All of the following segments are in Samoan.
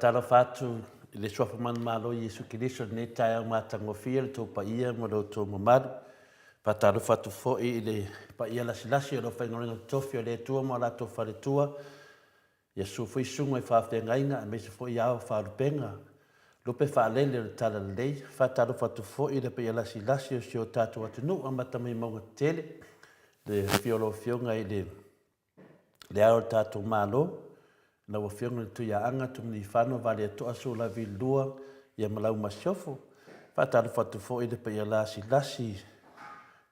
Faatalofa atu i le Suafa Manumalo o Iesu Keriso i lenei taeao matagofie i lo outou paia ma lo outou mamalu. Faatalofa atu foi i le paia lasilasi o le aufaigaluega totofi a le Atua ma o latou faletua, ia susu foi susuga i faafeagaiga aemaise foi ao faalupega, lupe faalele o le Talalelei. Faatalofa atu foi i le paia lasilasi o si o tatou atunuu amata mai mauga tetele, le afio o lau Afioga i le Le Ao o le tatou Malo, lau Afioga i le Tuiaana Tumilifano Valietoa Sulamanavilua ia ma lau Masiofo. Faatalofa atu foi i le paia lasilasi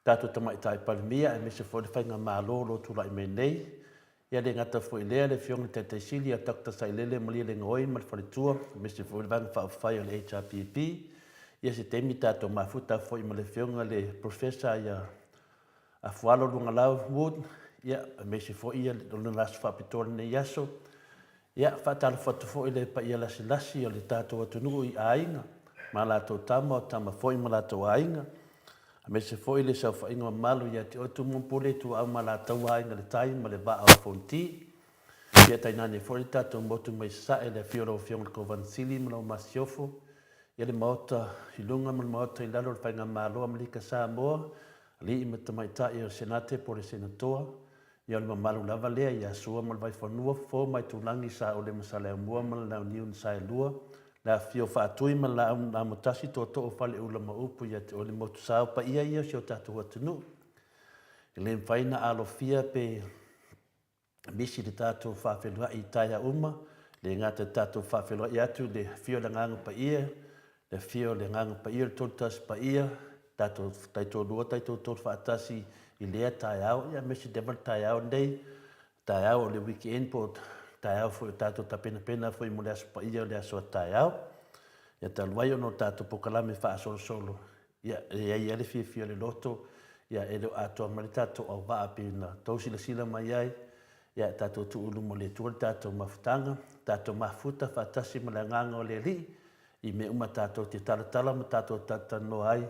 tatou Tamaitai Palemia aemaise foi le Faigamalo o lo o tulai mai nei. Ia le gata foi i lea le Afioga i le Taitai Sili ia Doctor Sailele Malielegaoi ma le Faletua aemaise foi le Vaega Faaupufai o le HRPP. Ia se taimi tatou mafuta foi ma le Afioga i le Professor ia Afualo Luagalau Wood, ia, aemaise foi ia lona aso faapitoa lenei aso. Ia, faatalofa atu foi le paia lasilasi o le tatou atunuu i aiga ma latou tama, o tama foi ma latou aiga, aemaise foi le saofaiga mamalu ia te oe Tumua Pule, Ituau ma Alataua, Aiga i le Tai ma le Vaa o Fonoti. Ia tainane foi le tatou motu mai Sasae, le afio o lau Afioga i le Kovana Sili ma lau Masiofo, ia le Maota i luga ma le Maota i lalo o le Faigamalo Amerika Samoa, Alii ma Tamaitai o le Senate po o le Senatoa, ia o le mamalu lava lea ia Sua ma le Vaifanua, Fofo ma Aitulagi, Saole ma Saleaaumua ma le Launiu na Saelua, le afifio o Faatui ma le Laau na Amotasi, Tootoo o Faleula ma upu ia te oe le Motusa, o paia ia o si o tatou atunuu. E le mafai ona alofia pe misi le tatou faafeiloai i taeao uma, le gata i le tatou faafeiloai atu i le afio o le Agaga Paia, le afio o le Agaga Paia o le Tolu Tasi Paia, tatou taitoalua taitoatolu faatasi i lea taeao, ia aemaise lava le taeao lenei, taeao o le weekend po o taeao foi o tatou tapenapena foi mo le Aso Paia o le aso a taeao. Ia talu ai ona o tatou polokalame faasolosolo Ia, e i ai lava le fiafia o le loto, ia, e le o atoa mai le tatou auvaa pei ona outou silasila mai ai, ia, tatou tuu i luma o le Atua le tatou mafutaga, tatou mafuta faatasi ma le Agaga o le Alii i mea uma tatou te talatala ma tatou talatalanoa ai,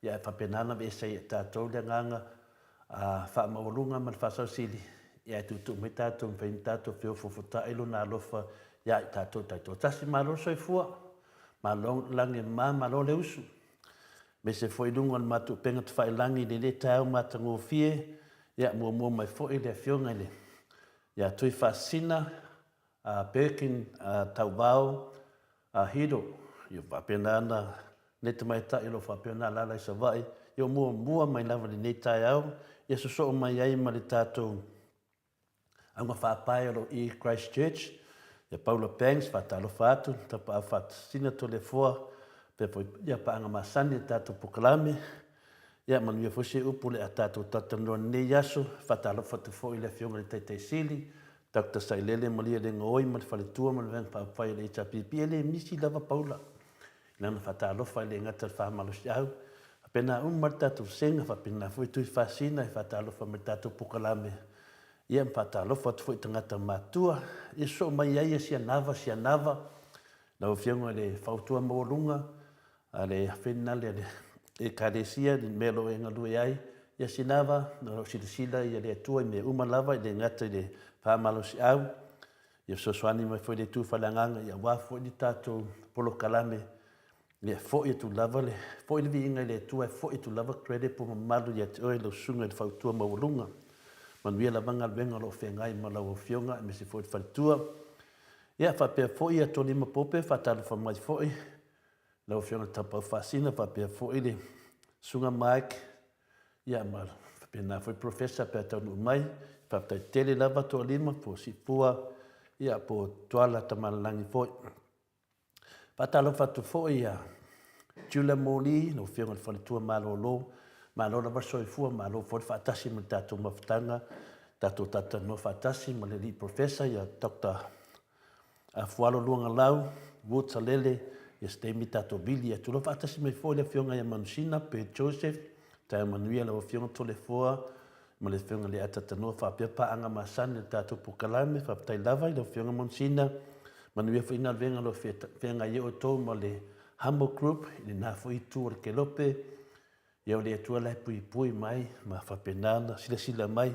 ia, e faapena ona aveese ai e tatou le agaga faamaualuga ma le faasausili, ia, e tuutuu mai tatou, mafai ona tatou feofoofotai Lona alofa ia i tatou taitoatasi. Malo le soifua, malo le lagi e mama, malo le usu. Aemaise foi i luga o le matou upega tafailagi i lenei taeao matagofie, ia muamua mai foi le Afioga i le ia Tuifaasisina Birkin Tauvao Hiro, ia faapena ona lenei tamaitai o lo o faapea ona alaala i Savaii, ia o muamua mai lava i lenei taeao, ia sosoo mai ai ma le tatou Auga faapae o lo o i Christchurch, ia Paula Banks, faatalofa atu, Tapaau Faatasina Toleafoa, faapea foi ia paaga masani o le tatou polokalame. Ia manuia foi se upu o le a tatou talatalanoa i lenei aso. Faatalofa atu foi i le Afioga i le Taitai Sili, Doctor Sailele Malielegaoi ma le Faletua ma le Vaega Faaupufai a le HRPP. E le misi lava Paula i lana faatalofa e le gata i le faamalosiau, faapena uma le tatou vasega, faapena foi Tuifaasina e faatalofa mai i le tatou polokalame, ia ma faatalofa atu foi i tagata matutua. Ia sosoo mai ai Sianava, Sianava, lau Afioga i le Fautua Maualuga a le Afenale a le Ekalesia i le mea o lo o e galue ai. Ia Sianava, o lo o silasila le Atua i mea uma lava, e le gata i le faamalosiau, Ia fesoasoani mai foi le Itu Faaleagaga ia aua foi le tatou polokalame ia foi atu lava le foi le viiga i le Atua e foi atu lava credit po mamalu ia te oe lau susuga i le fautua maualuga. Manuia lava galuega o lo o feagai ma lau afioga aemaise foi le faletua. Ia faapea foi ia Tony Mapope faatalofa mai foi lau afioga i le Tapaau Faasina faapea foi le susuga Mike Ia, ma faapena foi Professor pe a taunuu mai. Faafetai tele lava Toalima po o Siifua, ia, po o Tuala Tamalalagi foi. Faatalofa atu foi ia Jula Moli, lau Afioga i le Faletua Malolo. Malo lava le soifua, malo foi le faatasi ma le tatou mafutaga, tatou talatalanoa faatasi ma le alii Professor ia Doctor Afualo Luagalau, Woods Alele, ia se taimi tatou vili atu loa. Faatasi mai foi le Afioga ia Manusina Bert Joseph, taeao manuia lau Afioga Toleafoa ma le Afioga Leata Tanoa faapea paaga masani o le tatou polokalame. Faafetai lava i lau Afioga Manusina, manuia foi galuega o lo o feagai ai outou ma le Humble Group i lena foi itu o le kelope. Ia o le Atua la e puipui mai ma faapena ona silasila mai,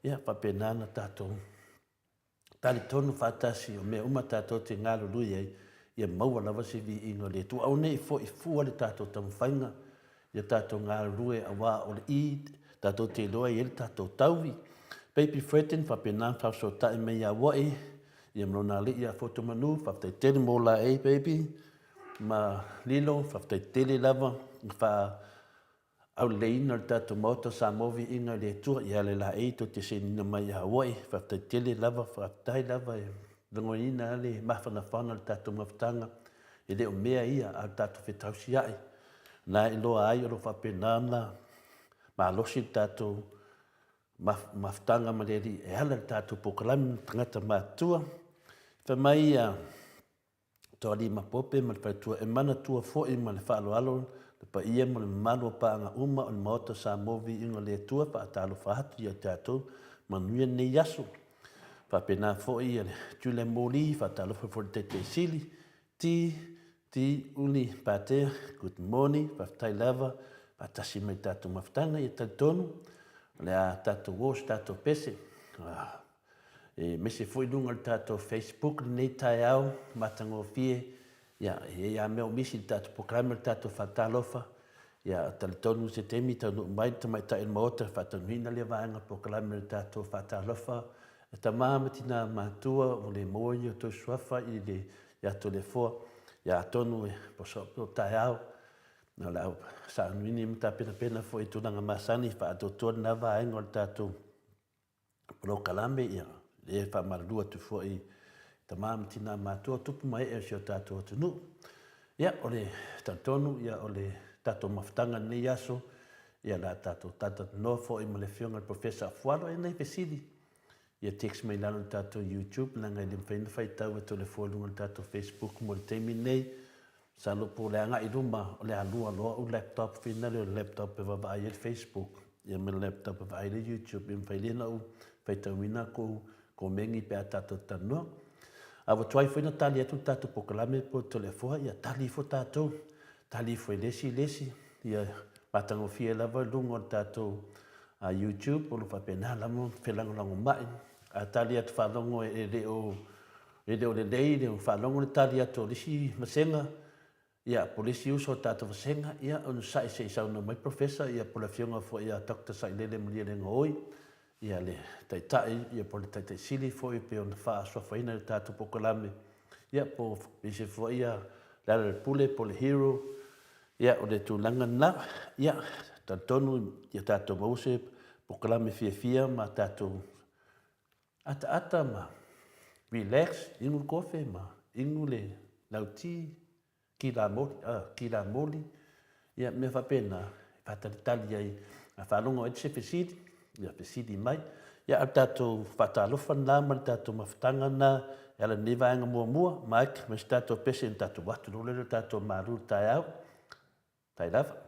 ia faapena ona tatou. Talitonu faatasi o mea uma tatou te galulue ai, ia maua lava se viiga o le Atua. Aua ne i foi fua le tatou taumafaiga ia tatou galulue aua o le i tatou te iloa e i ai le tatou taui. Baby Fredden faapena ona faafesootai mai ia Aua'i ia ma lona alii ia Fotomanu, faafetai tele mo laei baby ma Lilo, faafetai tele lava na faa Auleleiina o le tatou Maota o Samoa Viiga i le Atua ia le laei tou te seinina mai ia Hawaii faafetai tele lava faafetai lava e lagonaina a le mafanafana o le tatou mafutaga e le o mea ia a o le tatou fetausiai na e iloa ai o lo o faapena ona malosi le tatou mafutaga ma le Alii e ala i le tatou polokalame ma tagata matutua. Fai mai ia Toalima Pope ma le faletua e manatua foi ma le faaaloalo le paia ma le mamalu o paaga uma o le Maota o Samoa Viiga o le Atua faatalofa atu ia tatou manuia lenei aso. Faapena foi ia le Julia Moli faatalofa foi le Taitai Sili T T Uli Patea good morning faafetai lava faatasi mai tatou mafutaga ia talitonu o le a tatou o se tatou pese E mese foi i luga o le tatou Facebook lenei taeao matagofie, ia, e i ai lava mea o misi i le tatou polokalame o le tatou faatalofa. Ia, talitonu se taimi taunuu mai le tamaitai o le Maota e faataunuuina lea vaega o le polokalame o le tatou faatalofa. E tama ma tina matua ua le maua ni o outou suafa i le ia Toleafoa, ia atonu e poso o taeao, o le a sauniuni ma tapenapena foi i tulaga masani e faatoatoa lena vaega o le tatou polokalame, ia, e faamalulu atu foi i tama ma tina matutua, tupu ma ee o si o tatou atunuu. Ia, o le talitonu, ia, o le tatou mafutaga i lenei aso, ia, o le a tatou talatalanoa foi ma le Afioga i le Professor Afualo. E nai fesili, ia text mai i lalo i le tatou YouTube, leaga e le mafai ona faitau e Toleafoa i luga o le tatou Facebook mo le taimi lenei. Masalo po o le agai i luma o le a lua loa ou laptop finale o le laptop e vaavaai ai le Facebook ia ma le laptop e vaai ai le YouTube ia mafai lea ona ou faitauina kou komeni pe a tatou talanoa. A ua tuai foi ona tali atu le tatou polokalame po o Toleafoa ia tali ifo tatou, tali ifo e le isi i le isi ia matagofie lava i luga o le tatou YouTube o lo o faapena lava ona felagolagomai. A tali atu faalogo e le o E le o lelei le faalogo le tali atu o le isi vasega, ia, po o le isi uso o le tatou vasega, ia, onosai se i saunoa mai Professor, ia, po o le Afioga foi ia Doctor Sailele Malielegaoi, ia, le Taitai, ia, po o le Taitai Sili foi pei ona faasuafaina i le tatou polokalame, ia, po o isi foi ia Lealailepule po o le Hero, ia, o le tulaga lena. Ia, talitonu ia tatou maua se polokalame fiafia ma tatou Ataata ma relax, inu le kofe ma inu le lauti, kila moli, kila moli, ia mea faapena e faatalitali ai, a faalogo ai se fesili, ia fesili mai. Ia a o le tatou faatalofa lena ma le tatou mafutaga lena e ala i lenei vaega muamua, Mike, ma se tatou pese ona tatou atu loa lea o le tatou malu i le taeao. Tai lava.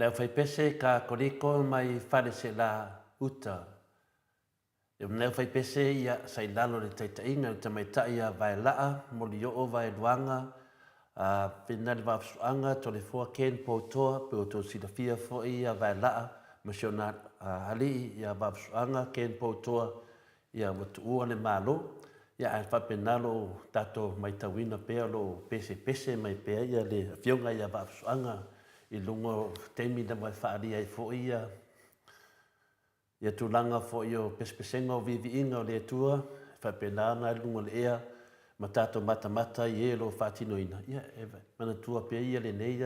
Le aufaipese Katoliko mai Faleselā Uta. E le aufaipese ia sa i lalo i le taitaiga i le tamaitai ia Vaelaa, Molioo Vaeluaga, a Finali Vaafusuaga, Toleafoa Ken Poutoa, pei ua outou silafia foi ia Vaelaa ma si ona alii ia Vaafusuaga Ken Poutoa, ia ua tuua le Malo. Ia ae faapena lo tatou maitauina pea o lo o pesepese mai pea ia le afioga ia Vaafusuaga i luga o taimi lava e faaalia ai foi ia Ia tulaga foi o pesepesega o viiviiga o le Atua e faapena ona alu i luga o le ea ma tatou matamata i e o lo o faatinoina, ia e manatua pea ia lenei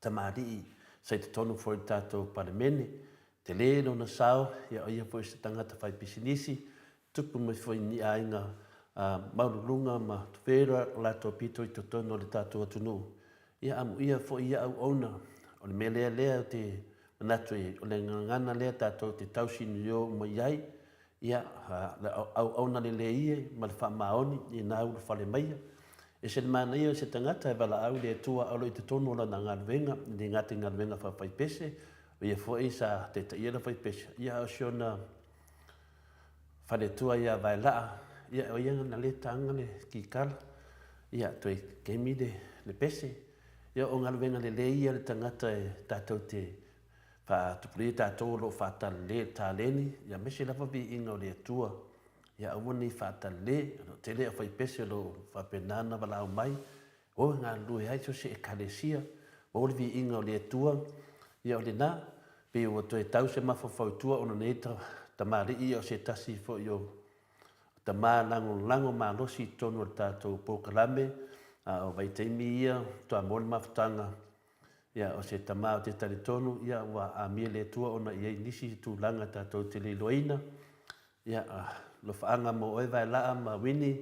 tamalii sa i totonu foi o le tatou Palemene. Tele lona sao, ia o ia foi o se tagata fai pisinisi, tupu mai foi i ni aiga maualuluga ma tufē o latou pito i totonu o le tatou atunuu. Ia amuia foi ia auauna. O le mea lea lea ou te manatu ai, o le gagana lea tatou te tausinio uma i ai, ia, le auauna lelei e ma le faamaoni i na ulufale maia. E ese le manaia o se tagata e valaau i le Atua a o lo o i totonu o lana galuega, e le gata i galuega faafaipese, o ia foi sa taitaia le aufaipese, ia a o si ona faletua ia Vaelaa, ia o ia na lea taga le kikala, ia toe kemi le pese. Ia o galuega lelei ia a le tagata e tatou te faatupulaia tatou o lo o faatalale i le taleni, ia aemaise lava viiga o le Atua. Ia aua ne i faatalale, o lo o tele aufaipese o lo o faapena ona valaau mai, O e galulue ai so o se Ekalesia, maua le viiga o le Atua, ia o lena, pei ua toe tau se mafaufau i tua ona o nei tamalii ia o se tasi foi o tama lagolago malosi i totonu o le tatou polokalame, a o vaitaimi ia faatoa maua le mafutaga, ia o se tama ou te talitonu ia ua amia e le Atua ona e i ai nisi tulaga tatou te le iloaina, Ia, alofaaga mo oe Vaelaa ma Wini,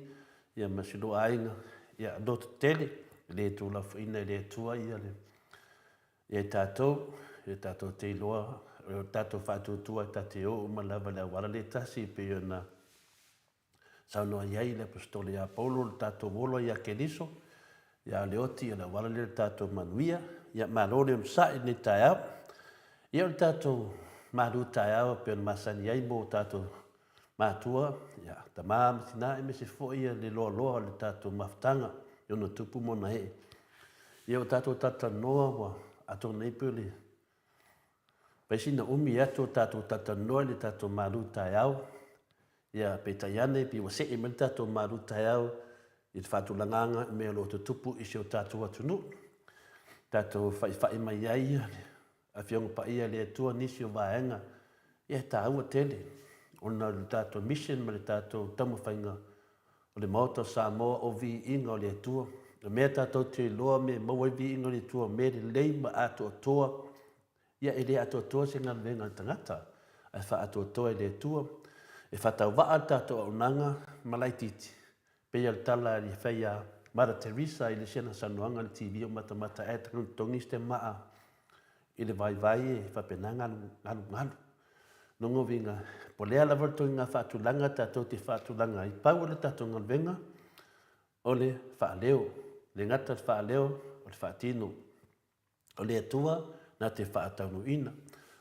ia ma si lua aiga, ia loto tele, e le tuulafoaina e le Atua ia le ia i tatou, ia tatou te iloa, o le tatou faatuatua ta te o uma lava i le auala lea e tasi e pei ona saunoa i ai le Aposetolo ia Paulo, le tatou ola ia Keriso, Ia le oti o le auala lea o le tatou manuia. Ia malo le onosai i lenei taeao. Ia o le tatou malu taeao e pei ona masani ai mo tatou matua, ia tama ma tina aemaise foi ia le loaloa o le tatou mafutaga i ona tupu ma ona ee. Ia ua tatou talatalanoa ua atoa nei pei o le fai sina umi atu o tatou talatalanoa i le tatou malu taeao. Ia, peitai ane, pei ua see mai le tatou malu taeao i le faatulagaga i mea o lo o tutupu i si o tatou atunuu. Tatou faifai mai ai le Afioga Paia a le Atua nisi o vaega, ia e taua tele ona o le tatou mission ma le tatou taumafaiga o le Maota o Samoa o viiga o le Atua. O mea tatou te iloa mea e maua ai viiga o le Atua, mea lelei ma atoatoa. Ia, e le atoatoa se galuega a le tagata, ae faaatoatoa e le Atua. E faatauvaa le tatou auaunaga ma laitiiti, pei o le tala i fai a Mother Teresa i le isi ana saunoaga i le TV o matamata ae togi se maa i le vaivai e faapena galu galu. Lona uiga, po o le a lava le togiga faatulaga tatou te faatulaga ai, pau o le tatou galuega o le faaleo, le gata i le faaleo, o le faatino. O le Atua na te faataunuuina.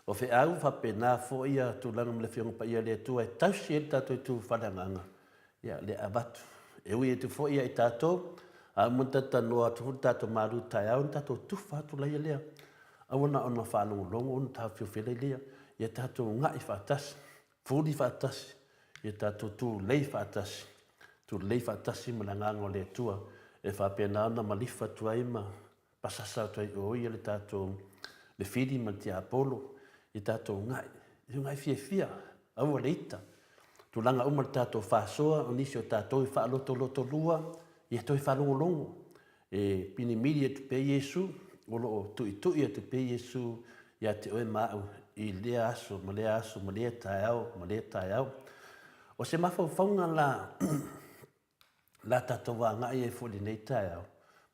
O feau faapena foi ia tulaga ma le Afioga Paia a le Atua e tausi ai le tatou itu faaleagaga, ia lea avatu. E ui atu foi ia i tatou, a uma ona talatalanoa atu foi le tatou malu taeao, ona tatou tufa atu laia lea. Aua na ona faalogologo ona taofiofi ai lea. Ia tatou uga'i faatasi, fuli faatasi, ia tatou tulei faatasi, tulei faatasi ma le Agaga o le Atua e faapena ona malifa atu ai ma pasasa atu ai i o ia le tatou le fili ma le tiapolo i tatou uga'i, i uga'i fiafia, aua le ita. Tulaga uma le tatou faasoa, o nisi o tatou e faalotolotolua, ia toe faalogologo. E pinimili atu pea Iesu, o lo o tuitui atu pea Iesu ia te oe ma au i lea aso ma lea aso ma lea taeao ma lea taeao. O se mafaufauga la la tatou agai ai foi i lenei taeao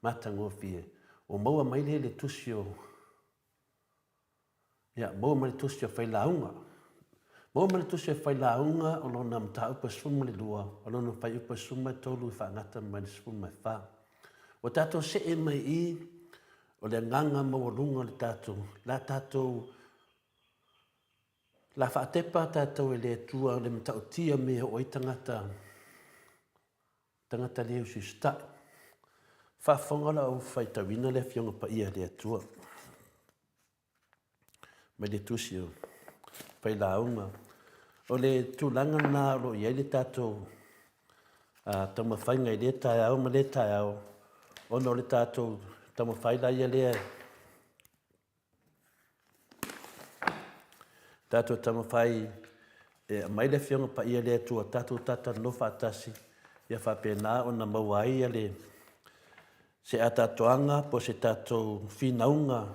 matagofie, ua maua mai lea i le tusi o, ia, maua mai le tusi o Failauga. Maua mai le tusi o Failauga o lona mataupu e 12, o lona fuaiupu e 13 e faagata mai le 14. Ua tatou see mai i i. O le agaga maualuga o le tatou, la tatou, la faatepa tatou e le Atua le matautia me e oo ai tagata, tagata le usiusitai. Faafofoga la ou faitauina le Afioga Paia a le Atua mai le Tusi o Failauga. O le tulaga lena o lo o i ai le tatou taumafaiga i lea taeao ma lea taeao, ona o le tatou taumafai la ia lea tatou taumafai e aumai le Afioga Paia a le Atua tatou talatalanoa faatasi ia faapena ona maua ai le se atoatoaga po o se tatou finauga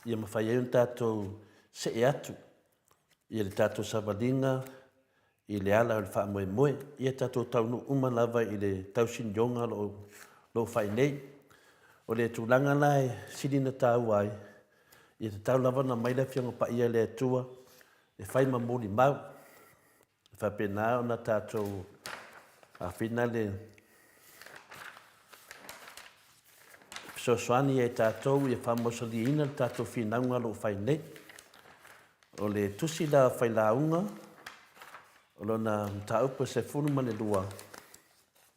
ia mafai ai ona tatou see atu i le tatou savaliga i le ala o le faamoemoe. Ia tatou taunuu uma lava i le tausinioga o lo o fai nei. O le tulaga la e sili ona taua ai, ia tatau lava ona aumai le Afioga Paia a le Atua e fai ma molimau, e faapena ona tatou afina le fesoasoani ia i tatou ia faamausaliina le tatou finauga o lo o fai nei. O le tusi la Failauga, o lona mataupu e 12,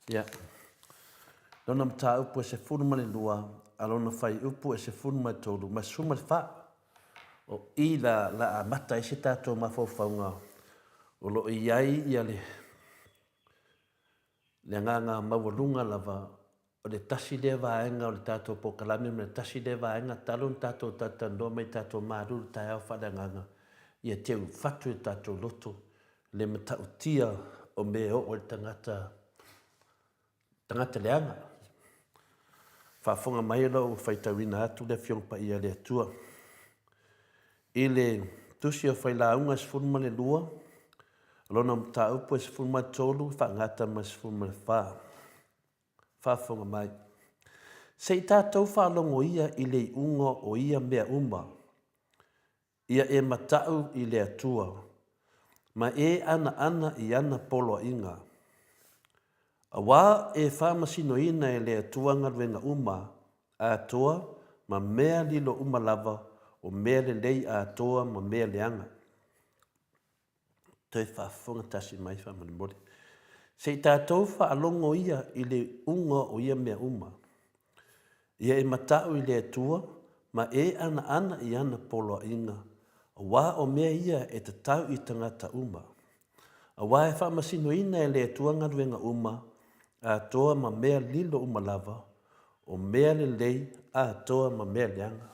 ia, lona mataupu e 12, a lona fuaiupu e 13 ma le 14. O i la, la amata ai se tatou mafaufauga o lo o i ai ia le, le agaga maualuga lava o le tasi lea vaega o le tatou polokalame ma le tasi lea vaega talu ona tatou talatalanoa mai tatou malulu taeao faaleagaga ia teu fatu i tatou loto le matautia o mea e oo i le tagata tagata leaga. Faafofoga mai o lo o ua faitauina atu le Afioga Paia a le Atua. I le Tusi o Failauga 12, lona mataupu e 13 faagata ma le 14. Faafofoga mai. Se i tatou faalogo ia i le iuga o ia mea uma, ia e matau i le Atua, ma e anaana i ana poloaiga. Auā e faamasinoina e le Atua galuega uma atoa ma mea lilo uma lava, o mea lelei atoa ma mea leaga. Toe faafofoga tasi mai faamolemole. Se i tatou faalogo ia i le uga o ia mea uma. Ia e matau i le Atua ma e anaana i ana poloaiga, auā o mea ia e tatau i tagata uma. Auā e faamasinoina e le Atua galuega uma atoa ma mea lilo uma lava, o mea lelei atoa ma mea leaga.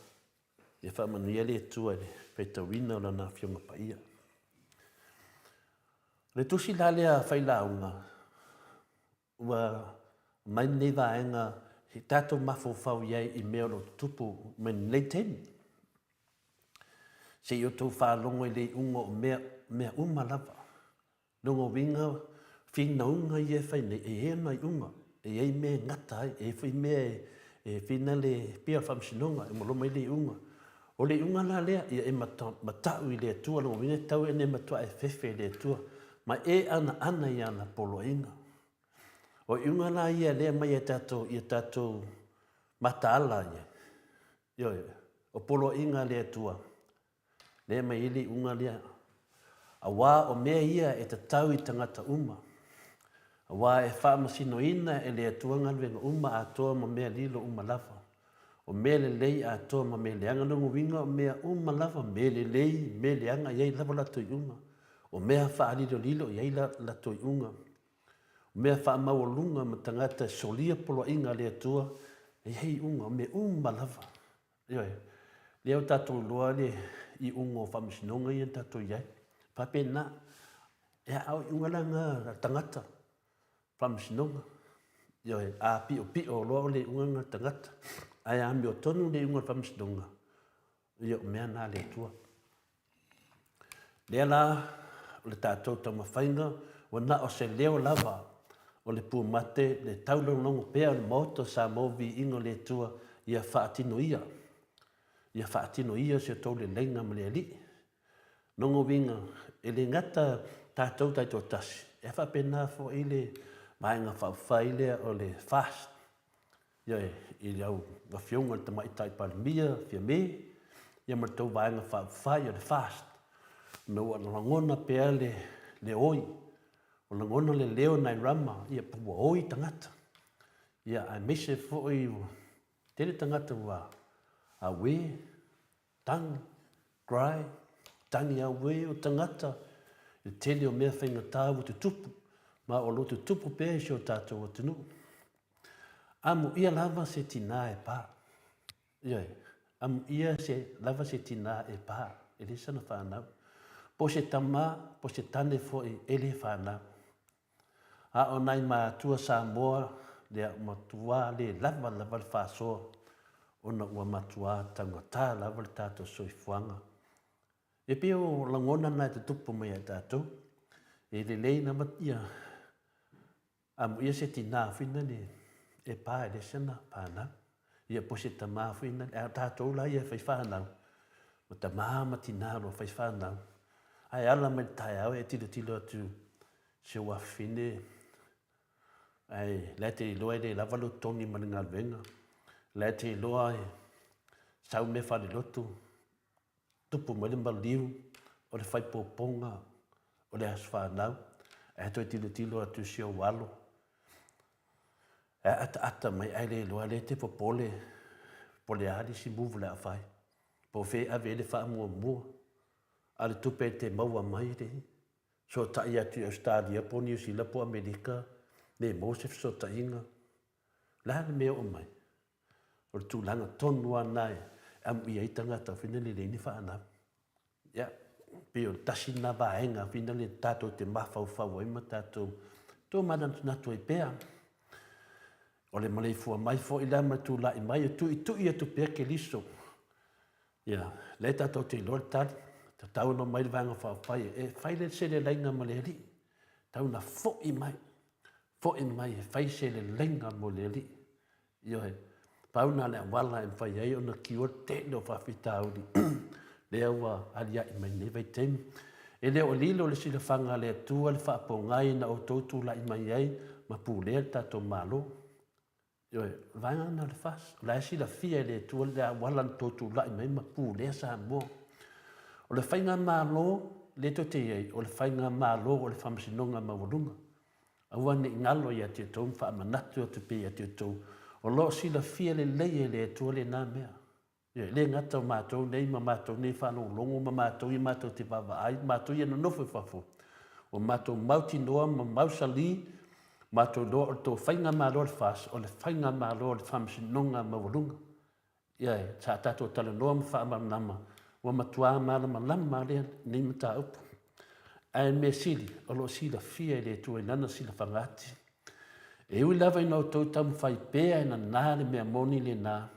Ia faamanuia le Atua i le faitauina o Lana Afioga Paia. O le tusi la lea a Failauga, ua aumai lenei vaega se i tatou mafaufau i ai i mea o lo o tutupu mai lenei taimi. Se i outou faalogo i le iuga o mea, mea uma lava. Lona uiga, finauga ia e fai nei, e i ai ona iuga, e i ai mea e gata ai, e i ai foi mea e fina le pei lava o le faamasinoga, e uma loa mai le iuga. O le iuga la lea, ia e matau i le Atua, lona uiga e tatau ona e matua e fefe i le Atua, ma e anaana i ana poloaiga. O iuga la ia lea e aumai e tatou, ia tatou mataala ia, ioe, o poloaiga a le Atua, lea e aumai ai le iuga lea. Auā o mea ia e tatau i tagata uma, auā e faamasinoina e le Atua galuega uma atoa ma mea lilo uma lava, o mea lelei atoa ma mea leaga. Lona uiga o mea uma lava, mea lelei, mea leaga, e i ai lava latou iuga. O mea faalilolilo, e i ai latou iuga. O mea faamaualuga ma tagata e solia poloaiga a le Atua, e i ai iuga, o mea uma lava. Ioe. Lea ua tatou iloa le iuga o faamasinoga ia na tatou i ai. Faapena. E a o iuga la na a tagata, faamasinoga. Ioe. A piopio loa o le iuga lena a le tagata. Ae a amiotonu le iuga o le faamasinoga, ia o mea na a le Atua. Lea la o le tatou taumafaiga ua na o se leo lava o le pumate le taulogologo pea o le Maota o Samoa Viiga o le Atua ia faatino ia, ia faatino ia si o tou leleiga ma le Alii. Lona uiga, e le gata tatou taitoatasi, ae faapena foi le Vaega Faaupufai lea o le FAST. Ia, i lau Afioga i le Tamaitai Palemia, Fiame, ia ma le tou Vaega Faaupufai o le FAST, ona ua lagona pea le, le oi, ua lagona le leo nai Rama, ia ua oi tagata. Ia, aemaise foi ua tele tagata ua auē, tagi, cry, tagi auē o tagata i le tele o mea faigata ua tutupu, ma o lo o tutupu pea i si o tatou atunuu. Amuia lava se tinā e pā. Ioe, amuia se, lava se tinā e pā, e leai sana whānau. Po se tama, po se tane foi, e le whānau. A o nai mātua Samoa, lea matuā le lava lava le faasoa, ona ua matuā taugata lava le tatou soifuaga. E pei o lagona na e tutupu mai ia i tatou, e lelei lava ia Amuia se tinā foi nani e pā e leai sana whānau. Ia po se tamā foi nani, a o tātou la ia e whai whānau, o tamā ma tinā loa whai whānau. Ae ala mai le taeao e tilotilo atu si ou afafine, ae la e te iloa e le lava lou totogi ma le galuega, la e te iloa e sau mea faalelotu, Tupu mai le maliu o le faipopoga o le aso fanau, ae toe tilotilo atu i si ou alo, ae ataata mai ae le iloa lea e te popole po o le a le isi move o le a fai, po o fea e ave i ai le faamuamua, a o le tupe e te maua mai le fesootai atu i Ausetalia po o Niu Sila po o Amerika, le maua se fesootaiga. O le a le mea e oo mai? O le tulaga tonu lava lena e amuia ai tagata foi lele e leai ni fanau. Ia, pei o le tasi lena vaega foi lele tatou te mafaufau ai ma tatou tomanatunatu ai pea. O le maleifua mai foi la ma le tulai mai e tuitui atu pea Keriso. Ia, lea tatou te iloa le tali, tatau ona omai le Vaega Faaupufai e fai le seleleiga ma le Alii. Tau na foi mai, foi mai e fai seleleiga mo le Alii. Ioe, pau na le auala e mafai ai ona cure le tele o faafitauli lea ua aliae mai lenei vaitaimi. E le o lilo le silafaga a le Atua le faapogai na outou tulai mai ai ma pulea le tatou Malo. Ioe, o le vaega lena o le FAST. O la e silafia e le Atua le auala na outou tulai mai ma pulea Samoa. O le faigamalo lea tou te i ai, o le faigamalo o le Faamasinoga Maualuga. Aua ne i galo ia te outou ma faamanatu atu pea ia te outou, o lo o silafia lelei e le Atua lena mea. E le gata o matou nei ma matou nei faalogologo ma matou ia matou te vaavaai, matou ia nonofo i fafo, ua matou mautinoa ma mausali, matou iloa o le tou faigamalo a le FAST, o le faigamalo a le Faamasinoga Maualuga. Ioe, sa tatou talanoa ma faamalamalama, ua matua malamalama lava lenei mataupu. Ae mea sili, o lo o silafia e le Atua i Lana silafaga ati. E ui lava ina outou taumafai pea e nana le mea moni lena,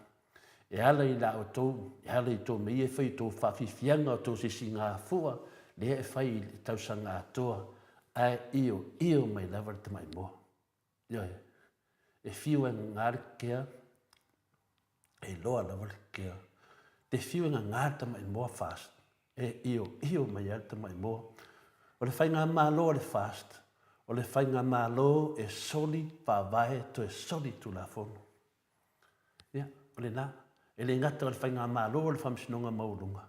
e ala i la outou, e ala i tou mea ia e fai i tou faafiafiaga o tou sisigafua, lea e fai i le tausaga atoa, ae ioio mai lava le tamaimoa. Ioe, e fiu e gagā le kea, e iloa lava le kea. Te fiu e gagā le tamaimoa fast, e ioio mai lava le tamaimoa. O le faigamalo a le fast, o le faigamalo e soli faavae toe soli tulafono. Ia, o lena. E le gata o le Faigamalo o le Faamasinoga Maualuga,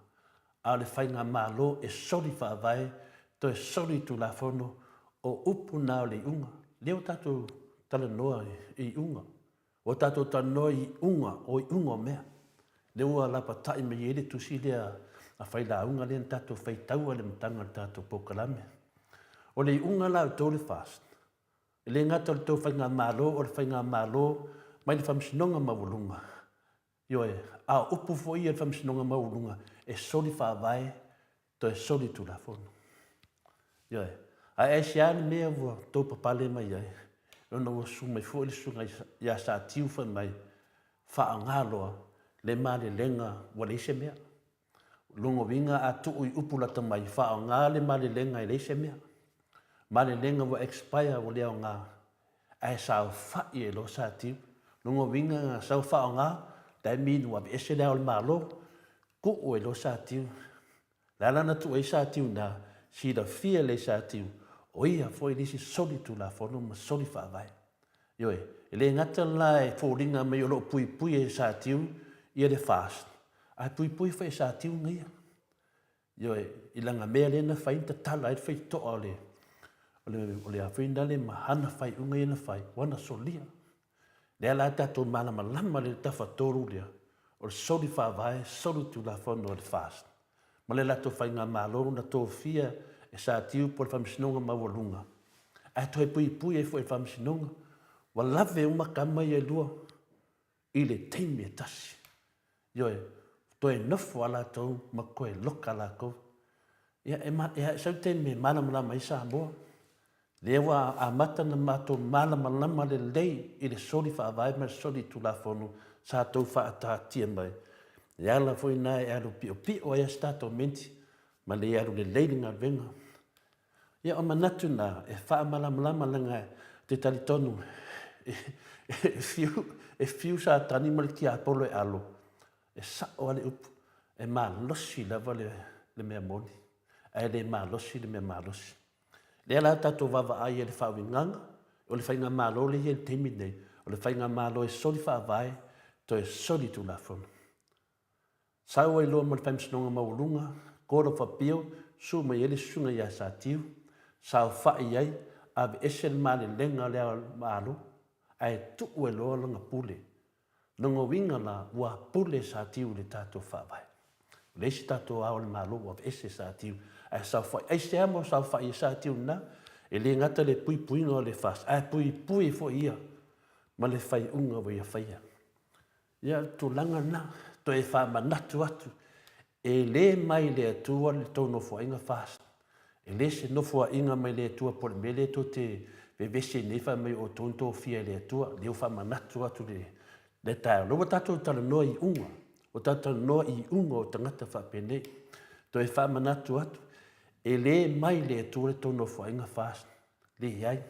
a o le Faigamalo e soli faavae, toe soli Tulafono, o upu na o le iuga. Lea ua tatou talanoa i iuga. Ua tatou talanoa i iuga, o iuga o mea. Lea ua lapatai mai ai le tusi lea a Failauga lea na tatou faitaua i le amataga o le tatou polokalame. O le iuga la o outou le FAST, E le gata o le tou faigamalo o le faigamalo mai le Faamasinoga Maualuga, ioe, a o upu foi ia le Faamasinoga Maualuga e soli faavae toe soli tulafono. Ioe, ae aisea le mea ua tou papale mai ai? Ona ua susu mai foi le susuga ia Satiu fai mai, faaaoga loa le malelega ua leai se mea. Lona uiga a tuu i upu lata mai, faaaoga le malelega e leai se mea. Malelega ua expire ua le aoga, ae saofai ai loa Satiu. Lona uiga na sau faaaoga, that mean ua aveese le Ao o le Malo, tuu ai loa Satiu. Le a la na tuu ai Satiu i ina, silafia lelei Satiu, o ia foi le isi soli tulafono ma soli faavae. Ioe, e le gata la e foliga mai o lo o puipui e Satiu ia le FAST, ae puipui foi e Satiu na ia. Ioe, i lana mea lea na fai na tatala ai le faitotoa o le, o le, o le a foi nale ma hana faaiuga ia na fai, ua na solia. Lea la tatou malamalama le tafatolu lea, o le soli faavae, soli tulafono a le FAST. Ma le latou faigamalo na tofia e Satiu po o le Faamasinoga Maualuga, ae toe puipui ai foi e le Faamasinoga, ua lave uma tama ia e lua i le taimi e tasi. Ioe, toe nofo lava latou ma toe loka latou. Ia, e, e sau taimi e malamalama ai Samoa. Lea ua amata ona matou malamalama lelei i le soli faavae ma le soli tulafono sa tou faataatia mai. E ala foi lena e alu piopio ai se tatou menti ma le alu lelei le galuega. Ia, o manatu na e faamalamalama leaga ou te talitonu e fiu, e fiu Satani ma le tiapolo e alo, e sao lava le upu, e malosi lava le, le mea moni, ae le malosi le mea malosi. Lea la tatou vaavaai i le faauigaga, o le faigamalo lea e i ai i le taimi lenei, o le faigamalo e soli faavae, toe soli tulafono. Sau ai loa ma le Faamasinoga Maualuga, Court of Appeal, sue mai ai le susuga ia Satiu, saofai ai, aveese le malelega o le Ao Malo, ae tuu ai loa lana pule. Lona uiga la, ua pule Satiu i le tatou Faavae. Ua leai se tatou Ao o le Malo ua aveese Satiu, ae saofai. Aisea ma saofai ai Satiu lena? E le gata i le puipuiga o le FAST, ae puipui foi ia ma le faaiuga ua ia faia. Ia, o le tulaga lena, toe faamanatu atu, e le mai le Atua le tou nofoaiga FAST. E le se nofoaiga mai le Atua po o le mea lea tou te vevesi ai nei fai mai o outou na tofia e le Atua. Lea ua faamanatu atu le le taeao. Lea ua tatou talanoa i iuga, ua tatou talanoa i iuga o tagata faapenei. Toe faamanatu atu, e le mai le Atua le tou nofoaiga FAST. Leai.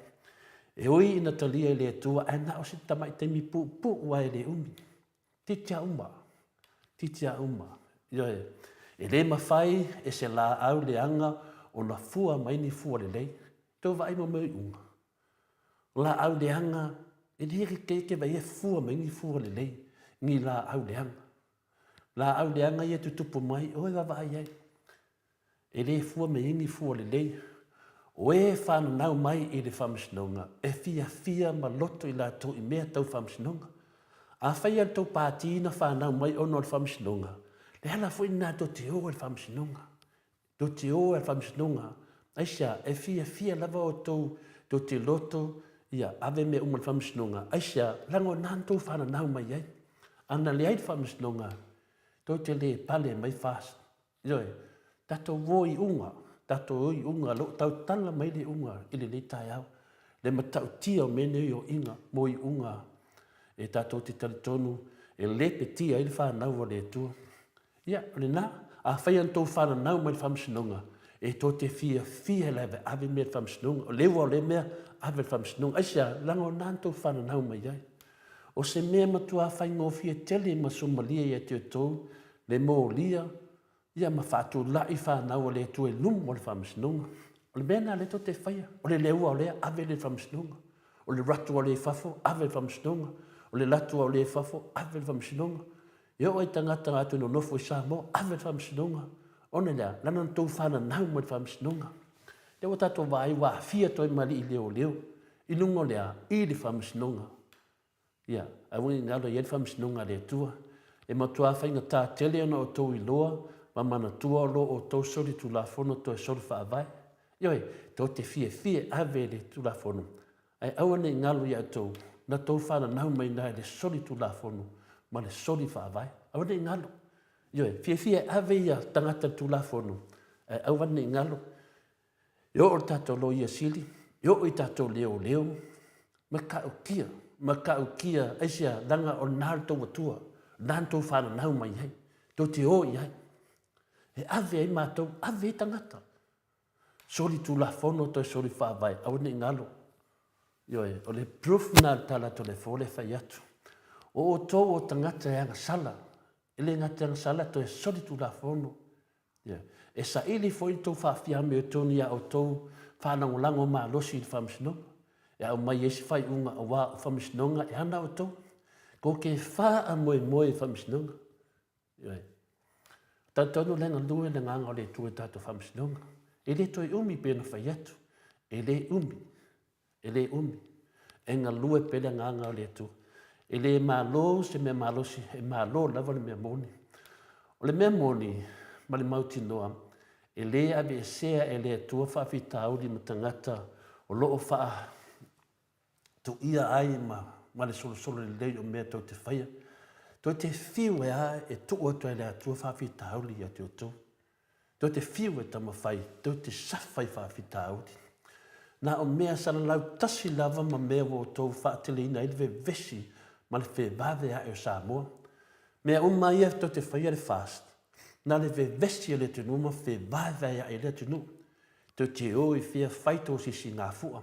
E ui ina talia e le Atua, ae na o se tamai taimi puupuu lava e le umi. Titi a uma. Titi a uma. Ioe. E le mafai e se laau leaga ona fua mai ni fua lelei. Tou vaai mo mea o iuga. O laau leaga, e le keke vai e fua mai ni fua lelei, ni laau leaga. Laau leaga ia e tutupu mai, oe vaavaai ai. E le fua mai ai ni fua lelei. O e fananau mai i le faamasinoga, e fiafia ma loto i latou i mea tau faamasinoga. Afai a le tou pati na fanau mai ona o le faamasinoga, le ala foi lena tou te o ai i le faamasinoga. Tou te o ai i le faamasinoga, aisea? E fiafia lava outou tou te loto ia ave mea uma i le faamasinoga, aisea? Leaga o lena na tou fananau mai ai. Ana leai le faamasinoga, tou te le pale mai FAST. Ioe, tatou o i uga, tatou o i uga, o lo o tautala mai le iuga i lenei taeao, le matautia o mea nei o iga, mo iuga e tatou te talitonu e lepetia ai le fanau a le Atua. Ia, o lena, afai na outou fananau mai le faamasinoga, e tou te fiafia i le aveave mea i le faamasinoga, o le ua o lea mea, ave i le faamasinoga. Aisea? Leaga o lena na outou fananau mai ai. O se mea matua faigofie tele ma sumalie ia te outou le molia ia ma faatulai fanau a le Atua i luma o le faamasinoga. O le mea lena lea tou te faia. O le leua o lea, ave lea i le faamasinoga. O le ratu o lea i fafo, ave i le faamasinoga. O le latu o lea i fafo, ave i le faamasinoga. E oo i tagata latou nonofo i Samoa, ave i le faamasinoga. Ona le a? Leaga na outou fananau mai le faamasinoga. Lea ua tatou vaai ua aafia atu ai ma alii leoleo i luga o le a? I le faamasinoga. Ia, aua ne i galo e i ai le faamasinoga a le Atua. E matua faigata tele ona outou iloa ma manatua o lo outou solitulafono toe soli faavae. Ioe, tou te fiafia e ave i le Tulafono, ae aua ne i galo ia outou, na tou fananau mai na i le solitulafono ma le soli faavae. Aua ne i galo. Ioe, fiafia e ave ia tagata i le Tulafono, ae aua ne i galo. E oo i le tatou Loia Sili, e oo i tatou leoleo, matautia, matautia, aisea, leaga o lena le tou Atua, lena na tou fananau mai ai, tou te o i ai. E ave ai matou, ave ai tagata. Soli tulafono toe soli faavae, aua ne i galo. Ioe, o le proof lena o le tala atu a le fo lea e fai atu. O outou o tagata e agasala, e le gata e agasala toe soli tulafono. Ioe, e saili foi le tou faafiame tonu ia outou faalagolago malosi i le faamasinoga. E aumai ai se faaiuga aua o Faamasinoga e ana outou. Tou te faamoemoe i Faamasinoga. Ioe. Talitonu le galue le agaga o le Atua i tatou Faamasinoga. E le toe umi pei ona fai atu. E le umi. E le umi. E galue pea le agaga o le Atua. E le malo se mea malosi, e malo lava le mea moni. O le mea moni ma le mautinoa, e le aveesea e le Atua faafitauli ma tagata o lo o faatuia ai ma, ma le solosolo lelei o mea tou te faia. Tou te fiu e a e tuu atu ai le Atua faafitauli ia te outou. Tou te fiu e taumafai, tou te safa i faafitauli. Na o mea salalau tasi lava ma mea ua outou faateleina ai le vevesi ma le fevave ae o Samoa. Mea uma ia tou te faia le FAST, na le vevesi o le atunuu ma fevaevae ae le atunuu. Tou te o i fea fai tou sisigafua.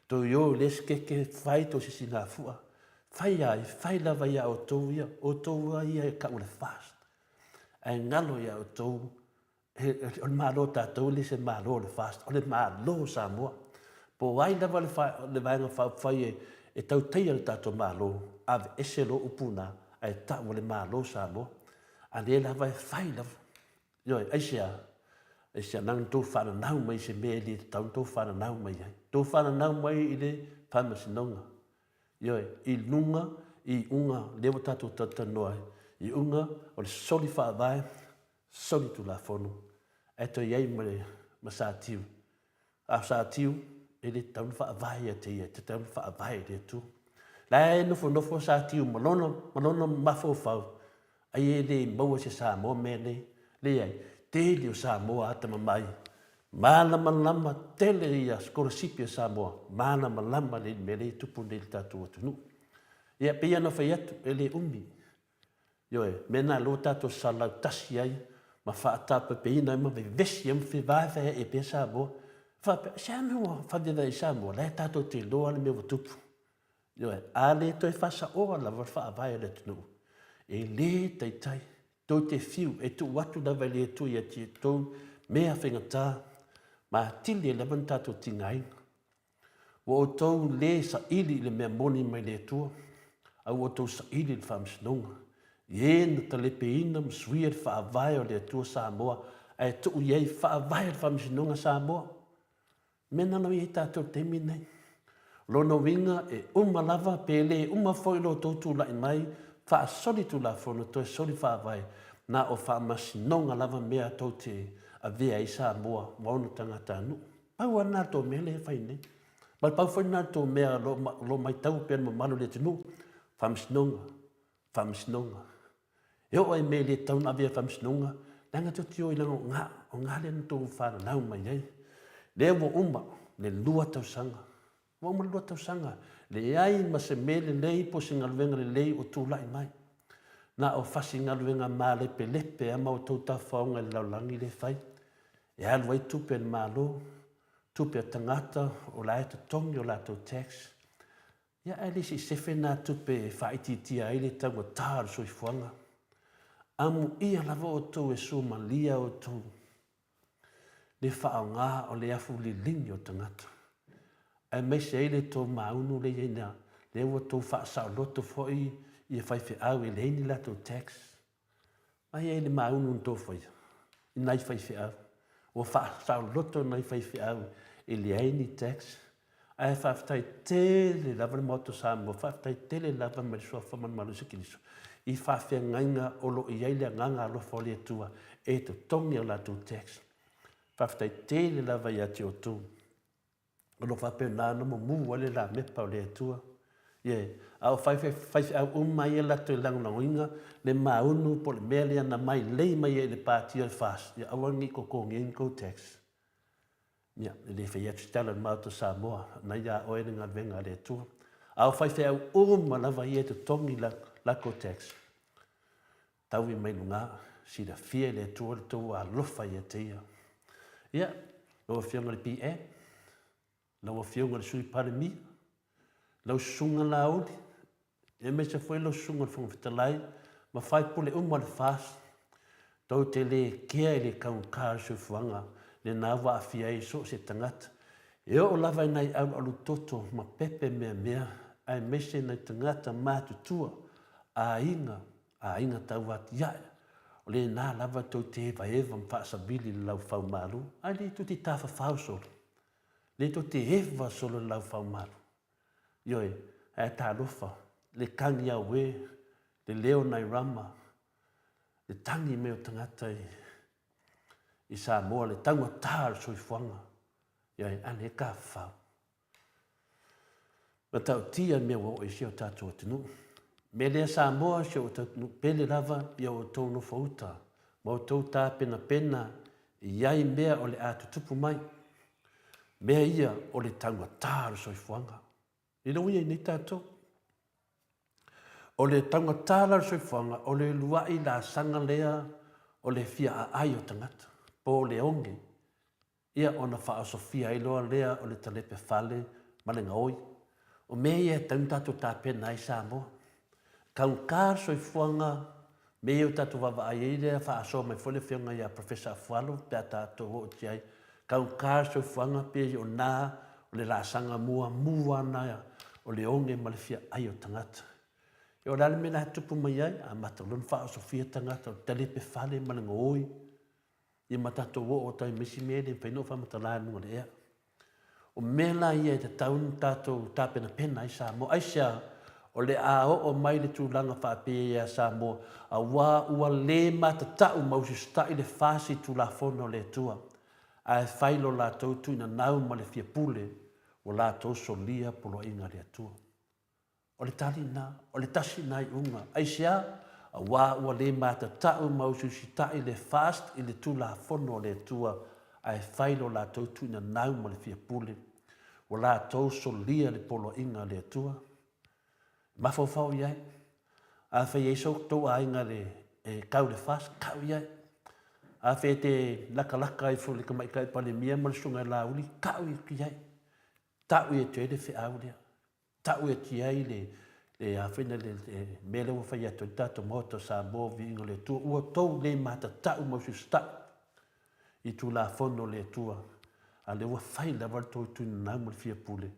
Tou o i le isi keke fai tou sisigafua. Fai ai, fai lava ia outou ia, outou lava ia e tau o le FAST. Ae galo ia outou, o le Malo o tatou e le se Malo o le FAST, o le Malo o Samoa. Po o ai lava le, le Vaega Faaupufai e, e tautaia le tatou Malo, aveese loa upu na, ae tau o le Malo o Samoa. A lea lava e fai lava. Ioe, aisea? Aisea, leaga na tou faananau mai i se mea e le tatau ona tou faananau mai ai. Tou faananau mai i le faamasinoga. Ioe, i luga i iuga lea ua tatou talatalanoa ai, iuga o le soli faavae, soli tulafono, ae toe i ai ma le ma Satiu. A o Satiu, e le tatau ona faavae ia te ia, e tatau ona faavae i le Atua. La e nofonofo Satiu ma lona, ma lona mafaufau, ai e le maua se Samoa mea nei. Leai, tele o Samoa atamamai, malamalama tele ia sikolasipi a Samoa, malamalama le mea lea e tupu nei i le tatou atunuu. Ia, pei ona fai atu, e le umi. Ioe, mea na lea ua tatou salalau tasi ai ma faatapepeina ai ma vevesi ai ma fevaevaea'i ai pea Samoa. Faapea, se a mea ua faveave ai Samoa? La e tatou te iloa le mea ua tupu. Ioe, a le toe faasaoa lava le faavae o le atunuu, e le taitai. Tou te fiu e tuu atu lava i le Atua ia te outou mea faigata ma atili ai lava ni tatou tigaina. Ua outou lē saili i le mea moni mai le Atua, a ua outou saili i le faamasinoga, i e na talepeina ma suia le faavae o le Atua Samoa, ae tuu i ai faavae o le faamasinoga Samoa. Mea na i ai tatou i le taimi lenei. O lona uiga, e uma lava pe le uma foi lo outou tulai mai, faasoli Tulafono, toe soli faavae, na o faamasinoga lava mea tou te avea ai Samoa ma ona tagatanuu. Pau lava lena o le tou mea lea e fai nei. Ma le pau foi lena o le tou mea o lo o matau pea le mamalu o le atunuu, faamasinoga, faamasinoga. E oo lava i mea e le tatau ona avea i faamasinoga, leaga tou te o i leaga o ga, o ga lea na tou fananau mai ai. Lea ua uma le 2 tausaga, ua uma le 2 tausaga, leai ma se mea lelei po o se galuega lelei o tulai mai. Na o fasi galuega malepelepe lava ma outou tafaoga i le lalolagi lea e fai, e alu ai tupe a le Malo, tupe a tagata o la e totogi o latou tax. Ia ae le se i sefe nā tupe e faaitiitia ai le taugata o le soifuaga. Amuia lava outou e suamalia outou le faaaoga o le afu liligi o tagata, aemaise ai le tou māunu lea i ai na, lea ua tou faasaoloto foi ia faifeau e leai ni latou tax. Mai ai le māunu na tou faia i nai faifeau. Ua faasaoloto nai faifeau e leai ni tax. Ae faafetai tele lava le Maota o Samoa, faafetai tele lava mai le Suafa Malumalu Iesu Keriso i faafeagaiga o lo o i ai le agaga alofa o le Atua e totogi a latou tax. Faafetai tele lava ia te outou o lo o faapena ona mumu ai le lamepa o le Atua. Ie, a o faifeau uma ia latou e lagolagoina le māunu po o le mea lea na mailei mai ai i le pātia o le FAST, ia aua ne i totogia ni tou tax. Ia, e le fai atu se tala i le Maota o Samoa, na ia oe le galuega a le Atua. A o faifeau uma lava ia e totogi la, latou tax, taui mai luga, silafia e le Atua le tou alofa ia te ia. Ia, lau Afioga i le PM, lau Afioga i le Sui Palemia, lau Susuga Laauli, aemaise foi lau Susuga i le Fofoga Fetalai ma faipule uma o le FAST, tou te le kea i le taugata o le soifuaga lena ua aafia ai so o se tagata. E oo lava i nai alualutoto ma pepe meamea aemaise nai tagata matutua, aiga, aiga tauatiae, o lena lava tou te evaeva ma faasavili i le laufaumalu, ae le tou te tafafao solo, le tou te eva solo i le laufaumalu. Ioe, ae talofa, le tagi auē, le leo nai Rama, le tagi mai o tagata i, i Samoa, le taugata o le soifuaga, ioe, a lea e tafafao. Matautia mea ua oo i si o tatou atunuu. Mea lea Samoa, si o tatou atunuu pele lava, ia outou nofouta ma outou tapenapena e i ai mea o le a tutupu mai. Mea ia o le taugata o le soifuaga. I le ua i ai nei tatou. O le taugata la o le soifuaga, o le uluai laasaga lea o le fia aai o tagata, po o le oge Ia ona faaosofia ai loa lea o le talepe fale ma le gaoi. O mea ia e tatau ona tatou tapena ai Samoa. Taugata le soifuaga, mea ia ua tatou vaavaai ai lea faasoa mai foi le afioga ia Professor Afualo pe a tatou oo atu i ai. Taugata le soifuaga pei o na o le laasaga muamua lena o le oge ma le fia ai o tagata. Ia o le a le mea la e tupu mai ai? Amata loa ona faaosofia tagata o le talepe fale ma le gaoi. Ia ma tatou oo atu ai ma isi mea e le mafai ona ou faamatala i luga o le ea. O mea la ia e tatau ona tatou tapenapena ai Samoa. Aisea? O le a oo mai le tulaga faapea ia Samoa, aua ua le matatau ma usiusita'i le FAST i Tulafono a le Atua, ae fai lo latou tuinanau ma le fia pule, ua latou solia poloaiga a le Atua. O le tali lena, o le tasi lena iuga. Aisea? Aua ua le matatau ma usiusitai le FAST i le Tulafono a le Atua, ae fai lo latou tuinanau ma le fia pule. Ua latou solia le poloaiga a le Atua. E mafaufau i ai. Afai e i ai so outou aiga e kau i le FAST, kau i ai. Afai e te lakalaka ifo i le Tamaitai Palemia ma le Susuga ia Laauli, kau i ai. Tau atu ai le feau lea. Tau atu i ai le, le a fai le, le mea lea ua fai atu ai le tatou Maota o Samoa, viiga o le Atua, ua tou le matatau ma usiusita'i i Tulafono a le Atua, a lea ua fai lava le tou tuinanau ma le fia pule,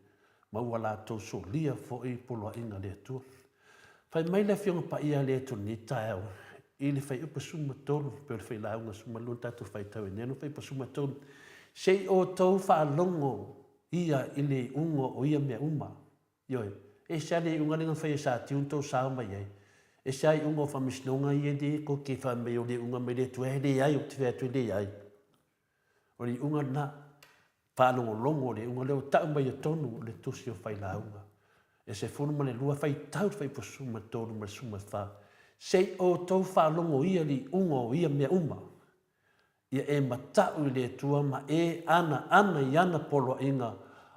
ma ua latou solia foi poloaiga a le Atua. Fai mai le Afioga Paia a le Atua i lenei taeao, i le Fuaiupu 13, pei o le failauga 12 na tatou faitau ai nei, no Fuaiupu 13, se i outou faalogo ia i le iuga o ia mea uma. Ioe. E ese lava le iuga lea na fai e Satiu na tou sao mai ai. E ese lava iuga o faamasinoga ia lea tou te fai mai o le iuga mai le Atua. E leai, ou te fai atu e leai. O le iuga lena, faalogologo o le iuga lea ua tau mai i totonu o le tusi o Failauga. E 12, faitau le fuaiupu 13 ma le 14. Se i outou faalogo ia le iuga o ia mea uma. Ia e mata'u i le Atua ma e ana ana i ana poloaiga,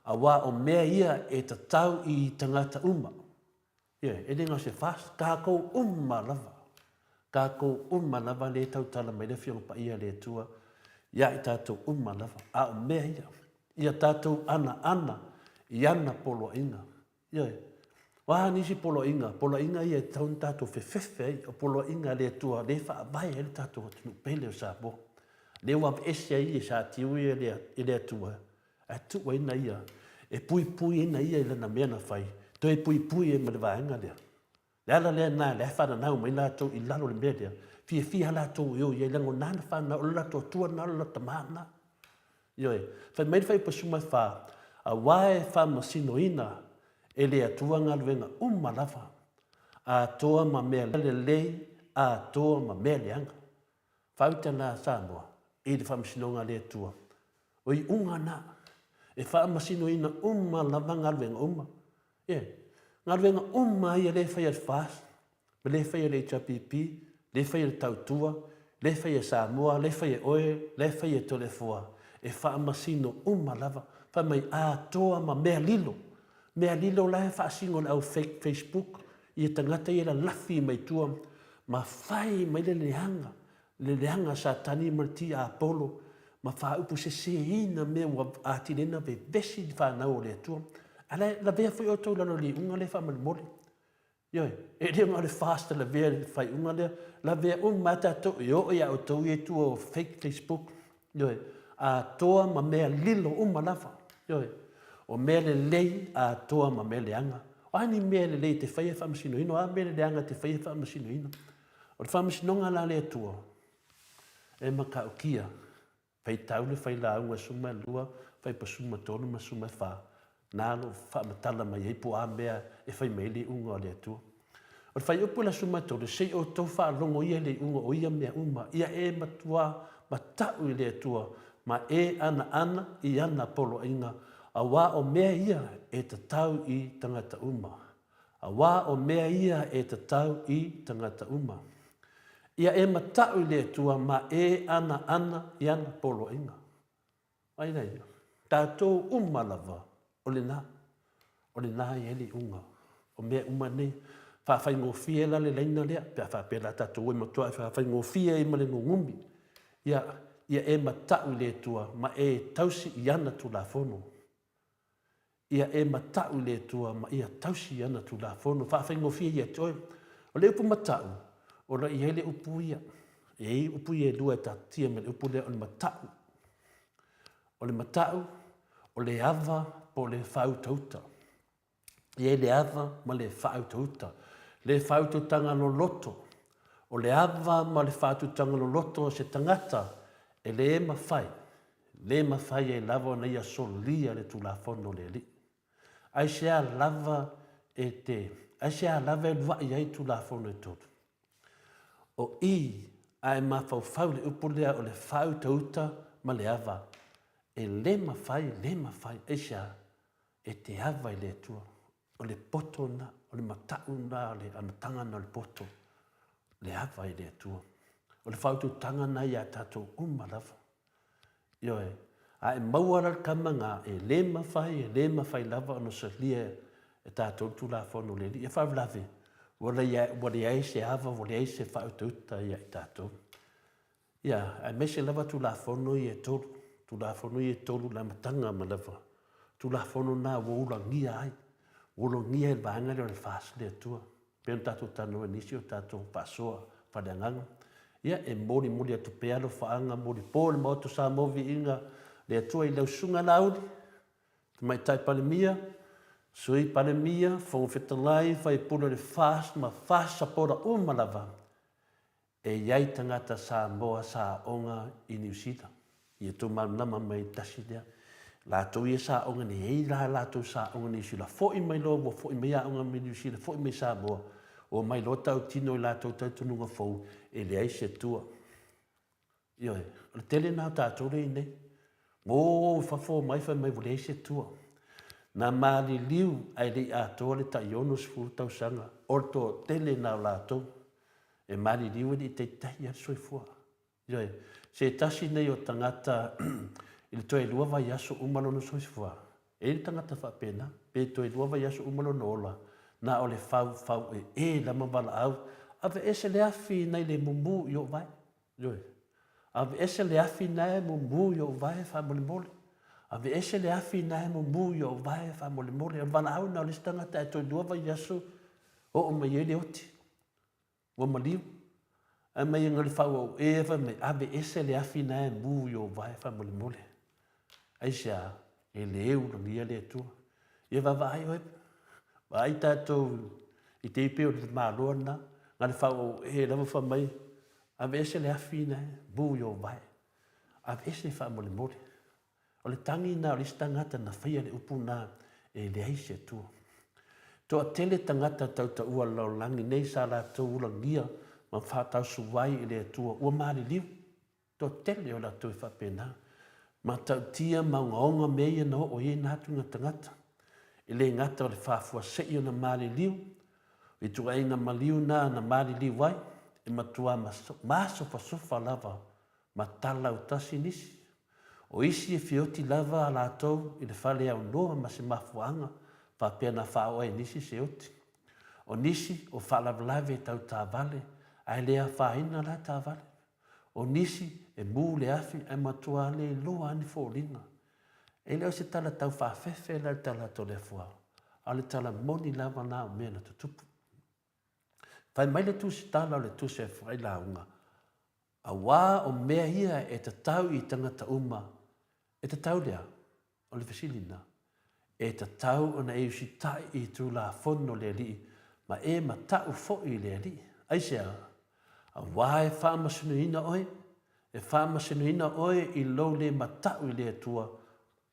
auā o mea ia e tatau i tagata uma. Ioe, e le na o se FAST, kākou uma lava, kākou uma lava lea e tautala mai le Afioga Paia a le Atua iā i tātou uma lava, a o mea ia, ia tātou ana ana i ana poloaiga. Ioe. O a nisi poloaiga? Poloaiga ia e tatau ona tatou fefefe ai, o poloaiga a le Atua lea e faavae ai le tatou atunuu pele o Samoa. Lea ua aveese ai e Satiu ia i le Atua, ae tuu ai na ia, e puipui ai na ia i lana mea na fai, toe puipui ai ma le vaega lea. Le ala lea na, lea e fananau mai latou i lalo o le mea lea, fiafia latou e o i ai, leaga o na na fanau, o le latou Atua na, o le latou Tama na. Ioe. Fai mai le Fuaiupu 14, Aua e faamasinoina e le Atua galuega uma lava, atoa ma mea lelei, atoa ma mea leaga. Faauta na Samoa i le faamasinoga a le Atua. O iuga na, e faamasinoina uma lava galuega uma. Ioe. Galuega uma ia lea e fai e le FAST, ma lea e fai e le HRPP, lea e fai e le Tautua, lea e fai e Samoa, lea e fai e oe, lea e fai e Toleafoa, e faamasino uma lava, fai mai atoa ma mea lilo. Mea lilo la e faasino e le au fake Facebook ia tagata ia e lalafi mai tua ma fai mai le leaga le leaga a Satani ma le tiapolo ma faaupu seseina mea ua atili ai ona vevesi le fanau o le Atua. A la e lavea foi outou i lalo o le iuga lea faamolemole. Ioe, e le na o le FAST e lavea i le faaiuga lea, lavea uma lava tatou e oo ia outou ia i tua o fake Facebook, ioe, atoa ma mea lilo uma lava, ioe. O mea lelei atoa ma mea leaga. O a ni mea lelei e te faia e faamasinoina, o a mea leaga e te faia e faamasinoina. O le faamasinoga la a le Atua, e matautia Faitau le failauga e suma e lua, faipasuma tolu ma suma e fa, na lo faamatala mai ai po o a mea e fai mai ai le iuga o le Atua. O le faiupu i le suma e tolu, se i outou faalogo ia i le iuga o ia mea uma, ia e matua mataʻu i le Atua ma e anaana i ana poloaiga, auā o mea ia e tatau i tagata uma. Auā o mea ia e tatau i tagata uma. Ia e mataʻu i le Atua ma e anaana i ana poloaiga. Ai la ia, tatou uma lava o lena, o lena e i ai le iuga o mea uma nei. Faafaigofie la le laina lea, pe a faapea la tatou e matuai faafaigofie ai ma le gugumi. Ia, ia e mataʻu i le Atua ma e tausi i ana Tulafono. Ia e mataʻu i le Atua ma ia tausi i ana Tulafono, faafaigofie ia te oe. O le upu mataʻu, o lo o i ai le upu ia. E i ai upu ia e lua e tatia mai le upu lea o le mataʻu. O le mataʻu, o le ava po o le faautauta. E i ai le ava ma le faautauta. Le faautautaga loloto. O le ava ma le faautautaga loloto o se tagata e le mafai Le mafai ai lava ona ia solia le Tulafono o le Alii. Aisea lava e te, aisea lava e lua'i ai Tulafono e tolu? O i a e mafaufau i le upu lea o le faautauta ma le ava, e le mafai, le mafai, aisea? E te ava i le Atua. O le poto lena, o le mataʻu lena, o le amataga lena o le poto, le ava i le Atua. O le faautautaga lena iā tatou uma lava. Ioe. A e maua la le tama na, e le mafai, e le mafai lava ona solia e tatou le Tulafono o le Alii. E faalavelave, ua leai se ava, ua leai se faautauta ia i tatou. Ia, aemaise lava Tulafono ia e tolu, Tulafono ia e tolu i le amataga mai lava. Tulafono na ua ulagia ai, ua ulagia ai le vaega lea o le FAST le Atua. Pei ona tatou talanoa i nisi o tatou faasoa faaleagaga. Ia, e molimoli atu pea alofaaga molipo i le Maota o Samoa Viiga le Atua i lau Susuga Laauli, Tamaitai Palemia, Sui Palemia, Fofoga Fetalai, Faipule o le FAST ma FAST Sapora uma lava. E i ai tagata Samoa sa aoga i Niu Sila. Ia tou malamalama mai tasi lea. Latou ia sa aoga nei, e i ai la latou sa aoga Niu Sila, foi mai loa ua foi mai aoga mai Niu Sila, foi mai Samoa, omai loa tautino i latou talitonuga fou, e leai se Atua. Ioe, o le tele lena o tatou lea e i nei. O i fafo omai fai mai ua leai se Atua. Na maliliu ae le i atoa le tai 60 tausaga, o le toatele lena o latou e maliliu e le i taitai lava le soifua. Ioe, se tasi nei o tagata i le toe lua vaiaso uma lona soifua, e i ai le tagata faapena, pe toe lua vaiaso uma lona ola, na o le faufauee lava valaau, aveese le afi nai le mumu i ou vae. Ioe. Aveese le afi na e mumu i ou vae faamolemole. Aveese le afi na e mumu i ou vae faamolemole. O le valaau lena o le isi tagata ae toe lua vaiaso oo mai ai le oti. Ua maliu. Ae mai e le faaauau e fai mai, aveese le afi na e mu i ou vae faamolemole. Aisea? E le ulagia le Atua. Ia vaavaai oe, vaai tatou i te ipe o le tamaloa lena, na le faaauau e lava fai mai, aveese le afi na e mu i ou vae. Aveese faamolemole. O le tagi lena o le isi tagata na faia le upu lena e leai se Atua. Toatele tagata tautaua o le lalolagi nei sa latou ulagia ma faatausuai i le Atua ua maliliu. Toatele o latou e faapena. Matautia ma ogaoga mea ia na oo i ai na atu na tagata. E le gata o le faafuasei ona maliliu, i ituaiga maliu na na maliliu ai, e matua masofasofa lava ma talautasi nisi. O isi e feoti lava a latou i le fale aunoa ma se mafuaaga faapea na faaoo ai nisi se oti. O nisi o faalavelave tau taavale ae le afaina la taavale. O nisi e mu le afi ae matua le iloa lava ni foliga. E le o se tala tau faafefe la le tala a Toleafoa, a o le tala moni lava la o mea na tutupu. Fai mai le tusi tala o le tusi a Failauga, Auā o mea ia e tatau i tagata uma, e tatau lea? O le fesili lena. E tatau ona e usitai i Tulafono le Alii ma e mataʻu foi i le Alii. Aisea? Auā e faamasinoina oe, e faamasinoina oe i lou le mataʻu i le Atua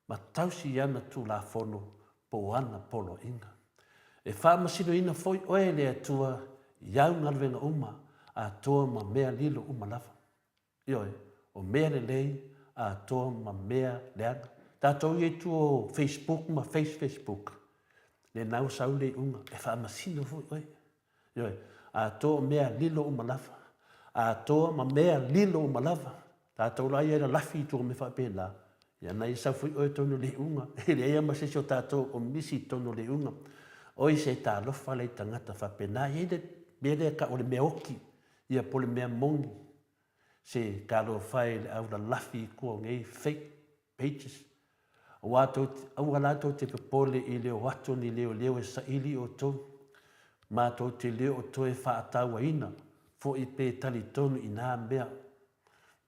ma tausi i ana Tulafono po o ana poloaiga. E faamasinoina foi oe e le Atua i au galuega uma, atoa ma mea lilo uma lava. Ioe, o mea lelei atoa ma mea leaga. Tatou ia i tua o Facebook ma face Facebook, lena ua sau le iuga, e faamasino foi oe. Ioe, atoa o mea lilo uma lava. Atoa ma mea lilo uma lava. Tatou la ia e lalafi i tua o mea faapena, ia na ia sau foi oe i totonu o le iuga. E leai lava ma se isi o tatou o misi i totonu o le iuga. Oi se talofa la i tagata faapena. E i ai le mea lea e tau o le mea oti, ia po o le mea moni. Se talofa e i le au lalafi i tua o nei fake pages. Aua tou te, aua la tou te popole i le o atu o ni leoleo e saili i outou, ma tou te le o toe faatauaina foi pe talitonu i nā mea.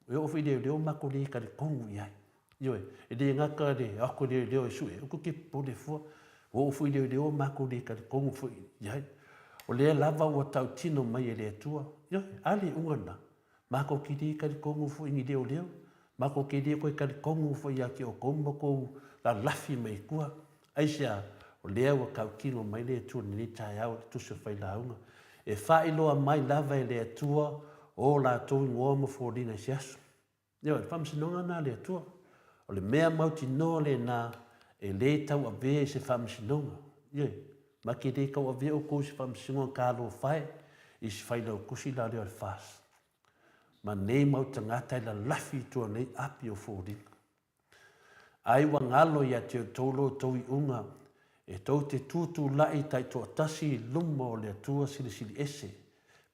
E oo foi i leoleo matou le talitonu i ai. Ioe, e le gata le o atu o leoleo e sue, aua tou te popole fua. Ua oo foi i leoleo matou le talitonu foi i ai. O lea lava ua tautino mai e le Atua, ioe, a le iuga lena, matou te le talitonu foi i ni leoleo, matou te le toe talitonu foi ia te outou ma outou lalafi mai i tua. Aisea? O lea ua tautino mai le Atua i lenei taeao i le Tusi o Failauga, e faailoa mai lava e le Atua o latou igoa ma foliga i se aso. Ioe, o le faamasinoga lena a le Atua. O le mea mautinoa lena e le tauavea i se faamasinoga. Ioe, ma ke le tauavea outou i se faamasinoga talofa e i se failautusi la lea o le FAS. Ma nei mau tagata e lalafi i tua nei api o foliga. Ai ua galo ia te outou lo outou iuga, e tou te tutulai taitoatasi i luma o le Atua Silisili Ese,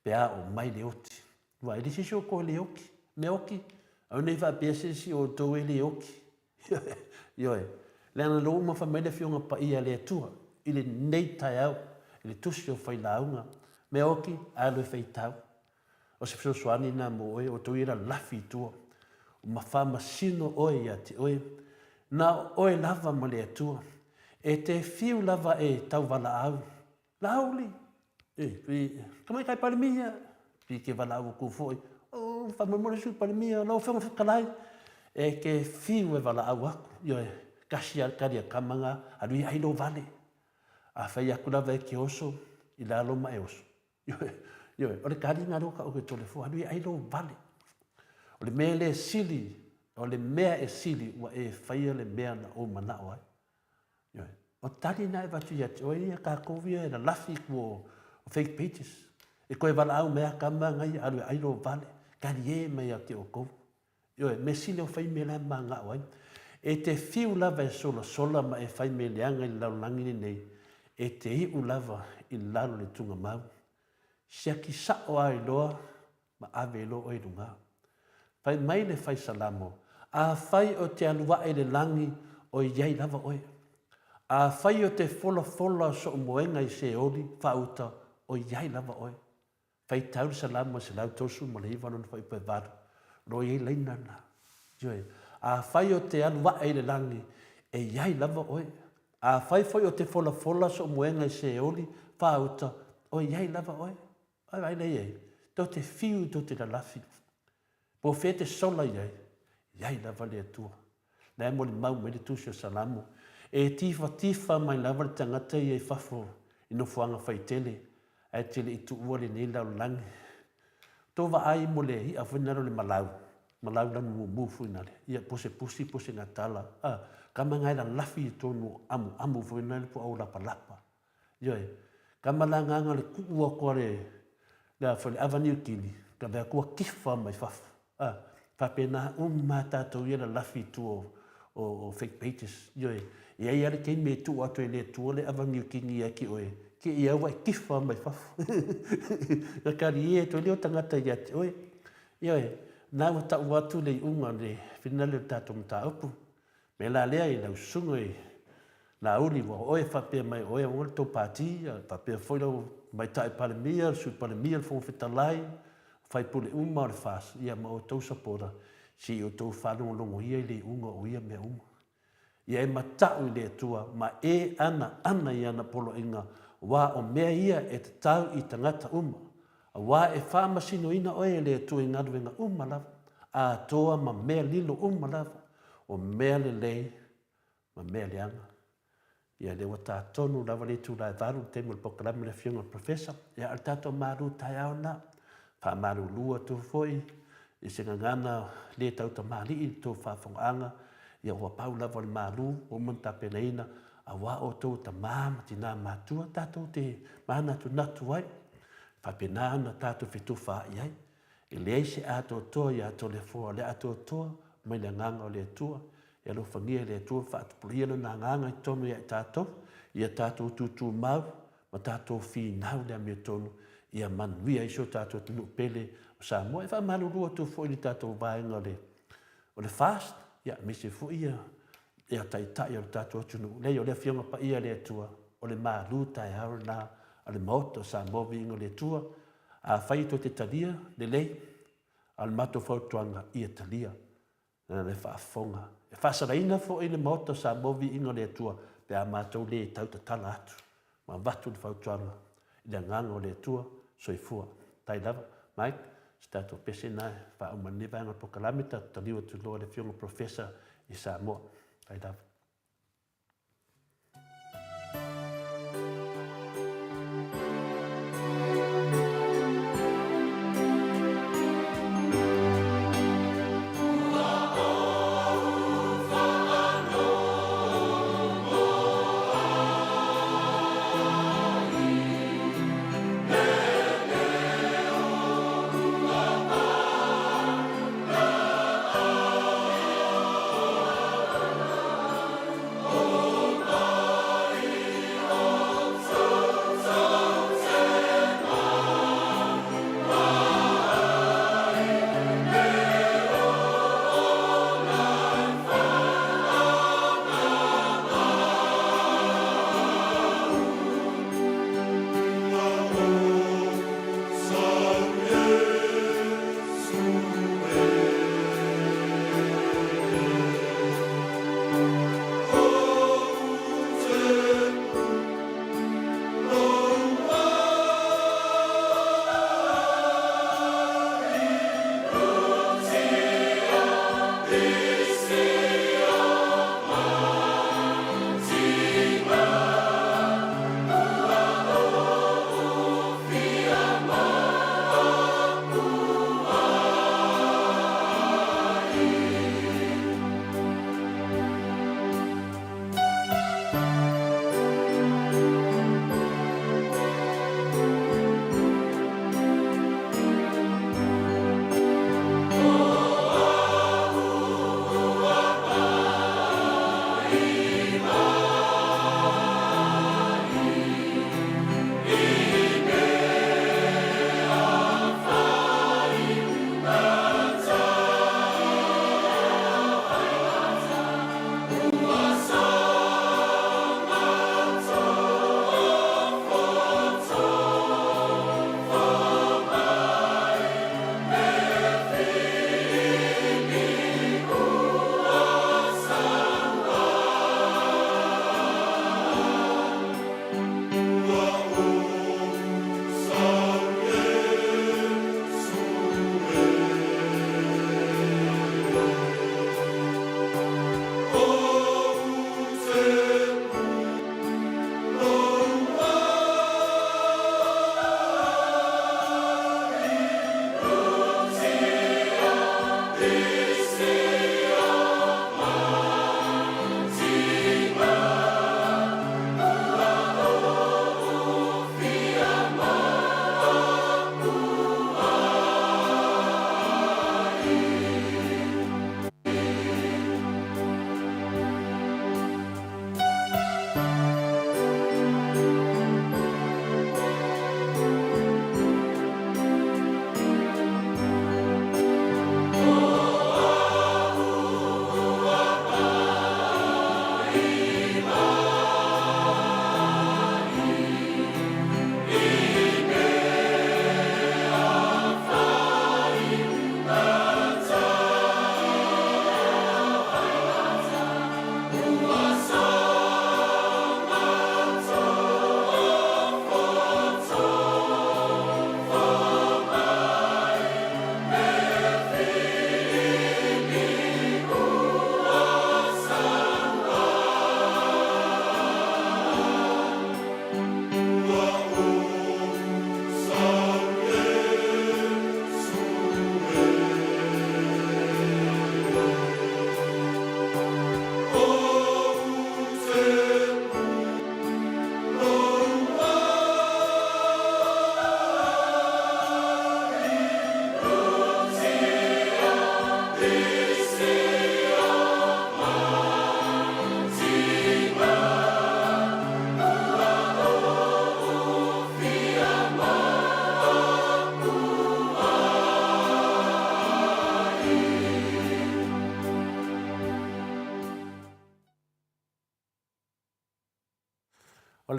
pe a oo mai le oti. Aua e le se isi o outou e le oti. Mea oti, aua ne i faapea se isi o outou e le oti. Ioe. Leaga o lea ua uma fai mai le Afioga Paia a le Atua i lenei taeao i le Tusi o Failauga, mea oti, alu e faitau. O se fesoasoani lena mo oe, o outou ia e lalafi i tua, ma faamasino oe ia te oe. Na o oe lava ma le Atua. E te fiu lava e tauvalaau. Laauli, e, e, Tamaitai Palemia, pi ke valaau atu foi, oh, faamolemole le Sui Palemia, lau Afioga i le Fofoga Fetalai, e te fiu e valaau atu, ioe, tasi lava le tali a tama na, alu ia ai lou vale. A fai atu lava e te oso, i lalo ma e oso. Ioe, ioe, o le tali na lea ua taoto i Toleafoa, alu ia ai lou vale. O le mea le sili, o le mea e sili ua e faia le mea na ou manao ai. Ioe, o tali na e avatu ia te oe ia tatou ia e lalafi i tua o fake pages. E toe valaau mai a tama na ia alu e ai lou vale, talie mai ia te outou. Ioe, mea sili o fai mea la e manao ai. E te fiu lava e solasola ma e fai mea leaga i le lalolagi lenei, e te iu lava i lalo i le tugamau. Siaki sao lava i loa ma ave loa oe i luga. Fai mai le fai Salamo, Afai o te alu ae i le lagi, o i ai lava oe. Afai o te folafola o sou moega i Seoli, faauta, o i ai lava oe. Faitau le Salamo e 139 lona fuaiupu e 8, o lo o i ai laina na. Ioe. Afai o te alu ae i le lagi, e i ai lava oe. Afai foi o te folafola sou moega i Seoli, faauta, o i ai lava oe. Ai vaai lea i ai, tou te fiu tou te lalafi. Po o fea e te sola i ai, i ai lava le Atua. La e molimau mai le Tusi o Salamo, E tifatifa mai lava le tagata ia i fafo i nofoaga faitele, ae te le i tuua lenei lalolagi. Tou vaai mo le i'a foi nalo le malau, malau lanu mumu foi nale, ia po se pusi po se gatala, a, kama nga e lalafi i tonu o amuamu foi nale po au lapalapa. Ioe, kama la agaga o le kuu atu a le, le a foi le ava niutini, ka vea atu ua tifa mai fafo. A, faapena uma a tatou ia lalafi i tua o, o, o fake pages. Ioe, e i ai lava le taimi e tuu atu ai e le Atua le ava niutini ia ki oe, ki ia ua e tifa mai fafo. Na kali e toe leo tagata ia te oe. Ioe, na ua tau atu le iuga le finale o le tatou mataupu. Mea la lea i lau susuga i Laauli, ua oe faapea mai o oe aua le tou pati, faapea foi lau Tamaitai Palemia, le Sui Palemia, le Fofoga Fetalai, faipule uma o le FAS, ia ma outou sapota, se i outou faalogologo ia i le iuga o ia mea uma. Ia e mata'u i le Atua ma e ana ana i ana poloaiga, aua o mea ia e tatau i tagata uma. Aua e faamasinoina oe e le Atua i galuega uma lava, atoa ma mea lilo uma lava, o mea lelei ma mea leaga. Ia lea ua ta tonu lava le itula e valu i le taimi o le polokalame a le Afioga i le Professor. Ia a o le tatou malu taeao lena. Faamalulu atu foi i se gagana le tautamalii i le tou faafofogaaga, ia ua pau lava o le malu ua uma ona tapenaina aua outou o tama ma tina matua tatou te manatunatu ai, faapena ona tatou fetufaai ai. E leai se atoatoa ia Toleafoa, o le atoatoa mai le Agaga o le Atua. E alofagia e le Atua ma faatupulaia Lona Agaga i totonu ia i tatou, ia tatou tutumau ma tatou finau le amiotonu ia manuia ai si o tatou atunuu pele o Samoa. E faamalulu atu foi i le tatou vaega o le, o le FAST, ia, aemaise foi ia, ia taitai o le tatou atunuu. Leai, o le Afioga Paia a le Atua, o le malu taeao lena a le Maota o Samoa, viiga o le Atua. Afai tou te talia, lelei, a o le matou fautuaga, ia talia. Leaga e faafofoga. E faasalaina foi le Maota o Samoa viiga o le Atua pe a matou le tautatala atu ma avatu le fautuaga i le agaga o le Atua. Soifua. Faafetai lava. Mike, o se tatou pese lena e faauma ai lenei vaega o le polokalame, tatou taliu atu loa i le Afioga i le Professor i Samoa. Faafetai lava.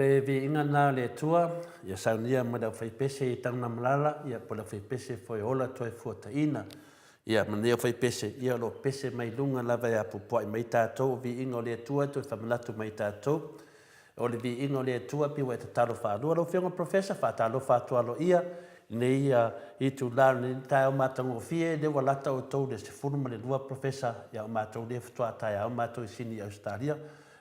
le viiga lena o le Atua, ia saunia mai le aufaipese i Tanugamalala, ia po o le aufaipese foi e ola toe fuataina. Ia, ma lenei aufaipese, ia o lo o pese mai luga lava e apoapoai mai tatou, o viiga o le Atua e toe faamanatu mai tatou. O le viiga o le Atua pei ua e tatalo faalua. Lau Afioga Professor, faatalofa atu aloaia i lenei itula o lenei taeao matagofie, lea ua lata outou i le 12 Professor, ia o matou lea faatoa taeao matou i Sini i Ausetalia.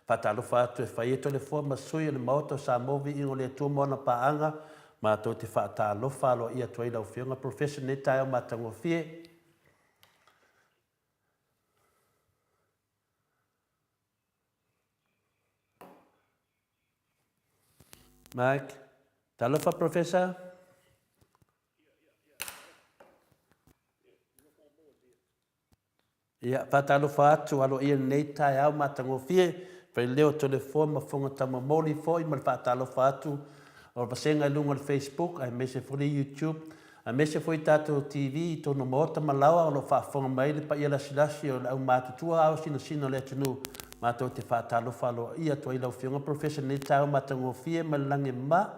Faatalofa atu e fai ai Toleafoa ma sui o le Maota o Samoa Viiga o le Atua ma ona paaga, matou te faatalofa aloaia atu ai i lau Afioga Professor i lenei taeao matagofie. Mike. Talofa Professor. Ia, faatalofa atu aloaia i lenei taeao matagofie, fai leo Toleafoa ma Fofoga Taumamoli foi ma le faatalofa atu o le vasega i luga o le Facebook aemaise foi le YouTube, aemaise foi tatou TV i totonu o maota ma laoa o lo o faafofoga mai le paia lasilasi o le aumatutua ao sinasina o le atunuu. Matou te faatalofa aloaia atu ai i lau Afioga Professor i lenei taeao matagofie ma le lagi e mama.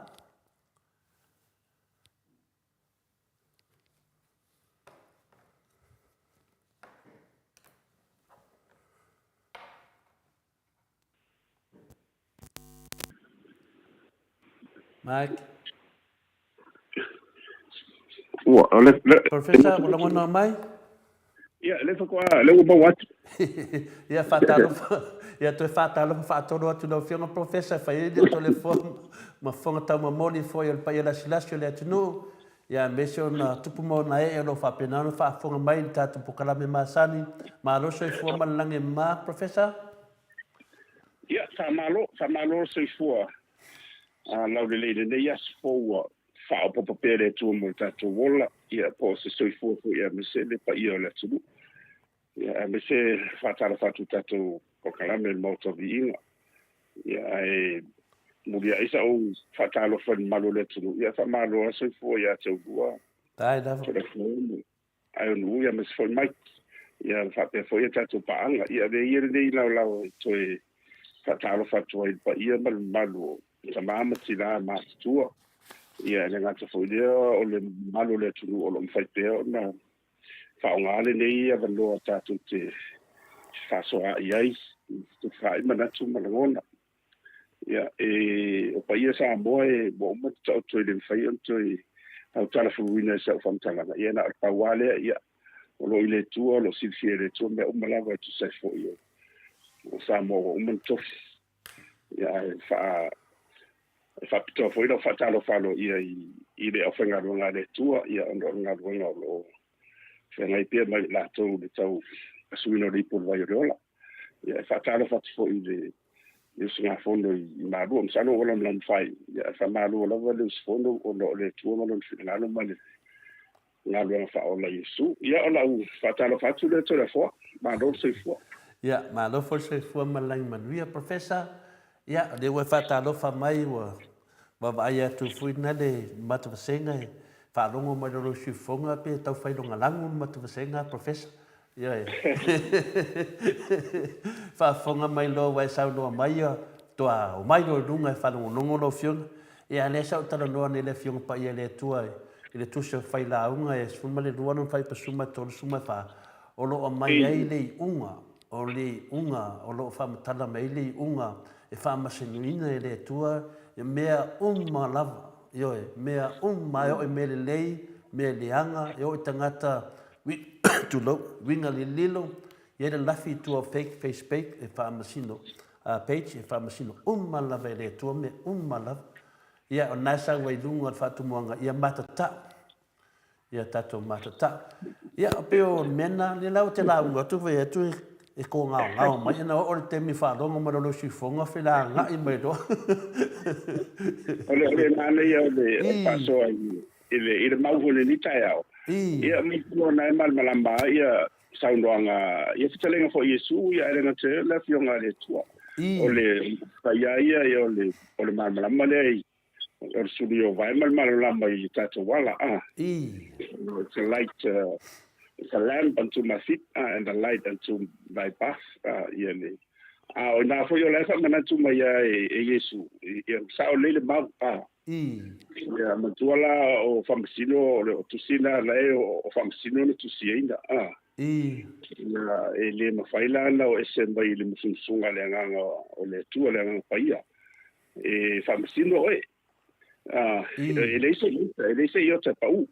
Mike. Ua, o le, le, Professor, ua lagona mai? Ia, le faatoa, le ua maua atu. Ia, faatalofa, ia toe faatalofa faatolu atu i lau Afioga Professor, e fai ai le Toleafoa ma fofoga taumamoli foi o le paia lasilasi o le atunuu, ia aemaise ona tupu ma ona ee o lo o faapena ona faafofoga mai i le tatou polokalame masani. Malo soifua ma le lagi e mama, Professor. Ia, faamalo, faamalo le soifua laulelei i lenei aso fou ua faaopoopo pea le Atua mo le tatou ola, ia, po o se soifua foi aemaise le paia o le atunuu. Ia, aemaise faatalofa atu i tatou polokalame i le Maota o Viiga. Ia, ae muliai sa ou faatalofa i le mamalu o le atunuu, ia, faamalo lava soifua ia te oulua. Faafetai lava. Toleafoa Ae o Nu'u, ia aemaise foi Mike, ia faapea foi a tatou paaga. Ia avea ia lenei laolao e toe faatalofa atu ai i le paia ma le mamalu o tama ma tina matutua. Ia e le gata foi i lea o le mamalu o le atunuu o lo o mafai pea ona faaaoga lenei avanoa tatou te fefaasoaai ai, fetufaai manatu ma lagona. Ia, e, o paia Samoa e ua uma ona taoto e le mafai ona toe tautalafuluina i sau faamatalaga. Ia, na o le pau lava lea, ia, o lo o i le Atua, o lo o silafia e le Atua mea uma lava e tusa ai foi o, o Samoa ua uma ona tofi. Ia, ae faa, e faapitoa foi lau faatalofa aloaia i, i le aufaigaluega a le Atua, ia, ona o le galuega o lo o feagai pea ma i latou i le tau asuina o le ipu o le vai o le ola. Ia, e faatalofa atu foi i le le usugafono i Malua. Masalo ua lamalama fai, ia, e faamalo lava le usufono ona o le Atua ma Lona finagalo ma le galuega faaola i Iesu. Ia, o lau faatalofa atu lea Toleafoa. Malo le soifua. Ia, malo foi le soifua ma le lagi manuia, Professor. Ia, o lea ua e faatalofa mai, ua vaavaai atu foi na le matavasega e faalogo mai lalo siufofoga pe tau fai logalago le matavasega, Professor. Ioe. Faafofoga mai loa ua e saunoa mai, ia toa omai loa i luga e faalogologo lau Afioga. Ia, lea sa ou talanoa nei i le Afioga Paia i le Atua i le tusi o Failauga e 12 lona faipasuma e 34, o lo o aumai ai le iuga, o le iuga o lo o faamatala mai ai le iuga e faamasinoina e le Atua mea uma lava, ioe, mea uma, e oo i mea lelei, mea leaga, e oo i tagata, tulou, uiga lililo, e i ai le lafi i tua o fake face page e faamasino, page e faamasino uma lava e le Atua mea uma lava. Ia, o lena e sau ai i luga o le faatumuaga, ia matatau. Ia tatou matatau. Ia, pei o le mea lena, lea la ou te lauga atu fai atu e kōgaogao mai, ana oo le taimi faalogo mai loa lou siufofoga felaga'i mai loa. O le, o le manaia o le faasoa i le, i le mau foi i lenei taeao. Ia, maitinoa na e malamalama ai ia saunoaga, ia fetalaiga foi i Iesu, ia ae le gata i lea, le Afioga a le Atua. O le paia ia, ia o le, o le malamalama lea i O le sulu o vae ma le malamalama i tatou ala, a. It's a light, it's a lamp unto my feet, and a light unto my path, ia le. A o ina foi o la e faamanatu mai a e Iesu, ia sao lelei le mau. A. Ia matua la o faamasino o le o tusi na la e o faamasino na tusiaina. A. Ia e le mafai la ona o ese mai i le musumusuga a le Agaga o le Atua, le Agaga Paia. E faamasino oe. A, e leai se iota, e leai se iota e pau.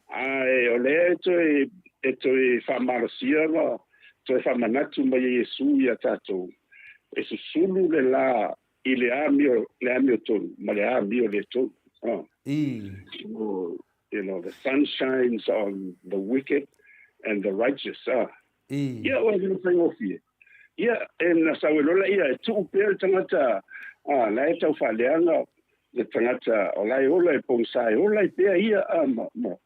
Ae o lea e toe, e toe faamalosia ma toe faamanatu mai e Iesu iā tatou, e susulu le la i le amio, le amiotonu ma le amio le tonu. You know, the sun shines on the wicked and the righteous. Ia, ua le faigofie. Ia, e na sau e lola ia, e tuu pea le tagata, a, la e tau faaleaga le tagata o la e ola e pogisa, e ola ai pea ia, a, ma, ma,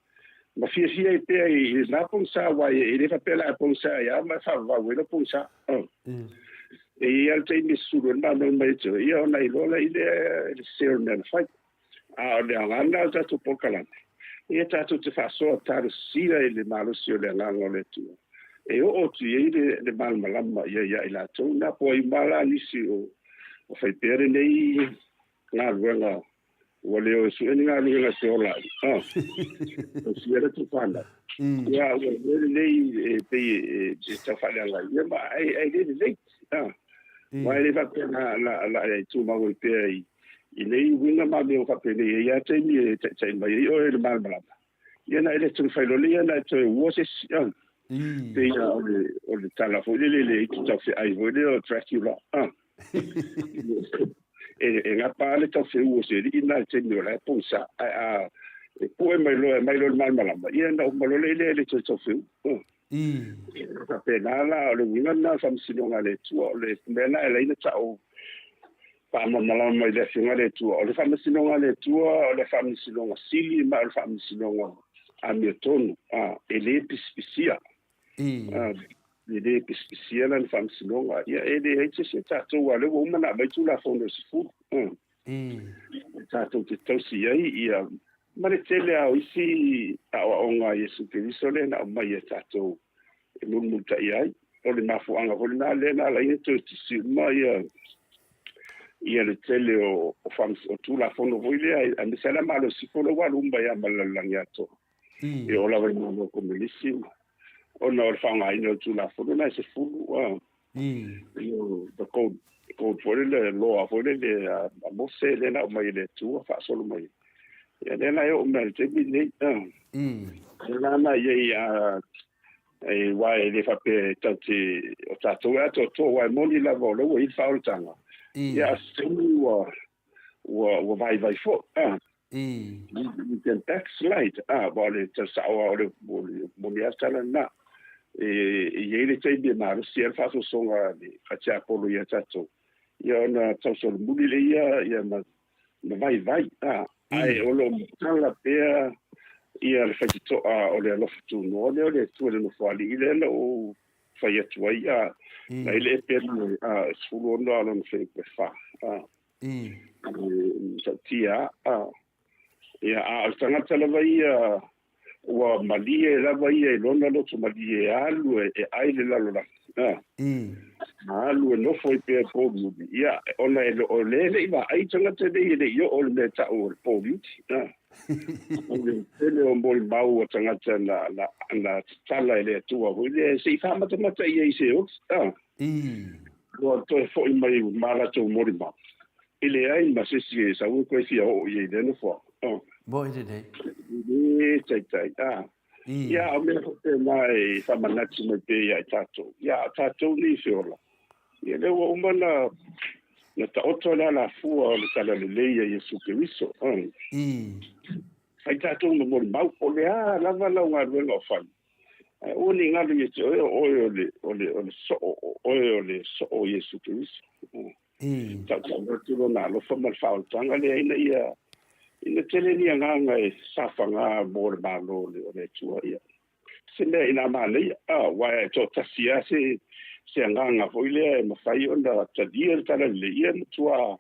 ma fiafia ai pea i lena pogisa, aua e le faapea la e pogisa ai lava ma e faavavau ai lou pogisa. A. E i ai lava le taimi e susulu ai le malamalama mai ia te oe, ia ona iloa laia lea i le sese o le mea na fai. A o le aoga lena o le tatou polokalame, ia tatou te faasoa talosia i le malosi o le Agaga o le Atua, e oo atu i ai le malamalama ia ia i latou. Na po ai uma la nisi o fai pea lenei galuega, ua le o e sue ni galuega e te ola ai. Ah, tausia le tou fanau. Ia, ua le lelei e pei e tau faaleaga ai ia, ma ai le lelei. Ah, aua e le faapea na e tumau ai pea i i nei uiga ma mea faapenei, e i ai lava taimi e taitai mai ai oe i le malamalama. Ia na e le toe fai loa lea, na e toe ua se isi. Pei lava o le tala foi lele le itu taufeai foi lea o Dracula. E gapa lava le taufeu o se alii na i le taimi o la e pogisa. Ae a e pue mai loa e aumai loa le malamalama, ia ona uma loa lea e le toe taufeu. E faapena la, o le uiga lena o le faamasinoga a le Atua. O le mea lena e ala ai ona tau faamalamalama mai le Afioga a le Atua. O le faamasinoga a le Atua, o le faamasinoga sili ma o le faamasinoga amiotonu, e le pisipisia. E le pisipisia lana faamasinoga. Ia, e leai se isi o tatou, aua o lea ua uma ona aumai Tulafono e 10. E tatou te tausi ai ia ma le tele lava o isi aoaoga a Iesu Keriso lea na aumai e tatou e mulimulitaia ai. O le mafuaaga foi lena lea na ala ai ona toe tusi uma ia ia le tele o o Tulafono foi lea, aemaise lava la malosi foi lea ua alu uma ai lava ma le lalolagi atoa. E oo lava i Malo Komunisi ona o le faaaogaina o le Tulafono lena e 10, the code, code foi lele, law foi lele a Mose lea na aumai e le Atua faasolo mai. Ia lea la e oo mai i le taimi lenei. Lea la i ai a e aua e le faapea e tatou te o tatou e atoatoa, aua e moni lava o lea ua i ai le faaolataga. Ia a o se taimi ua ua vaivai foi. You can backslide. Aua o le tala sao lava o le moni lava le tala lena. E i ai le taimi e malosi ai le faasoasoga a le tiapolo ia tatou, ia ona tausolomuli lea ia ma vaivai. Ae o lo o matala pea ia le faitotoa o le alofa tunoa lea o le Atua i le Nofoalii lea na ou fai atu ai, na i le Epelu 16 a lona fuaiupu e 4. Matautia a. Ia, a o le tagata lava ia ua malie lava ia i lona loto malie e alu e ai le lalolagi. A. Alu e nofo ai pea i pouliuli. Ia, ona e o lea e le i vaai tagata nei e le i oo i le mea e tau o le pouliuli. A. O le tele o molimau a tagata na, na, na tatala e le Atua foi lea se i faamatamata i ai i se oli. A. Ua toe foi mai ma latou molimau, e leai ma se isi e sau e toe fia oo i ai i lea nofoaga. Oh. Moi lenei. E le taitai. Ah. Ia, o mea faapena e faamanatu mai pea ia i tatou. Ia, a o tatou nei e feola, ia lea ua uma na, na taoto le alafua o le talalelei a Iesu Keriso. Oh. Fai tatou ma molimau, po o le a lava lau galuega o fai, Ae aua ne i galo ia te oe, o oe o le, o le, o le soo, o oe o le soo o Iesu Keriso. Tautau atu lona alofa ma le faaolataga lea ina ia, ina tele ni agaga e saofaga mo le Malo o le, o le Atua. Ia, se mea ina manaia, aua e toatasi lava se, se agaga foi lea e mafai ona talia le talalelei, ia e matua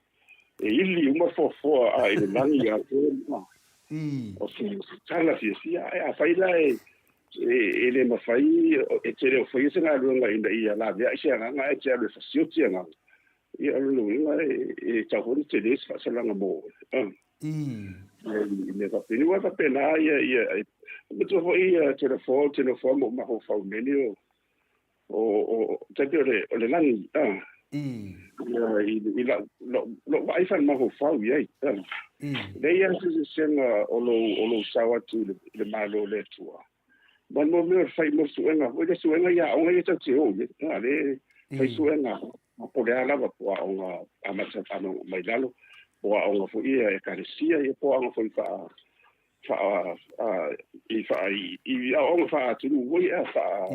e ili uma foafoa a i le lagi atoa. O se tala fiafia. Ae afai la e E le mafai, e te le o faia se galuega ina ia laveai se agaga ae te alu e fasioti agaga. Ia, o lona uiga e tatau foi ona tele se faasalaga mo oe. I mea faapena, aua e faapena ia, ia, manatua foi ia te nofoa, te nofoa ma ou mafaufau i mea nei o, o, o, tai pei o le, o le lagi, a. Ia, i, i lau, lou, lou vaai faale-mafaufau i ai, a. Leai lava se eseesega o lou, o lou sao atu i le, i le Malo o le Atua. Ma mo mea o le fai mo le suega foi le suega i aoga ia tatou te o i ai, a, le fai suega po o le a lava, po o aoga amata mai lalo, po o aoga foi ia ekalesia, ia po o aoga foi faa, faa, i faa, i aoaoga faa-atunuu foi a faa,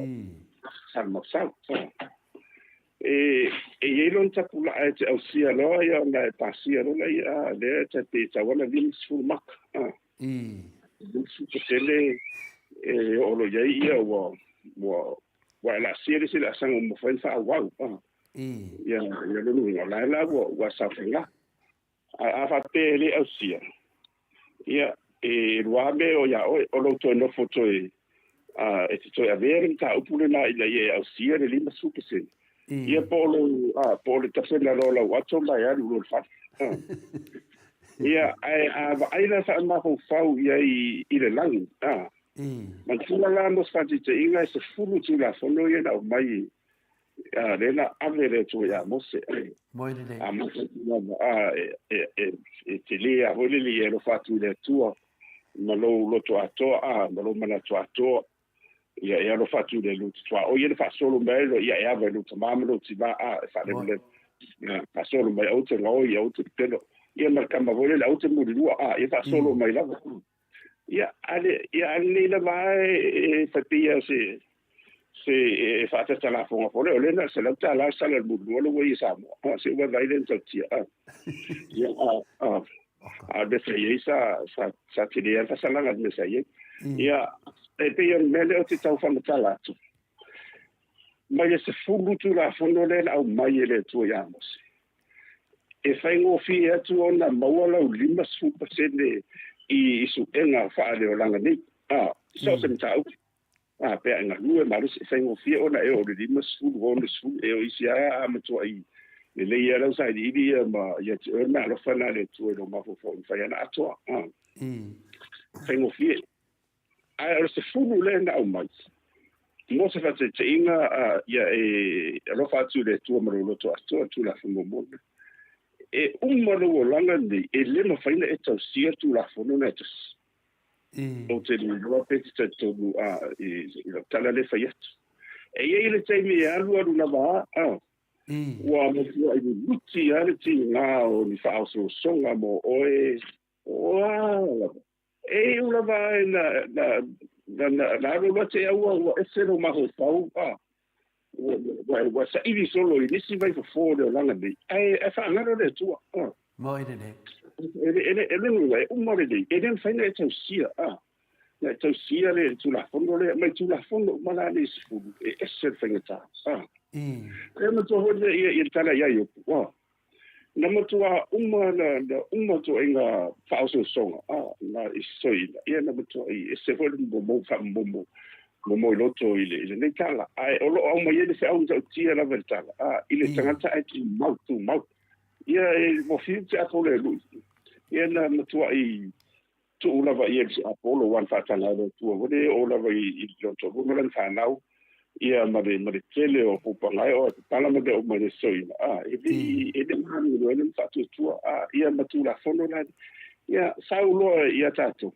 salamausau. E, e i ai lona tapulaa e te ausia loa ia ona e pasia loa lea, a, lea e te tatau ona 50 maka. A. 50% e oo loa i ai ia ua, ua, ua e laasia le isi laasaga ua mafai ona faaauau. A. Ia, ia lona uiga, o la e la ua, ua saofaiga. Ae a faapea e le ausia, ia, e lua mea e oo iā oe, o lou toe nofo toe, a, e te toe avea le mataupu lena ina ia e ausia le 50%, ia po o lou, a, po o le tapena loa o lau ato ma e alu i lo le fale. A. Ia, ae a vaai la faamafaufau i ai i le lagi, a, manatua la mo se faataitaiga e 10 Tulafono ia na aumai a, lea na ave le Atua ia Mose. Moe lelei. A Mose lava, a, e, e, e, e tele a foi lele e alofa atu i le Atua ma lou loto atoa, a, ma lou manatu atoa. Ia e alofa atu i le lou tuaoi ia na faasolo mai ai loa, ia e ava i lou tamā ma lou tivā, a, e faalelelele. Ia, faasolo mai aua te gaoi, aua te pepelo. Ia ma le tama foi lele, aua te mulilua, a, ia faasolo mai lava. Ia, a le, ia, a lenei lava a e, e fai pei lava se, se e faatatalafoga foi lea, o lea na o le $100 le sala i le mulilua lea ua i ai i Samoa. A, se ua vaai lea na tautia, a. Ia, a, a, a o le mea sa i ai sa, sa, sa tele lava le faasalaga i le mea sa i ai. Ia, e pei o le mea lea ou te tau faamatala atu, mai le 10 Tulafono lea na aumai e le Atua ia Mose, e faigofie atu ona maua lau 50% i suega faaleolaga nei. A, so o se mataupu. A, pe a e galue malosi, e faigofie ona e oo i le 50, 60, e o isi lava a matuai lelei lava lau sailiili ia ma ia te oe le meaalofa lena a le Atua i lou mafaufau e mafai lava ona atoa. A, faigofie. Ae o le 10 lea na aumai, mo se faataitaiga, ia e alofa atu i le Atua ma lou loto atoa, le Tulafono muamua lena. E uma lou olaga lenei, e le mafai ona e tausia le Tulafono lena e tasi. Ou te le iloa pe te talitonu i lau tala lea e fai atu. E i ai le taimi e alualu lava a, ua matuai luluti lava le tiga o ni faaosoosoga mo oe, o a lava. E iu lava ai na, na, na, na, na alu alu atu e aua ua ese lou mafaufau, a, ua, ua, ua saili solo i nisi vaifofo o le olaga nei, ae, ae faagalo le Atua, a. Moe lelei. E, e, e, e lona uiga, e uma lelei, e le mafai ona e tausia, a, na e tausia le Tulafono lea, mai Tulafono uma la nei e 10, e ese le faigata, a. E manatua foi lea ia, ia le tala ia Iopu, a, Na matua uma na, na uma ituaiga faaosoosoga, a, na i soiina, ia na matuai ese foi le momo faamomo momo i loto i le, i lenei tala. Ae o lo o aumai ai le feau matautia lava i le tala, a, i le tagata ae tumau, tumau. Ia e ua fiu te Apolo e lui. Ia na matuai tuu lava i ai le Apolo aua na faataga ai le Atua foi lea e oo lava i, i lona toalua ma lana fanau, ia ma le, ma le tele o pupaga e oo e papala ma mea uma i le soiina, a, e le i, e le maluelue ai lona faatuatua, a, ia ma Tulafono la, ia, sau loa ia tatou.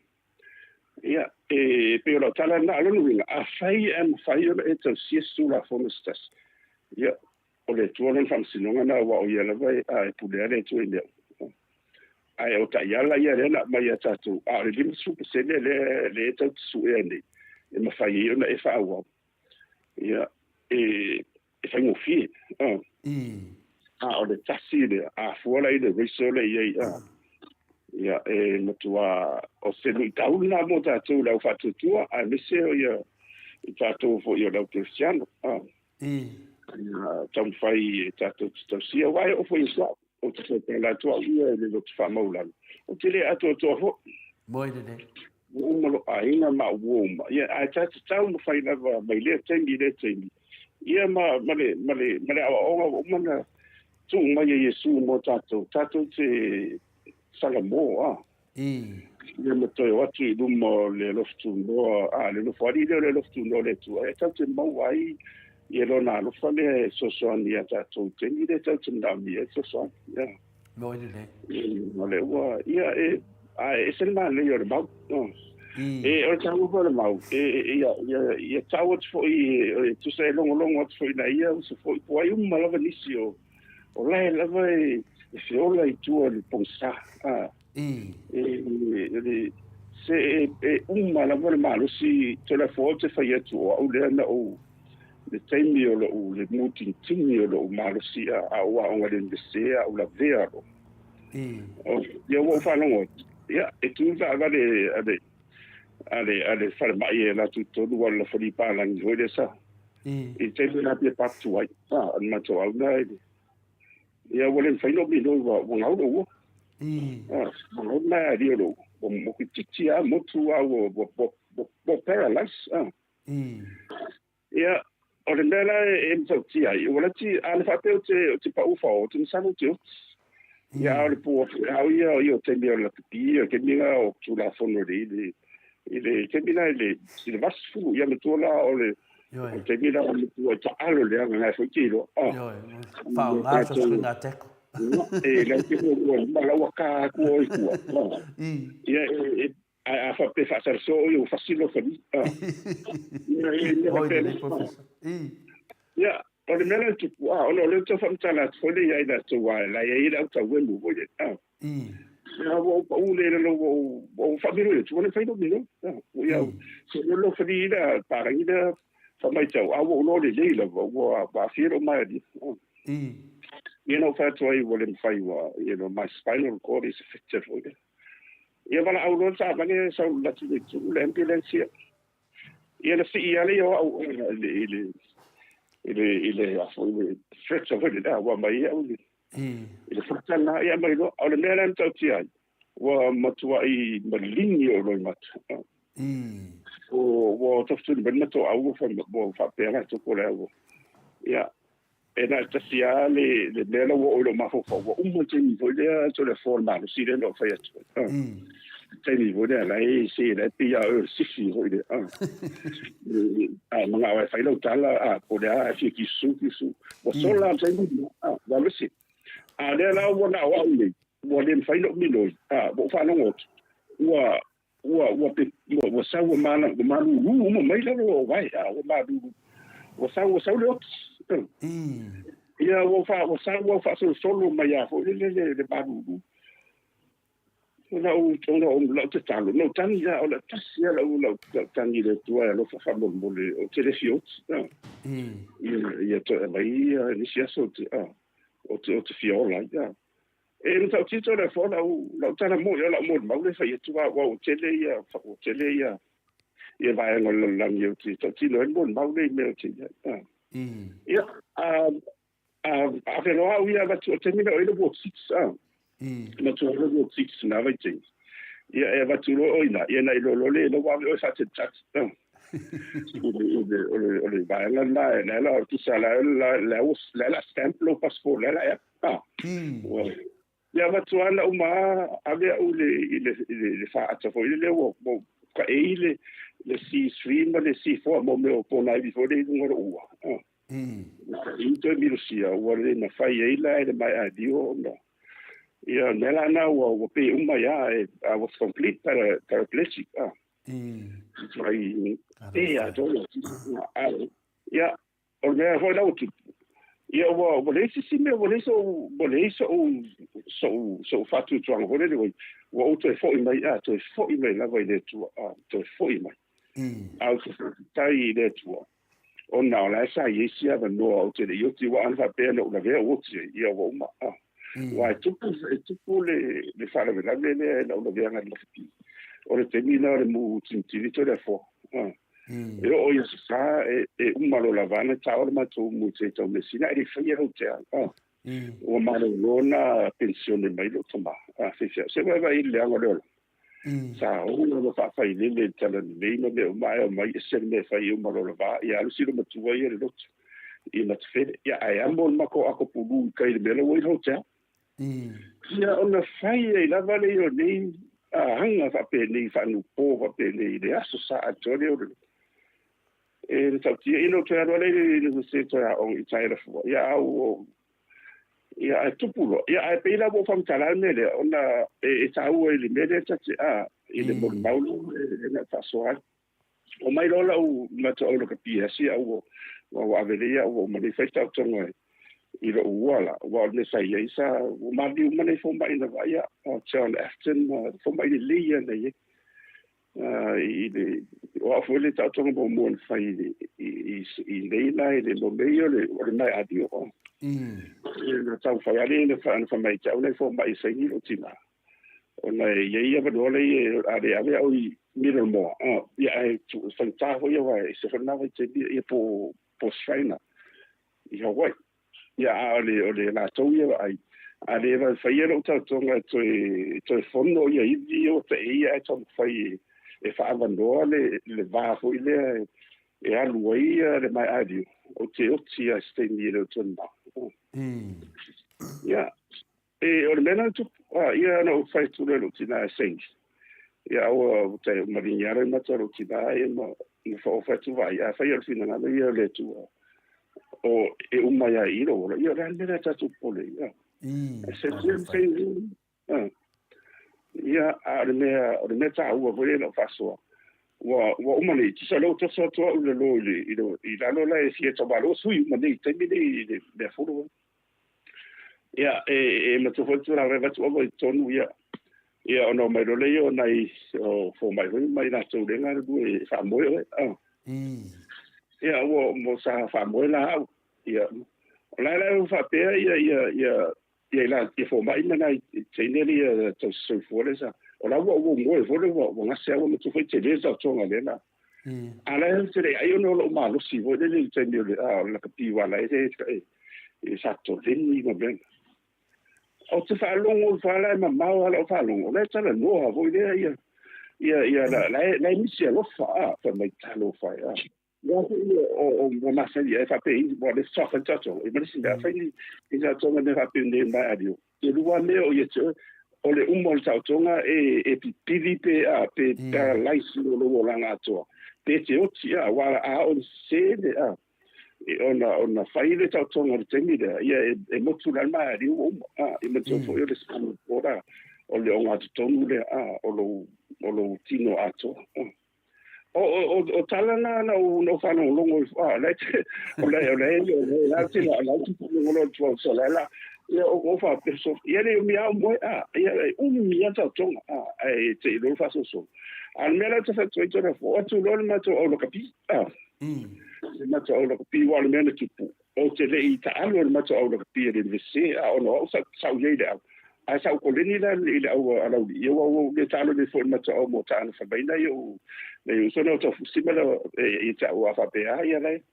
Ia, e pei o lau tala lena, o lona uiga, afai ae mafai ona e tausia se Tulafono se tasi, ia, o le Atua lona faamasinoga lena, aua o ia lava e, a, e pulea le Atua i mea uma. Ae o taiala ia lea na aumai ia tatou, a o le 50% lea, lea e tatou te suea nei, e mafai ai ona e faaauau. Ia, e, e faigofie. A, a o le tasi lea, a fua la i le ratio lea i ai, a, ia, e matua, o se luitau lena mo tatou le au faatuatua, aemaise o ia, i tatou foi o le au kerisiano. A, Ia taumafai e tatou te tausia, aua e oo foi i au, ou te tautala atu au ia i le loto faamaualalo, ou te le atoatoa foi. Moe lelei. Ua uma lou aiga ma au uo uma, ia, ae ta tatau ona fai lava mai lea taimi i lea taimi, ia, ma, ma le, ma le, ma le aoaoga ua uma ona tuu mai e Iesu mo tatou, tatou te salamo, a. Ia ma toe o atu i luma o le alofa tunoa, a, le Nofoalii lea o le alofa tunoa o le Atua, e tatou te maua ai ia Lona alofa lea e fesoasoani iā tatou i taimi lea tatou te manaomia ai le fesoasoani. Ia. Moi lelei. O le ua, ia, e, a e ese le manaia o le mau. E, o le taua foi o le mau, e, ia, ia, ia tau atu foi, e tusa e logologo atu foi ina ia uso foi, po o ai uma lava nisi o, o lae lava e, e feola i tua o le pogisa. A, e, e, se e, e uma lava le malosi, Tolafoa ou te fai atu o au lea na ou, le taimi o lou le mutinitini o lou malosi a a ou aoga i le Iunivesite a ou lavea loa. O, ia ua ou faalogo atu, ia, e tu le taavale a le, a le, a le falemai e alu atu i totonu aua o le lafali palagi foi lea sa, i le taimi la pia patu ai, a, o le matou au lena i le, ia ua le mafai ona ou minoi ua, ua gau lou ua. A, ua gau le maea o lou ua, ua motu a motu a ua, ua, ua, ua, ua paralyze, a. Ia, o le mea la e matautia ai, ua lati, a na faapea ou te, ou te pau fao, ou te masalo ou te oti. Ia, a o le po au ia, ia o taimi o le lakapi, o le taimi la o Tulafono i le, i le, taimi la i le, i le 80, ia matua la o le, o le taimi la o matua i taalo leaga ngai foi te iloa. Ah. Ioe, whaonga so sui ngā teko. E, lau te mua, ma lau a kā kua oi kua. Ia, e, Ae a faapea faasalaso o ia ua fasi lou fali. Oi lelei Professor. Ia, o le mea la e tupu, a, ona o lea ou te tau faamatala atu foi lea ia i latou aua la e i ai le autauemu foi lea. A. Ia, ua ou pau lea i lalo, ua ou, ua ou faamiloi atu, ua le mafai ona ou miloi. A, ua ia, se lou fali lea, palagi lea faamaitau, a ua ou iloa lelei lava, ua aafia lou maea. Ia na ou fai atu ai ua le mafai, ua, you know, my spinal cord is affected foi lea. Ia valaau loa le taavale sau latu i le itu le ambulance ia. Ia na sii lava lea o au i le i le i le i le a foi le stretcher foi lea ua mai au i le i le fata na ia mai loa. O le mea la na matautia ai ua matuai maligi ou loimata. O ua tofutuli mai le matou au ua ua faapea latou po o le a ua. Ia E na o le tasi lava le, le mea la ua oo i lou mafaufau, ua uma le taimi foi lea Toleafoa o le malosi lea na ou fai atu ai. Ah. Le taimi foi lea la e se la e pei lava oe o le sifi foi lea. Ah. A manao e fai lau tala, a po o le a, e fia kisu, kisu. Ua sola le taimi lena, ah, ua alu ese. A lea la ua na o au nei, ua le mafai ona ou minoi, ah, ua ou faalogo atu, ua, ua, ua, pe, ua, ua sau ua, mana, ua malūlū uma mai lalo o wae, a ua malūlū. Ua sau, ua sau le oti. Ia, ua, fa, ua sau ua faasolosolo mai a foi le, le, le, le malūlū. Ona ou, ona ou, lau tatalo, na ou tagi la, o lau tasi lava lau, lau, lau tagi i le Atua e alofa faamolemole, ou te le fia oti. Ia, ia toe aumai ia nisi aso ou te, ou te, ou te fia ola ai. E matautia Toleafoa lau, lau tala moni, o lau molimau lea e fai atu, aua ua tele ia, ua tele ia, ia vaega o le lalolagi ou te tautino ai le molimau lea i mea ou te i ai. Ia, a, a, a feloa au ia avatu, o le taimi lea o i le Ward 6, a, avatu ai le Ward 6 na vaitaimi. Ia, e avatu loa o i ina, ia na iloa loa lea, ua ave oe faatalitali, a. O le, o le vaega lena, lea la, tusa la, la, la, la, la stamp lou passport, lea la e Ah. Ua ia avatu lava na uma lava ave au i le, i le, i le, le faata foi lele ua, ua taei le, le C3 ma le C4 mo mea o ponaivi foi lea i luga o lou ua. Ah. Ua toe milosia, ua le mafai ai la e le maeadio ona ia mea la na ua, ua pe uma ia, e, I was complete para, paraplegic. Ah. Ai, e a tolu. Ia, O le mea foi la ua tupu, ia ua, ua leai se isi mea, ua leai so'u, ua leai so'u, so'u, so'u faatuatuaga foi lele, ua, ua ou toe fo'i mai, a, toe fo'i mai lava i le Atua, a, toe fo'i mai. A ou te faafetai i le Atua, ona o la e sa i ai si avanoa ou te le i oti, aua ana faapea na ou lavea ou oti ai, ia ua uma, a. Aua e tupu, e tupu le, le faalavelave lea i lau laveaga i le lakapi. O le taimi lena o le mu tinitini Toleafoa, a. E oo i aso Sa, e, e uma loa lava ana tao le matou mu i te tau measina, ae le i faia lau tea. Ah. Ua malolo na penisione mai lou tama. Ah, faifeau. Se vaevae i le leaga o le ola. Sa ola ma faafailele i le talalelei ma mea uma ae omai ese le mea e fai e uma loa le va, ia alu silo matua ia i le lotu i Matafele, ia ae amo le matou ato pulu i tai i le mea la ua i le hotel. Ia ona fai ai lava lea o nei aga faapenei faanupō faapenei i le aso sa atoa lea o le e le tautia ina o toe alu ala i le Universite toe aoga i Taelafua ia au o Ia, ae tupu loa. Ia, ae pei la ua ou faamatala le mea lea, ona e taua i le mea lea ta te, a, i le molimau lea e na faasoa ai. Omai loa lau matou au lakapi e asi au ua ua ave lea au ua uma nei fai taotoga i lou ua la, aua o le mea sa i ai sa ua maliliu uma nei fomai na vaaia, John Afton ma fomai lelei ia na i ai. I le o au foi le taotoga muamua na fai i i nei la i le mea ia o le maeadio. Na taumafai lava lea na fai mai te au nai fomai e saini lou tina ona e i ai avanoa lea a le ave au i Middlemore, ia ae faigata foi aua e ese foi lena vaitaimi ia po o Schreiner i Hawaii. Ia, a o le, o le latou ia vaai, a le vave faia lou taotoga e toe, e toe fono ia ivi ia ua taei ia ae taumafai e, e faaavanoa le, le va foi lea e, e alu ai ia le maeaaliu, ou te oti lava i se taimi e le o toe mamao. Ia, E, o le mea lena na tupu, a, ia na ou fai atu loa i lou tina e saini. Ia, aua ua tai maligi lava le mata o lou tina ia ma, ma faaofa atu vaai, afai o le finagalo ia o le Atua, o e uma ia i lou ola, ia o le a le mea lea tatou popole ai, a. E saini ia, saini ia, a. Ia, a o le mea, o le mea taua foi lea na ou faasoa, ua, ua uma nei, tusa o lea ua toso atu au i lalo i le, i le, i lalo la e fia taumalo, ua sui uma nei i le taimi nei i le mea fulu. Ia, e matua foi le tulaga e avatu ava i totonu, ia, ia ona omai loa lea o nai o fomai foi ma i latou lea galulue e faamoe oe. Ah. Ia, ua mo sa faamoe la au. Ia, o la la ua faapea ia ia ia ia ila ia fomai ma nai teine le ia tausi soifua le sa. O la ua ua moe foi le ua ua gase au matua foi tele sa toga le la. A la e te le ai ona o lou malosi foi lele i le taimi o le a o le lakapi aua la e e e sa toleni ma mea. Ou te faalogo ifo lava la e mamao lava lau faalogo, o la e talanoa foi lea ia ia ia la la e la e misi alofa a fai mai talofa e a. Ua foi o o ua masani ai faapea i ua le faatoa fai tatou e ma le isi mea afai ni ni tatou mea faapea nei mai alio. E lua mea o ia te oe, o le uma o le taotoga e, e pipili pe, a, pe paralyze i lou olaga atoa. Pe te oti, a, aua a o le sese le, a, e, ona, ona fai le taotoga i le taimi lea, ia e, e motu la le maaliu ua uma, a, i manatua foi o le spinal cord, a, o le ogatotonu lea, a, o lou, o lou tino atoa. A. O, o, o tala na na ou, na ou faalogologo ifo, a, o la e te, o la, o la e, o la e te, o la e te faalogologo atu au sa la la, ia, o, o faapea so, ia le umi a o moe, a, ia, e umi a taotoga, a, ae te i loa le faasoso. A o le mea la ou te fai atu ai tona fua, o atu loa le matou au lakapi, a, le matou au lakapi, aua o le mea na tupu, Ou te le i taalo i le matou au lakapi a le Universite, a ona o au sa, sa ou i ai i le au. Ae sa ou koleni la i le au a Laulii, aua ua ou le taalo nei foi i le matou au mo taalo fai mai nai ou, nai uso na o Taufusi ma le, e, ia te au a faapea a ia la e.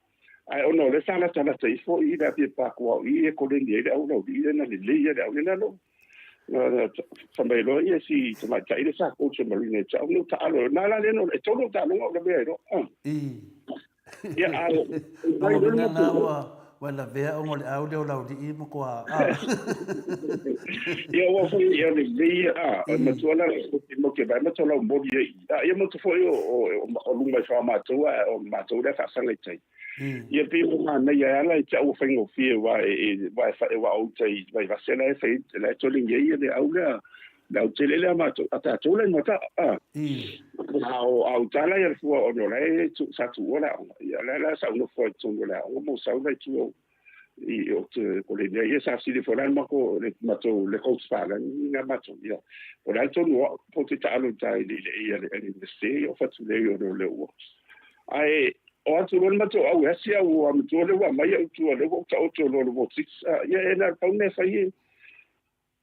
Ae ona o lea sa latalata ifo i le Apia Park aua o i e koleni ai le au Laulii lea na lelei ai le au lea na lou. Na fai mai loa ia si tamaitai lea sa coach e Marina ia te au, na ou taalo, na la lea na, e tolu au taaloga o lavea ai loa. Ia, a o Lona uiga lena ua ua lavea ona o le au lea o Laulii ma toa a. Ia ua foi ia lelei a o matua la mo ke vai matua lau moli ai. A ia matua foi o o o luma i wha mātou a o mātou lea whaasangai tai. Ia pei o manaia e ala i te au whaingofie wa e e wa e wha e wa o uta i vai vase la e whai la e tole ngi ia le au lea le au tele lea mātou a tātou la i mata a. A o au tala ia le fua o no la e tu sa tu ora o ia la la sa nofo i tonu la o mo sau la i tua i o te ko le mea ia sa sili fo la mako le matou le coach pa la ni nga matou ia o la tonu o po te taalo tai le le ia le le se o fatu le o le ua ai o atu lo matou au asi au a matou le ua mai au tua le ua ta o to lo le vortex ia e na pau me fai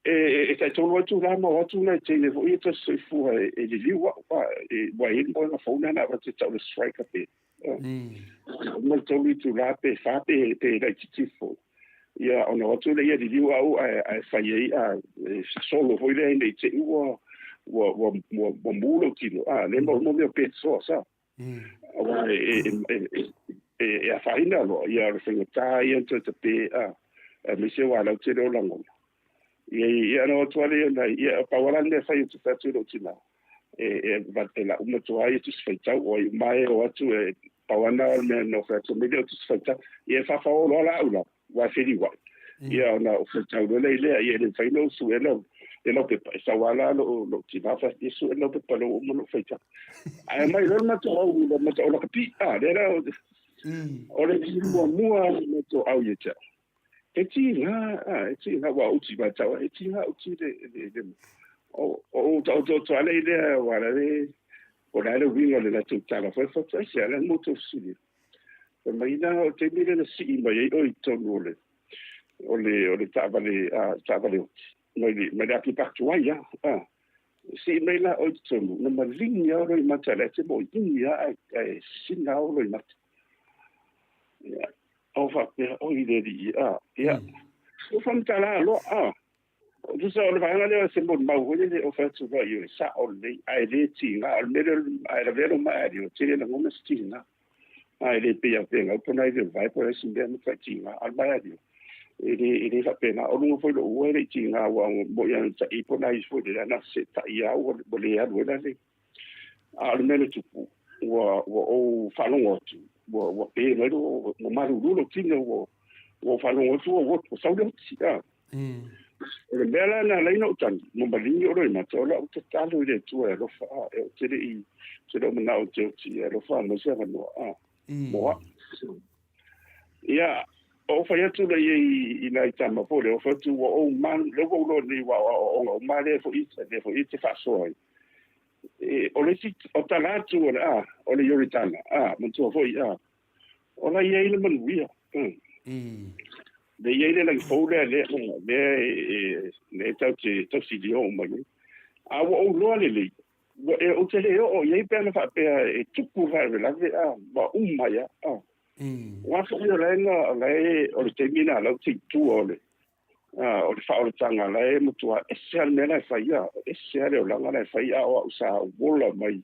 e e tai tolu atu la ma o atu nai teine foi ia tasi soifua e liliu au a e ua i ai le moega fou lena avatu e tau le striker pe uma le tolu itula pe fa pe pe laitiiti foi ia ona o atu lea ia liliu au ae ae fai ai a e solo foi lea ina i te i ua Ua ua ua ua mu lou tino a le mo mo mea pe soa sa. Aua e afaina loa ia o le faigata ia ona toe tape a aemaise aua o la e tele o lagona. Ia ia ona o atu lava lea i nai ia pau lava la le mea e fai ou te fai atu i lou tina e e e lau uma atu lava ia tusi faitau o ai uma e o atu e pau lava lena o le mea na ou fai atu mai lea o tusi faitau. Ia e faafaoo loa la au la aua e feliuai. Ia ona ou faitau loa lea i lea, ia e le mafai ona ou sue lau le lau pepa, e sau lava la lou lou tina fai atu, ia sue lau pepa lea ua uma ona ou faitau. Ae aumai loa le matou au le matou au lakapi, a, lea la o le muamua le matou au ia te au. E tiga, a, e tiga, ua uti vai tau, e tiga uti le, le, le, o, o, o, o, o, ale i lea, ua la le, o le a le uiga o le latou tala foi, fai atu, aisea la le mo tou fesili. Fai mai na o le taimi lea na sii mai ai oe i totonu o le o le o le taavale a taavale oti mai le mai le ake tuai a a sii mai la oe i totonu na maligi lava loimata la e te moʻiʻi a ae ae sisina lava loimata. Ia ou faapea oi le alii a ia ua faamatala loa a Tusa o le vaega lea o se molimau foi lele o fai atu loa i o le sao lelei ae le tiga o le mea lea ae lavea lou mae alii o tele lagona se tiga ae le pei a feagau po nai le vae po o le isi mea matuai tiga a o le mae alii e le e le faapena o luga foi lou ua e le i tiga aua mo ia na ta'i po nai foi lele na seeta'i a ua le alu ai la le a o le mea na tupu ua ua ou faalogo atu ua ua pe mai lo ua malulu lou tino ua ua ou faalogo atu ua ua sau le oti a. O le mea la na ala ai ona ou tagi, ua maligi o Loimata, o lau tatalo i le Atua e alofa, a, e ou te le i, ou te le o manao ou te oti, e alofa aumai se avanoa, a, mo au. Ia, ou fai atu lea i ai i nai tama foi lea, ou fai atu, ua ou man, lea ua ou iloa nei, aua o aoaoga uma lea foi, lea foi e te faasoa ai. E, o le isi, o tala atu o le, a, o le Ioritana, a, manatua foi, a, O la i ai le manuia. Le i ai le lagi fou lea lea lea e lea tau te tausi lio mai ai. A ua ou iloa lelei, ua e ou te le oo i ai pe ana faapea e tupu le faalavelave a ua uma ai a. Aua foi o la e na o la e o le taimi lena o la e ou te i tua o le o le faaolataga la e matua ese lava le mea la e fai a, ese lava le olaga la e fai a o au sa ou ola mai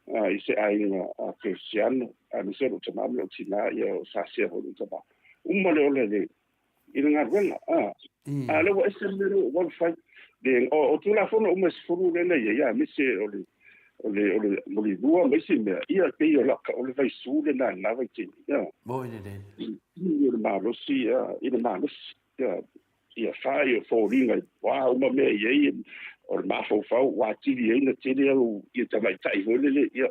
i se aiga kerisiano, aemaise o lou tama ma lou tina, ia o sa sea foi lou tama. Uma le ola i le i le galuega, a, a o lea ua ese le mea lea ua ou alu fai. Le, o, o Tulafono uma e 10 lea na i ai, aemaise o le o le o le molilua ma isi mea, ia pei o la, o le vaisu lena i lena vaitaimi, ia. Moi lelei. I le malosi, i le malosi. Ia, ia fai o foliga i a uma mea i ai, o le mafaufau ua atili ai ona tele au ia tamaitai foi lele, ia,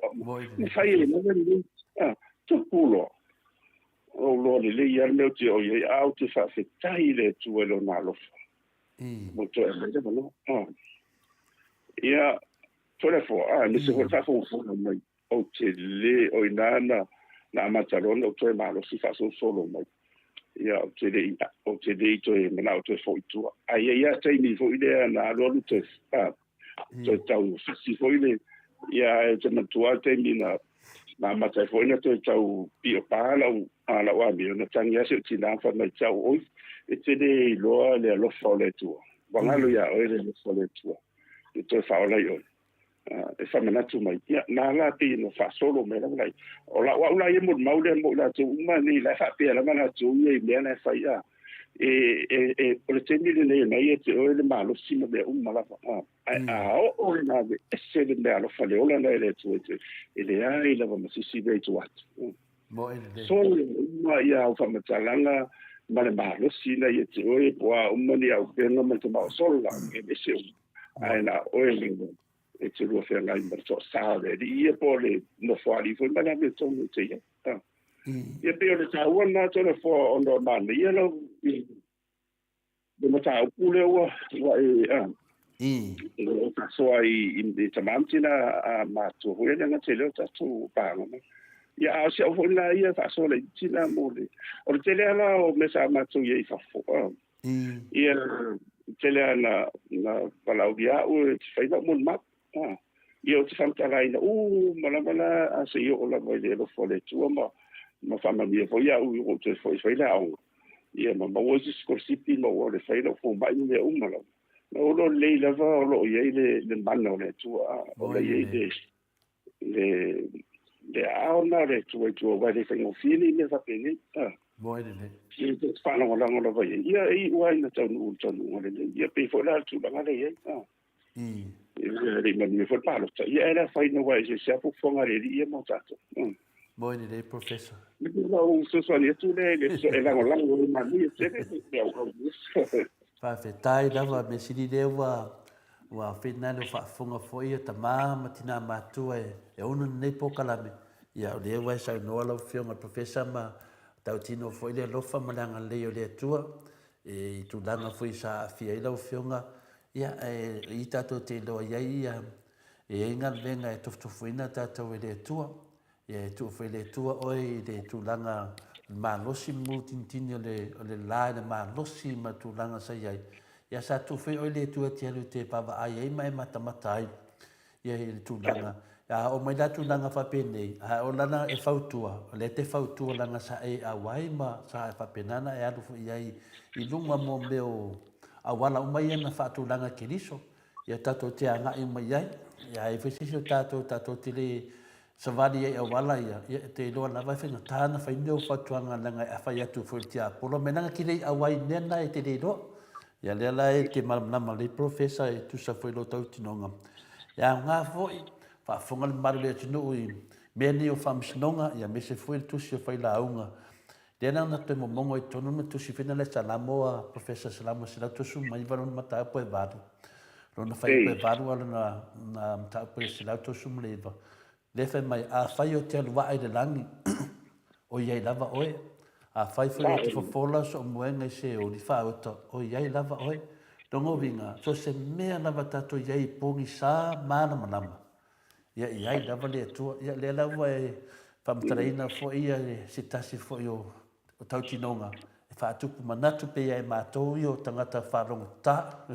na fai e lava lelei, a, tupu loa. Ou loa lelei lava le mea ou te oo i ai, a ou te faafetai i le Atua i Lona alofa. Mo toe aumai le avanoa. A. Ia, Toleafoa, a, aemaise foi le faafogafoga mai. Ou te le, o i ina na, na amata loa ona ou toe malosi faasolosolo mai. Ia, ou te le i, ou te le i toe manao toe foi i tua. Ae i ai lava taimi foi lea na alualu toe, a, toe tau fasi foi le, ia, ae ou te manatua lava le taimi na, na amata ai foi ona toe tau piopa lau, a, lau amio, na tagi lava si ou tina ma fai mai, Tau oi, e te le iloa le alofa o le Atua. Ua galo iā oe le alofa o le Atua, e toe faaola ai oe. E faamanatu mai, ia, na la pei na faasolo mai lava lai. O lau au la ia molimau lea mo i latou uma nei, la e faapea lava latou ia i mea la e fai, a, e, e, e, o le taimi lenei o na ia te oe le malosi ma mea uma lava, a, ae a oo i le aveese le meaalofa le ola na e le Atua i te, e leai lava ma se isi mea i tua atu. Solo uma ia au faamatalaga ma le malosi na ia te oe, po o a uma ni auupega ma le tamao, solo la, e aveese uma. Ae na oe lava e te lua feagai ma le toasā o le alii ia po o le nofoalii foi ma le amiotonu e te i ai. Ia pei o le taua lena Toleafoa ona o manaia lau le mataupu lea ua ua e a ua faasoa i i tama ma tina a matua foi le gata i lea o tatou paaga mai. Ia a o si au foi lena ia faasoa laitiiti la mo le o le tele lava la o mea sa matou i ai i fafo. Ia, tele lava na, na valaaulia au e te fai lau molimau. Ah, ia, ou te faamatalaina uma lava la a se i oo lava i le alofa o le Atua ma, ma faamanuia foi au ua ou toe foi e fai le aoga. Ia, ma maua isi sikolasipi ma ua le fai lau fomai ma mea uma lava. Na ou iloa lelei lava o lo o i ai le, le mana o le Atua, a, o lo o i ai le, le, le aao lena o le Atua i tua, aua e le faigofie nei mea faapenei. A. Moe lelei. Ia, ta te faalagolago lava i ai. Ia, e iu lava ina taunuu i le taunuuga lelei. Ia, pei foi la le tulaga lea e i ai. A. Ia, e le i manuia foi le palota. Ia, ae le afaina aua e eseese lava fuafuaga a le Alii ia mo tatou. Moe lelei, Professor. O lau fesoasoani atu lea i le e lagolago i manuia tele le auau. Faafetai lava, mea sili lea ua ua fina le faafofoga foi ia tama ma tina matua e ono lenei polokalame. Ia o lea ua e saunoa lau Afioga i le Professor ma tautino foi le alofa ma le agalelei o le Atua e i tulaga foi sa aafia ai lau Afioga. Ia e i tatou te iloa i ai ia e i ai galuega e tofutofuina tatou e le Atua. Ia e tuu foi e le Atua oe i le tulaga malosi ma mutinitini o le, o le la i le malosi ma tulaga sa i ai. Ia sa tuu foi oe le Atua e te alu e te vaavaai ai ma e matamata ai ia i le tulaga. A oo mai la tulaga faapenei, a o lana e fautua, o lea te fautua leaga sa e auai ma sa e faapena ona e alu foi i ai i luga mo mea o auala uma ia na faatulaga e Keriso. Ia tatou te agai uma i ai. Ia a i ai foi se isi o tatou, tatou te le savali ai i auala ia, ia e te iloa lava e faigata ona fai mea o fautuaga leaga e fai atu foi i le tiapolo mea leaga e te le i auai i mea na e te le iloa. Ia lea la e te malamalama lelei Professor e tusa foi i lou tautinoga. E aoga foi, faafofoga le mamalu o le atunuu i mea nei o faamasinoga, ia aemaise foi le tusi o failauga. Lea la na toe momono ai totonu ma tusi foi na le Salamo a Professor Salamo 139 lona mataupu e 8. Lona fuaiupu e 8 a lona mataupu e 139. Lea fai mai, afai ou te alu aa i le lagi, o i ai lava oe. Afai foi ou te fofola sou moega i Seoli, faaota, o i ai lava oe. Lona uiga, so o se mea lava tatou i ai i pogisa malamalama, ia i ai lava le Atua. Ia lea la ua e faamatalaina foi ia se tasi foi o tautinoga e faatupu manatu pei ia e matou ia o tagata faalogotata.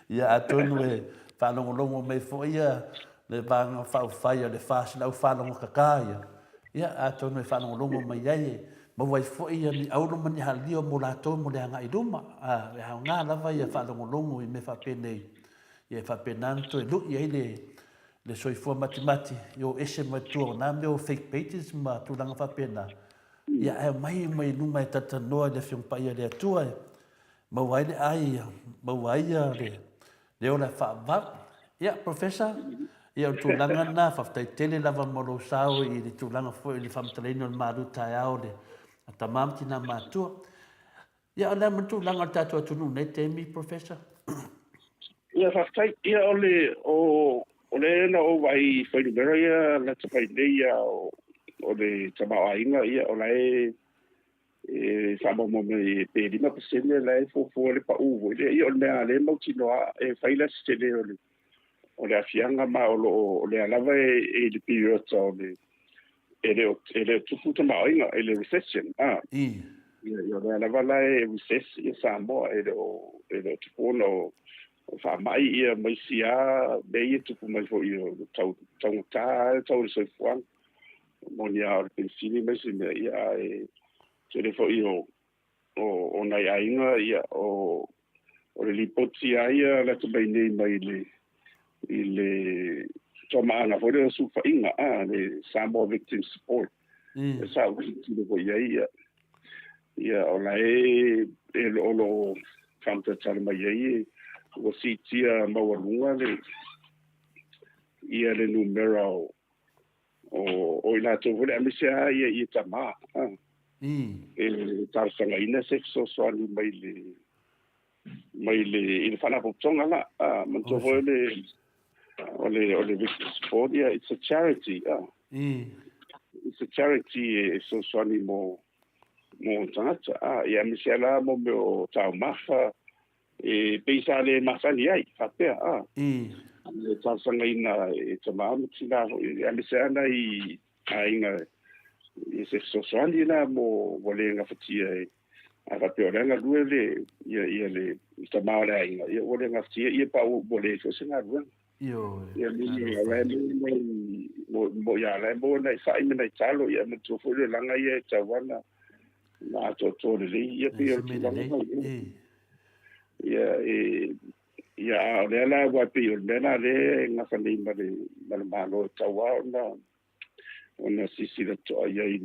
Ia atonu e faalogologo mai foi ia le vaega faaupufai a le FAST le au faalogokaka ia, ia atonu e faalogologo mai ai e maua ai foi ia ni auro ma ni halio mo latou mo le agai i luma. E aoga lava ia faalogologo i mea faapenei, ia e faapena ona toe lui ai le le soifua matimati i o ese mai tua o na mea o fake pages ma tulaga faapena, ia ae omai uma i luma e talatalanoa i le Afioga Paia a le Atua e maua ai le ai, ia maua ai ia le, le ola e faavavau. Ia, Professor, ia o le tulaga lena, faafetai tele lava mo lou sao i le tulaga foi o le faamatalaina o le malu taeao o le tama ma tina matua. Ia, o le a ma le tulaga o le tatou atunuu nei taimi, Professor? Ia, faafetai. Ia, o le, o, o le na ou vaai i fuainumera ia lata mai nei ia, o, o le tamaoaiga, ia, o la e, e faamaumau mai pe 5% la e fuafua le pau foi lea. Ia, o le mea lea e mautinoa e fai la se tele o le, o le aafiaga ma o lo o, o lea lava e, e i le piriota o le, e le o, e le o tupu tamaoaiga i le recession. Ah. Ia, ia o lea lava la e recess ia Samoa, e le o, e le o tupu ona o, o faamai ia ma isi lava mea ia tupu mai foi o le tau, taugata le tau o le soifuaga. Moni lava o le penisini ma isi mea, ia ae tele foi o, o, o nai aiga, ia, o, o le lipoti lava ia lata mai nei mai le, i le toamaaga foi lea o sulufaiga, a, le Samoa Victim Support. E sa ou tilotilo foi i ai, ia, ia o la e, e o lo o faamatala mai ai e, ua siitia maualuga le, ia le numera o, o, o i latou foi lea, aemaise lava ia, ia tama, a, e talosagaina se fesoasoani mai le, mai le, i le faalapotopotoga la, a, manatua foi o le, o le, o le Victim Support, ia, it's a charity, a. It's a charity e fesoasoani mo, mo tagata, a, ia, aemaise lava la mo mea o taumafa, e pei sa le masani ai, faapea, a. E talosagaina e tama ma tina foi, aemaise lava nai aiga i se fesoasoani la mo ua le gafatia e a faapea o le a galue le ia ia le tama o le aiga ia ua le gafatia ia pa ua le foi se galuega. Ioe. Ia mi o la e mo mo mo ia la e mo nai fai me nai talo ia matua foi le langa ia e tau ana na atoatoa lelei ia pei o le tulaga. Ia e ia a o lea la aua e pei o le mea la lea e gafa nei ma le ma le Malo e tatau lava ona ona silasila totoa i ai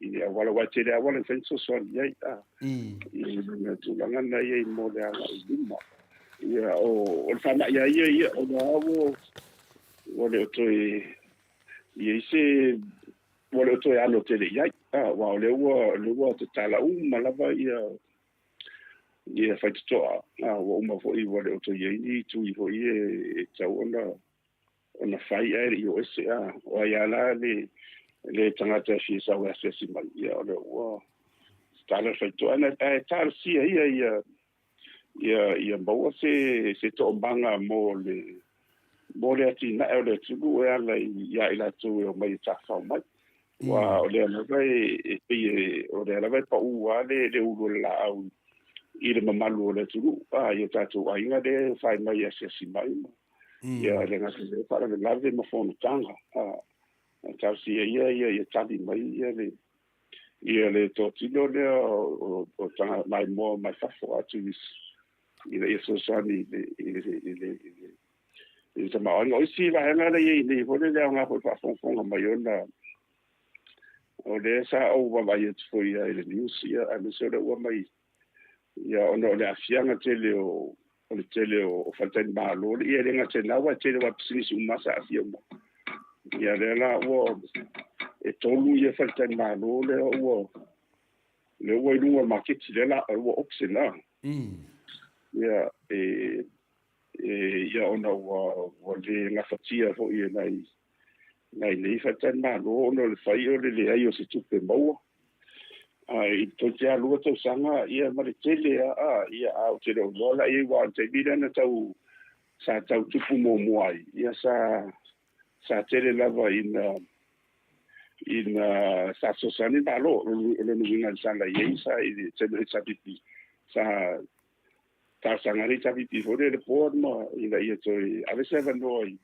i le auala, aua e tele auala e mafai ona fesoasoani i ai a i le tulaga lena i ai mo le agai i luma. Ia o o le faamai lava ia ia o lea ua ua le o toe i ai se ua le o toe alo tele i ai, a aua o lea ua o lea ua tatala uma lava ia ia faitotoa, a ua uma foi ua le o toe i ai ni tui foi e tatau ona ona fai ae le i o ese, a o ai lava la le le tagata e fia sau e asiasi mai, ia o lea ua tatala le faitotoa. Ae talosia ia ia ia ia maua se se toomaga mo le mo le atinae o le atunuu e ala ia i latou e omai e tafafao mai. Aua o lea lava e pei e, o lea lava e pau lava le le ulu o le laau i le mamalu o le atunuu, a i o tatou aiga lea e fai mai e asiasi mai ma ia le gata i lea, faalavelave ma fonotaga, a talosia ia ia ia tali mai ia le ia le toatino lea o tagata maimoa mai fafo atu ina ia fesoasoani i le i le i le i le tamaoaiga. O isi vaega lea i ai nei foi le aoga foi faafogafoga mai ona o lea sa ou vaavaai atu foi i le news ia, aemaise o lea ua mai ia ona o le aafiaga tele o o le tele o faletalimalo ia e le gata i lena, aua e tele o pisinisi uma sa aafia uma. Ia lea la ua e 3 ia faletalimalo lea ua lea ua i luga o le maketi lea la ua auction la. Ia e ia ona ua ua le gafatia foi e nai nai nei faletalimalo ona o le fai o le leai o se tupe maua. Ae i toeitiiti lava 2 tausaga ia ma le tele a ia a ou te le o iloa la i ai, aua o le taimi lea na tau sa tau tupu muamua ai ia sa sa tele lava ina ina sa fesoasoani Malo. O lona uiga sa i ai sa i le taimi o HRPP sa talosaga le HRPP foi lea i le board ma ina ia toe ave se avanoa i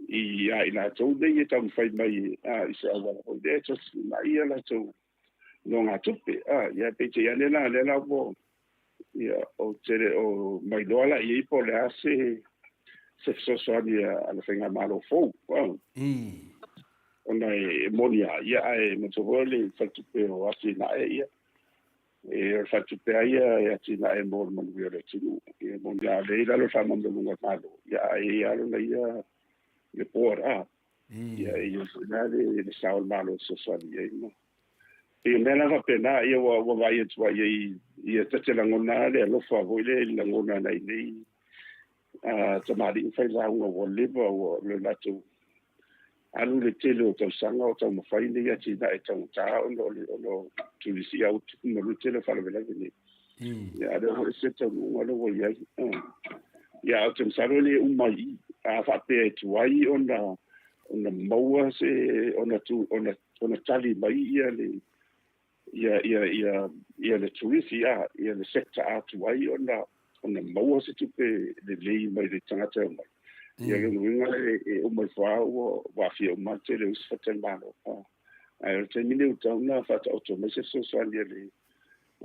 ia i latou nei e taumafai mai a i se auala foi lea e tosi ia latou nogatupe a ia peitai ane la lea la ua ia o te le o mailoa la i ai po o le a se se fesoasoani a le faigamalo fou ona e moni lava ia ae manatua foi le faletupe o atinae ia e o le faletupe lava ia e atinae mo le manuia o le atunuu. Ia moni lava o lea i lalo o le faamalumaluga a le Malo ia ae i ai lava lona ia le board a ia e i ai foi la le sao o le Malo e fesoasoani i ai ma pei o mea la faapena ia ua ua vaai atu ai i ia ta te lagona le alofa foi lea i le lagona nai nei tamalii ma failauga ua leva ua le latou alu le tele o tausaga o taumafai nei atinae taugata ona o le ona o turisi au tupu ma le tele o faalavelave nei. Ia a lea foi se taunuuga lea ua i ai. Ia ou te masalo e le uma i i. A faapea e tuai ona ona maua se ona tu ona ona tali mai ia le ia ia ia ia le turisi a ia le sector a tuai ona ona maua se tupe lelei mai le tagata e omai. Ia lona uiga e uma ifo lava ua ua aafia uma le tele o isi faletalimalo. Ae o le taimi lenei ua tatau ona faataoto mai se fesoasoani a le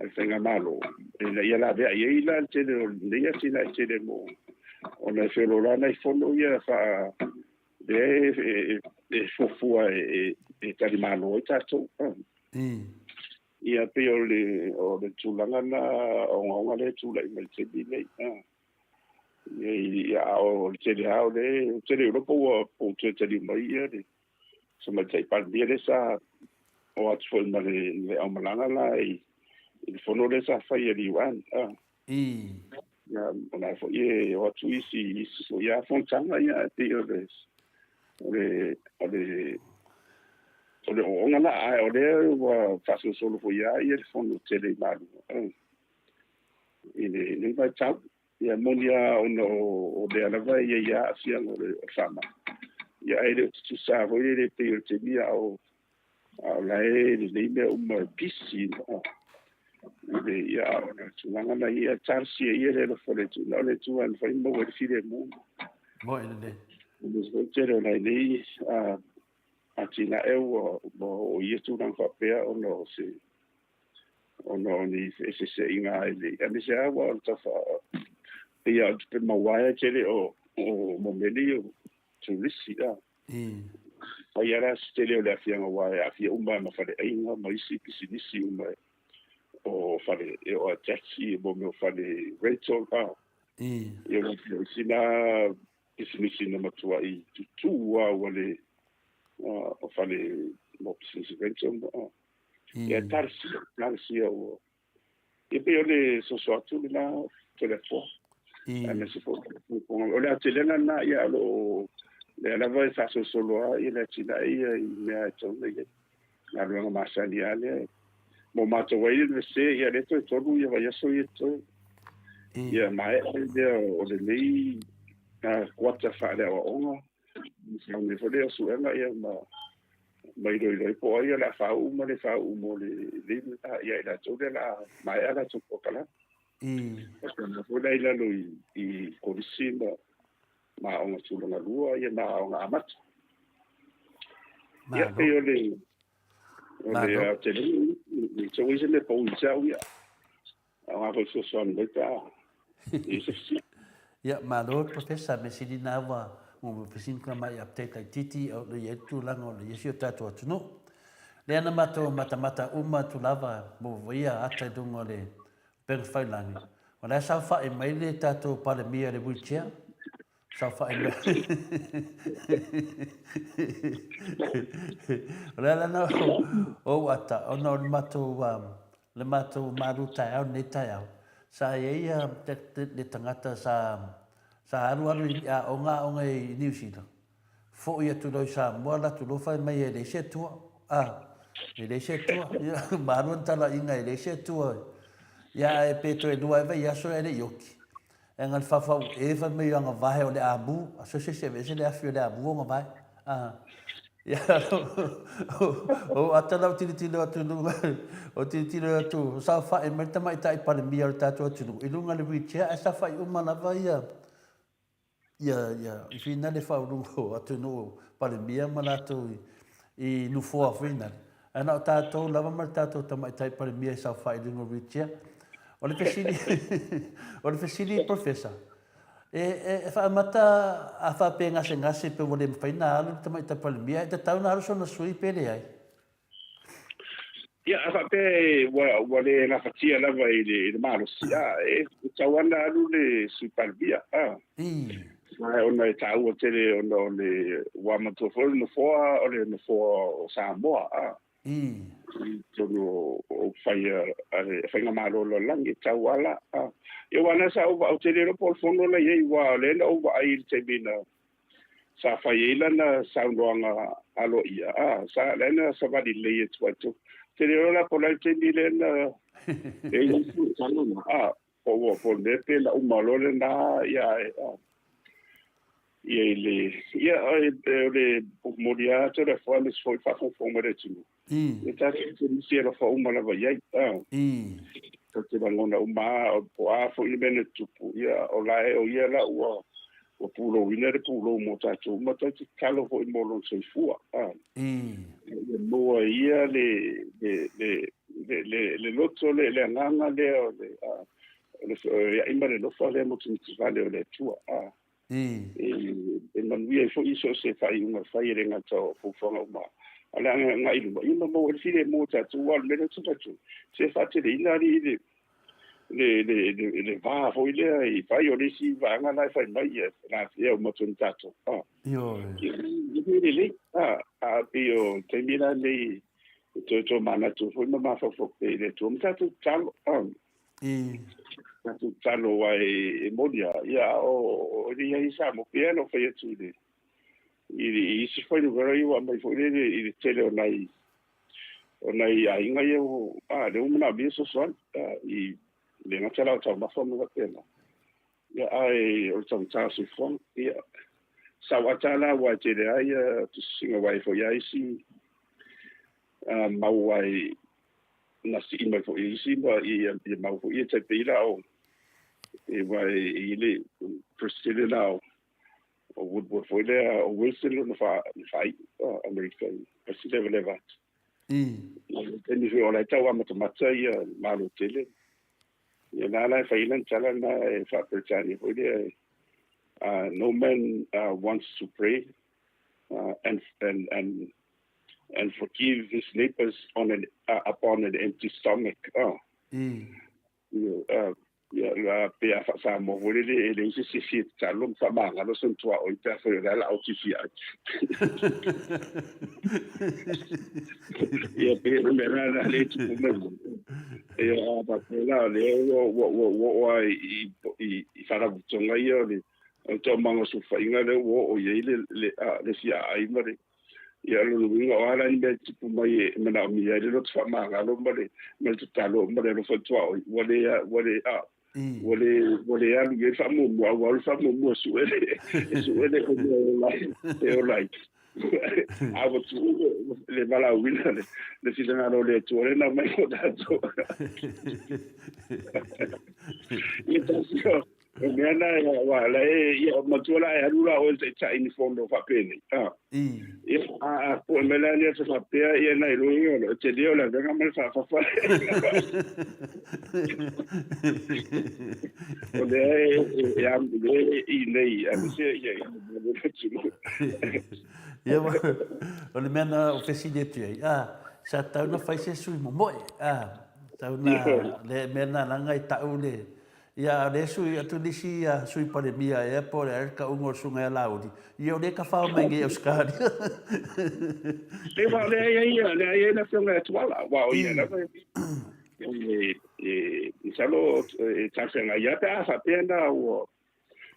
a le faigamalo ina ia laveai ai la le tele o lenei atinae tele mo ona e feoloolo lava nai fono ia faa lea e fuafua e talimalo ai tatou. Ia pei o le o le tulaga lena ogaoga lea e tulai mai i le taimi lenei. Ia a o le tele lava o le tele Europa ua ou toe taliu mai ia le Tamaitai Palemia lea sa o atu foi ma le le aumalaga la i le fono lea sa fai e le UN. Ia o la foi e o atu isi isi foi a fonotaga ia ae pei o le o le o le o le ooooga la ae o lea ua faasolosolo foi lava ia le fono tele i Malua i lenei vaitau. Ia moni lava ona o lea lava e i ai lava aafiaga o le faamai, ia ae le o tutusa foi le pei o le taimi a o a o la e lelei mea uma e pisi i le ia a o le tulaga na ia talosia ia le alofa o le Atua, na o le Atua e mafai ona maua ai le filemu. Moe lelei. O le foi tele o nai nei atinae ua oo i ia tulaga faapea ona o se Ona o ni feeseeseaiga i le aemaise lava aua o le tau faa pei lava o le tupe maua e tele o momoli o turisi a. Fai lava la si tele o le aafiaga aua e aafia uma lava ma faleaiga ma isi pisinisi uma o fale o taxi mo mea o fale rental a. Ia o isi na pisinisi na matuai tutū lava ua le o fale mo pisinisi rental ma Ia talosia, talosia ua. Ia pei o le soso atu lena Toleafoa. Aemaise foi o le aotelega lena, ia o lo o lea lava e faasolosolo lava ia le atinae ia i mea e tatau ona i ai. Galuega masani lava lea. Mo matou ai le Iunivesite, ia lea toe 3 ia vaiaso ia totoe. Ia maea lea o lenei kuata faaleaoaoga. Sau nei foi lea o suega ia ma iloilo ai po o ai o le a faauu ma le faauu mo le ia i latou lea o le a maea latou polokalame. Faapena foi la i lalo i kolisi ma aoga tulaga lua ia ma aoga amata. Ia pei o le aotelega i tau ai se mea pau i te au ia. Aoga foi fesoasoani mai pe a i se fesili. Ia, malo le Professor, mea sili na ua mo fesili ka mai update laitiiti o lo i ai le tulaga o lo i ai si o tatou atunuu. Lea na matou matamata uma atu lava mo ia ata i luga o le upega whailangi. O la e saofai mai le tatou Palemia i le wheelchair. Saofai mai. O le ala lena o ou ata, ona o le matou, le matou malu taeao lenei taeao, sa i ai le tagata sa, sa alualu i aoga aoga i Niu Sila, foi atu loa i Samoa alu atu loa fai mai e leai se Atua. E leai se Atua. Ia, ma alu ana talaiga e leai se Atua. Ia, ae pe toe 2 ea vaiaso ae le i oti. E ga le faufau e fai mai anga vae o le amu, a so se se aveese le afi o le amu o vae. A ia o ata lau tilotilo atu i luga, o tilotilo atu, o saofai mai le tamaitai Palemia o le tatou atunuu i luga o le wheelchair ae saofai uma lava ia ia ia i finale faauluga o atunuu Palemia ma latou i nofoa finale. Ae na o tatou lava ma le tatou Tamaitai Palemia i saofai i luga o wheelchair. O le fesili, o le fesili Professor, e, e, e faamata a faapea e gasegase pe ua le mafai ona alu le Tamaitai Palemia, e tatau ona alu sona sui pe leai? Ia, a faapea ua le gafatia lava i le malosi, a, e tatau lava ona alu le Sui Palemia, a. Ona e taua tele ona o le ua matua foi o le nofoa o le nofoa o Samoa, a. I totonu o upufai a le Faigamalo Lalolagi, e tatau lava la, a. Ia, aua na sa ou ou te le iloa po o le fono la i ai, aua o lea na ou vaai i le taimi na sa fai ai lana saunoaga aloaia, a, sa, lea na savali lelei atu ai. Ou te le iloa la po o le a le taimi lea na e i ai a, po ua po o le mea pe na uma loa lena, ia, a, ia i le, ia, o le momoli lava atu o le afoa aemaise foi faafogafoga mai le atunuu. E tatou te misi alofa uma lava i ai, a. Tatou te lagona uma lava, po o a foi le mea na tutupu, ia, o la e o ia la ua ua pulouina le pulou mo tatou uma, tatou te tatalo foi mo lona soifua, a. Ia maua e ia le, le, le, le, le, le loto le, le agaga lea o le, a, o le a'i ma le alofa lea mutimutuvale o le Atua, a. E manuia ai foi so o se faaiuga e fai, e le gata o fuafuaga uma a le agai i luma, ia ma maua ai le filemu o tatou. Aua o le mea lea ou te manatu, se faateleina alii le le le le le va foi lea i fai o le isi vaega la e fai mai ia lafia uma atu ni tatou. Ah. Ioe. E le lelei. Ah, a pei o taimi la nei e toe toe manatu foi ma mafaufau pea i le Atua ma tatou tatalo. Ah. Tatou tatalo aua e moni lava, ia, o le i ai i Samoa, pei lava ona ou fai atu i le i isi fuainumera ia ua aumai foi lele i le tele o nai o nai aiga ia ua, a, lea ua manaomia fesoasoani, i le gata la o taumafa ma faapena, ia, ae o le taugata o le soifuaga. Ia, sau ata la aua e tele lava ia tusitusiga aua e i ai foi lava isi mau ai na sii mai foi e isi ma ia mau foi ia tai pei la o e aua e i ai le President la o Woodward foi lea o Wilson lona faaiu Amerika i President leva atu. I le taimi foi o la e tau amatamata ia Malo tele. Ia na la e fai lana tala na e faa-Peretania foi lea, no man wants to pray and and and and forgive his neighbors on an upon an empty stomach. Ia, pe a faa-Samoa foi lele, e leai se isi e tatalo ma faamagalo sona tuaoi pe afai o le a la autisia ai. Ia, pei o le mea lena lea e tupu mai. Ia, a faapea la, o lea ua ua ua ua oo lava i i i faalapotopotoga ia o le taumaga o sulufaiga lea ua oo i ai le le le siaai ma le. Ia, o lona uiga, o a la ni mea e tupu mai e manaomia ai le loto faamagalo ma le ma le tatalo ma le alofa i le tuaoi, ua le ua le a ua le ua le alu i ai le faamuamua, aua o le faamuamua e sue le e sue le mea e ola ai e ola ai. A ua tuu le valaauina le le finagalo o le Atua lea na aumai mo tatou. Ia tasi o O mea na e aua la e ia matua la e alu la oe taitai ni fono faapenei. A. Ia a a po me la ni aso faapea ia na ilo ia o te leo la venga ma le faafafa. O lea e e am le i nei a se ia ia le atunuu. Ia o le mea na o fesili atu ai, a sa tau na fai se sui momoe, a tau na le mea na langa i tau le Ia, a o lea sui atu nisi ia Sui Palemia ea po o le a le tauga o le Susuga ia Laauli, ia o lea e tafao mai nei i Ausetalia. E aua o lea e i ai ia, lea e i ai le Afioga ia Tuala, aua o ia lava e, e, masalo e talafeagai lava pe a faapea na ua,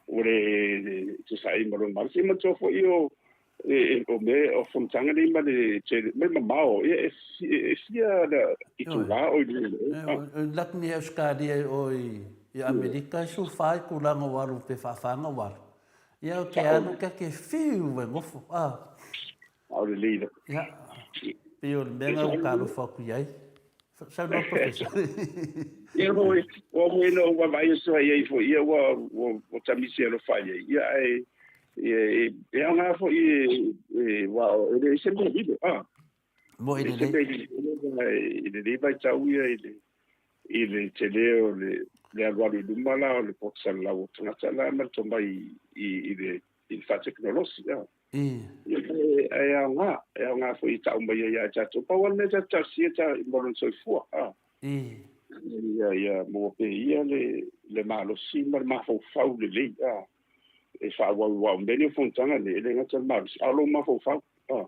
ua le tusa ai ma lona malosi. E manatua foi o, e, o mea, o fonotaga nei ma le tele, mea mamao, ia e, e fia le itulā o i luga o. O latu nei Ausetalia o i Amerika e 14 itulā na ou alu pe faafa na ou alu. Ia o te alu ke ake whiu e nofo. A. Aole lei la. Ia. Pei o le mea na ua talofa atu i ai. Saunoa Professor. Ia foi, ua foi na ou vaavaai atu ai ai foi, ia ua ua ua tamisi alofa i ai. Ia ae ia e e aoga foi e e aua e leai se mea lilo, a. Mo i le lelei. I lenei vaitau ia i le i le tele o le le alualu i luma la o le poto salalau o tagata la ma le tomai i i le i le faatekonolosi, a. Ia, e aoga, e aoga foi e tau mai ai ia i tatou. Pau lava le mea tatou talosia ta mo lona soifua, a. Ia, ia maua pea ia le, le malosi ma le mafaufau lelei, a. E faaauau aua o mea nei o fonotaga nei, e le gata i le malosi, a o lou mafaufau, a.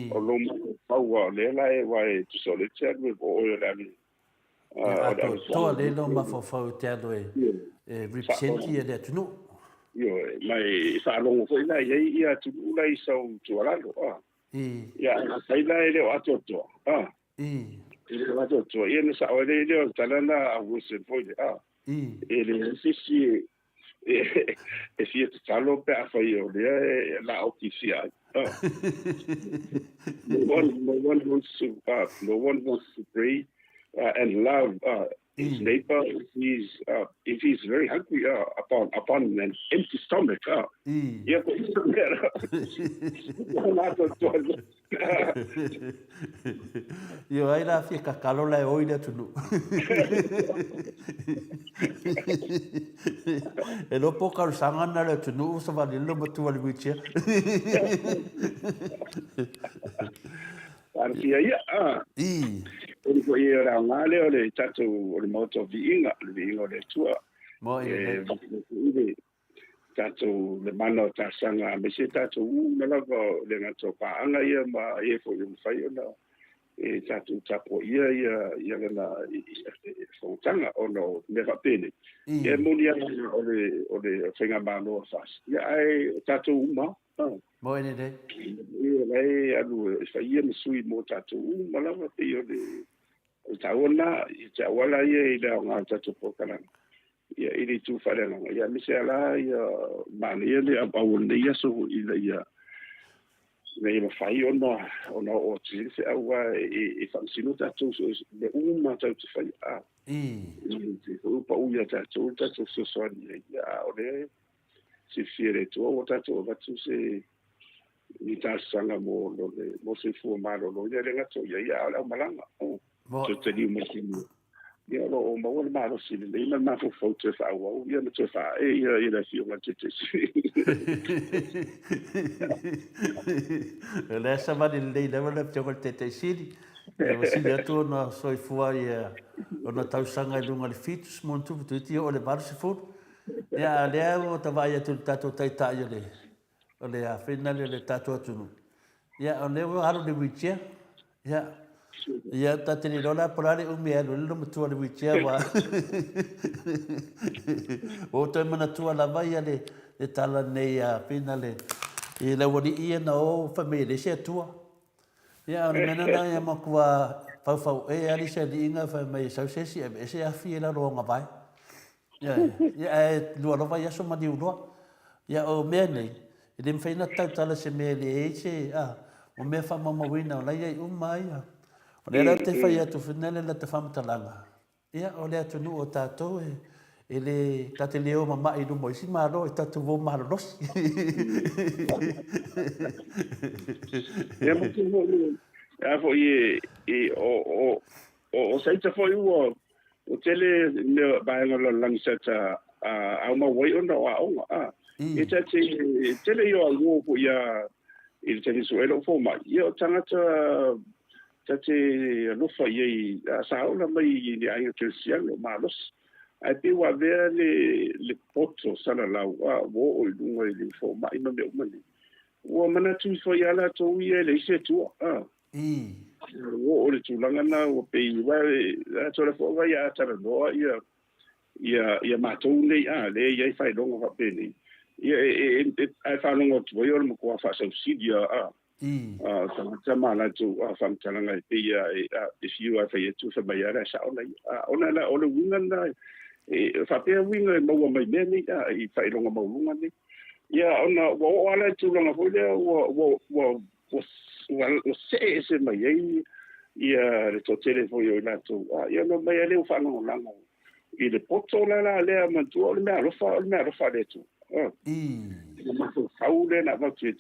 O lou mafaufau, aua o lea la e, aua e tusa o lea e te alu e, o oe o le alu Ia atoatoa lelei lou mafaufau e te alu e represent ia le atunuu. Ioe, ma e faalogo foi la i ai ia atunuu la i sau tuualalo, a. Ia, afai la e le o atoatoa, a. E le o atoatoa, ia ona sao ai lea o le tala lena a Wilson foi lea, a. E leai se isi e fia tatalo pe afai o lea e laokisia ai. No one, no one wants to, no one wants to pray and love his neighbor if he's, if he's very hungry upon, upon an empty stomach. Ia ko ia mea rā. Io ai la fia kakalo la e oi le atunuu. E loa po kalusaga na le atunuu sa valilo ma tua le wheelchair. Talosia ia, a. I. O le foi o le aoga lea o le tatou o le Maota o Viiga, le Viiga o le Atua. Mo i le. E tatou le mana o talosaga aemaise tatou uma lava o le gata o paaga ia ma e foi o mafai ona e tatou tapuaia ia ia lana fonotaga ona o mea faapenei. Ia e moni lava o le o le faigamalo a FAST ia ae o tatou uma lava. Mo e lelei. Ia la e alu e fai ia ma sui mo tatou uma lava pei o le O le taua lena, i te auala ia i le aoga o le tatou polokalame, ia, i le itu faaleagaga, ia, aemaise lava la ia manaia le auau o lenei aso ina ia ina ia mafai ona ona oo atu i ai le feau, aua e faamasino tatou so o se mea uma tatou te faia, a. I te foi ua pau ia tatou le tatou fesoasoani ai, ia, a o lea e silafia e le Atua ua tatou avatu se Ni talosaga mo lo le mo soifua maloloina e le gata o ia ia a o le aumalaga o toe taliu mai i ia o lo o maua le malosi lelei ma le mafaufau toe faaauau ia ma toe faaee ia i le afioga i le Taitaisili. O lea savali lelei lava le afioga i le Taitaisili. Ia ua sili atu ona soifua ia ona tausaga i luga i le 70 toeitiiti oo i le 80. Ia a o lea ua ta vaai atu i le tatou Taitai o le o le afena lea o le tatou atunuu, ia o lea ua alu i le wheelchair. Ia, ia ta te le iloa la po o le a le umi e alu ai le loomatua i le wheelchair aua ua ou toe manatua lava ia le, le tala nei a fina le, i le aualii ia na o fai mai e leai se Atua. Ia a o le mea lena ia matua faufau'e lava le isi aliiga fai mai e sau se isi e aveese afi ia i lalo o ona vae. Ia, ae lua lava vaiaso maliu loa. Ia, o mea nei, e le mafai ona tautala i se mea e leai se, a, o mea faamaumauina o la e i ai uma lava ia. O lea la ou te fai atu foi lea lata faamatalaga, ia, o le atunuu o tatou e, e le, ta te le o mama'i i luma o isi Malo, e tatou o malolosi. Ia, ma te foi, a foi e, e, o, o, O Saita foi ua tele mea vaega o le lalolagi sa ta aumau ai ona o aoga. A, e ta te tele ia o auo foi ia i le taimi sue ai lou fomai, ia o tagata ta te alofa i ai, sa ola mai i le aiga kerisiano malosi. Ae pei ua avea le le poto salalau a ua oo i luga i le fomai ma mea uma nei. Ua manatu ifo ia latou ia e leai se Atua. A. Ua oo i le tulaga lena ua pei, aua e tole foi vai a talanoa ia ia ia matou nei a lea e i ai faailoga faapenei, ia e e ae faalogo atu ai o le matua faasausili a a a tagata ma latou a faamatalaga e pei a e a e fiu a fai atu fai mai a la e sao la ia. A ona la o le uiga lena e faapea uiga e maua mai mea nei a i faailoga maualuga nei. Ia ona ua oo lava la i le tulaga foi lea ua ua ua ua see ese mai ai ia le toatele foi o i latou, ia ona omai lava lea ua faalagolago i le poto la la lea manatua o le meaalofa o le meaalofa a le Atua. Le mafaufau lea na avatu e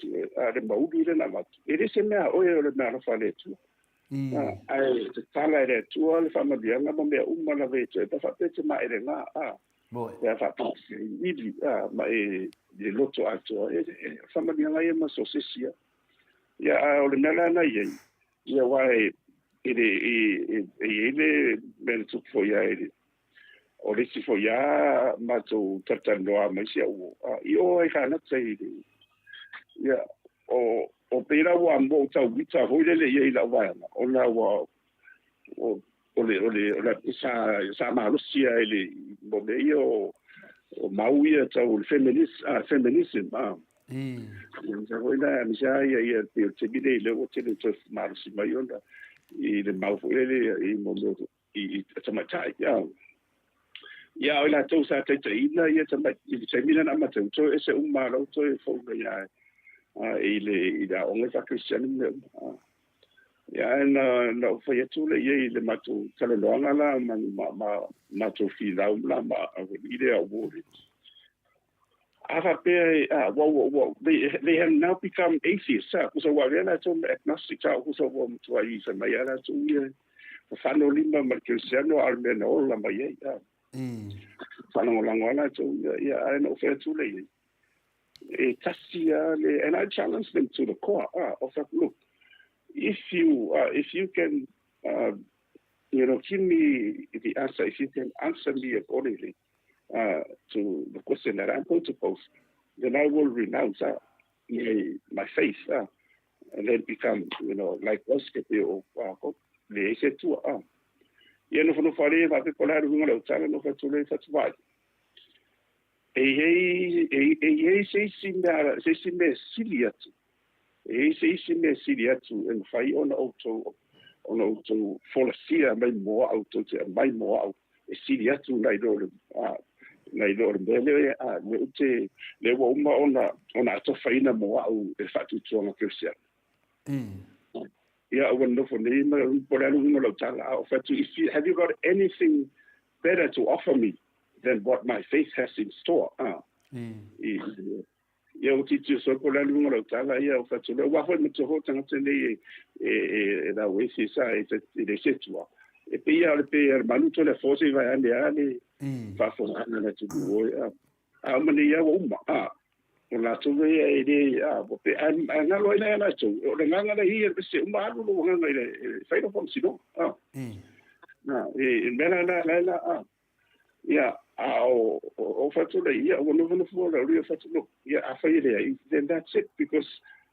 le mauli lea na avatu, e le se mea a oe o le meaalofa a le Atua. Ae tatala e le Atua le faamanuiaga ma mea uma lava e toe faapea e te maelega pe a faapea e te ili ma e le loto atoa, e faamanuiaga ia ma so o se isi lava. Ia, a o le mea la na i ai, ia aua e e le e e i ai le mea na tupu foi ia i o le isi foi lava matou talatalanoa ma isi au i o ai Kanata i le ia o o pei la ua ua ou tau mita foi lele i ai i lau vaega ona ua o o le o le o le sa sa malosi lava i le mo mea ia o o mau ia tau le feminist feminism Ia foi la aemaise lava ia ia pei o le taimi lenei lea ua tele toe malosi mai ona i le mau foi lele i mo mea i tamaitai. Ia o i latou sa taitaiina ia tamai i le taimi lea na amata ai toe ese uma lava la ua toe fou mai lava i le i le aoga faa-Kerisiano ma mea uma. Ia ae na na ou fai atu lea i ai i le matou talanoaga la ma ma matou finau la ma i le au A faapea e, a, ua, ua, ua, they, they have now become atheists, a, kusa ua avea latou ma agnostics, a, kusa ua matuai fai mai lava latou ia, fafano lima ma le kerisiano a o le mea na ola mai ai, a. Faalagolago lava latou ia, ia, ae na ou fai atu lea i ai, e tasi lava le, and I challenge them to the core, a, ou fai atu, look, if you, if you can, you know, give me the answer, if you can answer me accordingly, to the question that I'm going to pose, then I will renounce my, my faith and then become, you know, like us, ke te o ko, le ese tua. Ia nofonofo ale faapea po o le a le uiga o lau tala, nofo atu lea i Fatuvai. E i ai, e i ai se isi mea, se isi mea sili atu E i ai se isi mea sili atu e mafai ona outou ona outou folasia mai mo au, tou te aumai mo au, e sili atu nai lo le nai lo le mea lea a lea ou te lea ua uma ona ona atofaina mo au e le faatuatuaga Kerisiano. Ia ua nofo nei ma po o le a le uiga o lau tala, a ou fai atu, if you, have you got anything better to offer me than what my faith has in store? I, Ia ua tilotilo solo po o le a le uiga o lau tala, ia ou fai atu loa, aua foi manatua foi o tagata nei e lauesi sa e le se atua. E pei lava o le pe a le manu toe le afoa se i vaeane lava le faafofogaaga a le atunuu oe. A uma nei lava ua uma. O latou ia e le, ae galo ai la ia latou, o le agaga la e i ai e uma alu lou agaga i le fai lau faamasinoga. E mea la la la Ia, a o o fai atu lea, ia, ua nofonofo le uli o fai atu, look, ia, afai e leai, then that's it, because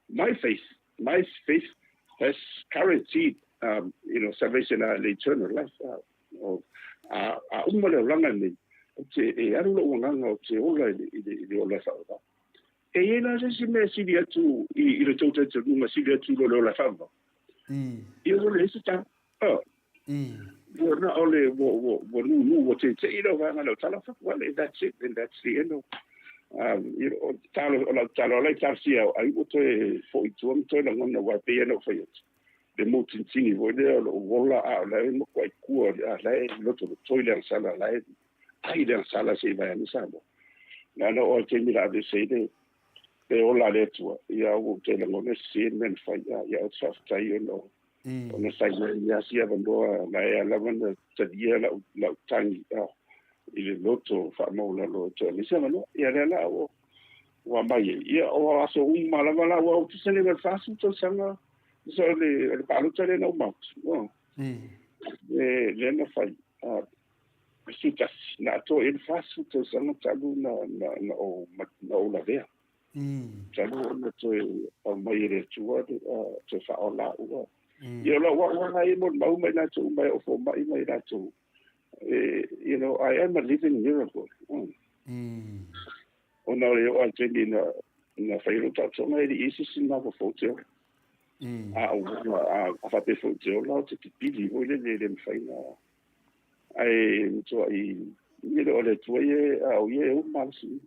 my faith, my faith has guaranteed, you know, salvation and eternal life. A, a uma le olaga nei, ou te, e alu lou agaga ou te ola i le, i le, i le ola e faavavau. E i ai la se isi mea e sili atu i, i le tou talitonuga, sili atu i lo le ola e faavavau. Ia ua leai se tala. Oh. Ua na o le, ua, ua, ua nūnū, ua teite'i lau vaega lau tala, fuck, well, if that's it, then that's the end of, you know, talo, o lau talo, o lai talosia au, ai ua toe fo'i i tua ma toe lagona, aua e pei lava ona ou fai atu, le mūtinitini foi lea o lou ola, a o la e matuai kua, a la e lotolotoi le agasala, la e ai le agasala se i vaeane Samoa. Leaga o le taimi o le a aveese ai le, le ola a le Atua, ia ua ou toe lagona e sese le mea na fai, a, ia ou te faafetai ona o, Ona sa i ai lava si avanoa na ea lava na talia lau, lau tagi a, i le loto faamaualalo e toe aumai se avanoa. Ia lea la ua, ua aumai ai. Ia o aso uma lava la ua tusa nei ma le 40 tausaga tusa o le, o le palota lea na uma atu. Oh. Le, lea na fai. A, 11, na atoa i ai le 40 tausaga talu na, na, na ou, na ou lavea. Talu ona toe aumai e le Atua toe faaola au. Ia o lau auala ia molimau ma i latou uma e oo fomai ma i latou. You know, I am a living miracle. Ona o le oo lava i le taimi na, na fai ai lou taotoga e le i i ai se isi mafaufau ou te ola. A ou ola, a faapea foi ou te ola, ou te pipili foi lele e le mafai ona Ae matuai e le o le Atua ia, a o ia e ou malosi.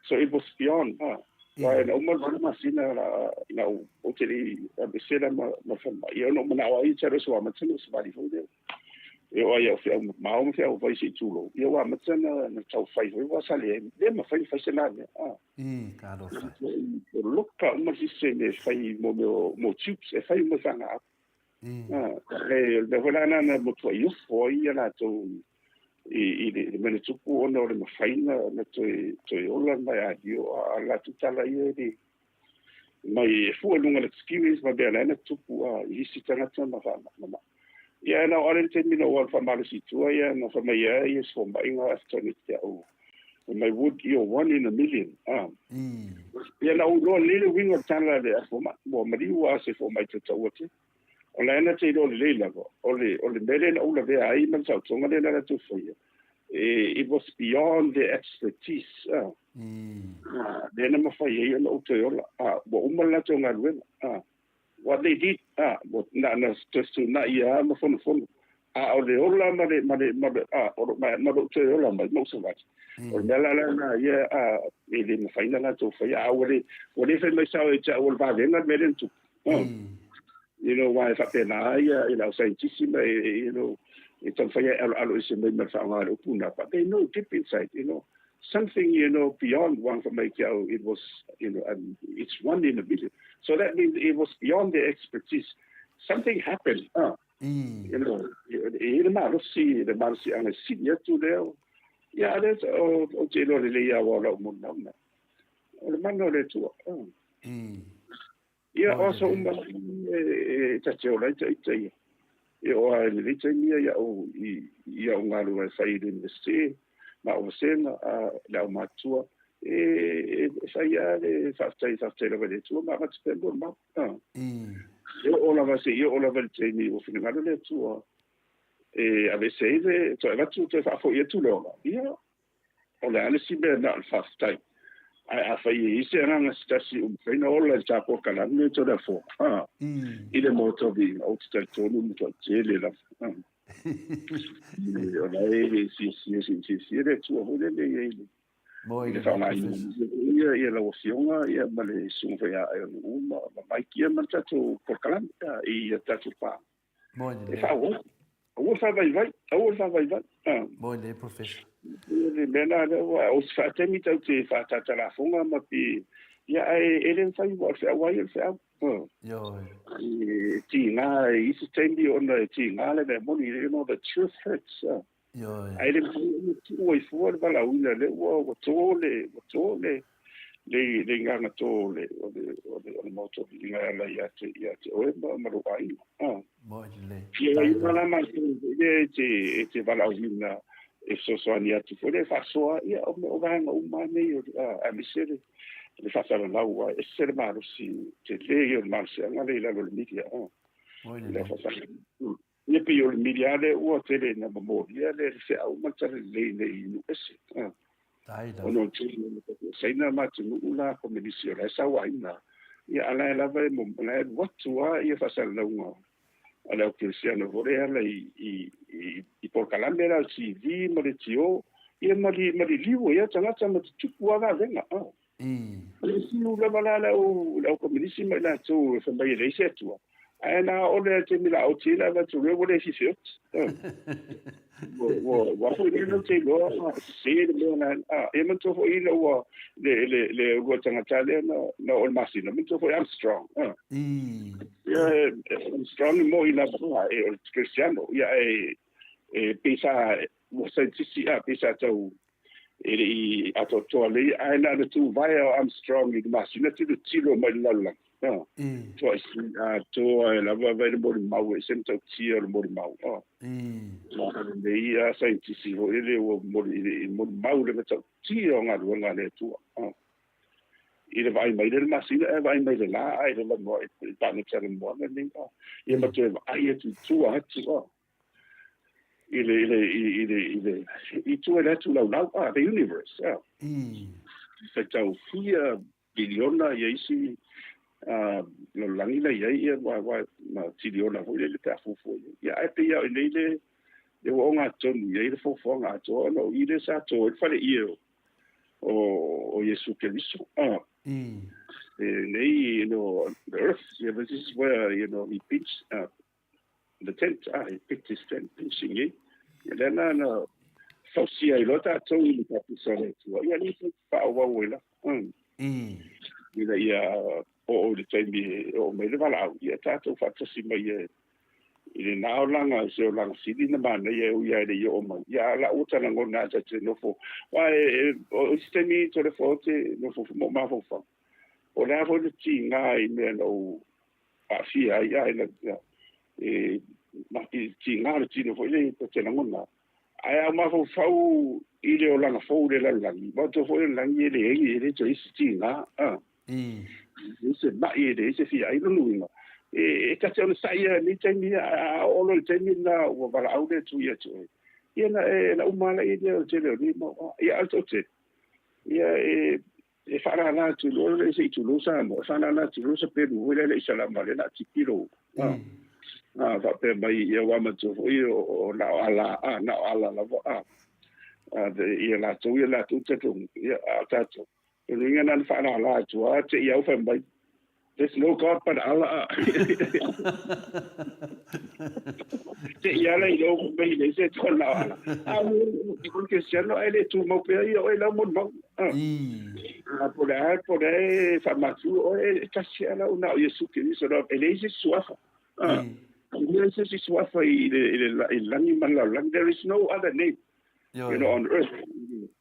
So it was beyond, ha. Aua na uma le 8 masina la, na ou, ou te le i aveese la ma, ma le falemai. Ia ona ou manao ai ia te au amata ona ou savali foi lea. E oo lava i au feau mamao ma feau vai se i tulou, ia ua amata na, na tau fai foi ua sa leai, le mafai ona fai se la mea. Ha. Talofa. Poloka uma le sisene e fai mo mea o, mo tubes, e fai uma i fagaau. E, o le mea foi la lena na matuai ofo ai ia latou i le mea na tupu ona o le mafai na toe ola mai adio a latou tala ia e le mai e fua i luga o le experience ma mea la na tupu a i isi tagata ma faamama. Ia na oo lava le taimi na ou alu faamalosi i tua ia na fai mai ai ia se fomai after te au mai would you're one in a million. Ia na ou iloa lelei le uiga o le tala a le fomai ua maliu lava se fomai tautaua tele. O la e na te iloa lelei lava, o le, o le mea lea na ou lavea ai ma le taotoga lea na latou faia, e, it was beyond their expertise, a. Lea na mafai ai ona ou toe ola, a, ua uma le latou galuega, a. What they did, a, ua, na, na toe fetuunai lava ma fonofono, a o le ola ma le, ma le, ma le, a, o lo, ma, ma lou toe ola mai ma ou savali. O le mea la lena ia, a, e le mafai ona latou faia, a ua le, ua le fai mai sao ia te au o le vavega le mea lea na tupu. You know, aua e faapena ia i lau saienitisi ma e, you know, e taumafai e aloalo ese mai ma le faaaoga o le upu lena, but they know deep inside, you know, something, you know, beyond one for mai ke au, it was, you know, and it's one in a million. So that means it was beyond their expertise. Something happened, you know, e i le malosi, le malosiaga e sili atu lea. Ia, a lea ou te iloa lelei lava o lau molimau lena. O le mana o le Atua. Ia, o aso uma e ta te ola ai ta ita ia. E oo lava i lenei taimi ia i au i au galuega e fai i le Universite ma au vasega a le aumatutua, e fai lava le faafetai, faafetai lava i le Atua ma avatu pea mo le mau. E oo lava seia oo lava i le taimi ua finagalo le Atua e aveese ai le toe avatu toe faafoi atu le ola, ia, O le a le isi mea na o le faafetai. Ae afai e i ai se agaga se tasi ua mafai ona ola i le ta polokalame lenei Tolafono, a, i le Maota o Viiga, ou te talitonu ua matuai tele lava. A. O la e siasia, siasia le Atua foi lele i ai i le faaaogaina ia, ia lau Afioga ia ma le Susuga foi ia Aeoluu ma, ma Mike ia ma le tatou polokalame i a tatou paaga. E faaauau. Aua le faavaivai, aua le faavaivai. Moi lelei, Professor. Le mea lena lea ua, o se faataimi tatou te faatatalafoga ma pe, ia ae e le mafai aua o le feau lava ia o le feau. Ioe. E tiga i isi taimi ona e tiga le mea moni, you know, the truth hurts. Ioe. Ae le mafai ona tuu ai fua le valaauina lea ua ua to le ua to le le le igaga to o le o le o le o le Maota o Viiga e ala ia te ia te oe ma ma lou aiga. Ah. Moe lelei. Ia ai ma la matou foi lea e te e te valaauina e fesoasoani atu foi lea e faasoa ia o o vaega uma nei o aemaise le le faasalalau a ese le malosi tele ia o le malosiaga lea i lalo o le media. Ah. Moe lelei. Ia pei o le media lea ua tele ina momolia le feau ma le talalelei nei i nuu ese. Ona o le tele o Saina ma atunuu la komenisi o la e sauaina. Ia a la e lava e o la e alu atu lava ia faasalalauga a le au kerisiano foi lea e ala i i i polokalame la o le TV ma le tio ia ma li ma liliu ai lava tagata ma tutupu lava vavega. Le fiu lava la le au, le au komenisi ma i latou e fai mai e leai se Atua. Ae na o le taimi la oti la avatu loa ua le fia feoti. Ua, ua, ua foi le lau te iloa, sese le mea na, a, ia manatua foi ina ua, le, le, le lua tagata lea na, na o le masina, manatua foi Armstrong. A. Ia, Armstrong e moi lava, e, o le Kristiano, ia, e, e pei sa, ua saienitisi, a, pei sa tau, e le i atoatoa lelei, ae na ona tuvae o Armstrong i le masina tilotilo mai le lalolagi. Toa isi atoa e lava vai le molimau e ese matautia o le molimau. Lenei a saienitisi foi le ua molimau le matautia o galuega a le Atua. I le vaai mai le masina ae vaai mai le la ae le lanoa i le paneta le moana nei. Ia ma toe vaai atu i tua atu. I le, i le, i le, i le, i tua i le atu laulau, ah, the universe, ah. Whaitau fia biliona ia isi uh, lalolagi la iai, ia wa, wa, ma tiliona foi le le pe a fuafua iai. Ia ae pei a o i nei le, le ua ogatonu iai le fuafuaga atoa ona o i le sa to ai le fale ie o, o, o Iesu Keriso. Ah. E nei, you know, the earth, yeah, but this is where, you know, he pitched, the tent, ah, he picked his tent, pinching e. Ia lea na na fausia ai loa tatou i le tapisa o le Atua. Ia lea foi faaauau ai lava. Ina ia oo i le taimi e oo mai le valaau, ia tatou faatasi mai e i lena olaga, se olaga sili na manaia e ui lava e le i oo mai. Ia a o la ua talagona lava ta te nofo. Aua e, o isi taimi Toleafoa ou te nofo ma ou mafaufau. O le a foi le tiga i mea na ou aafia ai a ina e i tiga le tino foi lea ta te lagona. Ae a mafaufau i le olaga fou i le lalolagi, manatua foi o le lagi e leai, e le toe i ai se tiga, a. E leai se ma'i, e leai se fiai, lona uiga, e ta te onosai lava i lenei taimi, a oo loa i le taimi lena ua valaau le Atua ia te oe, ia na e na uma lava ia o le tele o nei mau, a. Ia a o le toatele, ia e E faalala atu loa le se i tulou Samoa, e faalala atu loa sapelu foi lea le i salama lea na tilotilo a faapea mai ia ua matua foi o na o ala a na o ala lava a ia latou ia latou tatou ia a tatou o luiga na faalala atu a te i au fai mai There's no God but Allah. Te i ala i lou mai le se tona o Allah. A o ke siano ai le tu mau pea ia o e lau mon mau. A po le a po le fa matu o e tasi ala una o Yesu Keriso no e le se suafa. A le se suafa i le i le i langi ma la langi. There is no other name. You know, on earth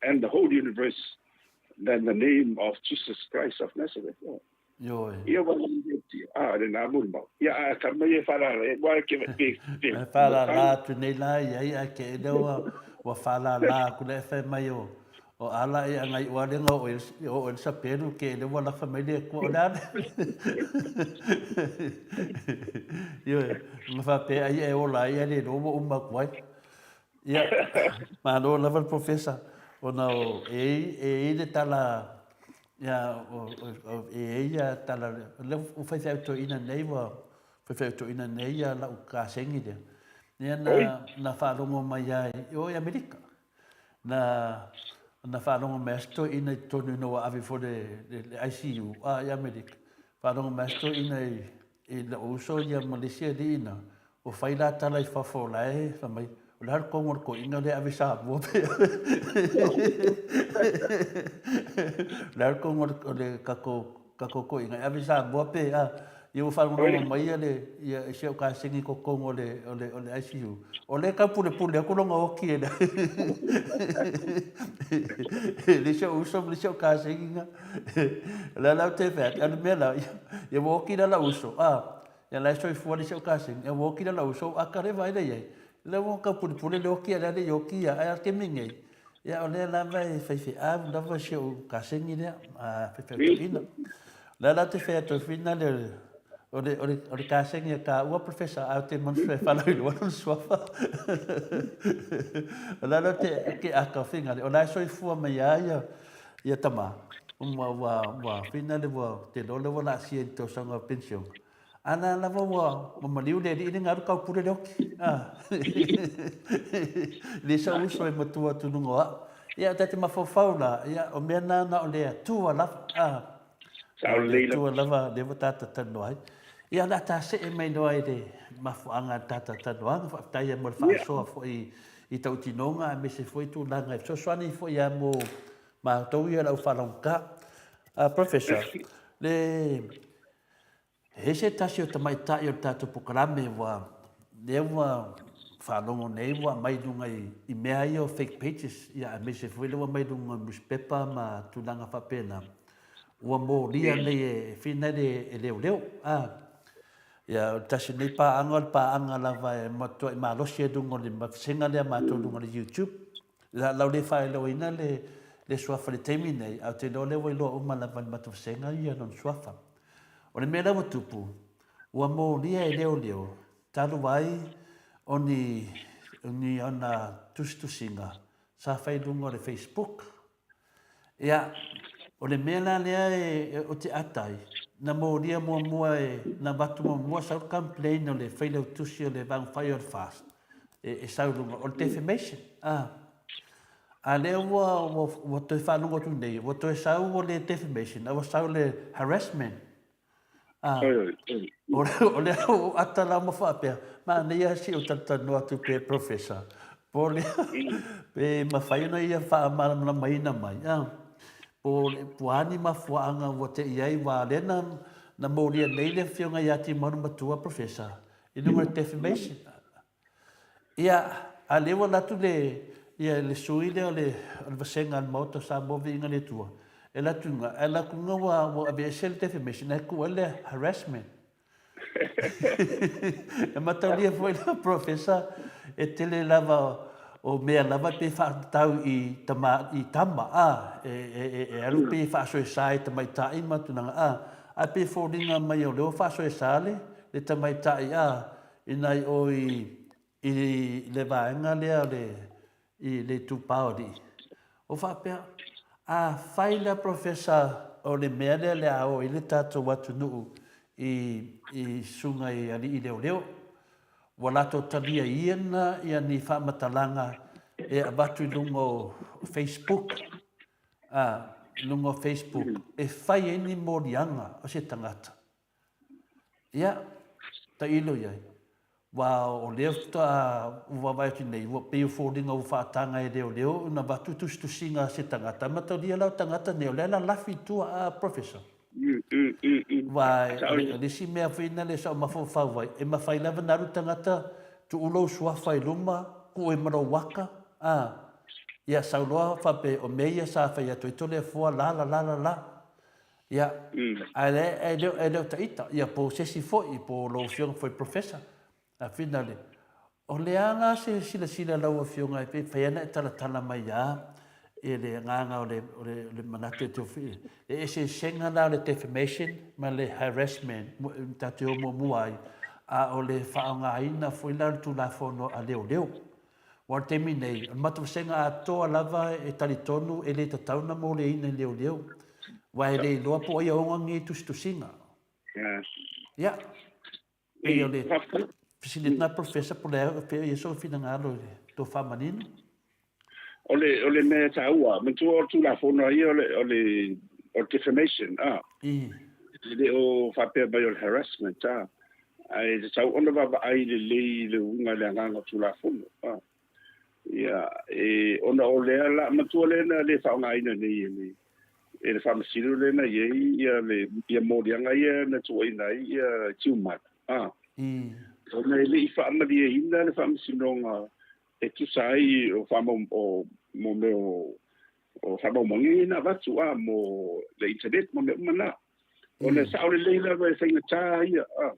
and the whole universe than the name of Jesus Christ of Nazareth. Ioe. Ia wa i te a le nā moni mau. Ia a ka mai e whalala e wai ke ke ke. E whalala atu nei la ia ia ke ene ua ua whalala aku le e mai o o ala e anga i oalenga o o el sapelu ke ene ua lafa mai le kua o le ale. Ioe, ma whapea ai e ola ai ale lo ua uma ku ai. Ia, malo lava le Professor, ona o, e i, e i le tala, ia, o, o, e i ia tala, lea ua faifeau toeaina nei, ua faifeau toeaina nei ia lau kasegi lea. Ia na, na faalogo mai ai, o i Amerika, na, na faalogo mai ai se toeaina i totonu ina ua ave ifo le, le, le ICU, a, i Amerika, faalogo mai ai se toeaina i, i lou uso ia ma le isi alii ina, Ua fai la tala i fafo o la e fai mai, O le a le kogo o le toeaina lea e ave i Samoa pe O le a le kogo o le tatou tatou toeaina e ave i Samoa pe a Ia ua faalogologo mai ia le ia si au kasegi i totonu o le o le o le ICU. O lea e taupulepule atu lona oti e le e le isi o'u uso ma le isi o'u kasegi na. O le a la ou te fai atu, a o le mea la, ia ua oti la la'u uso, a, ia la e soifua le isi o'u kasegi, a ua oti la la'u uso, ou ata lea e vaai la i ai, lea ua taupulepule le oti a o lea e le i oti ia, ae o le taimi nei, ia o lea lava e faifeau lava si o'u kasegi lea, a faifeau toeaina. O lea la ou te fai atu ai foi lea, o le, o le, o le kasegi a tāua Professor, ae ou te manatu e faalauiloa lona suafa. O lea la ou te, ke aka finale, o la e soifua mai lava ia, ia tama, ua, ua, ua finale ua, te iloa lea ua laasia i le tausaga o penisione. A la lava ua, ua maliu le alii le alu taupule le oti. Ah. Le sa uso e matua atu luga o au. Ia, ta te mafaufau la, ia, o mea na na o le Atua lava. Ah. Na o le Atua lava, lea ua tata talanoa ai. Ia, o le a ta see mai loa i le mafuaaga o le tata talanoaga, faafetai ai mo le faasoa foi i tautinoga aemaise foi tulaga e fesoasoani foi lava mo matou ia le au faalogogata. Ah, Professor, le E se tasi o tamaitai o le tatou polokalame ua lea ua faalogo nei ua aumai i luga i mea ia o fake pages, ia aemaise foi lea ua aumai i luga o nusipepa ma tulaga faapena, ua molia nei e fina le e leoleo. A ia o le tasi nei paaga o le paaga lava e matuai malosi ai luga o le vasega lea matou luga o le YouTube. La lau le faailoaina le le suafa i le taimi nei, ae ou te iloa o lea ua iloa uma lava e le matou vasega ia lona suafa. O le mea la ua tupu, ua molia e leoleo talu ai o ni, ni ana tusitusiga sa fai i luga o le Facebook. Ia, o le mea la lea e, ou te ata ai, na molia muamua e, na avatu muamua sau le complain o le failautusi o le Vaega Fai o le FAST, e, e sau i luga, o le defamation. Ah. A lea ua, ua, ua toe faalogo atu nei, ua toe sau o le defamation, a ua sau le harassment. Ah. O, o lea ua ata la ma faapea, manaia si ou talatalanoa atu pe Professor, po o lea, pe mafai ona ia faamalamalamaina mai, ah, po o a ni mafuaaga ua te i ai, aua o lea na, na molia nei le afioga ia Timaunu Matua, Professor, i luga o le defamation. Ia, a lea ua alu atu le, ia, le sui lea o le, o le vasega a le Maota o Samoa Viiga i le Atua, e alu atu i luga, ae alu atu i luga ua, ua aveese le defamation ae tuu ai le harassment. E mataulia foi la Professor, e tele lava o mea lava pe faatatau i tama, i tama, a, e, e, e, e alu pei e faasoesa i tamaitai ma tulaga, a, ae pei e foliga mai o lea ua faasoesa le, le tamaitai, a, Ina i o i, i le vaega lea o le, i le itupa o alii, o faapea, a fai la Professor o le mea lea le a o i le tatou atunuu i, i susuga i alii leoleo, ua latou talia iana ia ni faamatalaga e avatu i luga o Facebook, a, i luga o Facebook, e fai ai ni moliaga o se tagata. Ia, tailo i ai. Aua o lea faatoa ou vaavaai atu nei, ua pei o foliga ua faataga e leoleo ona avatu tusitusiga a se tagata. A mataulia la o tagata nei, o lea e lalafi i tua, a Professor. Aua o le isi mea foi lena lea sa ou mafaufau ai, e mafai lava ona alu le tagata tuu lou suafa i luma, tuu ai ma lou aka, a, ia sau loa faapea o mea ia sa fai atu ai Toleafoa la la la la la. Ia, ae le, e le, e le o taita, ia po o se isi foi, po o lau Afioga foi Professor, a finale, o le a la se silasila a lau Afioga e pei fai ana e talatala mai a e le agaga o le, o le, o le manatu e te ofi, le eseesega la o le defamation ma le harassment tatou te o muamua ai, a o le faaaogaina foi la o le Tulafono a leoleo. Aua o le taimi nei, o le matou vasega atoa lava e talitonu e le tatau ona moleina i leoleo, aua e le iloa po o ai aoga nei tusitusiga. Ia, pei o le fesili atu na Professor po o le a pea ia sou finagalo i le tou faamanino. O le, o le mea e taua, manatua o le Tulafono a ia o le, o le, o le defamation, a. E le o faapea mai o le harassment, a. Ae tatau ona vaavaai lelei i le uiga i le agaga o Tulafono. A. Ia, e, ona o lea la matua lea na le faaaogaina nei e le e le faamasino lea na i ai ia le ia moliaga ia na tuuaina ai ia Tiumalu. A. Ona e le i faamalieina le faamasinoga e tusa ai o faamau o mo mea o faamaumauga ia na avatu a mo le internet ma mea uma na. Ona e sao lelei lava e faigata ia a.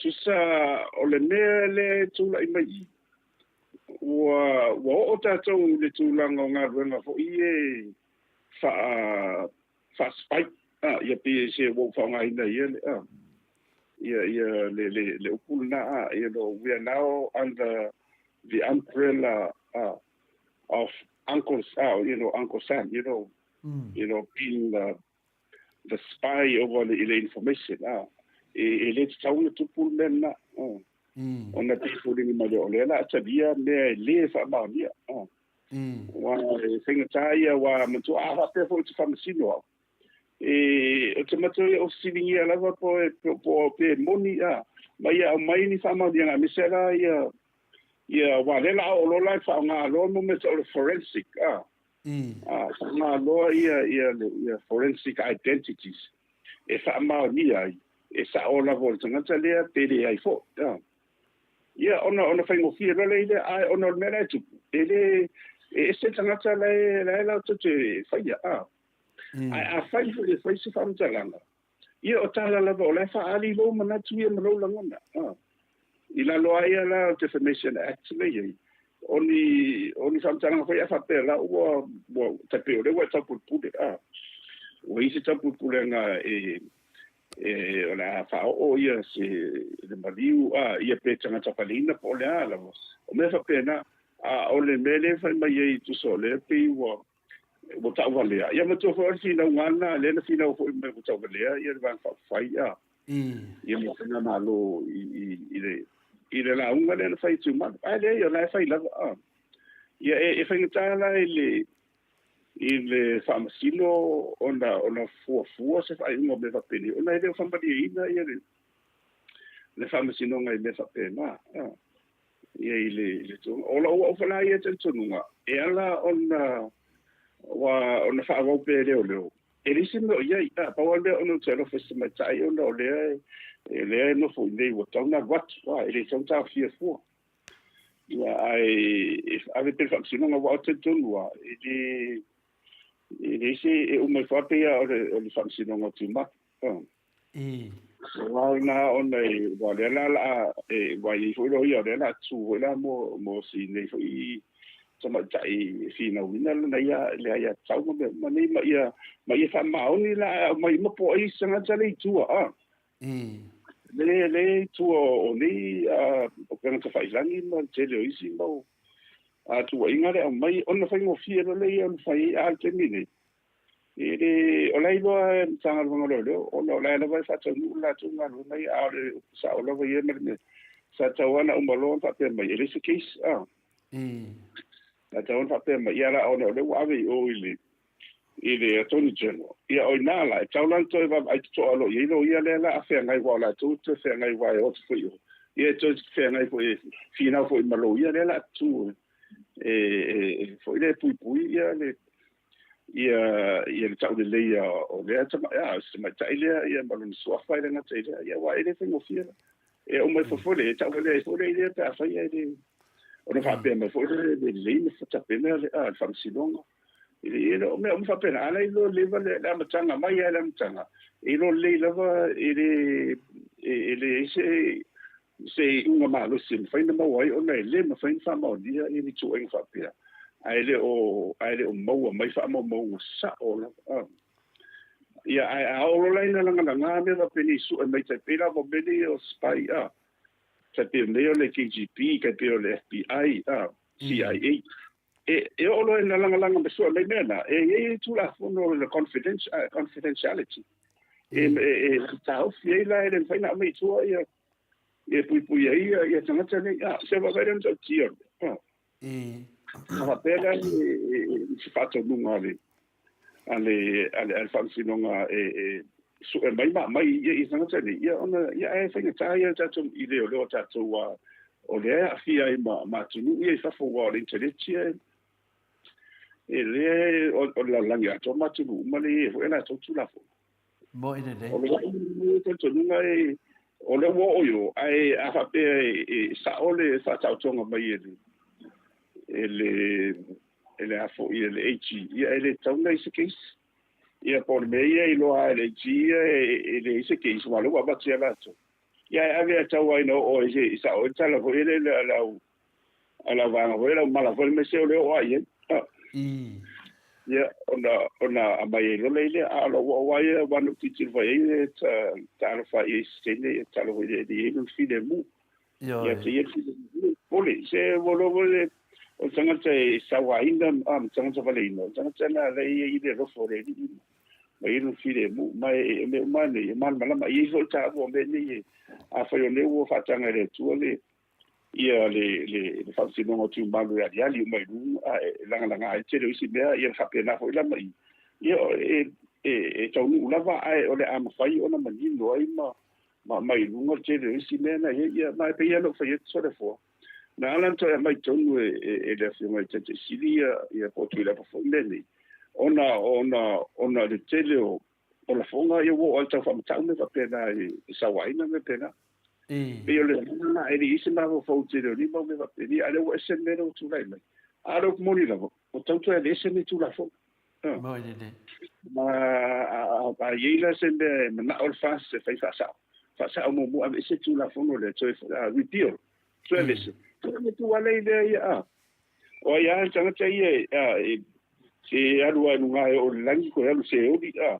Tusa o le mea lea e tulai mai i ua oo tatou i le tulaga o galuega foi e faa-spy ia pei se ua ou faaaogaina ia le ia ia le le le upu lena a, you know, we are now under the umbrella of Uncle, you know, Uncle Sam, you know, being the spy over le, le information e le tatau ona tupu le mea lena ona pei foliga mai o lea la talia mea e le faamaonia ua e faigata ia ua matua a faapea foi te faamasino au e o te matou ia o fesiligia lava po e po pe moni a ma ia aumai ni faamaoniaga aemaise la ia ia aua lea la oo loa la e faaaoga loa mo mea tau o le forensic a faaaoga loa ia ia ia forensic identities e faamaonia ai e sao lava o le tagata lea pe leai foi a. Ia ona ona faigofie loa lea i lea ae ona o le mea la e tupu e le e ese le tagata la e la e latou te faia a. Ae afai foi e fai se faamatalaga ia o tala lava o la e faaali lou manatu ia ma lou lagona a. I lalo lava ia la o le Defamation Act lea e i ai o ni o ni faamatalaga foi a faapea la ua ua tai pei o lea ua e taupulepule a. Ua i ai se taupulepulega e e o le a faaoo ia se le maliu a ia pe tagata paleina po o le a lava. O mea faapena a o le mea lea e fai mai ai tusa o lea pei ua ua tauvalea. Ia matua foi o le finauga lena lea na finau foi mai ua tauvalea ia le Vaega Faaupufai a. Ia ma faigamalo i i i le i le lauga lea na fai i Tiumalu. Ae leai o la e fai lava a. Ia e e faigata la i le i le faamasino ona ona fuafua se faaiuga o mea faapenei ona e le o faamalieina ia le le faamasinoga i mea faapena a. Ia i le i le tulaga. O lou au foi la ia talitonuga e ala ona ua ona faaauau pea e leoleo e leai se mea o i ai. A pau lava le mea ona ou te alofa i si tamaitai ona o lea e lea e nofo i inei ua tatau ona alu atu, a e le tatau ona taofia fua. Ia ae e ave pea i le faamasinoga aua ou te talitonu lava e le e leai se e uma ifo lava pei lava o le faamasinoga o Tiumalu. Aua na ona e aua o lea la o le a e aua e i ai foi loia o lea o le a tu foi la mo mo si nei foi tamaitai e finauina lana ia le aiatatau ma mea uma nei ma ia ma ia faamaoni la ae aumai uma po o ai isi tagata lea i tua a. Le le i tua o nei upega tafailagi ma le tele o isi mau tuuaiga lea e aumai ona faigofie loa lea ia ona fai ai a o le taimi nei E le, o la e iloa e le Matagaluega o Leoleo, ona o la e lava e faataunuu le latou galuega ia, a o le sao lava ia ma le mea, sa tatau lava ona uma loa ona faapea mai, e leai se case, a. Sa tatau ona faapea mai, ia la, ona o lea ua ave i o i le, i le Attorney General, ia o i ina la, e tatau la ona toe vaavaai totoa loa i ai loia lea la a feagai, aua o latou e toe feagai aua e o atu foi i o, ia e toe feagai foi e finau foi ma loia lea la a tu e, e, foi lea e puipui ia le, ia ia le tauleleia o lea a si tamaitai lea ia ma lona suafa e le gata i lea ia aua e le faigofie la e uma ifo foi le e tauvalea ai foi le lea pe afai ae le ona faapea mai foi le le lelei na tapena le a le faamasinoga e le o mea uma faapena a la e iloa lelei lava le amataga mai lava i le amataga e iloa lelei lava e le e leai se se iuga malosi e mafai ona maua ai ona e le mafai ona faamaonia ni ituaiga faapea, ae le o, ae le o maua mai faamaumauga sao lava. Ia, ae a oo loa la ina lagalaga mea faapenei sue mai tai pei la mo mea nei o spy, a, tai pei o mea o le KGB, tai pei o le FBI, a, CIA. E, e oo loa ina lagalaga ma sue mai mea na, e i ai Tulafono o le confidentiality, e, e, e taofi ai la e le mafai ona aumai i tua ia, e puipui ai ia, ia tagata nei. A, se vaavaai lea matautia. A. A faapea la e, se faataunuga a le, a le, a le, a le faamasinoga e, e sue mai ma aumai ia, ia tagata nei, ia ona, ia ae faigata ia tatou i leoleo a tatou a, O lea e aafia ai ma atunuu ia i fafo aua o le internet ia e lea o le lalolagi atoa ma atunuu uma lea e i ai foi a latou Tulafono. Mo'i lelei. O lou talitonuga e, o lea ua oo i o, ae a faapea e sao le faataotoga mai e le, e le, e le a foi e le AG, ia e le tatau ona i ai se case. Ia po o le mea ia e iloa lava e le AG ia e leai se case, aua o lea ua avatu ia latou. Ia ae ave a tau ai ina oo ai se i sao ai le tala foi lele a le au a le au vaega foi le au mala foi aemaise o le oo lava i ai. Ia ona aumai ai loa lea, a o lou oo lava ia aua na ou tilotilo foi i ai e talofa i ai i se teine e talofa i ai lona filemu. Ia te ia le filemu pole se ua iloa foi le o le tagata e sauaina ma tagata valeina, o le tagata lena la e i ai le alofa o le Alii ma i ai lona filemu. Ma e o mea uma nei, e malamalama. E i ai foi le taua o mea nei, afai o lea ua faataga e le Atua le, ia le, le, le faamasinoga o Tiumalu e aliali uma i luga, a e lagalaga ai le tele o isi mea, ia faapena foi la ma i. Ia, e, e, e taunuu lava, ae o le a mafai ona manino ai ma, ma aumai i luga le tele o isi mea na i ai. Ia, ma e pei lava ona ou fai atu Toleafoa, Na ala ona toe aumai tonu e, e, e le Afioga i le Taitai Sili ia, ia po o Tuilaepa foi mea nei, ona, ona, ona le tele o, o lafoga ia ua oo lava i le tau faamatau mea faapena i, i sauaina mea faapena. Pei o le agaga lena, e le i i ai se mafaufau tele o nei mau mea faapenia, a o lea ua ese le mea lea ua tulai mai. A o le upu moni lava, ua tatau toe aveese lenei Tulafono. Moi lelei. Ma a i ai la se mea e manao le FAST e fai faasao, faasao muamua aveese le Tulafono lea, toe repeal, toe aveese. Toe matua lea i lea ia, a. O ai lava le tagata ia e, se alu lava i luga e oo i le lagi toe alu seoli, a.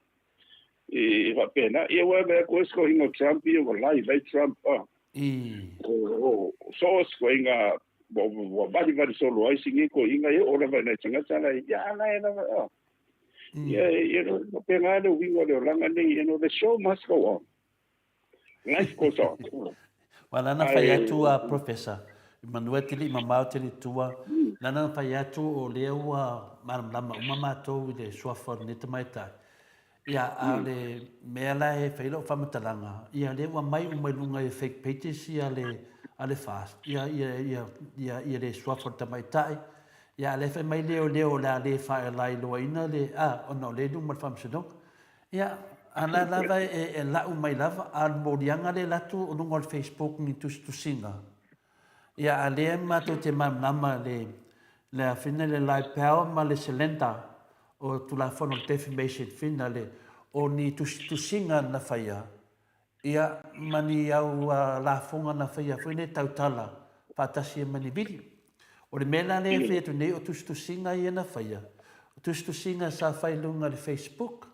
E faapena. Ia ua vaai atu se toeaiina o Trump ia ua lai lai Trump, a. O so o se toeaiina ua valivali solo ai si nei toeaiina e oo lava i nai tagata la ia a la e lava, a. Ia ia faapena le uiga o le olaga nei, you know, the show must go on. Life goes on. Wa lana fai atu a Professor, manua e te lii mamao te lii tua, lana fai atu o lea ua malamalama uma matou i le suafa o lenei tamaitai. Ia, a o le mea la e fai lau faamatalaga, ia lea ua aumai uma i luga i fake pages ia le, a le FAST, ia, ia, ia, ia, ia le suafa o le tamaitai, ia a o lea fai mai leoleo o le a le faailoaina le, a, ona o lea e i luma o le faamasinoga. Ia, a la lava e, e lau mai lava, a o le moliaga lea e alu atu o luga o le Facebook ni tusitusiga, ia, a lea matou te malamalama le, le afina le libel ma le slander o Tulafono o le Defamation fina le, o ni tusitusiga na faia, ia, ma ni au lafoga na faia foi nei tautala faatasi ai ma ni vili. O le mea la lea e fai atu nei, o tusitusiga ia na faia, o tusitusiga sa fai i luga i le Facebook,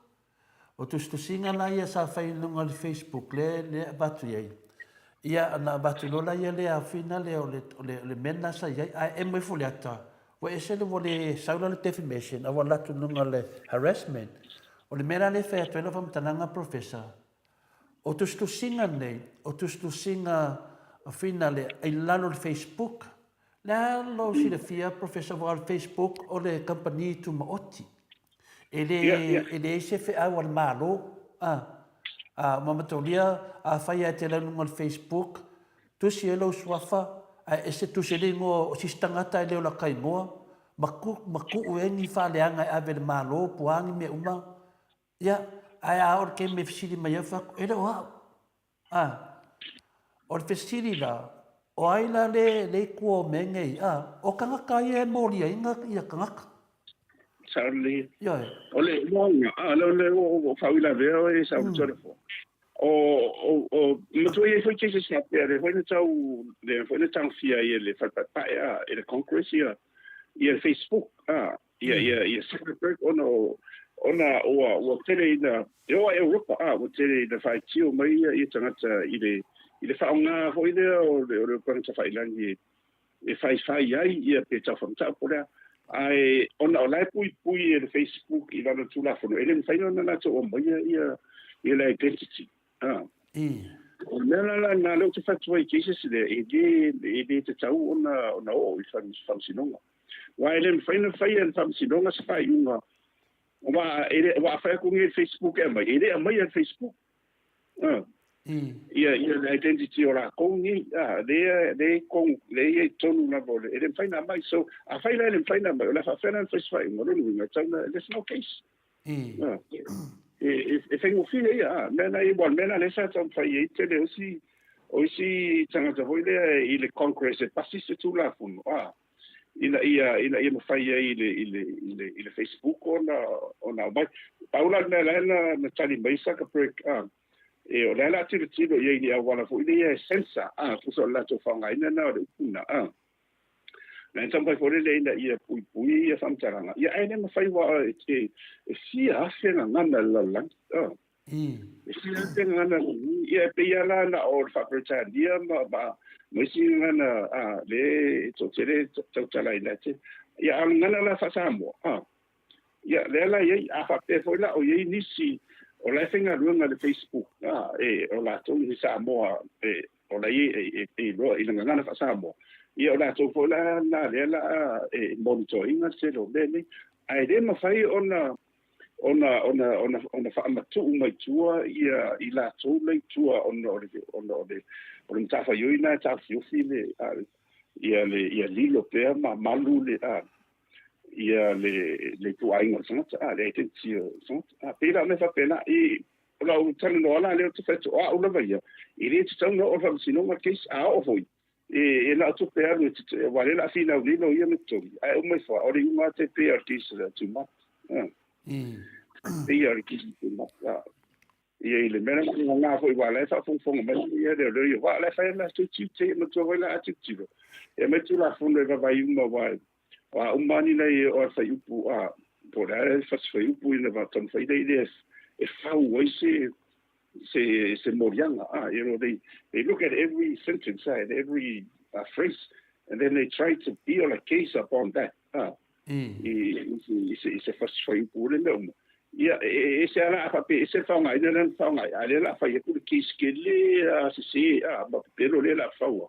o tusitusiga la ia sa fai i luga i le Facebook lea, lea e avatu i ai, ia ona avatu loa laia lea aofina lea o le, o le, o le mea lena sa i ai, ae emo ifo le ata, ua ese le, ua le sau la le defamation, a ua alu atu i luga o le harassment. O le mea la lea e fai atu ai lau faamatalaga Professor, O tusitusiga nei, o tusitusiga finale i lalo o le Facebook. Le a lou silafia Professor aua o le Facebook o le kamupani tumaoti. E le, e leai se feau a le Malo. A, a, ma mataulia, afai lava e te alu i luga o le Facebook, tusi ai lou suafa, ae ese tusi ai le igoa o sisi tagata e le o laka igoa, ma ku, ma tuu ai ni faaleaga e ave i le Malo, po o a ni mea uma. Ia, ae a oo i le taimi e fesili mai ai, fai atu, e le o au. A, o le fesili la, o ai la le, le i tua o mea nei? A, o tagata ia e moliaina ia tagata. Sao lelei. Ioe. O le uaga, a, o le ua faauilavea oe sa mm. Toleafoa. O, o, o, matua i ai foi cases faapea, le foi na tau, le foi na tagofia ai e le falepaepae, a, e le Congress ia, ia Facebook, a, Ia, ia, ia Zuckerberg, ona o, ona ua, ua tele ina, e oo i Europa, a, ua tele ina faitio mai ia, ia tagata i le, i le faaaoga foi lea o le, o le upega tafailagi e, e faifai ai ia pe tau faamatau po o le a. Ae ona o la e puipui e le Facebook i lana Tulafono, e le mafai ona latou aumaia ia, ia le identity. A. O le mea la lena lea ou te fai atu ai i cases lea, e le, e le tatau ona, ona oo i le faamasinoga. Aua e le mafai ona faia e le Faamasinoga se faaiuga, aua e le, aua a fai atu nei e le Facebook e aumai, e le aumaia e le Facebook. Ia, ia le identity o lakou nei, a, lea, lea i kong, lea ia i tonu lava o le, e le mafai ona aumai. So, afai la e le mafai ona aumai, o le a faapefea la ona fai se faaiuga? O lona uiga, e tatau ona, there's no case. A, e, e, e faigofie ia, a, mea na ia, aua o le mea lena lea sa taumafai ai tele o isi, o isi tagata foi lea i le Congress e pasi se Tulafono, a, ina ia ina ia mafai ai i le i le i le i le Facebook ona ona aumai. Pau la le mea la na na tali mai Zuckerberg a e o lea la tilotilo i ai i le auala foi lea e censor a tusa o le latou faaaogaina na o le upu na a na e taumafai foi lele ina ia puipui ia faamatalaga ia ae le mafai aua e e fia afe gagana i le lalolagi a E fia afe gagana ia e pei lava la na o le faa-Peretania ma ma ma isi gagana a le e toatele e tautala ai la te ia a o le gagana la faa-Samoa a ia lea la i ai a faapea foi la o i ai nisi o la e faigaluega i le Facebook a e o latou ni Samoa e o la e e e iloa i le gagana faa-Samoa ia o latou foi la na lea la e monitor ina le tele o mea nei ae le mafai ona ona ona ona ona faamatuu mai tua ia i latou la i tua ona o le ona o le o le matafaioi lena e taofiofi le a ia le ia lilo pea ma malu le a ia le le ituaiga o le tagata a le identity o le tagata a pei la o mea faapena i o lau talanoa la lea ou te fai atu o au lava ia e le tatau ona oo i le faamasinoga le case a oo foi E, e na o tupe alu e te, aua lea o le a finau nei loia ma totogi, ae uma ifo lava, o le iuga lava te pay o le case o too much. Pay o le case too much. Ia i le mea na ngā foi wā la e whaafongafonga mai ia leo leo ia wā la e whai ana tū tiute e matua wai la a tilotilo. E mai tūlafono e vavai uma wā wā uma ani nei o a whai upu a po le a e whasi whai upu ina wā taumawhai nei le e whau ai se se se moriaga ah you know they they look at every sentence ah, and every phrase and then they try to build a case upon that ah i i se i se fasi fuaiupu o le mea uma ia e ese ala a faapea ese le faaaogaina lea na faaaoga ai a lea la fai atu le case kele a sese a ma pepelo lea la faua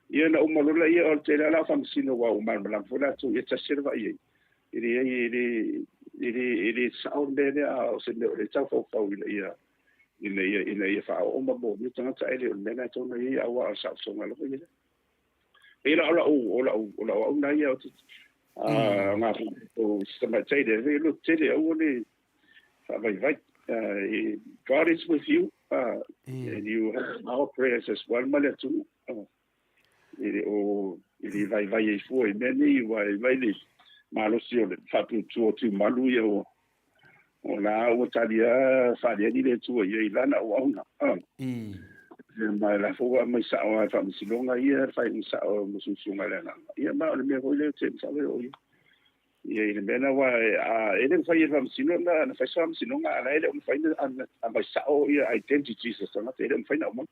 ia na uma lola ia o le tele ala o faamasino ua ua malamalama foi latou ia tasi le vaai ai E leai, e le, e le, e le sao le mea lea, a o se mea o lea e tau faufau ina ia, ina ia, ina ia faaoo ma molia tagata, ae le o le mea lena e tatau ona i ai, aua o le saosoga lava ia lea. Pei la o lau, o lau, o lau au na ia o te, a, ngā o si tamaitai lea, e loto tele, aua le faavaivai. God is with you, and you have our prayers as well ma le atunuu. E le o, e le vaivai ai fua i mea nei, ua e vai le malosi o le faatuatua o Tiumalu ia ua, o la ua talia faaliali le Atua ia i lana auauna. Ah. Ma la fo ua aumai sao lava e faamasinoga ia le faaiuga sao ma susuga le agaga. Ia ma o le mea foi lea ou te masalo e oo ia. Ia i le mea lena aua a e le mafai e le faamasino na na fai se faamasinoga a la e le o mafai na aumai sao ia identities o tagata e le o mafai na aumai.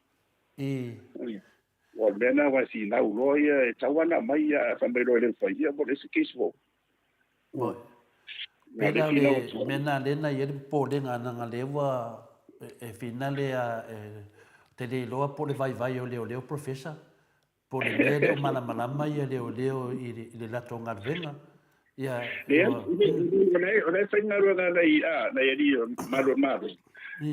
Ua o le mea lena aua e finau loa ia e tatau lava ona aumai ia fai mai loa e le mafai ia ua leai se case ua Ua Pei la o le mea lena lea na i ai le popolega leaga lea ua e finale a e te le iloa po o le vaivai o leoleo Professor po o le mea e le o malamalama ia leoleo i le latou galuega Ia, ua... O la e faigaluega nai, a, nai alii o Malu o Malo.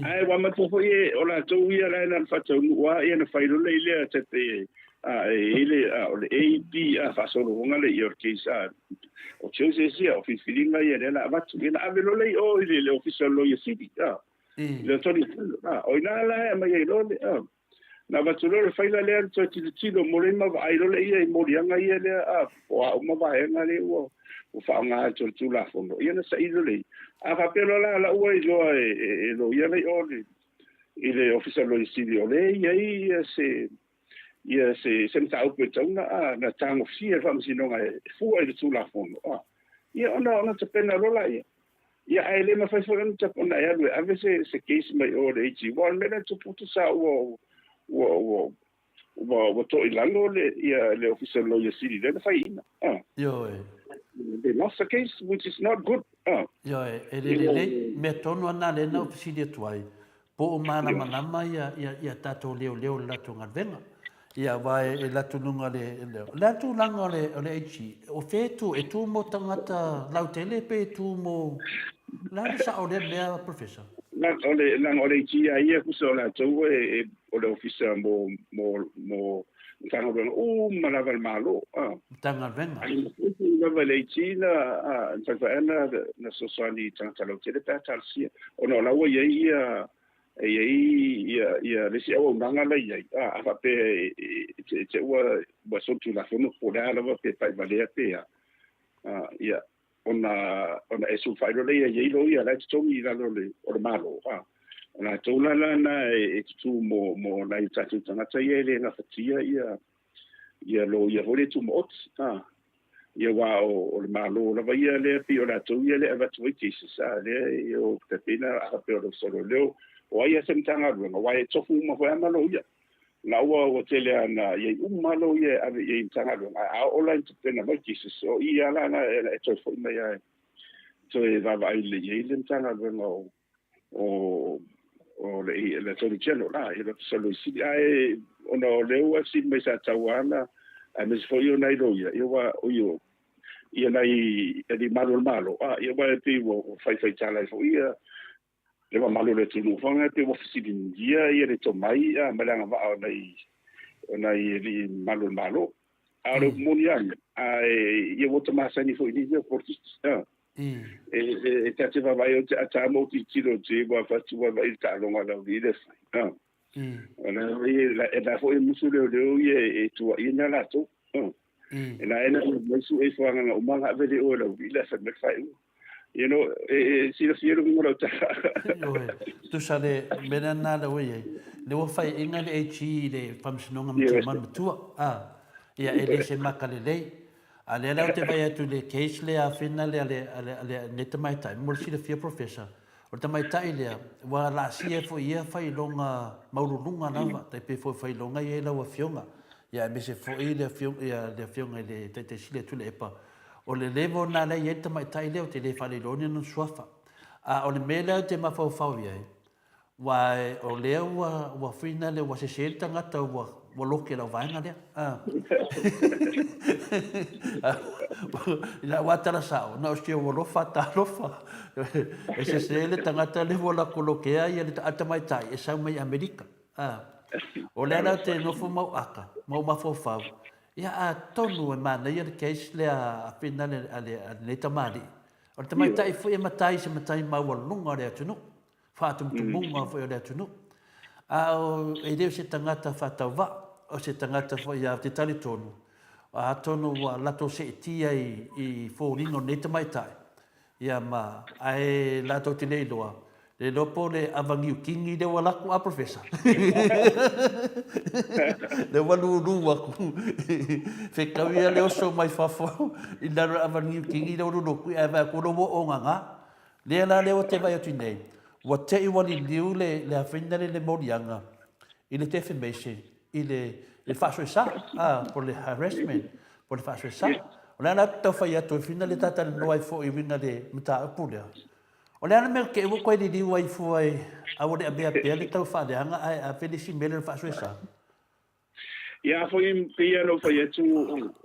Ae ua matua foi e, o latou ia la e na faataunuu a, ia na fai loa lea i lea te pe, a, e i le, a, o le A, B, a, faasologa lea ia o le case, a, o choices ia, o filifiliga ia lea la avatu. Ia na ave loa lea i o i le, le ofisa o le Loia Sili, a, le Attorney General, a, o ina la e aumai ai loa le, a, Na avatu loa le faila lea le toe tilotilo mo le ma vaai loa lea i moliaga ia lea a po a uma vaega lea ua ua faaaoga atu e le Tulafono. Ia na saili loa lea. A faapea loa la la ua iloa e, e, e loia lea i o le i le Ofisa o le Loia Sili o lea e i ai ia se ia se se mataupu e tatau ona a na tagofia e le Faamasinoga e fua i le Tulafono a ia ona ona tapena loa laia. Ia, ae le mafai foi ona ona e alu e ave se, se case mai o le AG. Ua o le mea lea tupu tusa ua, ua, ua, ua, ua toilalo le, ia, le Ofisa o le Loia Sili lea na faiina. Ah. Ioe. They lost the case, which is not good. Ah. Ioe, e le lelei, mea tonu ana lea na ou fesili atu ai, Po o malamalama ia, ia, ia tatou leoleo i le latou galuega. Ia, aua e, e latou luga le, le, o le a tulaga o le, o le HG? O fea e tu? E tu mo tagata lautele pe e tu mo... O le a le sao o lea mea, Professor? O le leaga o le IT lava ia tusa o latou e o le ofisa mo mo mo Matagaluega uma lava a le Malo. Matagaluega. Ae mafai lava e le IT na mafai foi lava na fesoasoani i tagata lautele pe a talosia ona o la ua i ai ia e i ai ia ia le isi auaunaga la e i ai a faapea e te ua ua solitulafono po o le a lava pe pai valea pe a ia ona ona e sulufai loa lea i ai loia la e totogi i lalo o le Malo, a. O latou la lana e tutū mo mo nai o tatou tagata ia e le gafatia ia ia loia foi lea tumaoti, a. Ia aua o le Malo lava ia lea pei o latou ia lea e avatu ai cases, a, lea e o tai pei la a faapea o le Ofisa o Leoleo, o ai lava se Matagaluega, aua e tofu uma foi lava ma loia. La ua ua tele lava ina i ai uma lava loia e ave i ai i Matagaluega, ae a oo la ina tapena mai cases, o i lava la la e toe foi mai lava e toe vaavaai lelei i ai le Matagaluega o o o le le Attorney General la, i le Ofisa o le Loia Sili. Ae ona o lea ua fesili mai sa tau lava aemaise foi o nai loia, ia ua oi o ia nai alii malu o le Malo, a, ia aua e pei ua faifaitala ai foi ia le mamalu o le atunuu foi lea pei ua fesiligia ia le tomai ma le agavaa o nai o nai alii mamalu o le Malo. A o le upu moni lava ia, ae ia ua ta masani foi i nei mea o polokiki. E ta te vaavaai o te ata ma ou tilotilo atu i ai ua avatu vaavaai i le taaloga a le aualii lea e fai. O la e la foi e musu leoleo ia e tuuaia latou. E la e na mai sue ifo agaga uma na ave le oe lau vila e fai mai le faaiuga. You know, e silafia le uiga o lau tala. Ioe, tusa le mea lena lea ua i ai, lea ua faiaina le AG i le Faamasinoga Matua Matua, a, ia e le se maka lelei. A lea la ou te vaai atu i le case lea afena lea a le, a lenei tamaitai, mo le silafia Professor, o le tamaitai lea, ua laasia ai foi i ia faailoga maualuluga lava, tai pei foi o faailoga ia i lau Afioga, ia aemaise foi le Afioga, ia le Afioga i le Taitai Sili a Tuilaepa. O le level lena lea e i ai le tamaitai lea, ou te le faailoaina lona suafa. A o le mea lea ou te mafaufau i ai, Aua o lea ua ua whina le ua sese le tagata ua ua loke i lau vaega lea. A. I lau lava tala sao, na o si ou alofa talofa. E sese le tagata lea ua latou lokea ia le tamaitai e sau mai Amerika. A. O lea la ou te nofo ma ou aka, ma ou mafaufau, ia atonu e manaia le case lea a whina a lenei tamalii. O le tamaitai foi e matai i se matai maualuluga o le atunuu. faatumutumuga foi o le atunuu. A o, e le o se tagata faatauvaa, o se tagata foi a te talitonu, atonu ua latou seetia i, i foliga o lenei tamaitai, ia ma, ae latou te le iloa, le iloa po o le ava niu kingi lea ua alu atu a Professor. Lea ua lulu atu, fetau ia le oso mai fafo i lalo o le ava niu kingi lea ua lulu atu, ae vaai atu ua ogaga. Lea la lea ua te vaai atu nei, ua te i ua liliu le, le afina le, le moliaga i le defamation, i le, le faasoesa, a, po le harassment, po le faasoesa. O le a la tau fai atu e fina le tatalanoa ai foi i uiga le mataupu lea. O le a le mea te i ua toe liliu ai fua e, a ua le avea pea le tau faaleaga ae ave le isi mea lea o le faasoesa. Ia foi pei lava ona ou fai atu,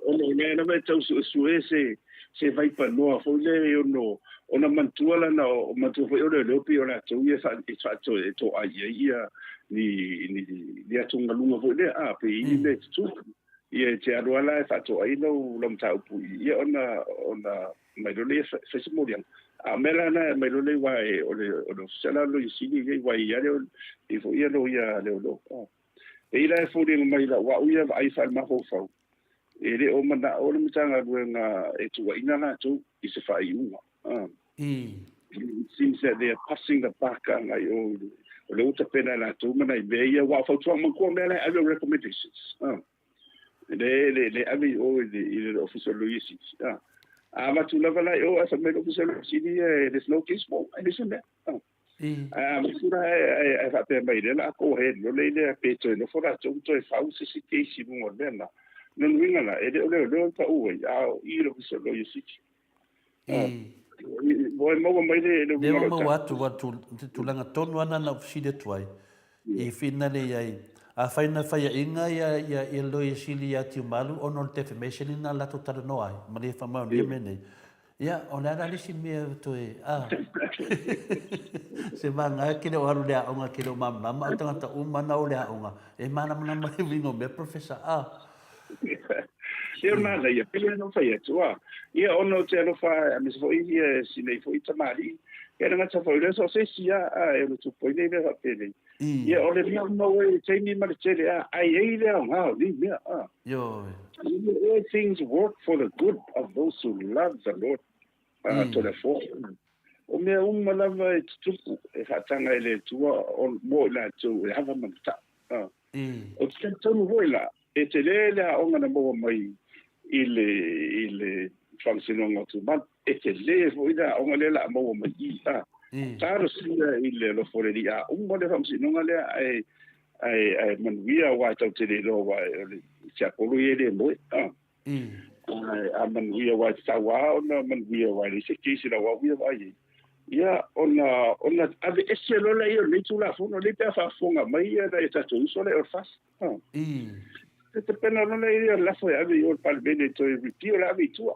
ona o lea lava e tau suesue se se vaipanoa foi lea e ono ona manatua lana o manatua foi o leoleo pei o latou ia e faatoe e toai i ai ia ni ni ni atugaluga foi lea a pei ni mea e tutupu. Ia e te alu lava la e faatoai lau lau mataupu i ia ona ona aumai loa lea e fai se moliaga. A o mea la na e aumai loa lea aua o le o le Ofisa la o le Loia Sili ia aua e i ai lava le foi ia loia leoleo. E i la e foliga mai lau au ia vaai faalemafaufau, e le o manao le Matagaluega e tuuaina latou i se faaiuga. It seems that they are passing the buck agai o o lea ua tapena e latou ma nai mea ia, aua o fautuaga manatua mea la e ave o recommendations. Le le le ave i o i le i le Ofisa o le Loia Sili. A avatu lava la i o ae fai mai le Ofisa o le Loia Sili, there's no case mo, e leai se mea. Ae a musu la ae faapea mai lea la a go ahead loa lea pe toe nofo latou ma toe fau se isi case i luga o le mea lena. Lona uiga la, e le o leoleo le pau ai, a o i le Ofisa o le Loia Sili. Ua e maua mai le uiga o lau tala? Lea ua maua atu, aua o le tulaga tonu lava lena na ou fesili atu ai, i finale i ai, afai na faiaina ia Loia Sili ia Tiumalu ona o le defamation lena na latou talanoa ai, ma le faamaonia mea nei. Ia, o le a la le isi mea ua toe, a? Se vagana e ke le o alu i le aoga, ke le o malamalama, a o tagata uma na o le aoga, e malamalama i uiga o mea, Professor, a? Ia, o le manaia, pei ona ou fai atu, a, ia, ona ou te alofa aemaise foi ia si nei foi tamalii, ia le gata foi o lea, so o se isi lava, a, e ono tupu ai nei mea faapenei. Ia, o le mea uma ua i le taimi ma le tele, a, ae i ai le aoga o nei mea, a. Ioe. All things work for the good of those who love the Lord. A, Toleafoa. O mea uma lava e tutupu, e faataga e le Atua mo i latou e ava ma matau. A. Ou te talitonu foi la, e tele le aoga na maua mai i le, i le Faamasinoga o Tumau. E tele foi le aoga lea o le a maua mai i i. A, talosia i le alofa o le Alii a uma le faamasinoga lea ae, ae, ae manuia aua e tatou te le iloa aua o le tiapolo ia e le moe. A, ae a manuia aua e tatau lava ona manuia aua e leai se case i lau au ia vaai ai. Ia, ona, ona aveese loa lea o lenei Tulafono lenei pe a faafofoga mai ia nai o tatou uso lea o le FAST. E tapena loa lea o le lafo e ave i o i le Palemene e toe repeal, ave i tua.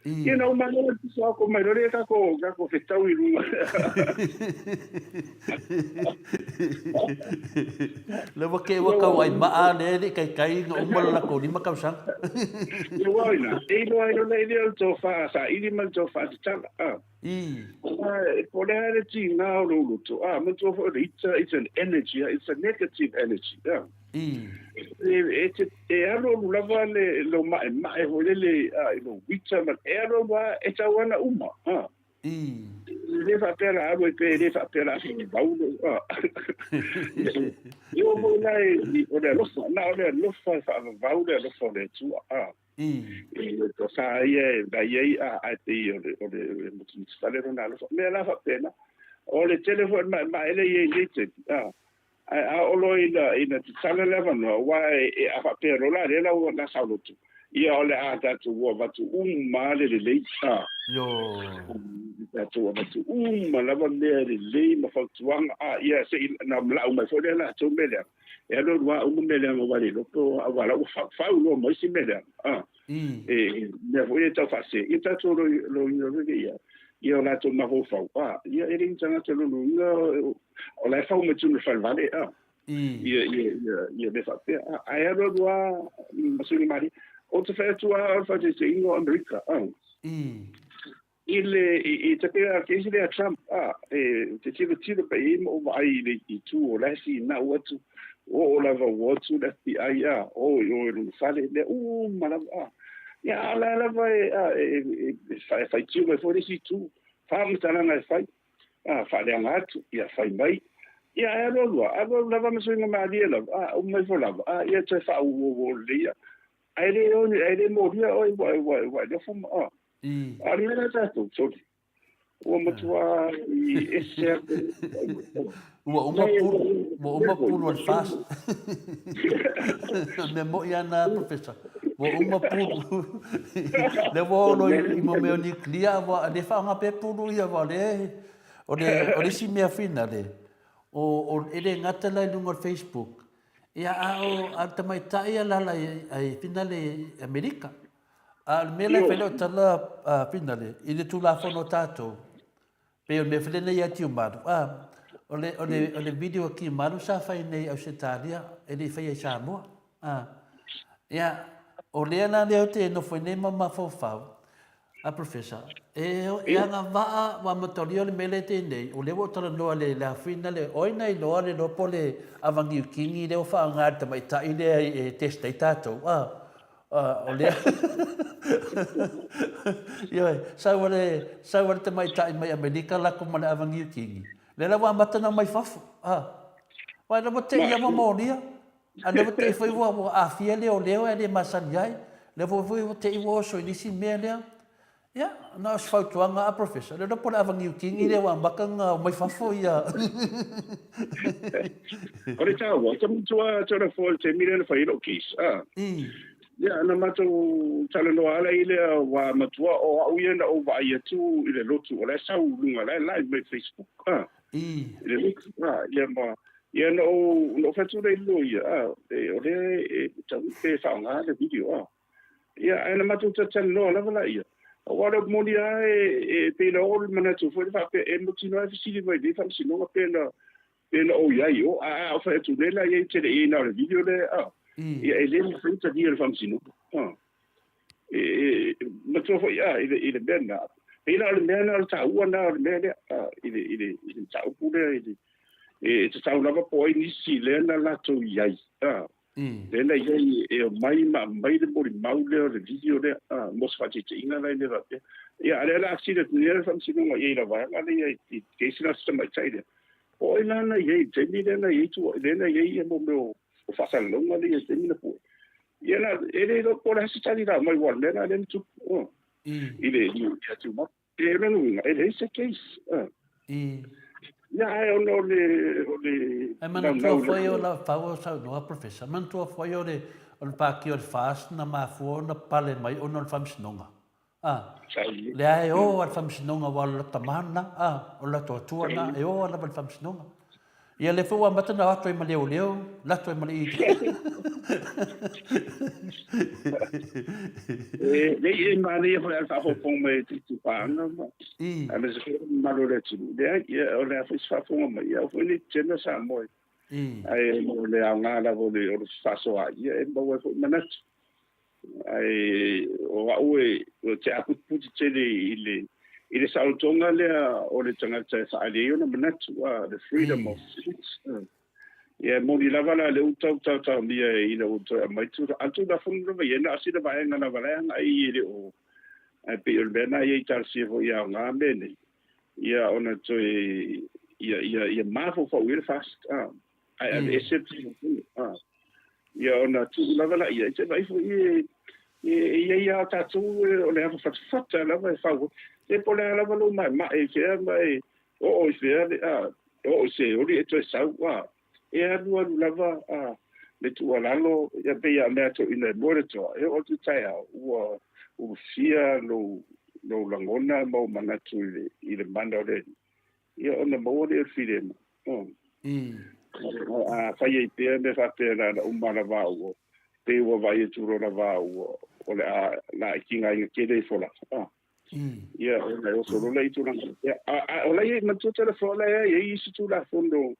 Ia na uma loa le pisa oko mai loa lea takou, takou fetau i luga. Lea ua kei ua tau ai maa lea e le i taitai ona uma le latou 5 tausaga. Ia ua ina, e iloa ai loa lea o le tofa saili ma le tofa tatala. Po o le a le tiga o lou loto, a, manatua foi o le ita, it's an energy, it's a negative energy. E, te, e alualu lava le, lou maemae foi lele i lou ita, ma, e alualu lava, e tau lava ona uma. E le faapea la alu ai pea, e le faapea la vau lou, a. E oo foi la i, o le alofa, na o le alofa e faavavau le alofa o le Atua, a. I le tofa ia e vaai ai, a, ae pei o le, o le mutumusufale lona alofa. O mea la faapena, o le tele foi o le maemae lea e i ai i lenei taimi, a, ae a oo loa ina, ina tatala le avanoa, aua e, a faapea loa la lea la ua la saoloto, ia o le a tatou ua avatu uma le lelei, a. Tatou avatu uma lava mea lelei ma fautuaga, a, ia se i na lau mai foi lea latou mea leaga. E alu alu lava uma mea leaga aua le iloa po o aua la ua faufau loa ma isi mea leaga. A, e mea foi ia e tau faasese, ia tatou loia loa ia, ia o latou mafaufau, a, ia e le ni tagata lona uiga o la e fau mai totonu o le falevale, a, ia, ia, ia, ia mea faapea. A, ae alu alu lava ma suiga malie. Ou te fai atu lava o le faataitaiga o Amerika, a, I le, i te pea ke isi lea Trump, a, e te tilotilo pe i ai ma ou vaai i le itu o la e finau atu, o o lava ua o atu le FBI, a, o i o i lona fale, mea uma lava, a. Ia, a o la lava e, a, e, e, e, e faitio mai foi le isi itu, faamatalaga e fai, a, faaleaga atu, ia, fai mai. Ia, ae alu alu lava, alu alu lava ma suiga malie lava, a, uma ifo lava, a, ia toe faauouo lelei, a. Ae le, ae le molia oe, ua, ua, ua e nofo ma, a. A o le mea la tatou, sole, ua matua i ese atu. Ua uma pulu, ua uma pulu o le FAST. Mea moʻi ana, Professor. Ua uma pulu. Lea ua oo loa i mo mea o nuclear, ua le faaaoga pea pulu ia, ua le, o le, o le isi mea finale, o, o, e le gata la i luga o le Facebook, ia a o, a o le tamaitai alaala ai finale i Amerika. A o le mea la e fai lau tala a Finale, i le Tulafono a tatou, pei o le mea foi lenei ia Tiumalu, a, o le, o le, o le video a Tiumalu sa fai nei i Ausetalia, e le i faia i Samoa. A, ia, o lea la lea ou te nofo ai nei ma mafaufau, a Professor, e, e agavaa ua amatalia o le mea lea e tei nei, o lea ua ou talanoa i le, le Finale, o ai na iloa le iloa po o le ava niu kini lea ua faaaoga e le tamaitai lea e test ai tatou, a, O lea... Ioe, sau a le, sau a le tamaitai mai Amerika lako ma le ava niu kini. Lea la ua amata ona omai fafo. A. Aua lea ua tei lava molia. A lea ua tei foi ua, ua aafia leoleo ae le masani ai. Lea foi foi ua tei ua oso i le isi mea lea. Ia, na o se fautuaga a Professor, le iloa po o le ava niu kini lea ua amata ona omai fafo ia. O le taua, te matua tele foi i le taimi lea na fai ai lou case, a. Ia, na matou talanoa ala i lea wā matua o au ia na ou vaai atu i le lotu, o la e sau i luga, o la e live mai Facebook, a. I le lotu, a, ia ma, ia na ou, na ou fai atu lea i le loia, a, e, o lea e tau pe faaaoga le video, a. Ia, ae na matou talatalanoa lava laia. Aua o le moni lava e pei na oo le manatu foi lea faapea e mautinoa e fesili mai i lenei faamasinoga pe na pe na ou i ai i o, a a ou fai atu nei la i ai ou te le i ai na o le video lea a, ia e le mafai ona talia e le faamasinoga. A. E e matua foi a i le i le mea lena. Pei la o le mea lena o le taua lena o le mea lea a i le i le i le mataupu lea i le e tatau lava po o ai nisi lea na latou i ai a. Lea na i ai e omai ma aumai le molimau lea o le video lea a mo se faataitaiga la i mea faapea. Ia a o lea o le a sili atu nei le faamasinoga i ai i la vaega lea i le case lea o si tamaitai lea. Po o ai la na i ai i le taimi lea na i ai tua lea na i ai ia mo mea o faasalalauga lea i le taimi na pue. Ia na e le iloa po o le a se tali la aumai aua o le mea lena lea na tupu i le ia Tumau. E lona uiga, e leai se case. Ia, ae ona o le, o le Ae manatua foi o la pau o saunoa Professor, manatua foi o le, o le Pāti o le FAST na mafua ona pale mai ona o le Faamasinoga. A, lea e o lava le Faamasinoga aua o le latou tama lena, a, o le latou atua lena, e o lava i le Faamasinoga. Ia lea foi ua amata ona o atu ai ma leoleo, alu atu ai ma le E Nei e manaia foi a le faafogafoga mai e Tutupaanga ma aemaise foi o le mamalu o le atunuu. Leai, ia o le a foi se faafofoga mai, ia aua foi ne i tetena Samoa ae o le aoga lava o le fefaasoaai, ia e maua ai foi manatu. Ae o au e ou te aputiputi tele i le i le saolotoga lea o le tagata e faaali ai ona manatu, the freedom of speech. Ia e moni lava la lea ua tau taotaomia ina ua toe aumai tulaga, a o le Tulafono lava ia, na o sina vaega lava la e agai e le o, ae pei o le mea lena ia i talosia foi ia aoga mea nei, ia ona toe ia ia ia mafaufau i ai le FAST, ae aveese le Tulafono. Ia ona tuu lava laia, e te vaai foi e e i ai lava tatou o le ava fatafata lava e fau ai. Se po o le a lava lou maemae i fea ma e oo i fea le a, oo i se oli e toe sau, a, e alualu lava a le tuualalo, ia pei lava o mea toeaina e moe le toa, e oo atu i taeao ua ulufia lou lou lagona ma ou manatu i le i le mana o le Alii, ia ona maua lea o le filemu. A fai ai pea mea faapea na ona uma lava au ua pei ua vaai atu loa lava au ua o le a laiti aiga tele ifo lava. Ia ona e oso loa lea i tulaga faapea. A o la e i ai, manatua telefona o la e i ai isi Tulafono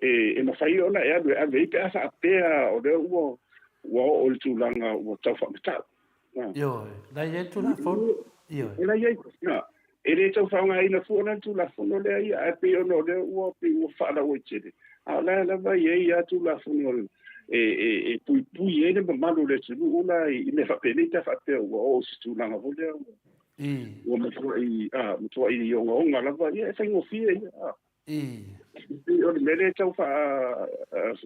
e mafai ona e alu e ave ai pe a faapea o lea ua ua oo i le tulaga ua tau faamatau. Ioe, la e i ai le Tulafono. Ioe. La e i ai. E le tau faaaogaina fua la le Tulafono lea ia, ae pei ona o lea ua pei ua faalauaitele, a o la e lava e i ai lava Tulafono e, e, e puipui ai le mamalu o le atunuu la i mea faapenei pe a faapea ua oo i se tulaga foi lea ua, ua matuai, a, matuai ogaoga lava, ia e faigofie ia. A. Pei o le mea lea e tau faa,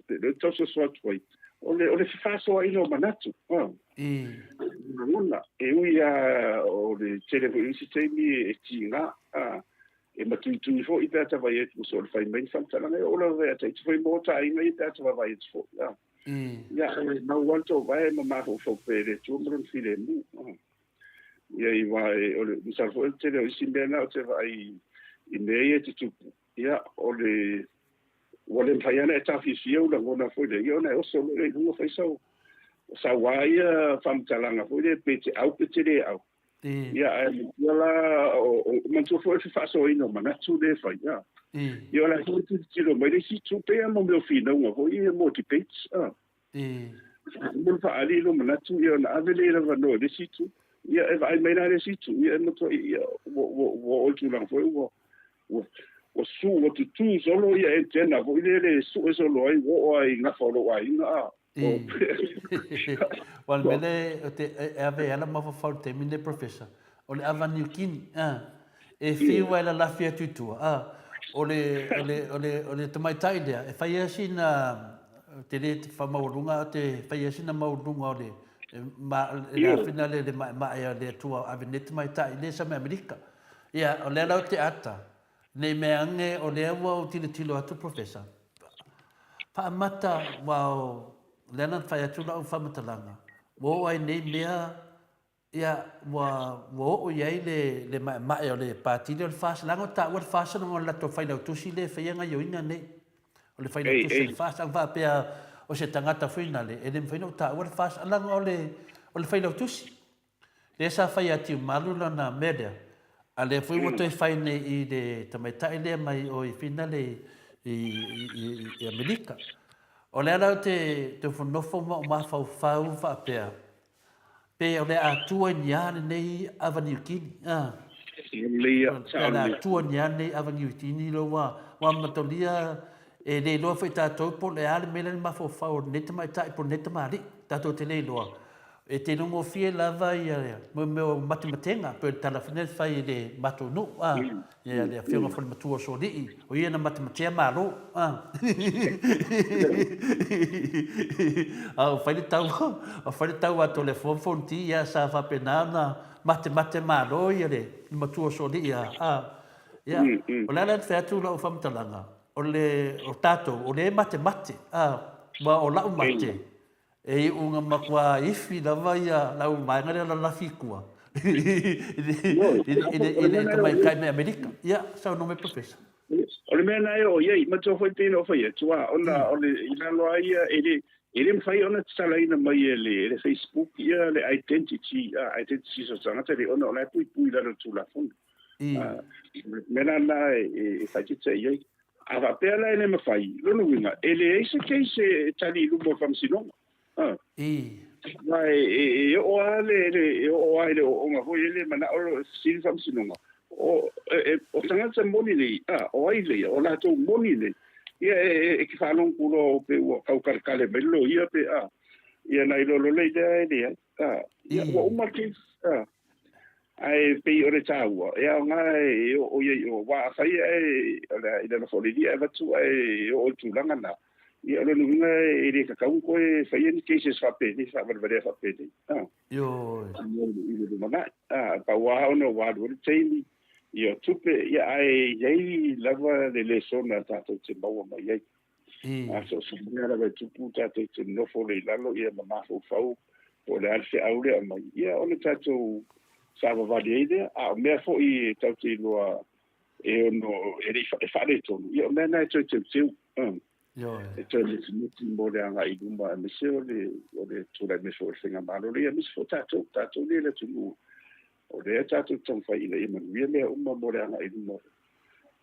lea tau soso atu ai, o le, o le fefaasoaina o manatu, lagona, e ui lava o le tele foi o isi taimi e tiga, e matuitui foi pe a ta vaai atu ua soona fai mai ni faamatalaga, e oo lava ia te iti foi mo ta aiga ia pe a ta vaavaai atu foi. Ia, e mau lava le tou vae ma mafaufau pea i le Atua ma Lona filemu. Ia i wā e, o le, masalo foi o le tele o isi mea na ou te vaai i mea ia e tutupu, ia, o le, ua le mafai lava ona e taofiofia ou lagona foi lea, ia ona e oso loa lea i luga fai sau, sau lava ia faamatalaga foi lea pe te au pe te le au. Ia, ae manatua la, o, o, manatua foi o le fefaasoaina o manatu lea e fai, ia. Ia o la foi e tilotilo mai le isi itu, pei lava mo mea o finauga foi ia mo debates, a. Mo le faaali i lou manatu, ia ona ave lea i le avanoa i le isi itu. Ia e vaai mai la le isi itu, ia e matuai, ia ua, ua, ua oo i le tulaga foi ua, ua, ua su, ua tutū solo ia antenna foi lea le sue solo ai, ua oo lava i gafa o lou aiga, a. Aua o le mea lea ou te e ave ai lava mafaufau i le taimi lenei Professor, o le ava Niu Kini, a, e fiu ai lalafi atu i tua, a, o le, o le, o le, o le tamaitai lea, e fai ai sina, ou te le faamaualuga, ae ou te fai ai sina maualuga o le, ma, le āwhina lea i le maemae a le Atua ave nei tamaitai lea sa mai Amerika. Ia, o lea la ou te ata, nei mea ane o lea ua ou tilotilo atu Professor, faamata, aua o lea na fai atu lau faamatalaga, ua oo ai nei mea Ia, ua, ua oo i ai le, le maemae o le Pati lea o le FAST, leaga o taua le FAST ona o le latou failautusi lea e faia gaioiga nei. O le failautusi a le FAST, a faapea o se tagata foi nale, e le mafai ona ou taua le FAST, leaga o le, o le failautusi. Lea sa fai ia Tiumalu lana mea lea, a lea foi ua toe fai nei i le tamaitai lea mai o i Finale i, i, i, i Amerika. O lea la ou te nofonofo ma ou mafaufau faapea, Pe o le Atua i ni a lenei ava Niutini, a. Pe o le Atua ni a lenei ava Niutini lo ua ua matolia e le iloa foi tatou po o le a le mea lea na mafaufau o lenei tamaitai po o lenei tamalii. Tatou te le iloa. E te iloagofie lava ia mea o matematega pei o le tala foi lea na fai e le matou nuu, a. Ia le afioga foi le matua o Solii, o ia na matematea Malo. A ua fai le taua, ua fai le taua a Toleafoa ma Fonoti, ia sa faapena ona matemate Malo ia le matua o Solii. A ia, o le ala lea fai atu lau faamatalaga, o le o tatou, o lea e matemate, a, ma o lau mate, E iu na matua ifi lava ia lau vaega lea lalafi i tua i le tamaitai mai Amerika. Ia, saunoa mai Professor. O le mea lena e oo i ai, matua foi pei ona ou fai atu, a, ona o le, i lalo lava ia, e le, e le mafai ona tatalaina mai e le, e le Facebook ia le identity, identities o tagata nei, ona o la e puipui i lalo o le Tulafono. A, o le mea la lena e faaeteete i ai. A faapea la e le mafai, lona uiga, e leai se case e tali i luma o le Faamasinoga. A. Aua e oo lava le, e oo lava i le ooooga foi lele e manao e fesili le Faamasinoga, o, o tagata moni nei, a, o ai lea, o latou moni nei. Ia, e te faalogo atu loa pe ua tau taletale mai le loia pe a, ia ona iloa loa lea e leai. A, ia, ua uma le case. A. Ae pei o le taua, e aoga e oo i ai i o, aua afai ae o le a i lalo foi o le lia e avatu ae oo i le tulaga lena, ia o lona uiga e le tatau ona toe faia ni cases faapenei, faavalevalea faapenei, a, Ioe. I le lumanai. A, pau lava ona ua alu ai le taimi, ia o tupe, ia ae i ai lava le lesona tatou te maua mai ai. A so o se mea lava e tupu tatou te nofo loa i lalo ia ma mafaufau po o le a le feau lea e aumai, ia ona tatou savavali ai lea. A o mea foi tatou te iloa e ono e le i e faaletonu, ia o mea na e toe teuteu, e toe mutimiti mo le agai i luma aemaise o le o le tulai mai foi o le faigamalo lea, aemaise foi tatou, tatou nei le atunuu o lea tatou te taumafai ina ia manuia mea uma mo le agai i luma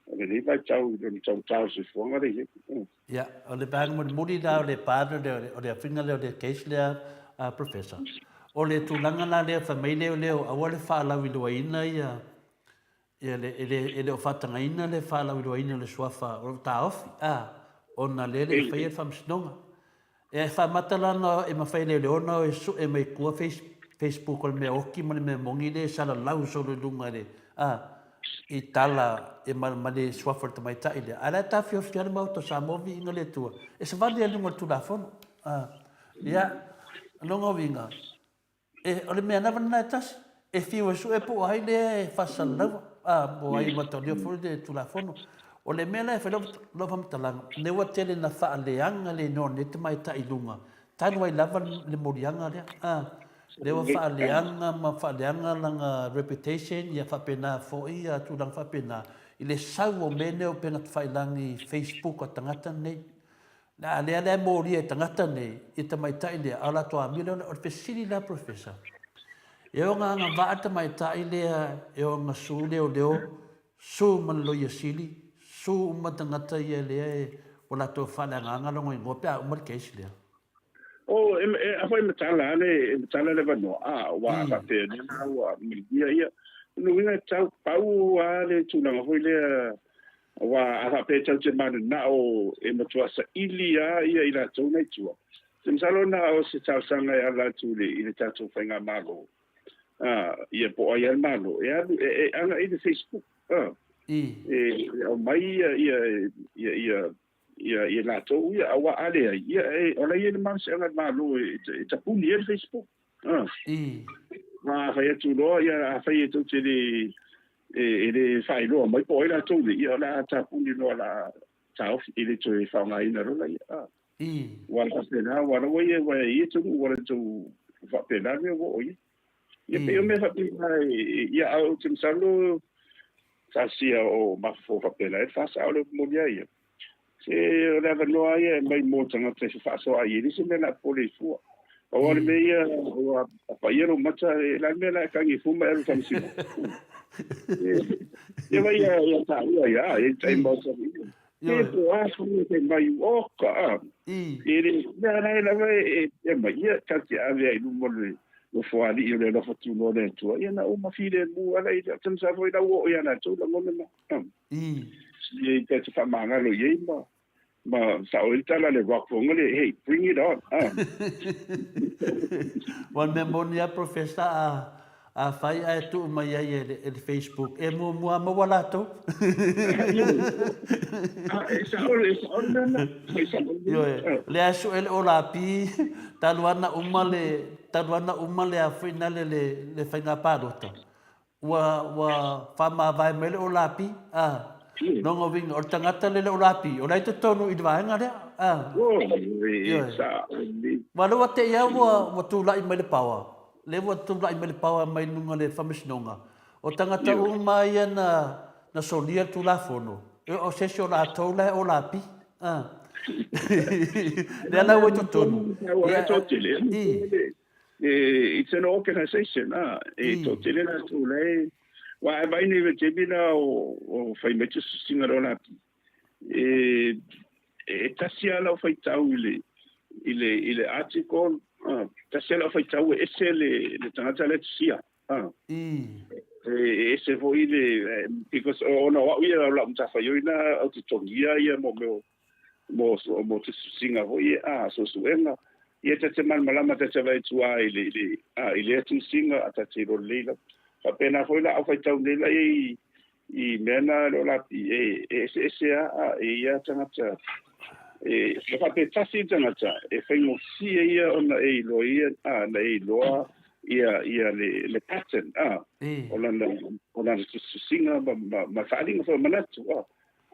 o lenei vaitau i lona taugata o le soifuaga lea e i ai. Ia, o le vaega mulimuli la o le part lea, o le afiga lea o le case lea a Professor, o le tulaga la lea fai mai leoleo aua le faalauiloaina ia, ia le, e le, e le o faatagaina le faalauiloaina o le suafa o lo o taofi, a, ona lea e le i faia le faamasinoga. E faamata la ona e mafai e leoleo ona o e sue mai tua Facebook o le mea oti ma le mea moni lea e salalau solo i luga i le, a, i tala e ma, ma le suafa o le tamaitai lea. Ae la e tafiofi lava le Maota o Samoa viiga le Atua. E savali lava i luga o le Tulafono. A, ia, o lona uiga, E, o le mea lava lena e tasi, e fiu e sue po o ai lea e faasalalaua, a, po o ai e mataulia foi le Tulafono. O le mea la e fai lau, lau faamatalaga, lea ua tele ina faaleaga le igoa o lenei tamaitai i luga, talu ai lava le moliaga lea, a, lea ua faaleaga ma faaleaga lana reputation, ia faapena foi ia tulaga faapena, i le sau o mea nei o upega tafailagi Facebook a tagata nei. A lea la e molia e tagata nei i tamaitai lea, a o latou amio lea, o le fesili la Professor, e ona agavaa le tamaitai lea e ona sue leoleo, sue ma le loia sili, sue uma tagata ia lea e ua latou faaleagaga lona igoa pe a uma le case lea? Oh, e, e, afai e matala le, e matala le avanoa, a, ua faapea lea la ua manuia ia. Lona uiga e tau pau lava le tulaga foi lea Aua a faapea tatou te mananao e matua saili lava ia i latou na i tua, se masalo na o se talosaga e ala atu i le tatou faigamalo, a, ia po o ai lava le Malo, e alu, e agai i le Facebook, a, e aumai ia, ia, ia, ia, ia, ia latou ia, aua a leai, ia, e, o la e i ai le malosiaga a le Malo e, e tapuni ai le Facebook. A. Ma afai atu loa, ia, afai e tou te le, e le faailoa mai po o ai latou nei, ia o le a tapuni loa o le a taofi, e le toe faaaogaina loa laia. A. Ua faapena, aua o la ua ia, ua i ai atunuu ua latou faapena le mea ua oo i ai. Ia pei o mea faapena, ia, ae ou te masalo, taasia o mafaufau faapena ai le faasao le upu moni lava ia. Se o le avanoa ia e aumai mo tagata e fefaasoaai ai, e leai se mea o le a popole ai fua. Pau lava le mea ia, ua paia lou mata, e le a le mea la e tagi fua ma e alu i le faamasinoga. Ia vai ia taua ia, e tai maota. E po a fua te mai oka a. E le mea la e lava e e mai ia ta te ave ai luma le nofoalii o le alofa tunoa le Atua. Ia na uma filemu ala i le tausaga foi lau oo ia latou lagona na. Ia ta te faamagalo i ai ma Ma sao ai le tala a le Rock Vonga le, hey, bring it on. Ah. Ua mea moni a Professor a a fai ae tuu mai ai e le, e le Facebook e muamua maua latou. Ah, e sao, e sao le mea na. E sao le mea. Ioe, le a sue le olapi talu ana uma le talu ana uma le a foi na le le, le faiga palota. Ua, ua faamavae mai le Olapi, a, lona uiga, o le tagata lea le Olapi, o la e i totonu i le vaega lea, a. Ioe. Aua o lea ua te i lava ua, ua tulai mai le power, lea ua tulai mai le power mai luga o le Faamasinoga, o tagata uma ia na, na solia le Tulafono, o se isi o latou la e Olapi, a. Lea la ua i totonu. Ia, i. It's an organisation, a, e toatele latou la e, aua a vaai nei i le taimi la o fai mai tusitusiga o le Olapi, e tasi lava lau faitau i le, i le, i le article, a, tasi lava lau faitau e ese le, le tagata la e tusia, a. E ese foi le, because ona o au ia o lau matafaioi na ou te togia ia mo mea o mo mo tusitusiga foi ia a suesuega ia ta te malamalama ta te vaai atu a i le i le a i lea tusiga a ta te iloa lelei lava. Faapena foi la au faitau nei la i i mea na le Olapi e e eseese a a e ia tagata e e faapea tasi le tagata e faigofie ia ona e iloa ia a na e iloa ia ia le le pattern a o lana o lana tusitusiga ma ma ma faaaliga foi o manatu a.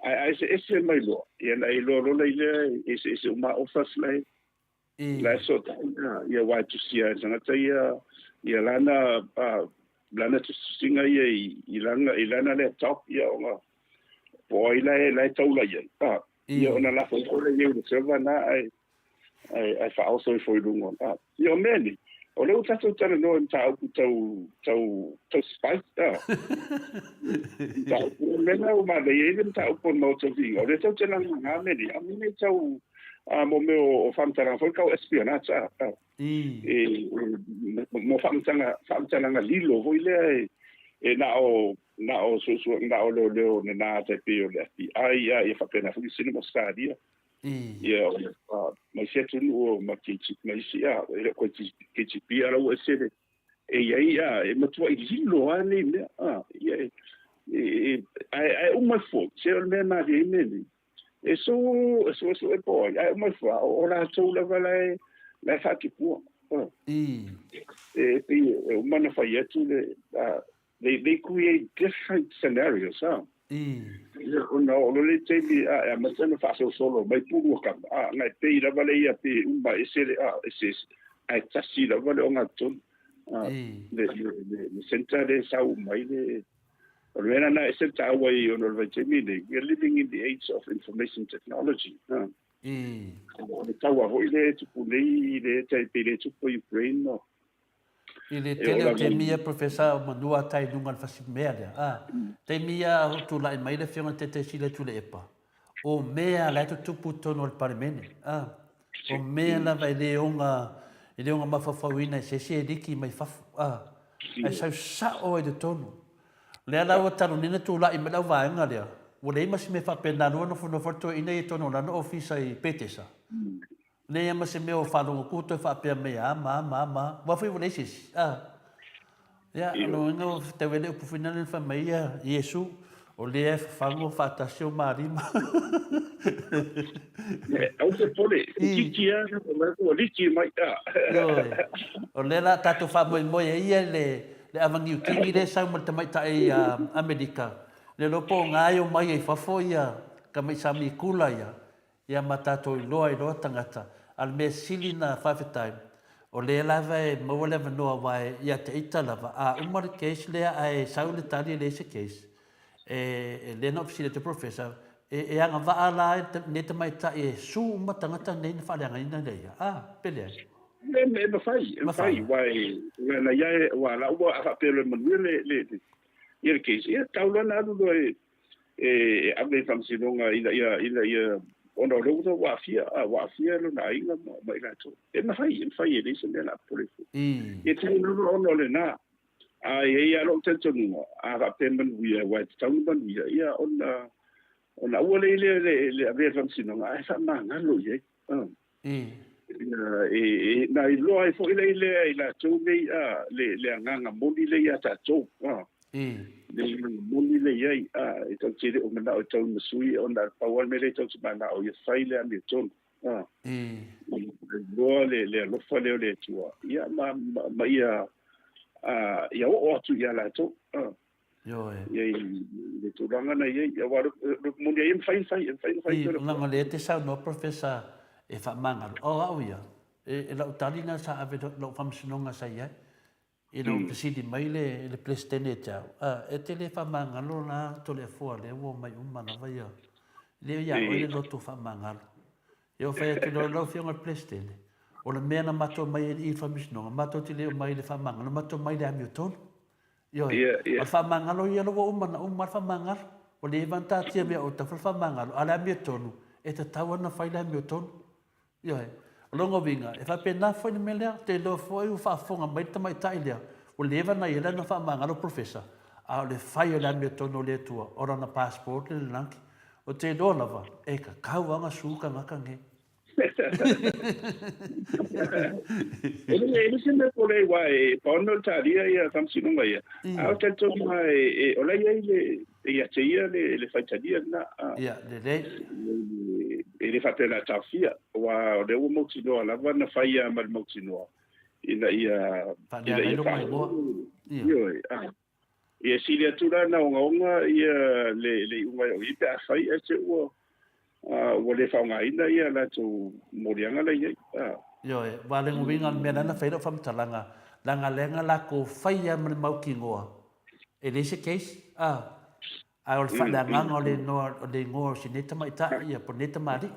Ae a eseese mai loa, ia na e iloa loa lea lea e eseese uma offers la e la e fesootai ia aua e tusia e le tagata ia ia lana lana tusitusiga ia i lana i lana laptop ia ona po o ai la e la e taula i ai ia ona lafo ifo lea i le server na ae ae, ae faaoso ifo i luga. Ah, ia o mea nei, o lea ua tatou talanoa i mataupu tau, tau, tau spy. Ah. Mataupu, o le mea lena ua manaia ai le mataupu o le Maota o Viiga, o lea tatou te lagalaga mea nei, a mea nei tau, ah, mo mea o, o faamatalaga foi tau espionage. Ah, ah. E, mo faamatalaga, faamatalaga lilo foi lea e, e na o, na o suesuega, na o leoleo nana tai pei o le FBI, ah, ia faapena foi le Cinema Stadia. Ia, ma isi atunuu ma ma isi, a, e le o koe KGB, a la ua ese le, e i ai, a, e matuai lilo lava nei mea, a, ia, e, e, ae, ae uma ifo, se o le mea e malie ai mea nei, e so, e suesue po o ai, ae uma ifo, a, o latou lava la e, la e faatupua, a, e pei e uma ona fai atu le, a, They, they create different scenarios, ha? Ia, ona oo loa le taimi, a, e amata ona faasolosolo mai pulu o kama, a, na e pei lava le ia pe uma ese le, a, ese ese, ae tasi lava le ogatotonu, a, le, le, le, le centre le sau mai le, o le mea lena e ese le taua i ona o le vaitaimi lenei, we are living in the age of information technology, ha? O le taua foi lea e tupu nei, lea e tai pei lea e tupu i Ukraine, no. I le tele o taimi ia Professor o manua ata i luga o le fasi mea lea. A, taimi ia o tulai mai le afioga i le Taitaisili a Tuilaepa, o mea la e tutupu i totonu o le Palemene. A, o mea lava e le oga, e le oga mafaufauina e se isi e liki mai fafo. A, ae sau sao ai i totonu. Lea la ua talu nei ona tulai mai le auvaega lea, ua leai ma se mea faapena, lua nofonofo le toeaina ia i totonu o lana ofisa i Petesa. Leai lava ma se mea o faalogo ku toe faapea mai a ma ma ma. Aua foi ua leai se isi. A. Ia, o lona uiga ua tau ai le upu foi lea na fai mai ia Iesu, o lea e fafago faatasi o ma lima. Aua te pole, itiiti lava, ua liki mai. Ioe. O lea la tatou faamoemoe ai ia le le ava niutini lea e sau ma le tamaitai Amerika, le iloa po o ga e omai ai fafo ia tamai sami kula ia, Ia ma tatou iloa ai loa tagata. A o le mea sili na faafetai, o lea lava e maua le avanoa aua e ia te ita lava, a uma le case lea ae sau le tali e leai se case, e lea na ou fesili atu ai Professor, e agavaa la lenei tamaitai e sue uma tagata nei na faaleagaina ia ia? A, pe leai? E mafai, e mafai, aua e, na ia e, aua la ua a faapea loa e manuia le, le, le, ia le case, ia tatau loa ona alu loa e, e ave i le faamasinoga ina ia, ina ia, ona o lea ua aafia, ua aafia lona aiga ma, ma i latou. E mafai, e mafai, e leai se mea o le a popole ai fua. Ia tele lava ona o lena. A e i ai lava lou talitonuga, a faapea e manuia, aua e tatau ona manuia, ia ona, ona aua lea le, le, le avea i le faamasinoga, ae faamagalo i ai. Ia, na iloa ai foi lea lea i latou nei a le, le agaga moni lea ia tatou a. Le agaga moni lea i ai a e tatou te le o manao e tau ma sui ona pau lava le mea lea tatou te manao ia fai le amiotonu a. Iloa le, le alofa lea o le Atua ia ma, ma, ma ia a, ia oo atu ia latou a. Ioe. Ia i le tulaga na i ai, aua o le moni ai e mafai ona fai, e mafai ona fai. I, leaga o lea e te saunoa Professor e faamagalo, o au ia, e lau tali lena sa ave i lau faamasinoga sa i ai, ina ua fesili mai le, le Peresetene ia te au, a, e te le faamagalo la Toleafoa lea ua omai uma lava ia, lea ia oe le loto faamagalo. Ia ua fai atu loa lau Afioga i le Peresetene, o le mea na matou omai ai i le faamasinoga, matou te le omai i le faamagalo, matou omai i le amiotonu. Ioe. Ia, ia. O le faamagalo ia ua uma ona uma le faamagalo. Ua leva ona taatia mea o tafa le faamagalo, a o le amiotonu, e tatau lava ona fai le amiotonu. Ioe. O lona uiga, e faapena foi le mea lea, ou te iloa foi ua faafofoga mai le tamaitai lea, ua leva ona i ai lana faamagalo Professor, a o le fai o le amiotonu o le Atua, o lana passport le lalagi. Ou te iloa lava, e tatau lava ona sue tagata nei. E le se mea pole aua e pau lava o le talia ia faamasinoga ia, a o talitonu lava o la e i ai le, ia te ia le faitalia lena. Ia, lelei. E le faapea o le a taofia, aua o lea ua mautinoa lava na fai lava ma le mautinoa ina ia Faaleaga ai loma igoa. Ioe. Ia sili atu la ona ogaoga ia le le iuga e oo i ai pe afai ae te ua ua le faaaogaina ia latou moliaga la i ai. Ioe, aua o le uiga o le mea lea na fai ai lau faamatalaga, leaga lea na latou fai lava ma le mautinoa, e leai se case, a, ae o le faaleagaga o le igoa o si nei tamaitai ia po o lenei tamalii.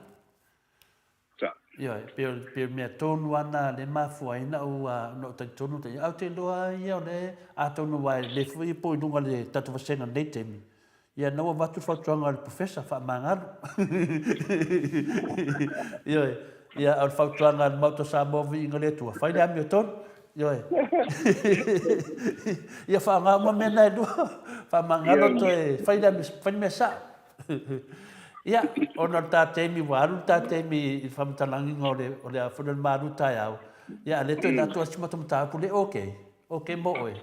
Sa. Ioe, pei o, pei o le mea tonu lava lena lea e mafua ai na ou, na ou talitonu te, ae ou te iloa ia o lea, atonu aua e lelei foi po i luga o le tatou vasega i lenei taimi, ia na ua avatu le fautuaga a le Professor, faamagalo. Ioe, ia o le fautuaga a le Maota o Samoa Viiga le Atua, fai le amiotonu. Ioe. Ia faaaoga uma mea na e lua, faamagalo toe fai le, fai le mea sao. Ia, ona o le ta taimi, ua alu le ta taimi i le faamatalagiga o le, o le a foi le malu taeao, ia, a o lea toe atu lava si matou mataupu le okay, okay mo oe.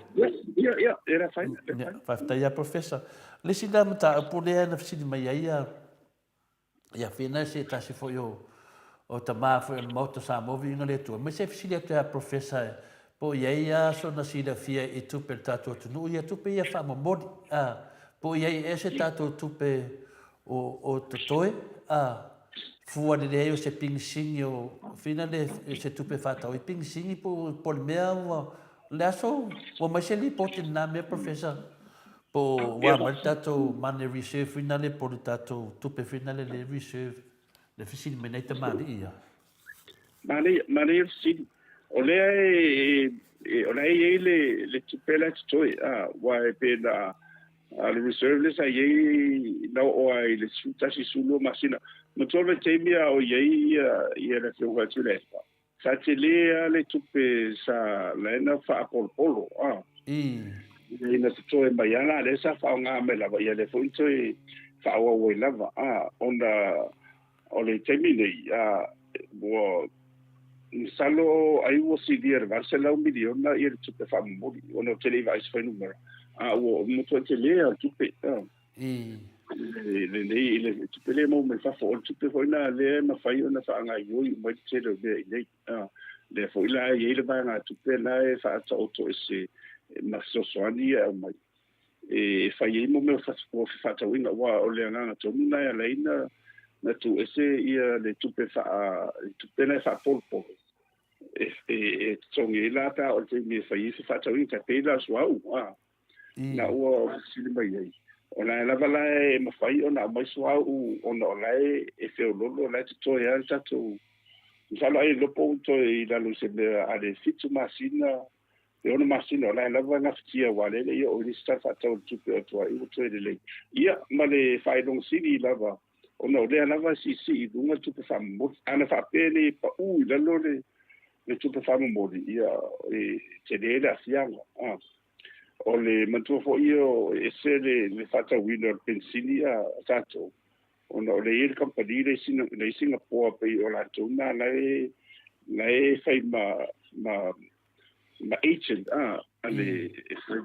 Ia, ia, e la fai, e fai. Faafetai lava Professor. O le isi lea mataupu lea na fesili mai ai ia, ia Whina, se tasi foi o, o tama foi o le Maota o Samoa, viiga le Atua, aemaise e fesili atu ia Professor Po o i ai lava sona silafia i tupe a le tatou atunuu, ia tupe ia faamomoli, a. Po o i ai ea se tatou tupe o, o totoe, a. Fua i le leai o se pigisigi o, fina le, se tupe e faatau ai pigisigi po, po o le mea ua, o le aso ua aumai se lipoti i lena mea Professor, po o ua aumai le tatou money reserve fina le, po o le tatou tupe fina le le reserve, le fesili mai nai tamalii ia. Manaia, manaia le fesili. O lea e, e, o la e i ai le, le tupe la e totoe, a, aua e pei na, a, le reserve lea sa i ai na oo lava i le 11, 12 masina. Manatua le vaitaimi a o i ai ia, ia le Afioga ia Tuilaepa, sa tele lava le tupe sa la e na faapolopolo, a. Ina totoe mai lava la, lea sa faaaoga mai lava, ia lea foi na toe faaauau ai lava, a, ona O le taimi nei, ua masalo ai ua silia i le $800 miliona le tupe faamomoli, ona ou te le i vaai i se fuainumera, a ua matuai tele lava le tupe. Lenei, le tupe lea e maua mai fafo, o le tupe foi lena lea e mafai ona faagaoioi uma ai le tele o mea i inei. Lea foi la e i ai le vaegatupe lena e faataoto ese ma fesoasoani ia e aumai. e fai ai mo mea o fefaatauaiga, aua o le agaga tonu lena e ala ai na tuu ese ia le tupe faa, le tupe lena e faapolopolo e, e, e totogi ai la pe a oo i le taimi e fai ai fefaatauaiga, tai pei la o le suauu, a, na ua fesili mai ai. O la lava la e mafai ona aumai suauu ona o la e feoloolo, o la e totoe lava le tatou Masalo ai iloa po ua toe i lalo i se mea a le 7 masina, le 6 masina, o la e lava e gafatia aua o lea e le i oo i le isi Tala Faatatau o le Tupe o atu ai ua toe lelei. Ia, ma le faailoga sili lava, ona o lea lava e siisii i luga le tupe faamomoli. A na faapea nei e pau i lalo le tupe faamomoli, ia, e tele le aafiaga. O le manatua foi ia o ese le faatauina o le penisini a tatou, ona o lea e i ai le kamupani lea i Singapoa pei o latou na la e fai ma agent a le e fai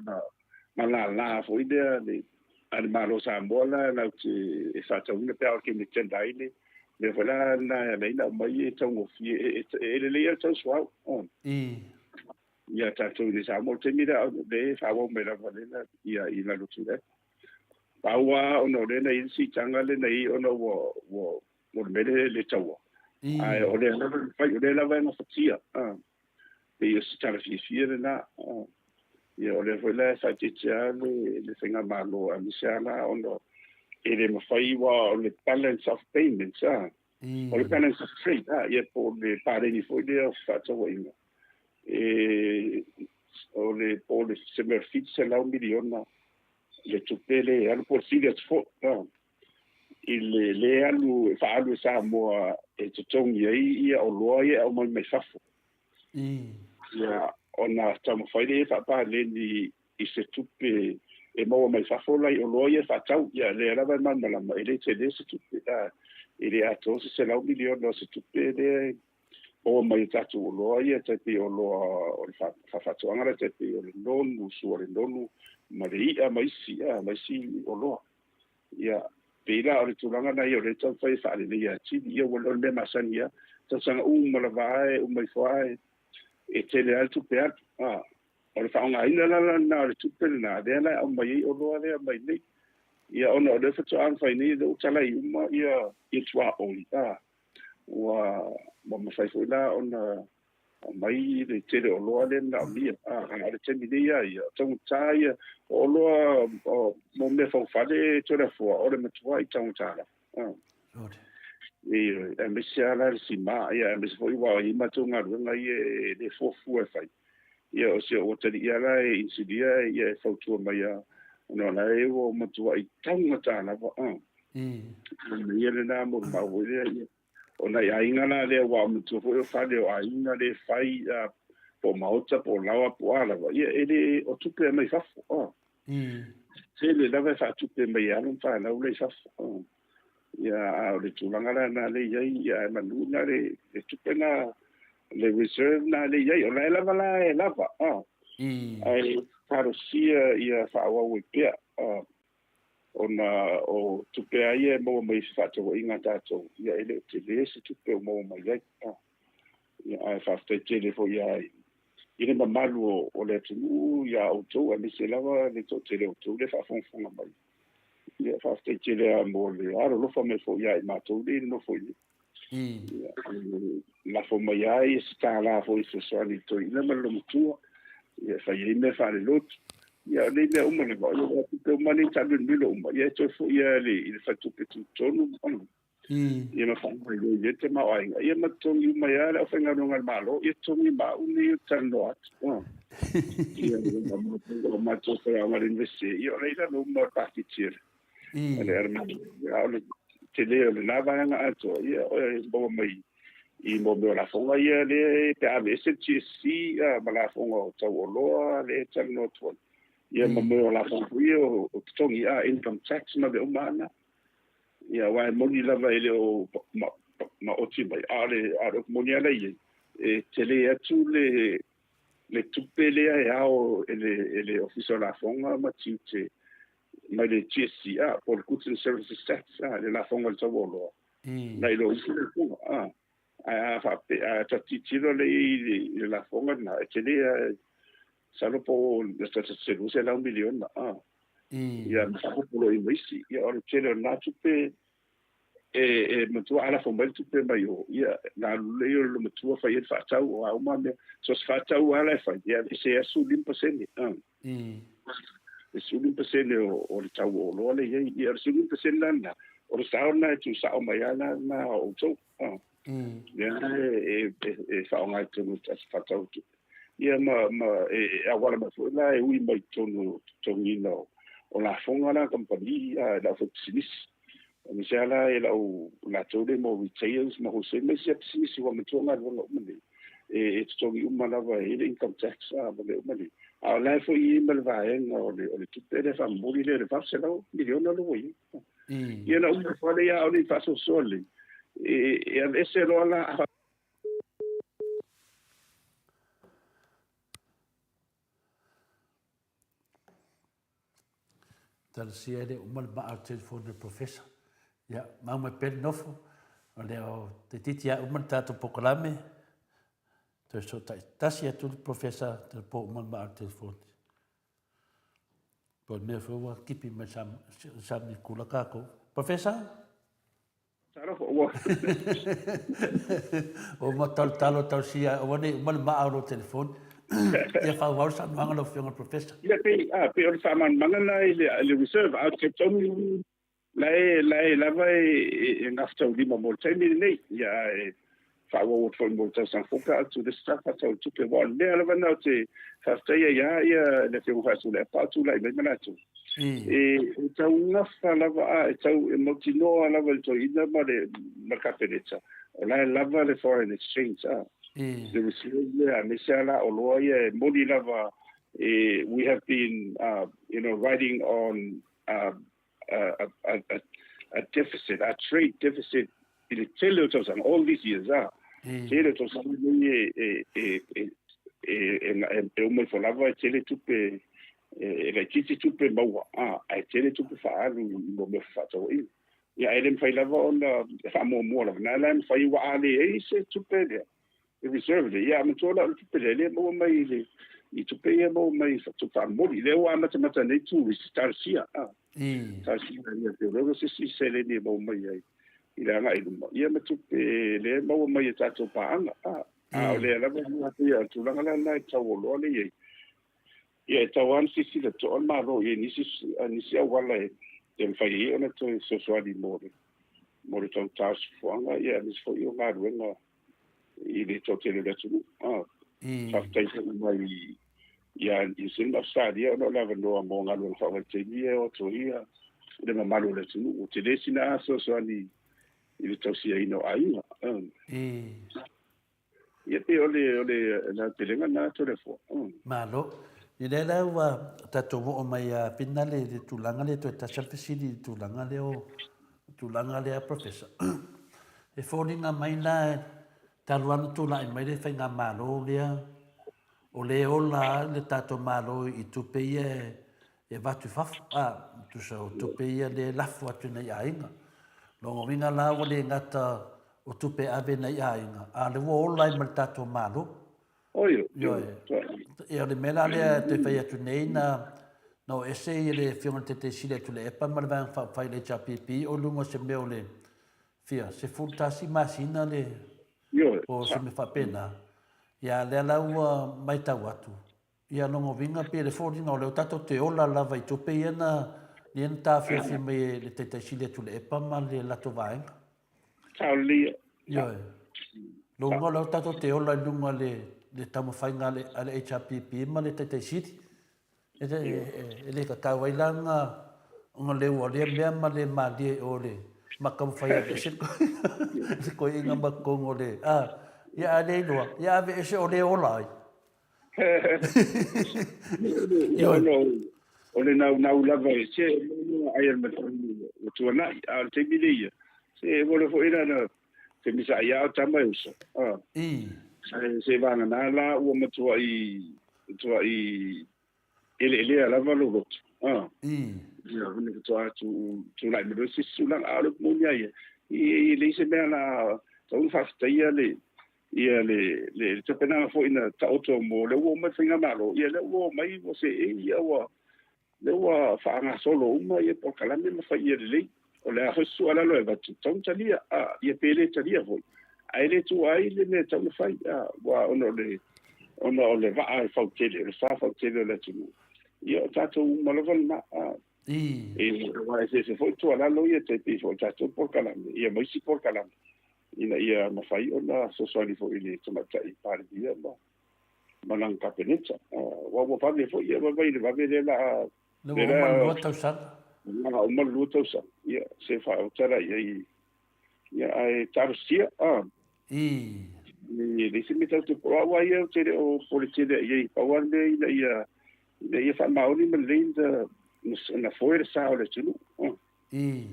ma lala foi lea a le Malo o Samoa la latou te e faatauina pe a oo i le taimi e tender ai le mea foi la lena e ala ai ona aumai e taugofie e lelei lava le tau suauu ia tatou i Samoa. O le taimi lea lea e faaauau mai lava lea ia i lalo atu lea. Pau lava ona o lea na i ai le siitaga lea na i ai ona ua o le mea lea le taua. Ae o lea lava e fai, o lea lava e gafatia. Pei o se tala fiafia lena. Ia o lea foi la e faaeteete lava le faigamalo aemaise lava la ona e le mafai aua o le balance of payments, o le balance of trade, ia po o le paleni foi lea o fefaatauaiga, e o le po o le se mea $700 miliona le tupe lea e alu po o le sili atu foi i le le alu e faaalu e Samoa e totogi ai ia oloa ia e aumai mai fafo. Ia ona taumafai lea e faapaleni i se tupe e maua mai fafo la i oloa ia e faatau. Ia lea lava e malamalama e le tele se tupe, e le atoa se $100 miliona o se tupe lea e maua mai e tatou oloa ia, tai pei o oloa o le faafaatoaga la, tai pei o le nonu, sua le nonu ma le i'a ma isi oloa. Ia, pei la o le tulaga na ia o lea e taumafai e faaleleia atili. Ia ua o le mea masani lava, tausaga uma lava e uma ifo lava e tele lava le tupe alu. O le faaaogaina la lena o le tupe lena, lea la e aumai ai oloa lea mai nei. Ia ona o lea faatoa mafai nei, lea ua talai uma ia tuaoi, ua mafai foi la ona aumai le tele o oloa lea manaomia. A o le taimi nei lava ia, o taugata ia o oloa mo mea faufale Toleafoa, o le matuai taugata lava. Ioe, aemaise lava la le sima, ia aemaise foi aua e i ai matou galuega ia e le fuafua e fai. Ia o si ou atalii lava la e inisinia ia e fautua mai lava, ona o la e ua matuai taugata lava. Ia lena mo le mau foi lea. Ia. O nai aiga la lea aua o matua foi o fale o aiga le fai po o maota po o laoa po o a lava, ia e le o tupe e mai fafo. Tele lava e faatupe mai e alo ma fanau la i fafo. Ia a o le tulaga la na lea i ai, ia ae manu na le tupe na le reserve na lea i ai, o la e lava la e lava. Ae talosia ia faaauau ai pea ona o tupe a ia e maua mai i fefaatauaiga a tatou, ia e le o tele se tupe o maua mai ai. Ia ae faafetai tele foi i le mamalu o le atunuu ia outou, aemaise lava le toatele o outou lea e faafogafoga mai. Ia faafetai tele lava mo le alolofa mai foi ia i matou lea i le nofo i nei. Ia, lafo mai ai se $1 foi e fesoasoani i le toeaina ma le olomatua, ia e fai ai mea faalelotu. Ia o nei mea uma lava, o le tupe uma nei taamilomilo uma, ia e toe foi lava i le faletupe tutotonu, ia ma faamaioio ai le tamaoaiga, ia ma totogi uma ai lava le aufaigaluega a le Malo, ia totogi ma au nei ou te talanoa atu. Ia o matou faiaoga i le Iunivesite, ia o la e i lalo uma o le paketi a le Malo. A o le tele o lena vaega atoa, ia e maua mai i mo mea o lafoga ia lea pe a aveese le GST ma lafoga o tau oloa lea e talanoa atu ai. Ia ma mea o lafoga foi ia o totogi, income tax ma mea uma lava na. Ia aua e moni lava e le o maoti mai, a o le upu moni lava la e i ai, e tele atu le tupe lea e ao e le Ofisa o Lafoga ma Tiute mai le GST, po o le Goods and Services Tax, le lafoga o le tau o oloa, nai lo isi lafoga. Ae a faapea, a ta tilotilo lea i le lafoga lena, e tele lava, masalo po o lata i le $200 miliona. Ia ma faapopoloai ma isi. Ia o le tele o lena tupe e matua a lafo mai le tupe mai o, ia na alu lea o le matua fai ai le faatau o a uma mea. So se faatau lava la e fai, ia e se 15%. Le 15% o le tau o oloa lea i ai. Ia o le 15% la lena, o le sao lena e tuusao mai lava lena o outou. Lea e e faaaoga i totonu o le faatau tupe. Ia ma ma e auala mai foi la e ui mai i totonu o totogiina o lafoga la a kamupani i le aufaipisinisi. Aemaise lava la i lau latou lea mo retailers ma wholesale ma isi pisinisi ua matua galuega uma nei e totogi uma lava e i ai le income tax ma mea uma nei. A o la e foi i ai ma le vaega o le tupe lea faamomoli lea le $800 miliona lea ua i ai. Ia na uma ifo lea a o le i faasoasoa lelei e aveese loa la Talosia e le uma le maa o le telefoni o le Professor. Ia, mau mai pea le nofo, o lea o toeitiiti lava uma le tatou polokalame, toe fesootai tasi atu le Professor, toe po uma le maa o le telefoni. Po o le mea foi ua kipi mai le sami kula tatou. Professor? Talofa ua. Ua uma talotalo talosia aua ne i uma le maa o lou telefoni. Ia faaauau le saunoaga lau Afioga i le Professor. Ia pei, a, pei o le faamalamalamaga lena i le, i le reserve, a o te talitonu la e, la e lava e, e gafataulima mo le taimi lenei. Ia ae faaauau atu foi mo le tausaga fou pe a atu le isi tala faatatau i le tupe. Aua o le mea lava lena ou te faafetai ai lava ia le Afioga Faatuilaepa a o tulai mai ma latou. E tau gafa lava a, e tau e mautinoa lava i le toeaina ma le ma le Kapeneta, o la e lava le foreign exchange a. Le reserve lea, aemaise lava la oloa ia e moni lava e we have been you know riding on a, a, a, a deficit, a trade deficit i le tele o tausaga, all these years, a. Tele o tausaga nei e, e, e, e, e, e uma ifo lava e tele tupe, e laitiiti tupe maua, a, ae tele tupe faaalu i mo mea o fefaatauaiga. Ia, ae le mafai lava ona faamuamua lava, na la e mafai ua a leai se tupe lea, le reserve lea, ia, manatua la o le tupe lea, lea e maua mai i le, i tupe ia e maua mai i tupe faamomoli. Lea ua amatamata nei tourist, talosia, a. Talosia ia te o se isi seleni e maua mai ai i le agai i luma, ia ma tupe lea e maua mai e tatou paaga, a. A o lea lava ia, tulaga la lena e taualoa lea i ai. Ia e tatau lava ona silasila totoa le Malo i ai nisi, nisi auala e e mafai ai ona toe fesoasoani mo le mo le tautā o le soifuaga, ia aemaise foi o galuega i le toatele o le atunuu. Ah, faafetai foi mai ia New Zealand ma Ausetalia ona o le avanoa mo galuega faavaitaimi ia e o atu ai ia le mamalu o le atunuu. Ua tele sina fesoasoani i le tausiaina o aiga. Ia pei o le o le aotelega lena Toleafoa. Malo. Ia lea la ua tatou oo mai ia Finale i le tulaga lea, toe tasi lava le fesili i le tulaga lea o tulaga lea Professor. E foliga mai la talu lava ona tulai mai le faigamalo lea, o lea e ola lava le tatou Malo i tupe ia e avatu i fafo, a, tusa o tupe ia lea e lafo atu i nai aiga. Lona uiga la ua le gata o tupe e ave i nai aiga, a o lea ua ola ai ma le tatou Malo. Oi, ioe. Ia o le mea la lea e toe fai atu nei, na na o ese ia le Afioga i le Taitaisili a Tuilaepa ma le Vaega Faaupufai i le HRPP o luga o se mea o le fia, 11 masina le, po o se mea faapena. Ia a o lea la ua matau atu, Ia lona uiga pei le foliga o lea tatou te ola lava i tupe ia na ia na taofiofi mai e le Taitaisili a Tuilaepa ma le latou vaega. Sao lelei ia. Ioe. Lona uiga o lea tatou te ola i luga le le taumafaiga a le a le HRPP ma le Taitaisili. E le e le tatau ai la ona ona le ua lea mea ma le malie i o le ma taumafai e aveese le toeaina ma totonu o le a ia a le iloa ia aveese o lea e ola ai. O le naunau lava e se ai a le ua tuanai, a o le taimi nei ia, se e vole foi la na te misa ai a o tama e uso. Se vagana la ua matuai matuai eleelea lava lou loto. Ia, ona faatoa tulai mai loa se isi tulaga. A o le upu moni lava ia, e leai se mea la tatau ona faafetaia le ia le le tapenaga foi na taoto mo lea ua oo mai le faigamalo, ia lea ua oo mai ua seei, ia ua lea ua faagasolo uma ia polokalame ma fai ia lelei. O le a foi se tuualalo e avatu, tatau ona talia, a, ia pe le talia foi, ae le tuua ai le mea e tatau ona fai, a, aua ona o le, ona o le vaa e fautele, o le sa fautele o le atunuu, ia o tatou uma lava lena, a. E, aua e eseese foi tuualalo ia, tai pei foi o le tatou polokalame, ia ma isi polokalame. ina ia mafai ona fesoasoani foi i le Tamaitai Palemia ma lana Kapeneta. Aua ua vave foi, ia vaai i le vave lea la a Lea ua uma le 2 tausaga. La a uma le 2 tausaga, ia se faautala i ai, ia ae talosia, a. I. E leai se mea tatou te, o au lava ia ou te le o popole tele i ai, pau lava le mea ina ia faamaoni ma lelei ona foe le sa o le atunuu. I.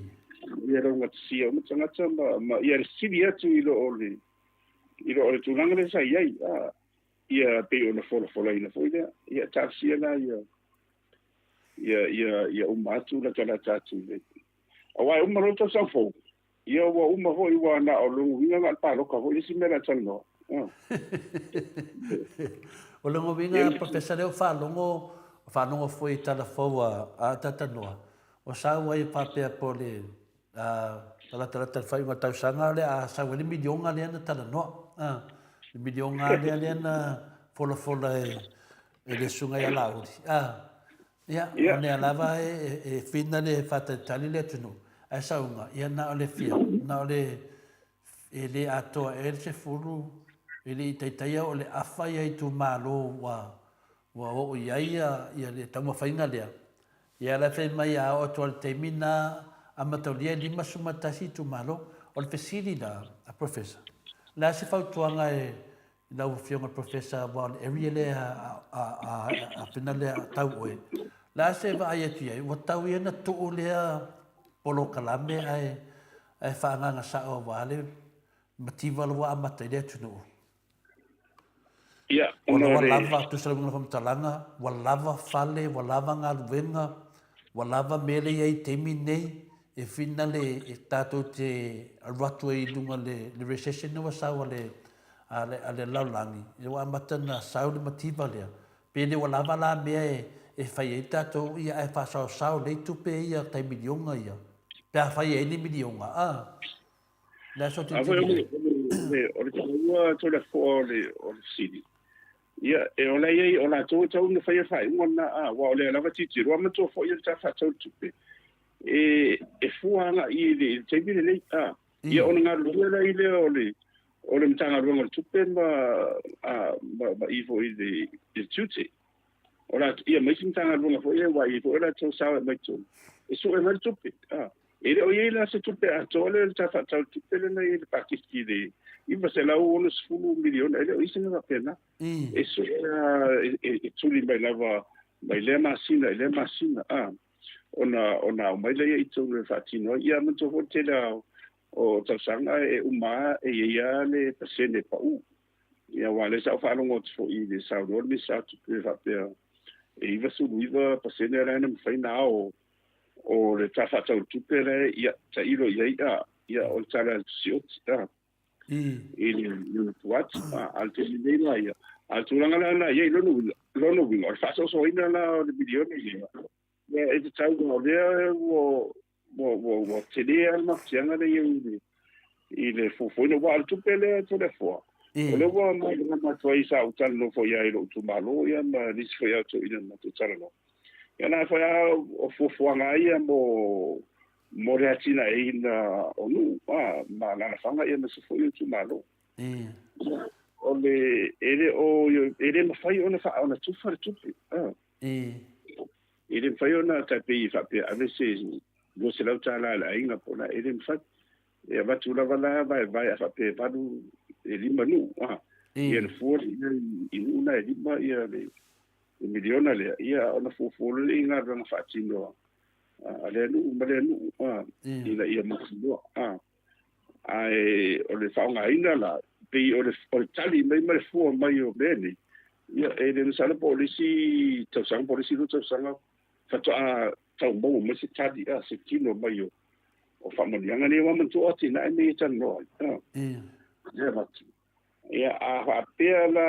Ia laugatasia uma tagata ma ia sili atu i lo o le i lo o le tulaga lea sa i ai. A, ia pei ona folafolaina foi lea. Ia talosia la ia ia ia ia uma atu latalata atu i le aua e uma loa le tausaga fou. Ia ua uma foi ua na o lona uiga na o le paloka foi le isi mea o le a talanoa. O lona uiga Professor lea ua faalogo faalogo foi i tala fou a Atatanoa, o sau ai faapea po o le latalata i le faaiuga o le tausaga o le a sau ai le miliona lea na talanoa. Le miliona lea lea na folafola e le Susuga ia Laauli. Ia, o lea lava e whina le faatalitali le atunuu, ae sauga, ia na o le fia, na o le, e le atoa ea le 10, e le i taitaia o le afa ia itumalo ua oo i ai ia le taumafaiga lea. Ia la e fai mai a oo atu lava i le taimi na amataulia e 51 itumalo. O le fesili la a Professor, o le a se fautuaga e i lau Afioga i le Professor aua o le area lea a Fina lea a tau oe, o le a se vaai atu i ai, ua tau ia ona tuu lea polokalame ae faaagaaga sao aua le mativa la ua amata i le atunuu. Ia, ona ua lava, tusa le uiga o le faamatalaga, ua lava fale, ua lava galuega, ua lava mea lea e i ai i le taimi lenei, e whina le e tatou te alu atu ai i luga le le recession lea ua sau a le a le a le lalolagi, lea ua amata ona sau le mativa lea, pe le ua lava la mea e e fai ai tatou ia ae faasaosao lelei tupe ia tai miliona ia, pe afai e i ai ni miliona, a. Le aso tilotilo i ai. O le taua Toleafoa o le o le fesili, Ia, e ola i ai, o latou e tatau ona faia le faaiuga lena, a, aua o lea lava tilotilo a matua foi le Tala Faatatau o le Tupe, e fua agai i le taimi lenei, a. Ia, ona galulue la i lea o le, o le Matagaluega o le Tupe ma, a, ma, ma i foi i le tiute. O la, ia, ma isi Matagaluega foi ia, aua e i ai foi o latou sao e aumai i totonu, e sue mai le tupe, a. E le o i ai la se tupe atoa lea i le Tala Faatatau o le Tupe lena e i ai le paketi i le $960 miliona, e le o i ai se mea faapena. E sue lava, e tuli mai lava mai lea masina i lea masina, a, ona aumai lea i totonu e faatino ai. Ia manatua foi le tele lava o tausaga e uma lava e i ai lava le pasene pau. Ia aua o lea sa ou faalogo atu foi i le saunoa le Minisita o Tupe faapea e 99% la e na mafai ona ao o le Tala Faatatau o le Tupe lea, ia, tailo i ai, a, ia, o le tala a le sioti, a, i le atu atu, a, a le taimi nei la, ia, a le tulaga la na i ai, lona uiga, lona uiga, o le faasoasoaina la o le miliona ia, ia, e tatau o lea ua, ua, ua, ua tele lava le mafatiaga lea i le, i le fuafuaina, aua o le tupe lea Toleafoa, o lea ua malamalama atu ai sa ou talanoa foi ai i lou itumalo ia ma nisi foi o toeaiina na matou talanoa. Ia na foi a o fuafuaga lava ia mo mo le atinaeina o nuu a ma alaalafaga ia aemaise foi o itumalo. O le e le o e le mafai ona faa ona tufa le tupe. E le mafai ona tai pei e faapea ave se $200 a le aiga po o le a, e le mafai. E avatu lava la vaevae a faapea e valu e lima nuu, a, ia ona fua lea i nuu na e lima ia le miliona lea, ia ona fuafua loa lea i galuega faatino a lea nuu ma lea nuu, a, ina ia mautinoa, a. Ae o le faaaogaina la, pei o le, o le tali mai ma le fua mai o mea nei, ia, e le masalo po o le isi tausaga po o le isi 2 tausaga faatoa tau maua mai se tali, a, se tino mai o, o faamanuiaga nei, aua manatua o atinae nei e talanoa ai. A, lea avatu. Ia, a faapea la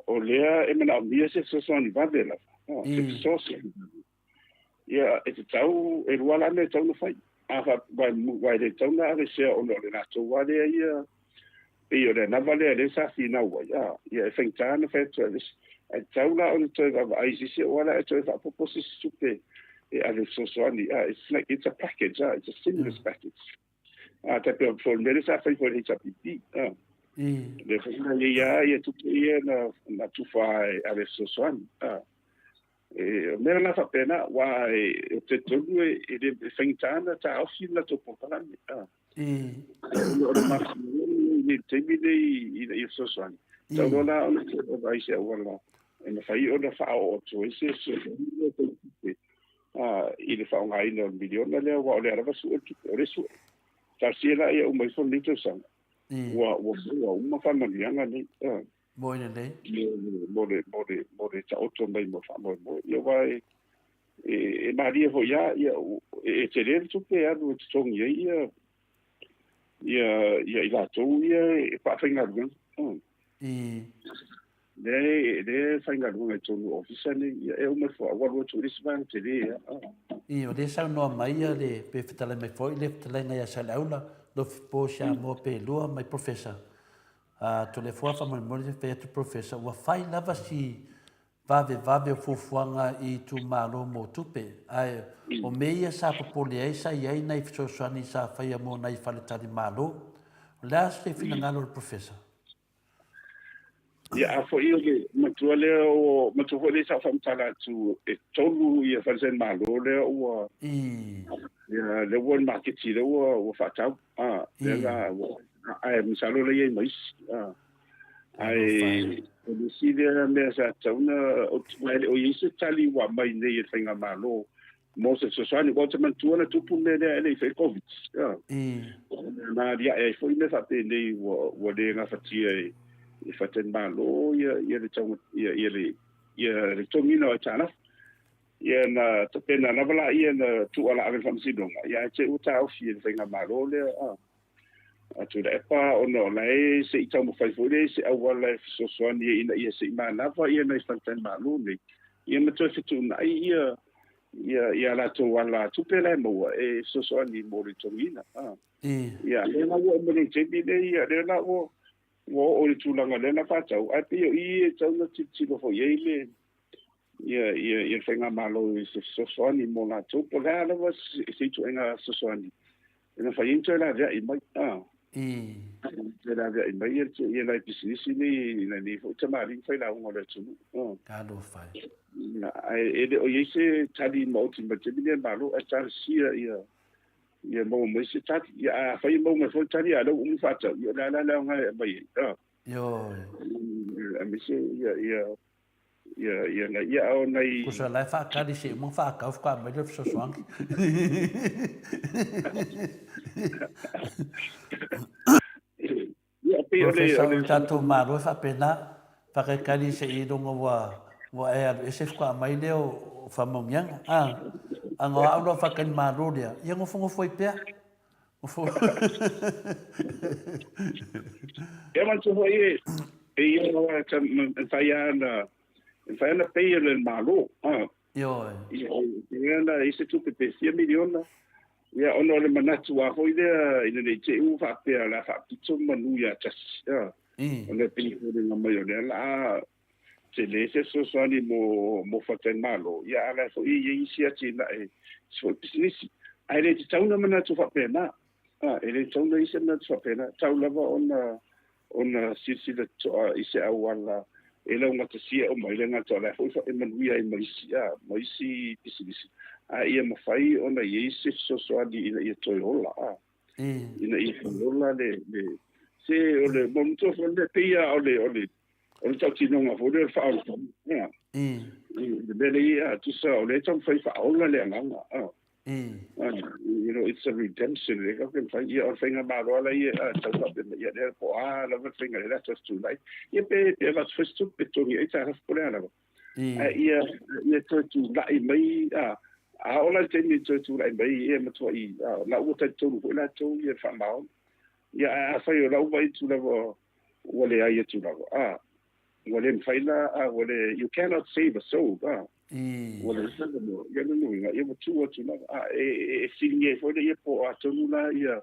o lea e manaomia se fesoasoani vave lava, a, se fesoasoani vave. Ia, e tatau, e lua la mea e tatau ona fai. A fa, aua e le tatau ona aveesea ona o le latou lava lea ia, pei o le anava lea lea sa finau ai, a, ia e faigata ona fai atu e aveese. Ae tatau la ona toe vaavaai i se isi auala e toe faaopoopo se isi tupe e ave e fesoasoani, a, it's like, it's a package, a, it's a stimulus package. A tai pei o le mea lea sa fai foi le HRPP. Lea foi na i ai lava tupe ia na tufa e ave e fesoasoani. E, o mea la faapena, aua e talitonu e le faigata ona taofi le latou polokalame. O le mafuaaga i le taimi lenei ina ia fesoasoani, tatau loa la ona toe vaai i se auala e mafai ona faaoo atu ai se fesoasoani lea tau tupe i le faaaogaina o le miliona lea, aua o lea lava sue le tupe, o lea sue. Talosia la ia uma ifo lenei tausaga, ua uma faamanuiaga nei. Moe lelei. Mo le taoto mai mo le faamoemoe. Ia, aua e malie foi lava, ia, e tele le tupe e alu e totogi ai ia i latou ia e faafaigaluega. Lea e faigaluega i totonu o ofisa nei, ia, e uma ifo ua alu atu i le isi vaega tele lava. I, o lea saunoa mai ia le pe fetalai mai foi le fetalaiga ia Saleaula, Lofipo Samoa pe lua mai Professor. A Toleafoa faamolemole fai atu Professor ua fai lava si vavevave o fuafuaga i itumalo mo tupe, ae o mea ia sa popole ai sa i ai nai fesoasoani sa faia mo nai faletalimalo. O le a se finagalo o le Professor? Ia, a foi o le matua lea o matua foi lea sa faamatala atu e tolu ia faletalimalo lea ua ia lea ua maketi lea ua faatau lea la ua ae masalo la i ai ma isi ae o le isi lea mea sa tatau ona e le o i ai se tali ua aumai nei e le faigamalo mo se fesoasoani. Ua ou te manatua na tupu le mea lea e le i fai Covid. Na aliae ai foi mea faapenei ua le gafatia e faletalimalo ia le tau ia le totogiina o aitalafu. Ia na tapena lava la ia na tuuala ave i le faamasinoga, ia ae te i ua taofi e le faigamalo lea a Tuilaepa ona o la e se i taumafai foi lea i se auala e fesoasoani ai ina ia se i manava ia nai faletalimalo nei ia ma toe fetuunai ia latou ala tupe la e maua e fesoasoani mo le totogiina. Ia lea la ua oo mai le taimi lenei, ia lea la ua oo i le tulaga lea na faatau, ae pei o i e tatau ona tilotilo foi i ai le ia le faigamalo i se fesoasoani mo latou, po o le a lava se ituaiga fesoasoani e mafai ai ona toe laveai mai toe laveai mai ia nai pisinisi nei nai nei foi tamalii failauga o le atunuu. Talofa. Ae e le o i ai se tali maoti mai le taimi lenei a le Malo, ae talosia ia maua mai se tali. Ia a fai e maua mai foi le tali, a o lea ua uma faatau, ia o le a la le aoga e aumai ai? Ioe. Aemaise ia nai ia o nai Kusa la e faatali se uma faatau faatoa aumai lea o le fesoasoani. Ia pei o le Professor, o le tatou Malo e faapena, faatalitali se i iloga ua e alu ese faatoa aumai lea o faamauniaga. A na o au la o faatali Malo lea, ia nofonofo ai pea. Ia manatua foi e ia e mafai lava e mafai ona pay e le Malo. Ioe. Ia na i se tupe pe fia miliona. Ia ona o le manatu lava foi lea ina ne i te i ua faapea o le a faapito manu ia tasi. Ona e pei e foliga mai o lea o le a tele se fesoasoani mo faletalimalo, ia a o la e foi e i ai isi atinae, isi foi pisinisi. Ae le tatau ona manatu faapena. E le tatau ona i ai se manatu faapena. Tau lava ona silasila totoa i se auala e laugatasia uma ai le gata o la e foi e manuia ai ma isi pisinisi. A ia mafai ona i ai se fesoasoani ina ia toe ola. Ina ia toe ola le se o le manatua foi le pei lava o le tautinoga foi lea o le faaolataga. Le mea lea tusa o lea e taumafai faaola le agaga. It's a redemption le ka mafai ia o le faigamalo ala ia tau faapena ia lea po o a lava le faiga lea toe fetuunai ia pe avatu foi se tupe pe totogi ai aitalafu po o le a lava. Ae ia toe tulai mai a oo la i le taimi e toe tulai mai ia matuai la ua talitonu foi latou ia le faamaoni. Ia ae afai o lau vaai atu lava ua leai atu lava ua le mafai la ua le, you cannot save a soul ua le ia lona uiga ia ua tuu atu lava e fesiligia ai foi lea po o a tonu la ia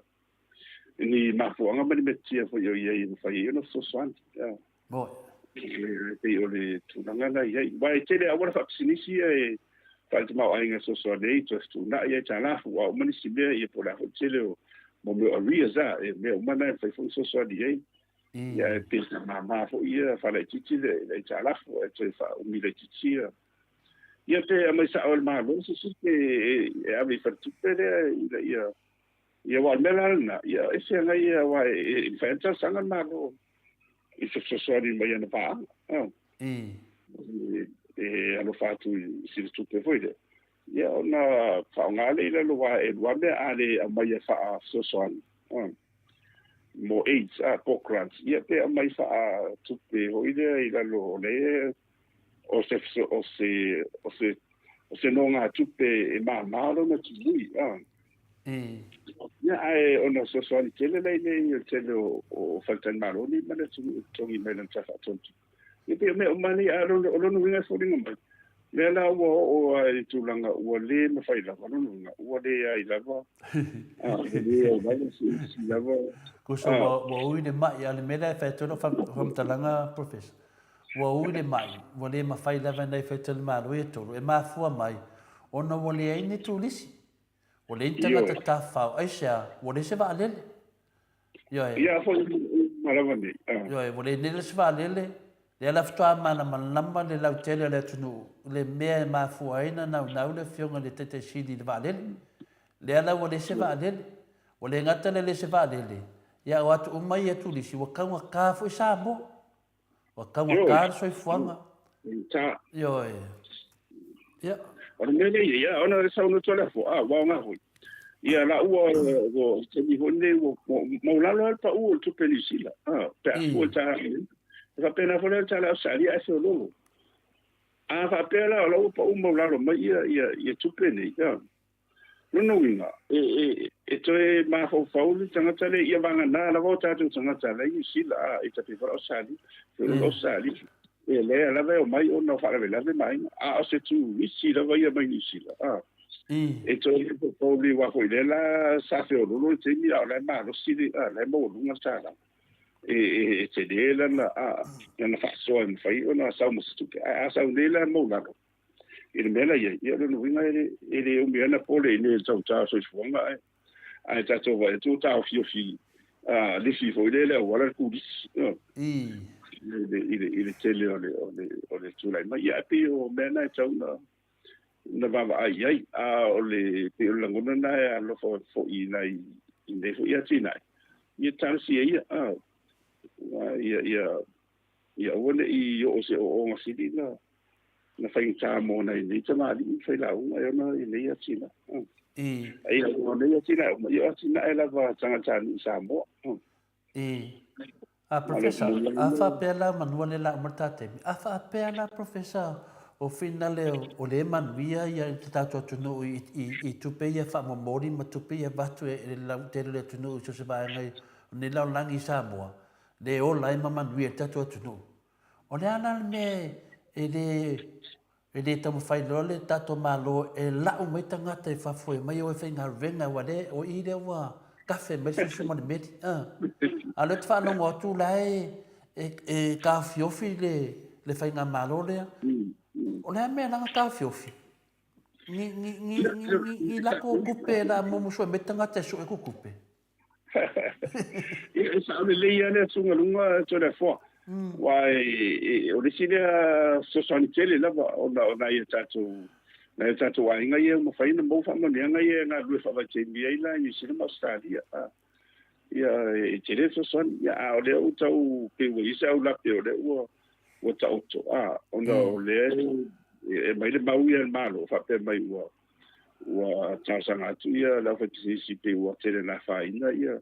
ni mafuaaga ma ni metotia foi o i ai e mafai ai ona fesoasoani. Moe. E pei o le tulaga la i ai. Aua e tele auala faapisinisi ia e faale tamaoaiga e fesoasoani ai toe fetuunai aitalafu a uma nisi mea ia po o le a foi le tele o mo mea o arrears a, e mea uma na e mafai foi ona fesoasoani ai. Ia e pei sa māmā foi ia faalaitiiti le le aitalafu ae toe faaumi laitiiti ia. Ia pe aumai sao e le Malo se isi pe e ave i faletupe lea ina ia ia aua o le mea la lena, ia ese ana ia aua e mafai ona talosaga le Malo i se fesoasoani mai ana paaga. E alofa atu i sina tupe foi lea. Ia ona faaaoga lea i lalo aua e lua mea a le aumaia faafesoasoani mo aids a po grants ia pe aumai faatupe foi lea i lalo o le o se o se o se o se nogatupe e māmā lona tului a. Ia ae ona fesoasoani tele la i nei o le tele o o faletalimalo nei ma le atunuu e totogi mai lana tala faatonu. Ia pei o mea uma nei, a o lona uiga e foliga mai, lea la ua oo lava i le tulaga ua le mafai lava, lona uiga, ua leai lava, a, ua leai lava se isi lava. Kuso, ua, ua ui le ma'i, a o le mea lea e fai atu ai lau faamatalaga, Professor, ua ui le ma'i, ua le mafai lava e nai faletalimalo ia e tolu, e mafua mai ona ua leai ni turisi. Ua leai ni tagata tafafao, aisea, ua leai se vaalele. Ioe. Ia foi uma lava nei. Ioe, ua leai nei se vaalele, lea la faatoa malamalama le lautele o le atunuu i le mea e mafua ai ona naunau le Afioga i le Taitai Sili i le vaalele. Lea la ua leai se vaalele. Ua le gata le leai se vaalele, ia o atu uma ia turisi, ua taugata foi Samoa. Ua taugata le soifuaga. Ioe. Ia. O le mea lea ia, ona le saunoa atu le afua, a, ua aoga foi. Ia la ua, ua, taimi foi lenei ua maualalo lava le pau o le tupe Niu Sila, a, pe a fua i le tala Amerika. E faapena foi la le tala Ausetalia ae feoloolo. A faapea la o la ua pau maualalo mai ia, ia, ia tupe nei, a, Lona uiga, e, e, e toe mafaufau le tagata lea ia vagana lava o tatou tagata la i Niu Sila, a, e tape foi Ausetalia, feoloolo Ausetalia. E lea lava e omai ona o faalavelave ma aiga, a o se turisi lava ia mai Niu Sila, a. E toe mafaufau le aua foi lea la sa feoloolo le taimi a o la e malosi le, a, la e maualuga le tala. E, e, e tele lana, a, lana faasoa e mafai ona sau ma se tupe. Ae a sau nei la maualalo, I le mea la i ai, ia o lona uiga e le, e le umi ana pole i le taugata o le soifuaga ae, ae tatou vaai atu ua taofiofi a lifi foi lea i le auala le turisi, ioe, i le, i le, i le tele o le, o le, o le tulai mai. Ia ae pei o mea na e tatau ona, ona vaavaai i ai, a o le, pei o le lagona lena e alofa foi i nai, i nei foi atinae, ia talosia ia, a, ia, ia, ia aua ne i oo i se ooooga sili na, na faigata mo nai nei tamalii ma failauga e ona i nei atinae. Ai o nei atinae uma, ia o atinae lava a tagatanuu i Samoa. A Professor, a faapea la manua le la uma le ta taimi, a faapea la Professor o finale o le manuia ia i te tatou atunuu i, i, i tupe ia faamomoli ma tupe ia avatu e le lautele o le atunuu i so o se vaega i nei lalolagi i Samoa, le ola ai ma manuia le tatou atunuu. O le a la le mea e le, e le taumafai loa le tatou Malo e lau mai tagata i fafo e omai e o e faigaluega aua lea, o i lea ua kafe mai le susu ma le meli. A o lea ou te faalogo atu la e, e, e taofiofi le, le faigamalo lea. O le a mea la na taofiofi? Ni, ni, ni, ni, ni, ni lako tupe la mumusue mai tagata e sue ku tupe. Ia, e sao lelei lava le atugaluga Toleafoa. Aua o le isi lea fesoasoani tele lava ona o nai o tatou nai o tatou aiga ia ua mafai ona maua faamanuiaga ia e galulue faavaitaimi ai la i Niu Sila ma Ausetalia. Ia, e tele le fesoasoani. Ia, a o lea ua tau pei ua i ai se aulape o lea ua ua taoto, ona o lea e aumai le mau ia a le Malo faapea mai ua ua talosaga atu ia le aufaipisinisi pei ua tele na afaina ia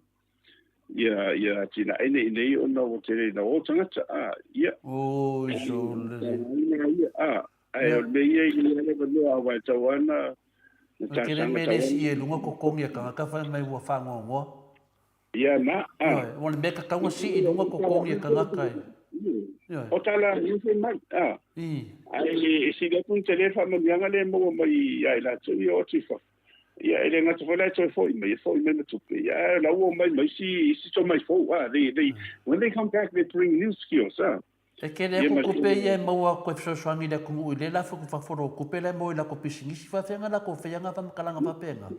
ia ia atinae nei nei ona ua tele ina o tagata a ia Oi sole. ia a ae o le mea ia i le avanoa aua e tau ana na O tele talosaga mea le tau sii e luga totogi a tagata fai mai ua faanoanoa. Ia na, a. Ioe, o le mea tatau ona sii i luga totogi e tagata e. Ioe. O tala i fai mai, a. Ae e sili atu ona tele le faamanuiaga lea e maua mai ia i latou ia o atu i fafo. Ia e le gata foi la e toe foi mai, e foi mai ma tupe. Ia ae o la ua omai ma isi, isi tomai fou, a. They, they, when they come back they bring new skills, a. E tele atu tupe ia e maua atu e fesoasoani i le atunuu i le lafo atu fafo o tupe la e maua i latou pisinisi, faafeaga latou faiaga faamatalaga faapena?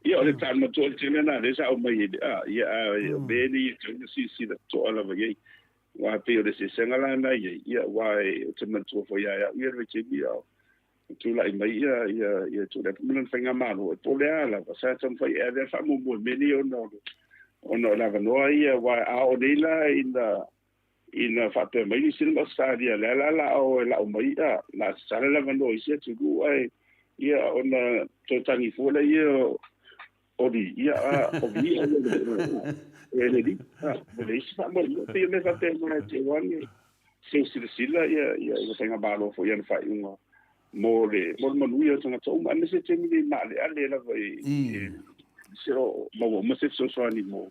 Ia, o le tala matua o le tele lena lea sa aumai ai le, a, ia, a, o mea nei e tatau ona silasila totoa lava i ai. Aua e pei o le eseesega la lena e i ai, ia, aua ou te manatua foi ia te au ia le vaitaimi a o tulai mai ia, ia, ia Tuilaepa ma lana faigamalo, e po o le a lava, sa taumafai e ave lava le faamuamua i mea nei ona o le, ona o le avanoa ia, aua a oo nei la ina ina faapea mai Niu Sila ma Ausetalia, lea la la o e lau mai a, la tatala le avanoa i isi atunuu ae ia ona toe tagi fua lea o li ia a o li ia e le li a o le isi faamoemoe pei o mea faapena e te ane seu silasila ia ia i le faigamalo foi i ana faaiuga mo le mo le manuia o tagata uma aemaise le taimi nei maaleale lava i se o maua uma se fesoasoani mo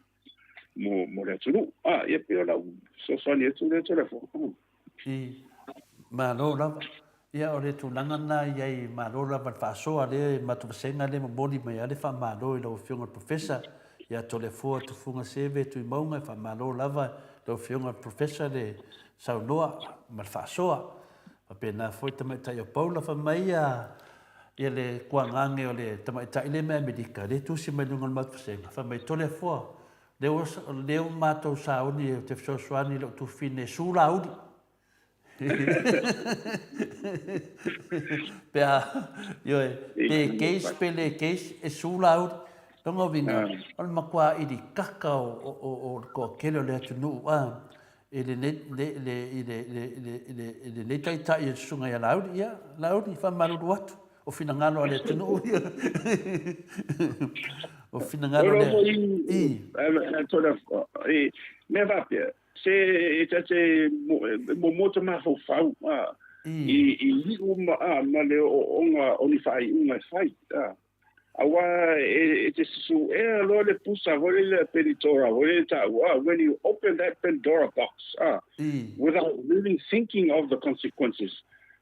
mo, mo le atunuu. Ah, ia pei o lau fesoasoani atu lea Toleafoa. I, malo lava. Ia o le tulaga lena i ai, malo lava le faasoa lea e matou vasega lea e momoli mai ai le faamalo i lau Afioga i le Professor ia Toleafoa Tufuga Seve Tuimauga, e faamalo lava i lau Afioga i le Professor le saunoa ma le faasoa. Faapena foi tamaitai o Paula, fai mai ia Ia le kuagage o le tamaitai lea mai Amerika, lea e tusi mai luga o le matou vasega, fai mai, Toleafoa, lea ua, lea ua matou sauni ou te fesoasoani i lou tufine e su lauli. Pe a, ioe, pe case pe le case, e su lauli. Lona uiga, o le matua ilikaka o, o, o, o le toatele o le atunuu, a, i lenei, le, le, i le, le, le, le, i lenei taitai o le susuga ia Laauli. Ia, Laauli, faamalulu atu, o finagalo a le atunuu ia. O finagalo le... I. I, mea faapea, se e ta te muamua ta mafaufau i, i iu ma, ma le ooooga o ni faaiuga e fai. Aua e te susuea loa le pusa foi lele a Penitora foi lele taua, ah, when you open that Pandora box, ah, without really thinking of the consequences,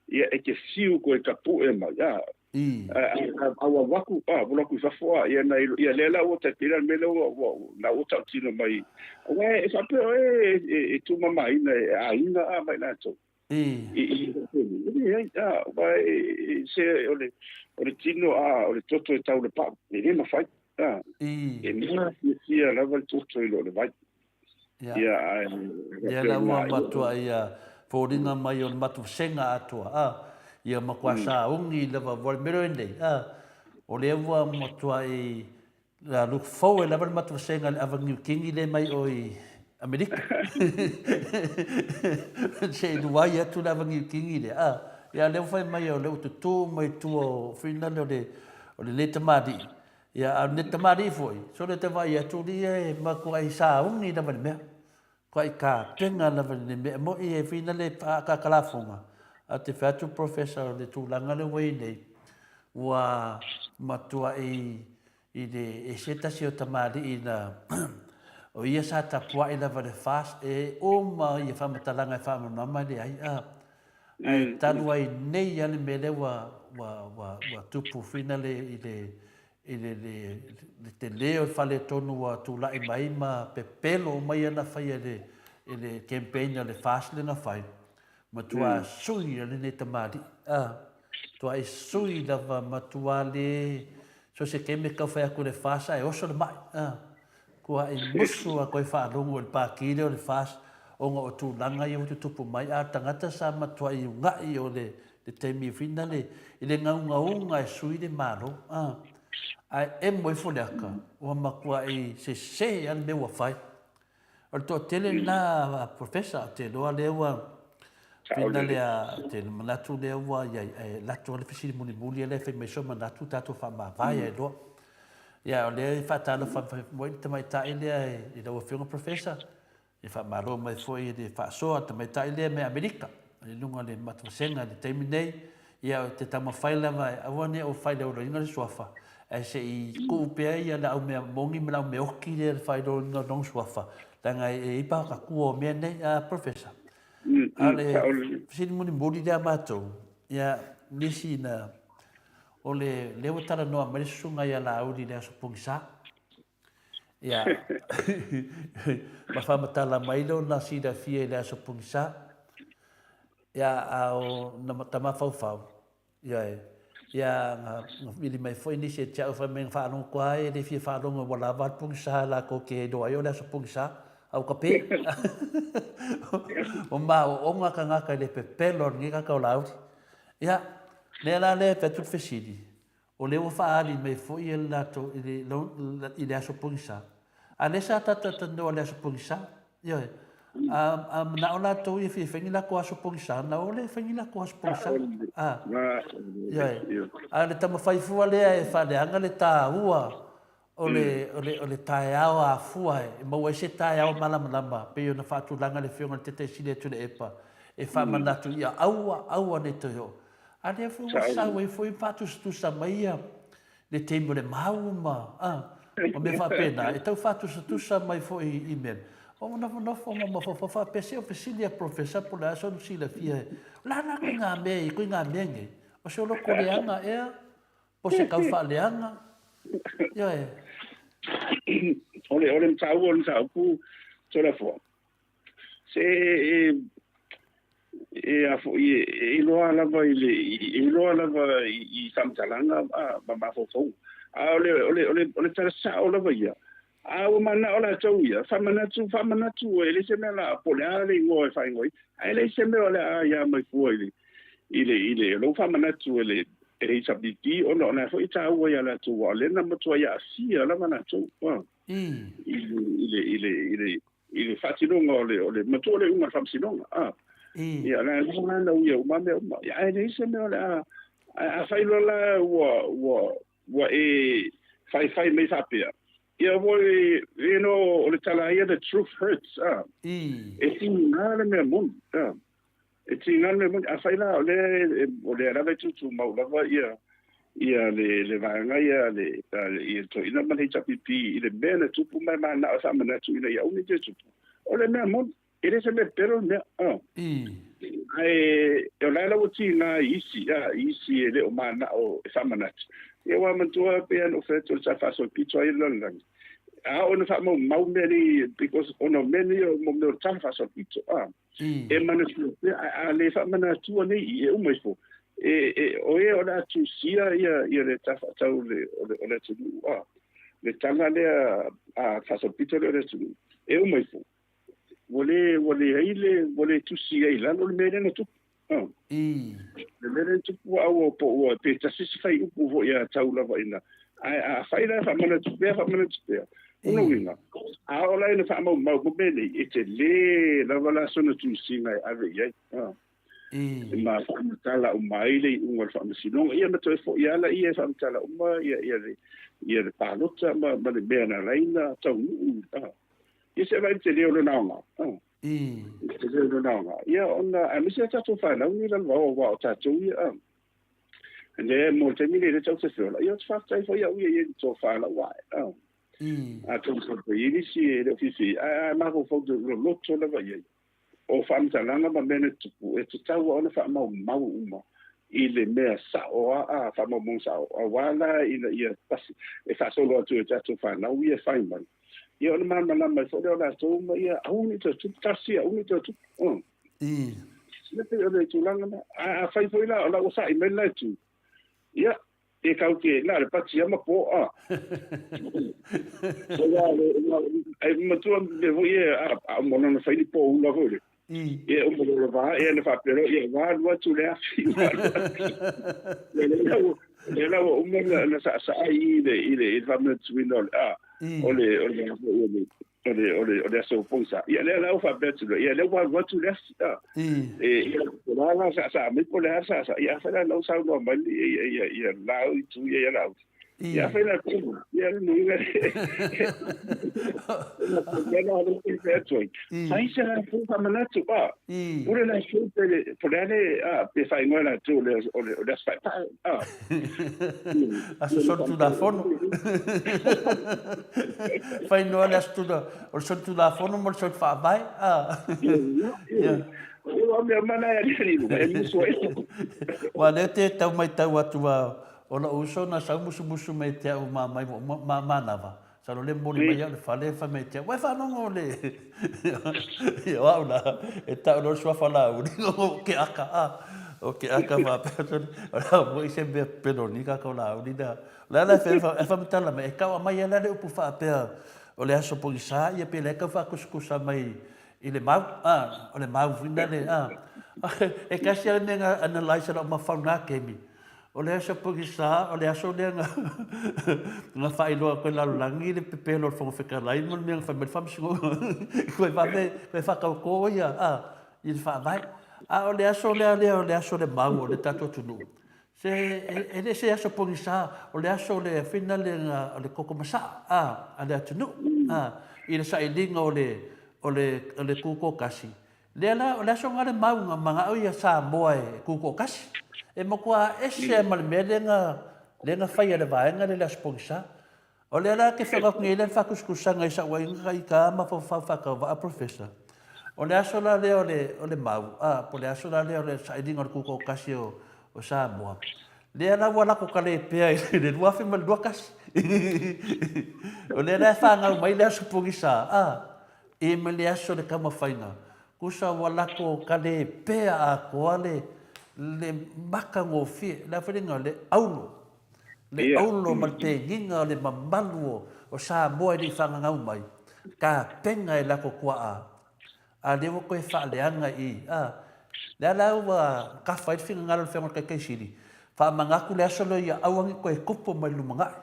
ia e te fiu koe ka pu'e mai, ah, a ua waku, ah, ua laku i fafo, ah, ia na ia lea la ua tai pei la le mea lea ua, ua, na ua tautino mai, aua e faapea oe e tumamaina e aiga, ah, ma i latou. I leai, aua se o le, o le tino, a, o le toto e tau le pau, e le mafai. A, e mea fiafia lava le toto i lo le vai. Ia, ia, ai, ia la ua matua ia foliga mai o le matou senga atoa, a, ia matua sauni lava ua le mea lenei, a, o lea ua matua i La look forward lava le matou vasega i le ava Niu Kini lea mai o i Amerika. Se i luai atu le ava Niu Kini lea. Ah, ia lea ua fai mai o lea ua tutū mai tua o finale o le o lenei tamalii. Ia a o lenei tamalii foi, sole te vaai atu lia e matuai sauni lava i le mea. Kuai kapena lava i lenei mea. E moni e finale faakakalafoga, ae ou te fai atu Professor o le tulaga lea ua i ai nei, ua matuai i le e se tasi o tamalii na o ia sa tapuai lava i le FAST e uma ia faamatalaga e faamalamalama e leai a ae talu ai nei lava le mea lea ua ua ua ua tupu finale i le i le, le, le tele o le faletonu ua tulai mai ma pepelo mai ana faia i le, i le campaign a le FAST lea na fai, matua sui a lenei tamalii, a, matua e sui lava, matua le, so se taimi e tau fai atu i le FAST ae oso le mai, a, kua i musu a koe faalogo i le pākī lea o le FAST ona o tulaga ia ua tutupu mai, a o le tagata sa matuai una'i o le, le taimi whina le, i le gaugauga e sui le Malo, a, ae emo ifo le aka, ua matuai sese a le mea ua fai. O le toatele lena a Professor, ou te iloa lea ua whina le a, ou te manatu lea ua i ai, ae lato le fesili mulimuli lea e fai mai sou manatu tatou faamavae ai loa. Ia, o lea e faatalofa mai le tamaitai lea i lau Afioga Professor, E faamalo mai foi i le faasoa a le tamaitai lea mai Amerika i luga o le matou vasega i le taimi nei. Ia, ou te taumafai lava e aua ne i ou failauloina le suafa, ae se i tuu pea ia le aumea moni ma le aumea oti lea i le failauloina o lona suafa, leaga e i ai pākatua o mea nei, a Professor? A o le fesili mulimuli lea a matou, ia, nisi na, o le, lea ua talanoa mai le susuga ia Laauli i le Aso Pogisa, Ia, ma faamatala mai lona silafia i le aso pogisa. Ia, a o na ta mafaufau, ia e. Ia, na vili mai foi nisi e te au fai mai na faalogo koa ai e le fia faalogo ua lava le pogisa latou te iloa ai o le aso pogisa a ua tape. O maoaoga tagata i le pepelo o lenei tagata o Laauli. Ia, lea la lea e fai atu le fesili, o lea ua faaali mai foi e le latou i le, i le aso pogisa, A lea sa tatou talanoa i le aso pogisa. Ioe. A, a manao latou ia fia fai ni latou aso pogisa, na o lea e fai ni latou aso pogisa. A. Ioe. A o le taumafai fua lea e faaleaga le taua o le, o le, o le taeao afua e maua ai se taeao malamalama pei ona faatulaga le Afioga i le Taitaisili a Tuilaepa e faamanatu ia aua, aua ne i toe oo. A lea foi ua sau ai foi ma faatusatusa mai ia le taimi o le mau ma, a, ma mea faapena, e tau faatusatusa mai foi i mea. Ua nofonofo ma mafaufau faapea, se o fesili a Professor po o le a sona silafia, o le a la koiga mea i koiga mea nei? O se loko leaga ea? Po o se tau faaleaga? Ioe. O le, o le mataupu, o le mataupu, Toleafoa, se e, e a foi e iloa lava i le e iloa lava i faamatalaga ma mafaufauga. A o le o le o le o le tala sao lava ia, a ua manao latou ia, faamanatu faamanatu e le se mea la po o le a le igoa e faaigoa ai, ae leai se mea o le a aia mai fua i le i le i le lou faamanatu e le HRPP ona o lea foi e taua ia latou aua o lea na matuai aafia lava latou i le i le i le i le faatinoga o le o le matua o le iuga o le faamasinoga a ia la la na uia uma mea uma ia ae leai se mea o le a afai loa la ua ua ua e faifai mai faapea ia ua you know o le tala ia the truth hurts a e tiga le mea moni a E tiga le mea moni, afai la o lea o lea lava e tutumau lava ia ia le le vaega ia le ia le toeaina ma le HRPP i le mea na tupu ma e manao e faamanatu ina ia aua ne i toe tupu. O le mea moni, e le se mea pepelo le mea. Ae o la e la ua tiga i isi, a, i isi e le o manao e faamanatu. Ia ua manatua pei lava ona ou fai atu o le sa faasolopito ai le lalolagi. A oo ina faamaumau mea nei because ona o mea nei o mea o le tala faasolopito, a. E manatua pea, ae a le faamanatua nei i e uma ifo, e, e, o e o le a tusia ia, ia le tafaatau o le, o le, o le atunuu, a, le tala lea a faasolopito lea o le atunuu, e uma ifo, ua le, ua leai le, ua le tusi ai i lalo le mea lea na tupu. A. Le mea lea na tupu a ua, po ua, pe tasi se faiupu foi a tau lava ina, ae afai la e faamanatu pea, faamanatu pea, lona uiga, a oo la ina faamaumau ma mea nei, e tele lava la sona tusiga e ave i ai. E ma faamatala uma ai le iuga o le faamasinoga. Ia ma toe foi lava laia e faamatala uma ia, ia le, ia le palota ma, ma le mea na ala ai ona taunuu. Ia se i vaai i le tele o lona aoga. Le tele o lona aoga. Ia ona, aemaise a tatou fanau nei lalovaoa aua o tatou ia. Lea mo le taimi lenei lea tatou te feola, ia ou te faafetai foi au ia i le tofa lau ae. Atonu foi pe i ai nisi e le o fiafia ai, ae mafaufau loloto lava i ai. O faamatalaga ma mea na tutupu, e tatau lava ona faamaumau uma i le mea sao a, faamaumauga sao, aua la ina ia pasi, e faasolo atu e tatou fanau ia e fai mai, ia ona malamalama ai foi lea o latou ma ia aua ne i toe tupu, tasi aua ne i toe tupu. Ia pei o le tulaga lena. Ae afai foi la o la ua sa'i mai le la itu, ia, e kau te, na o le pati lava ma po, a. Ai matua mea foi ia, a, a uma loa ona fai ni poula foi lea. Ia uma loa le va, ia ona faapea loa, ia ua alu atu le afi, ua alu atu. Ia lea ua, lea la ua uma ona saasaa i le, i le, i le faamanatuina o le, a, o le, o le, o le, o le, o le, o le aso pogisa. Ia lea la ua faapea atu loa, ia lea ua alu atu le afi, a. E, ia, po o le a la saasaa mai, po o le a saasaa. Ia afai la na ua saunoa mai ia, ia, ia la au i tu ia ia la au. Ia afai la tonu, ia le nuiga le. Ia la le te fai atu ai. Fai se latou faamanatu, a. Pule latou pe le, po o le a le, a, pe faaigoa latou o le, o le, o le aso paepae, a. Aso solitulafono. Fai noa le aso tula, o le solitulafono ma le solifaavae. Ia. Ua mea mana e ali luga, e musu ai. Ua lea te tau matau atu a, o lou uso na sau musumusu mai te au ma mai mo ma manava. Masalo le momoli mai au i le fale fai mai te au, ua e faalogo le ia o au la, e tau loa le suafa Laauli, o ke aka, a, o ke aka faapea, o le a moi se mea peloni ka kau Laauli lea. O le a la e faamatala mai, e tau aumai ai la le upu faapea o le aso pogisa, ia pe le tau faakusakusa mai i le mau, a, o le mau foi lea, a. E tasi lava le mea na analyse e lou mafaufau i lena taimi, o le aso pogisa, o le aso lea na, na faailoa atu e le lalolagi le pepelo o le Fofoga Fetalai ma le mea na fai mai le Faamasinoga, toe vave, toe faatauto ia, a, i le Faavae. A o le aso lea lea o le aso o le mau o le tatou atunuu, Se, e le se aso pogisa, o le aso o le fina lea o le koko masaa a, a le atunuu, a, i le sailiga o le, o le, o le Tutoatasi. Lea la, o le aso lena le mau na manao ia Samoa e Tutoatasi. E matua ese ma le mea lea na, lea na fai e le vaega lea i le aso pogisa. O lea la ke whakaatu nei le whakuskusaga i sa'u aiga ka ita mafaufau faatauvaa Professor. O le aso la lea o le, o le mau, a, po le aso la lea o le sailiga o le Tutoatasi o, o Samoa. Lea la ua lako kalepea i le 2021. O lea la e fanau mai le aso pogisa, a, e ma le aso o le taumafaiga. Kusa ua lako kalepea atoa le, le matagofie, le a foi le igoa, le aulo. Le aulo ma le pegiga o le mamalu o Samoa e le i faagagau mai, tapena e lako tuaa, a lea ua toe faaleaga i, a, lea la ua kafa ai le finagalo o le Afioga i le Taitaisili, faamanatu le aso lea ia aua ne i toe tupu mai i le lumanai.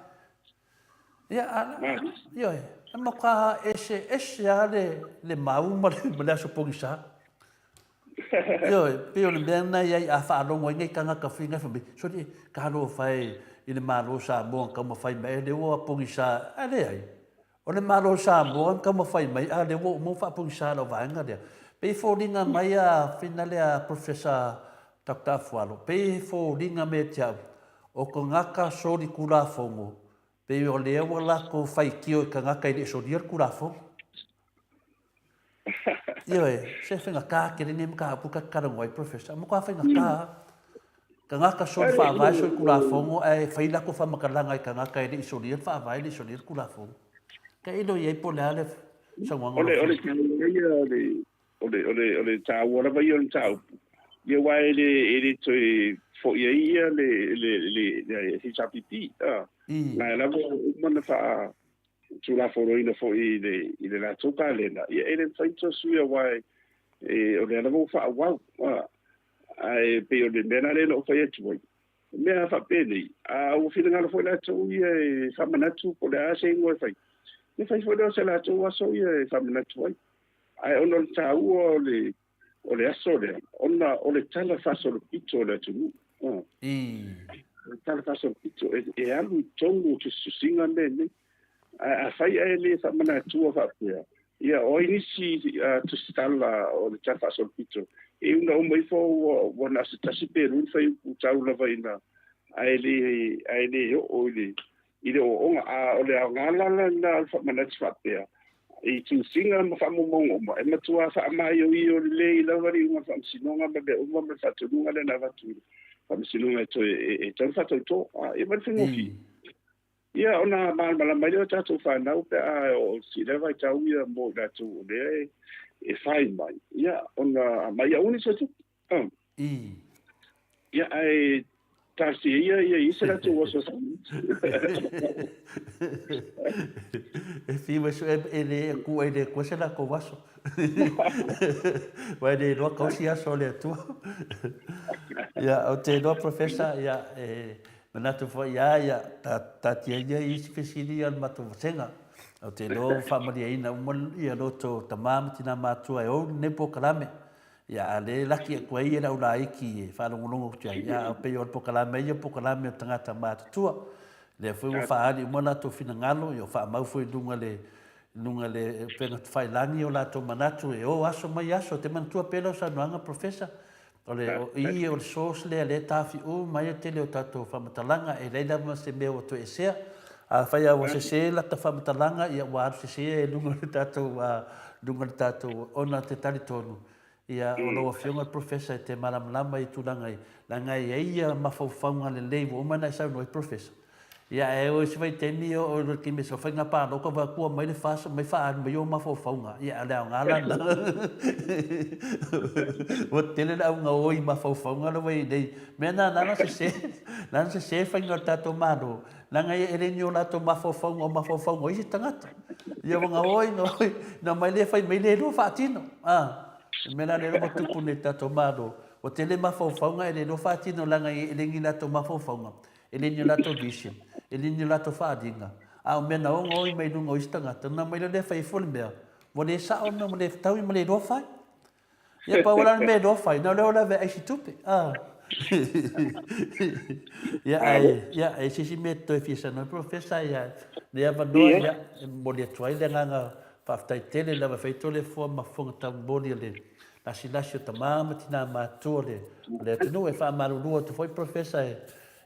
Ia, a, ioe, e matua eseese lava le mau ma le aso pogisa. Ioe, pei o le mea lena e i ai a faalogo ai nei tagata fai mai, sole, talofa e i le Malo o Samoa na taumafai mai, lea ua pogisa, ae leai. O le Malo o Samoa na taumafai mai, a lea ua uma ona faapogisa lau vaega lea. Pei e foliga mai a fina lea Professor Doctor Afualo, pei e foliga mai ia te au, o tagata solitulafono, pei o lea ua latou faitio i tagata e le i solia le Tulafono. Ioe, se faigata tele lenei mataupu ta te talanoa ai, Professor. E matua faigata lava. Tagata soli faavae, soli Tulafono, ae fai latou faamatalaga i tagata e le i solia le faavae, e le i solia le Tulafono. Tailo i ai po o le a le saunoaga a lau Afioga. O le taua lava ia o le mataupu, ia aua e le toe foi ai ia le HRPP. Na lava ua uma ona faa Tulafonoina foi i le, i le latou kalena, ia e le mafai ona toe sui aua e, o lea lava ua faaauau. A, ae pei o le mea la lea na ou fai atu ai, o mea faapenei, a ua finagalo foi latou ia e faamanatu po o le a se igoa e fai, ia fai foi lea o se latou aso ia e faamanatu ai. Ae ona o le taua o le, o le aso lea, ona o le tala faasolopito o le atunuu. O le tala faasolopito e alu i totonu o tusitusiga mea nei. Ae afai ae le faamanatua faapea, ia o ai nisi tusitala o le tala faasolopito e una uma ifo ua na o se tasi pe lua ni fuaiupu tau lava ina ae le oo i le i le ooooga, a o le aoga la lena o le faamanatu faapea, i tusiga ma faamaumauga uma, e matua faamaioio lelei lava le iuga o le Faamasinoga ma mea uma ma le faatonuga lea na avatu i le Faamasinoga e toe e tatau ona faatautō. Ia ma le faigofie. Ia ona malamalama ai lea o tatou fanau pe a oo i lea vaitau ia mo i latou o lea e fai mai, ia ona ma ia aua ne i toe tupu. Ia, ae talosia ia ia i se latou aso E fiu e sue e le ku ai le Atua se latou aso. Aua e le iloa tausi aso o le Atua. Ia, ou te iloa Professor, ia, e manatu foi ia, ia, taatia ia i isi fesili a le matou vasega. Ou te iloa ua faamalieina uma ia loto tama ma tina matua e ou lenei polokalame. Ia, a lea e laki atu ai le au laiti e faalogologo atu ai, ia, a pei o le polokalame ia o polokalame o tagata matutua. Lea foi ua faaali uma latou finagalo, ia, faamau foi i luga le luga le upega tafailagi o latou manatu e o aso mai aso. Te manatua pea lau saunoaga, Professor, o le o i o le source lea lea e taofi uma ai le tele o tatou faamatalaga, e leai lava se mea ua toesea. Afai lava ua sese lata faamatalaga, ia ua alu sese i luga o le tatou, luga o le tatou, ona te talitonu, ia, o lau Afioga le Professor e te malamalama i tulaga ia, leaga e i ai ia mafaufauga lelei ua uma ona e saunoa ai Professor, Ia, e oo i se vaitaimi e oo i le taimi o faiga palota ua tua mai le FAS mai faaalu mai o mafaufauga, ia o le aoga la lena. Ua tele le auga o i mafaufauga la ua i ai nei. Mea na na na sese, na na sese faiga o le tatou Malo, leaga ia e le ni o latou mafaufauga o mafaufauga o isi tagata. Ia ua gaoi, gaoi, na omai lea fai mai le lua faatino. A, le mea la lea ua tupu nei i le tatou Malo, ua tele mafaufauga e le iloa faatino leaga e le ni latou mafaufauga. E le ni o latou vision, e le ni o latou faaaliga, a o mea na ogaoi mai luga o isi tagata, ona aumai loa lea fai ai fua le mea, ua le sao ma ua le fetaui ma le iloa fai. Ia pau la le mea iloa fai, na o lea o le ave aisi tupe. Ah. Ia, ae, ia, e se isi mea e toe fia saunoa ai Professor, ia, nei avanoa, ia, e momoli atu ai le agaga faafetai tele lava e fai atu le fua ma fofoga taumoli o le lasilasi o tama ma tina matutua o le atunuu. E faamalulu atu foi Professor e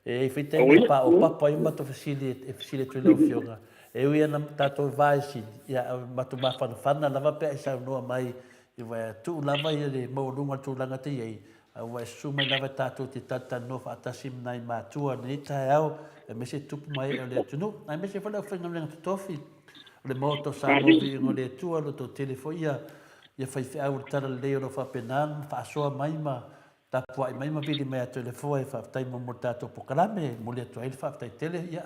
e i ai foi taimi e paopapa ai matou fesili e fesili atu i lau Afioga. E ui lava ina tatou va i sili, ia ae matou mafanafana lava pe a e saunoa mai ua tuu lava ia le maualuga o le tulaga te i ai, a ua e susu mai lava tatou te talatalanoa faatasi ma nai matua i lenei taeao, aemaise tupu ma ee o le atunuu, aemaise foi le aufaigaluega totofi o le Maota o Samoa Viiga o le Atua, o lo o toatele foi ia ia faifeau o le talalelei o lo o faapena ona faasoa mai ma tapuai mai ma vili mai atu i le foe. Faafetai mo mo le tatou polokalame, e momoli atu ai le faafetai tele. Ia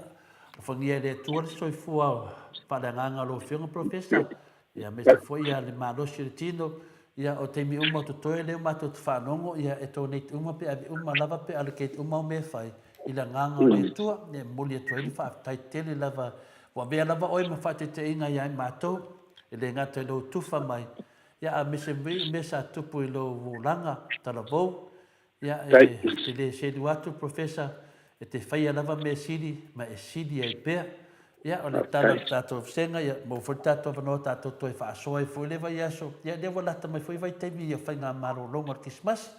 alofagia e le Atua le soifua faaleagaga o lau Afioga Polofesa, ia aemaise foi ia le malosi o le tino. Ia o taimi uma o totoe lea ua matou te faalogo, ia e donate uma pe ave uma lava pe allocate uma au mea e fai i le agaga o le Atua. Ia e momoli atu ai le faafetai tele lava, ua avea lava oe ma faataitaiga ia i matou, E le gata i lou tufa mai, ia a mese mai mea sa tupu i lou olaga talavou, ia e te le selu atu Professor, e te faia lava mea sili ma e sili ai pea. Ia o le tala o le tatou vasega, ia maua foi le tatou avanoa tatou toe faasoa ai foi le vaiaso, ia lea ua lata mai foi vaitaimi i faigamalologa o le Kerisimasi.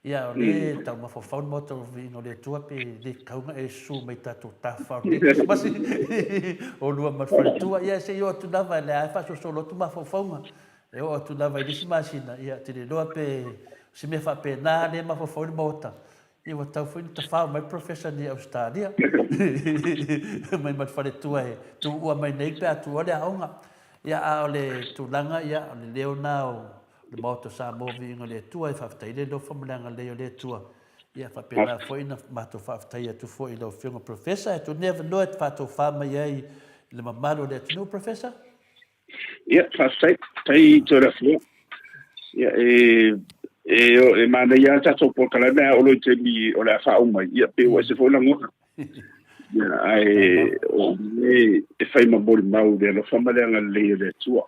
Ia, o lea e tau mafaufau le Maota o Viiga o le Atua pe le tatau ona e susu mai i tatou tafafao i lenei Kerisimasi oulua ma le faletua. Ia, se i oo atu lava, o lea lava e faasolosolo atu mafaufauga. E oo atu lava i le isi masina, ia, ou te le iloa pe o se mea faapena lea e mafaufau ai le Maota. Ia, ua tatau foi ona tafao mai le Professor nei i Ausetalia mai ma le faletua e tuua mai nei pe a tuua le aoga. Ia, a o le tulaga, ia, o le leo lena o le Maota o Samoa Viiga o le Atua, e faafetai le alofa ma le agalelei o le Atua. Ia faapena foi ona matou faafetai atu foi i lau Afioga Professor. E tuu nei avanoa e te faatofa mai ai i le mamalu o le atunuu Professor. Ia, faafetai. Faafetai i tō afioga. Ia, e, e, e manaia lava le tatou polokalame a oo loa i taimi o le a faauma ai, ia, pei ua ese foi lagona. Ia, ae o le e fai ma molimau i le alofa ma le agalelei o le Atua.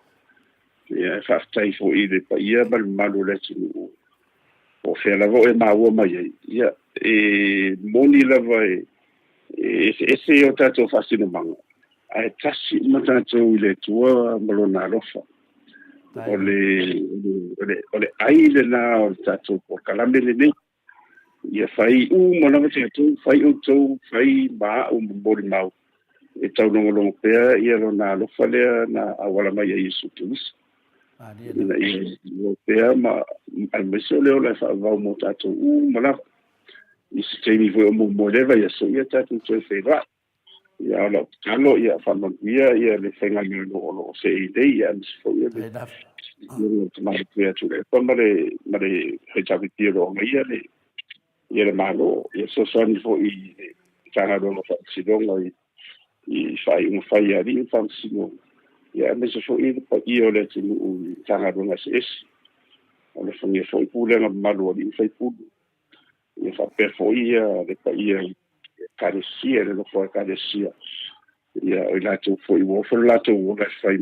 Ia, e faafetai foi i le paia ma le mamalu o le atunuu, po o fea lava o e maua mai ai. Ia, e moni lava e eseese o tatou faasinomaga, ae tasi uma tatou i le Atua ma Lona alofa. O le, o le, o le ai lena o le tatou polokalame lenei. Ia fai uma lava tatou, fai outou, fai ma au ma molimau, e taulogologo pea ia Lona alofa lea na auala mai ai Iesu Keriso. Ina ia maua pea ma aemaise o le ola e faavavau mo tatou uma lava. I se taimi foi o muamua i lea vaiaso, ia tatou toe feiloai. Ia, o lau tatalo, ia faamanuia ia le faigamalo o lo o seei nei, ia aemaise foi o le Afioga i le Tamaitai Puea Tuilaepa ma le ma le HRPP o lo o agaia le ia le Malo. Ia fesoasoani foi i le Matagaluega o Faamasinoga i i faaiuga fai a alii ma faamasino, ia aemaise foi le paia o le atunuu i Matagaluega eseese. Alofagia foi pulega mamalu a alii ma faipule. Ia faapea foi ia le paia i Ekalesia, le nofo a Ekalesia, ia o i latou foi ua ofo le latou ola e fai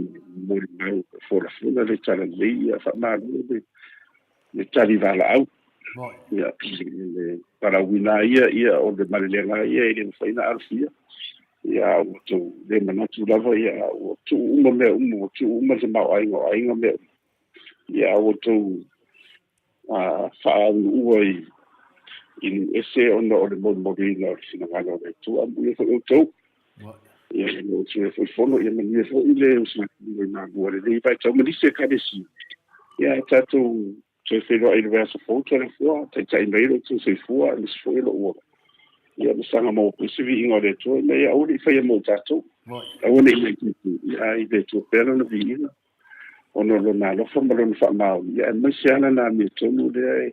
molimau e folafola le talalelei, ia faamalo le, le tali valaau. Ia, le valaauina ia, ia o le malelega ia e le mafai ona alofia. Ia, ua tou le manatu lava, ia, ua tuu uma mea uma, ua tuu uma le tamaoaiga o aiga mea uma. Ia, ua tou faaunuua i i nuu ese ona o le molimoliina o le finagalo o le Atua. Amuia foi outou. Ia, o outou foi fono, ia manuia foi le usugafono i Malua lenei vaitau ma nisi ekalesia. Ia, tatou toe feiloai i le vaiaso fou, Toleafoa, taitai mai lo outou soifua, aemaise foi o lou ola. Ia ma saga maua pea se viiga o le Atua ina ia aua ne i faia mo tatou, aua ne i maitiiti, ia a i le Atua pea lona viiga ona o lona alofa ma lona faamaoni, ia aemaise lava lana amiotonu lea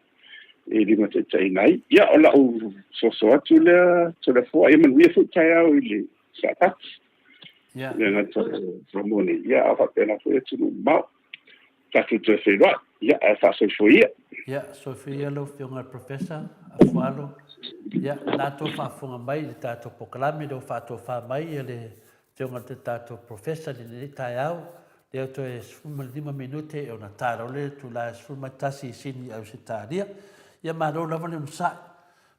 e limataitaiina ai. Ia o lau soso atu lea Toleafoa, ia manuia foi taeao i le Sapati. Ia le gata o Samoa nei, ia a faapena foi atunuu mamao. Tatou toe feiloai, ia ae faasoifua ia. Ia, soifua ia lau Afioga i le Professor Afualo. Ia, o lena tou faafofoga mai i le tatou polokalame lea ua faatofa mai ia le Afioga i le tatou Professor i lenei taeao. Lea toe 15 minute e ona ta loa le itula e 11 i Sini i Ausetalia. Ia malo lava le onosai.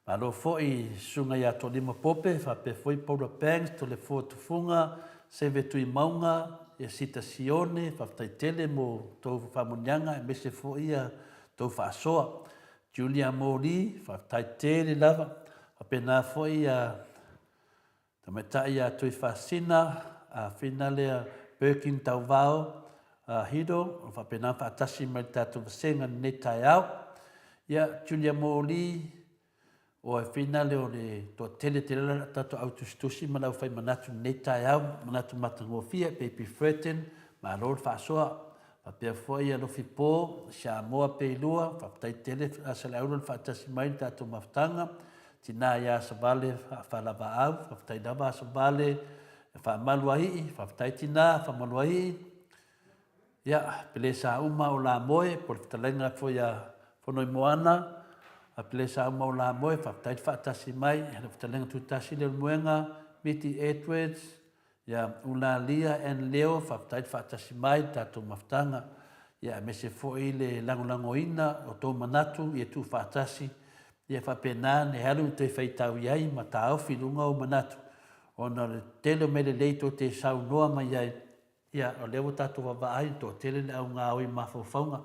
Malo foi i Susuga ia Tolima Pope, faapea foi Paula Banks, Toleafoa Tufuga, Seve Tuimauga, ia Sita Sione, faafetai tele mo tou faamanuiaga aemaise foi ia tou faasoa. Julia Moli, faafetai tele lava. Faapena foi ia Tamaitai ia Tuifasina, Afina lea Birkin Tauvao, Hido, o faapena faatasi mai le tatou vasega i lenei taeao. Ia, Julia Moli, o Afina lea o le toatele tele la tatou au tusitusi ma le aufai manatu i lenei taeao, manatu matagofie, Baby Furton, malo le faasoa. Faapea foi ia Lofi Po, Samoa Peilua, faafetai tele Saleaula le faatasi mai i le tatou mafutaga. Tina ia Asavale Faalavaau, faafetai lava Asavale Faamaluaii, faafetai tina Faamaluaii. Ia, Pelesa uma o Lamoe, po o le fetalaiga foi a Fonoimoana, a Pelesa uma o Lamoe, faafetai le faatasi mai, le fetalaiga tutasi lea o le Moega, Miti Edwards, Ia Ulalia and Leo, faafetai le faatasi mai i le tatou mafutaga, ia aemaise foi le lagolagoina o tou manatu ia tuufaatasi, ia faapena ne alu toe faitau i ai ma taofi i luga ou manatu, ona o le tele o mea lelei tou te saunoa mai ai, ia o lea ua tatou vaavaai e toatele le au gaoi mafaufauga,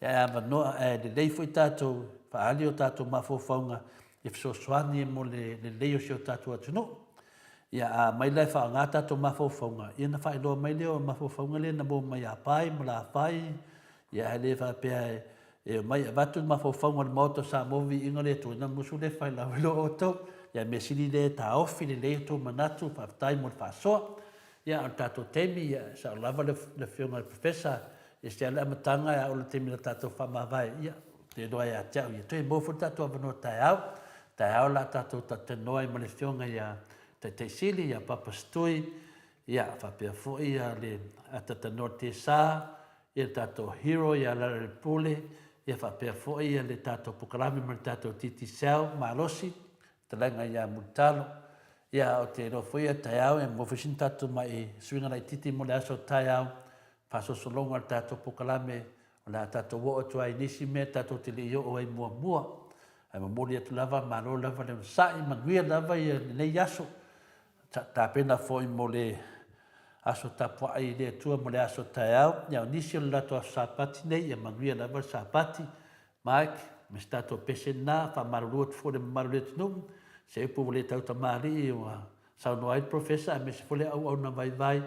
ae avanoa, ae lelei foi tatou faaali o tatou mafaufauga e fesoasoani mo le lelei o si o tatou atunuu. Ia, a aumai la e faaaoga tatou mafaufauga, ia ona faailoa mai lea o mafaufauga lea na maua mai ia Pai ma Lafai, ia ae le faapea e omai e avatu le mafaufauga o le Maota o Samoa viiga o le Atua, na musu lea fai lau iloa outou. Ia mea sili lea e taofi lelei outou manatu, faafetai mo le faasoa. Ia, o le tatou taimi, ia, e sao lava le Afioga i le Professor, e ese lava le amataga ae oo i le taimi o le tatou faamavae, ia, ou te iloa ia te au, ia toe maua foi le tatou avanoa taeao. Taeao o le a tatou talatalanoa ai ma le Afioga ia Taitai Sili, ia Papa Setui, ia faapea foi ia le talatalanoa le Tesa, ia le tatou hero ia Lealailepule, ia faapea foi ia le tatou polokalame ma le tatou Digicel malosi, fetalaiga ia Mulitalo. Ia ou te iloa foi ia taeao e maua foi sina tatou mai suiga laitiiti mo le aso taeao, faasolosologa o le tatou polokalame O le a tatou oo atu ai i nisi mea tatou te le i oo ai muamua. Ae momoli atu lava, malo lava le onosai, manuia lava ia lenei aso. Tapena foi mo le aso tapuai i le Atua mo le aso taeao. Ia o nisi o le latou aso Sapati nei, ia manuia lava le Sapati. Mike, ma se tatou pese lena, faamalulu atu foi i le mamalu o le atunuu, se upu ua le tautamalii ua saunoa ai le Professor aemaise foi le auauna vaivai,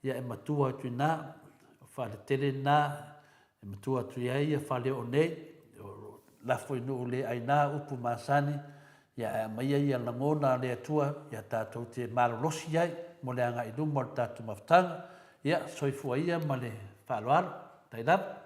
ia e matua atu i ina, o faletele lena e matua atu i ai ia faleoo nei, o lafo i nuu le aina upu masani, ia ae aumaia ia lagona a le Atua ia tatou te malolosi ai mo le agai i luma o le tatou mafutaga. Ia, soifua ia ma le faaaloalo. Tai lava.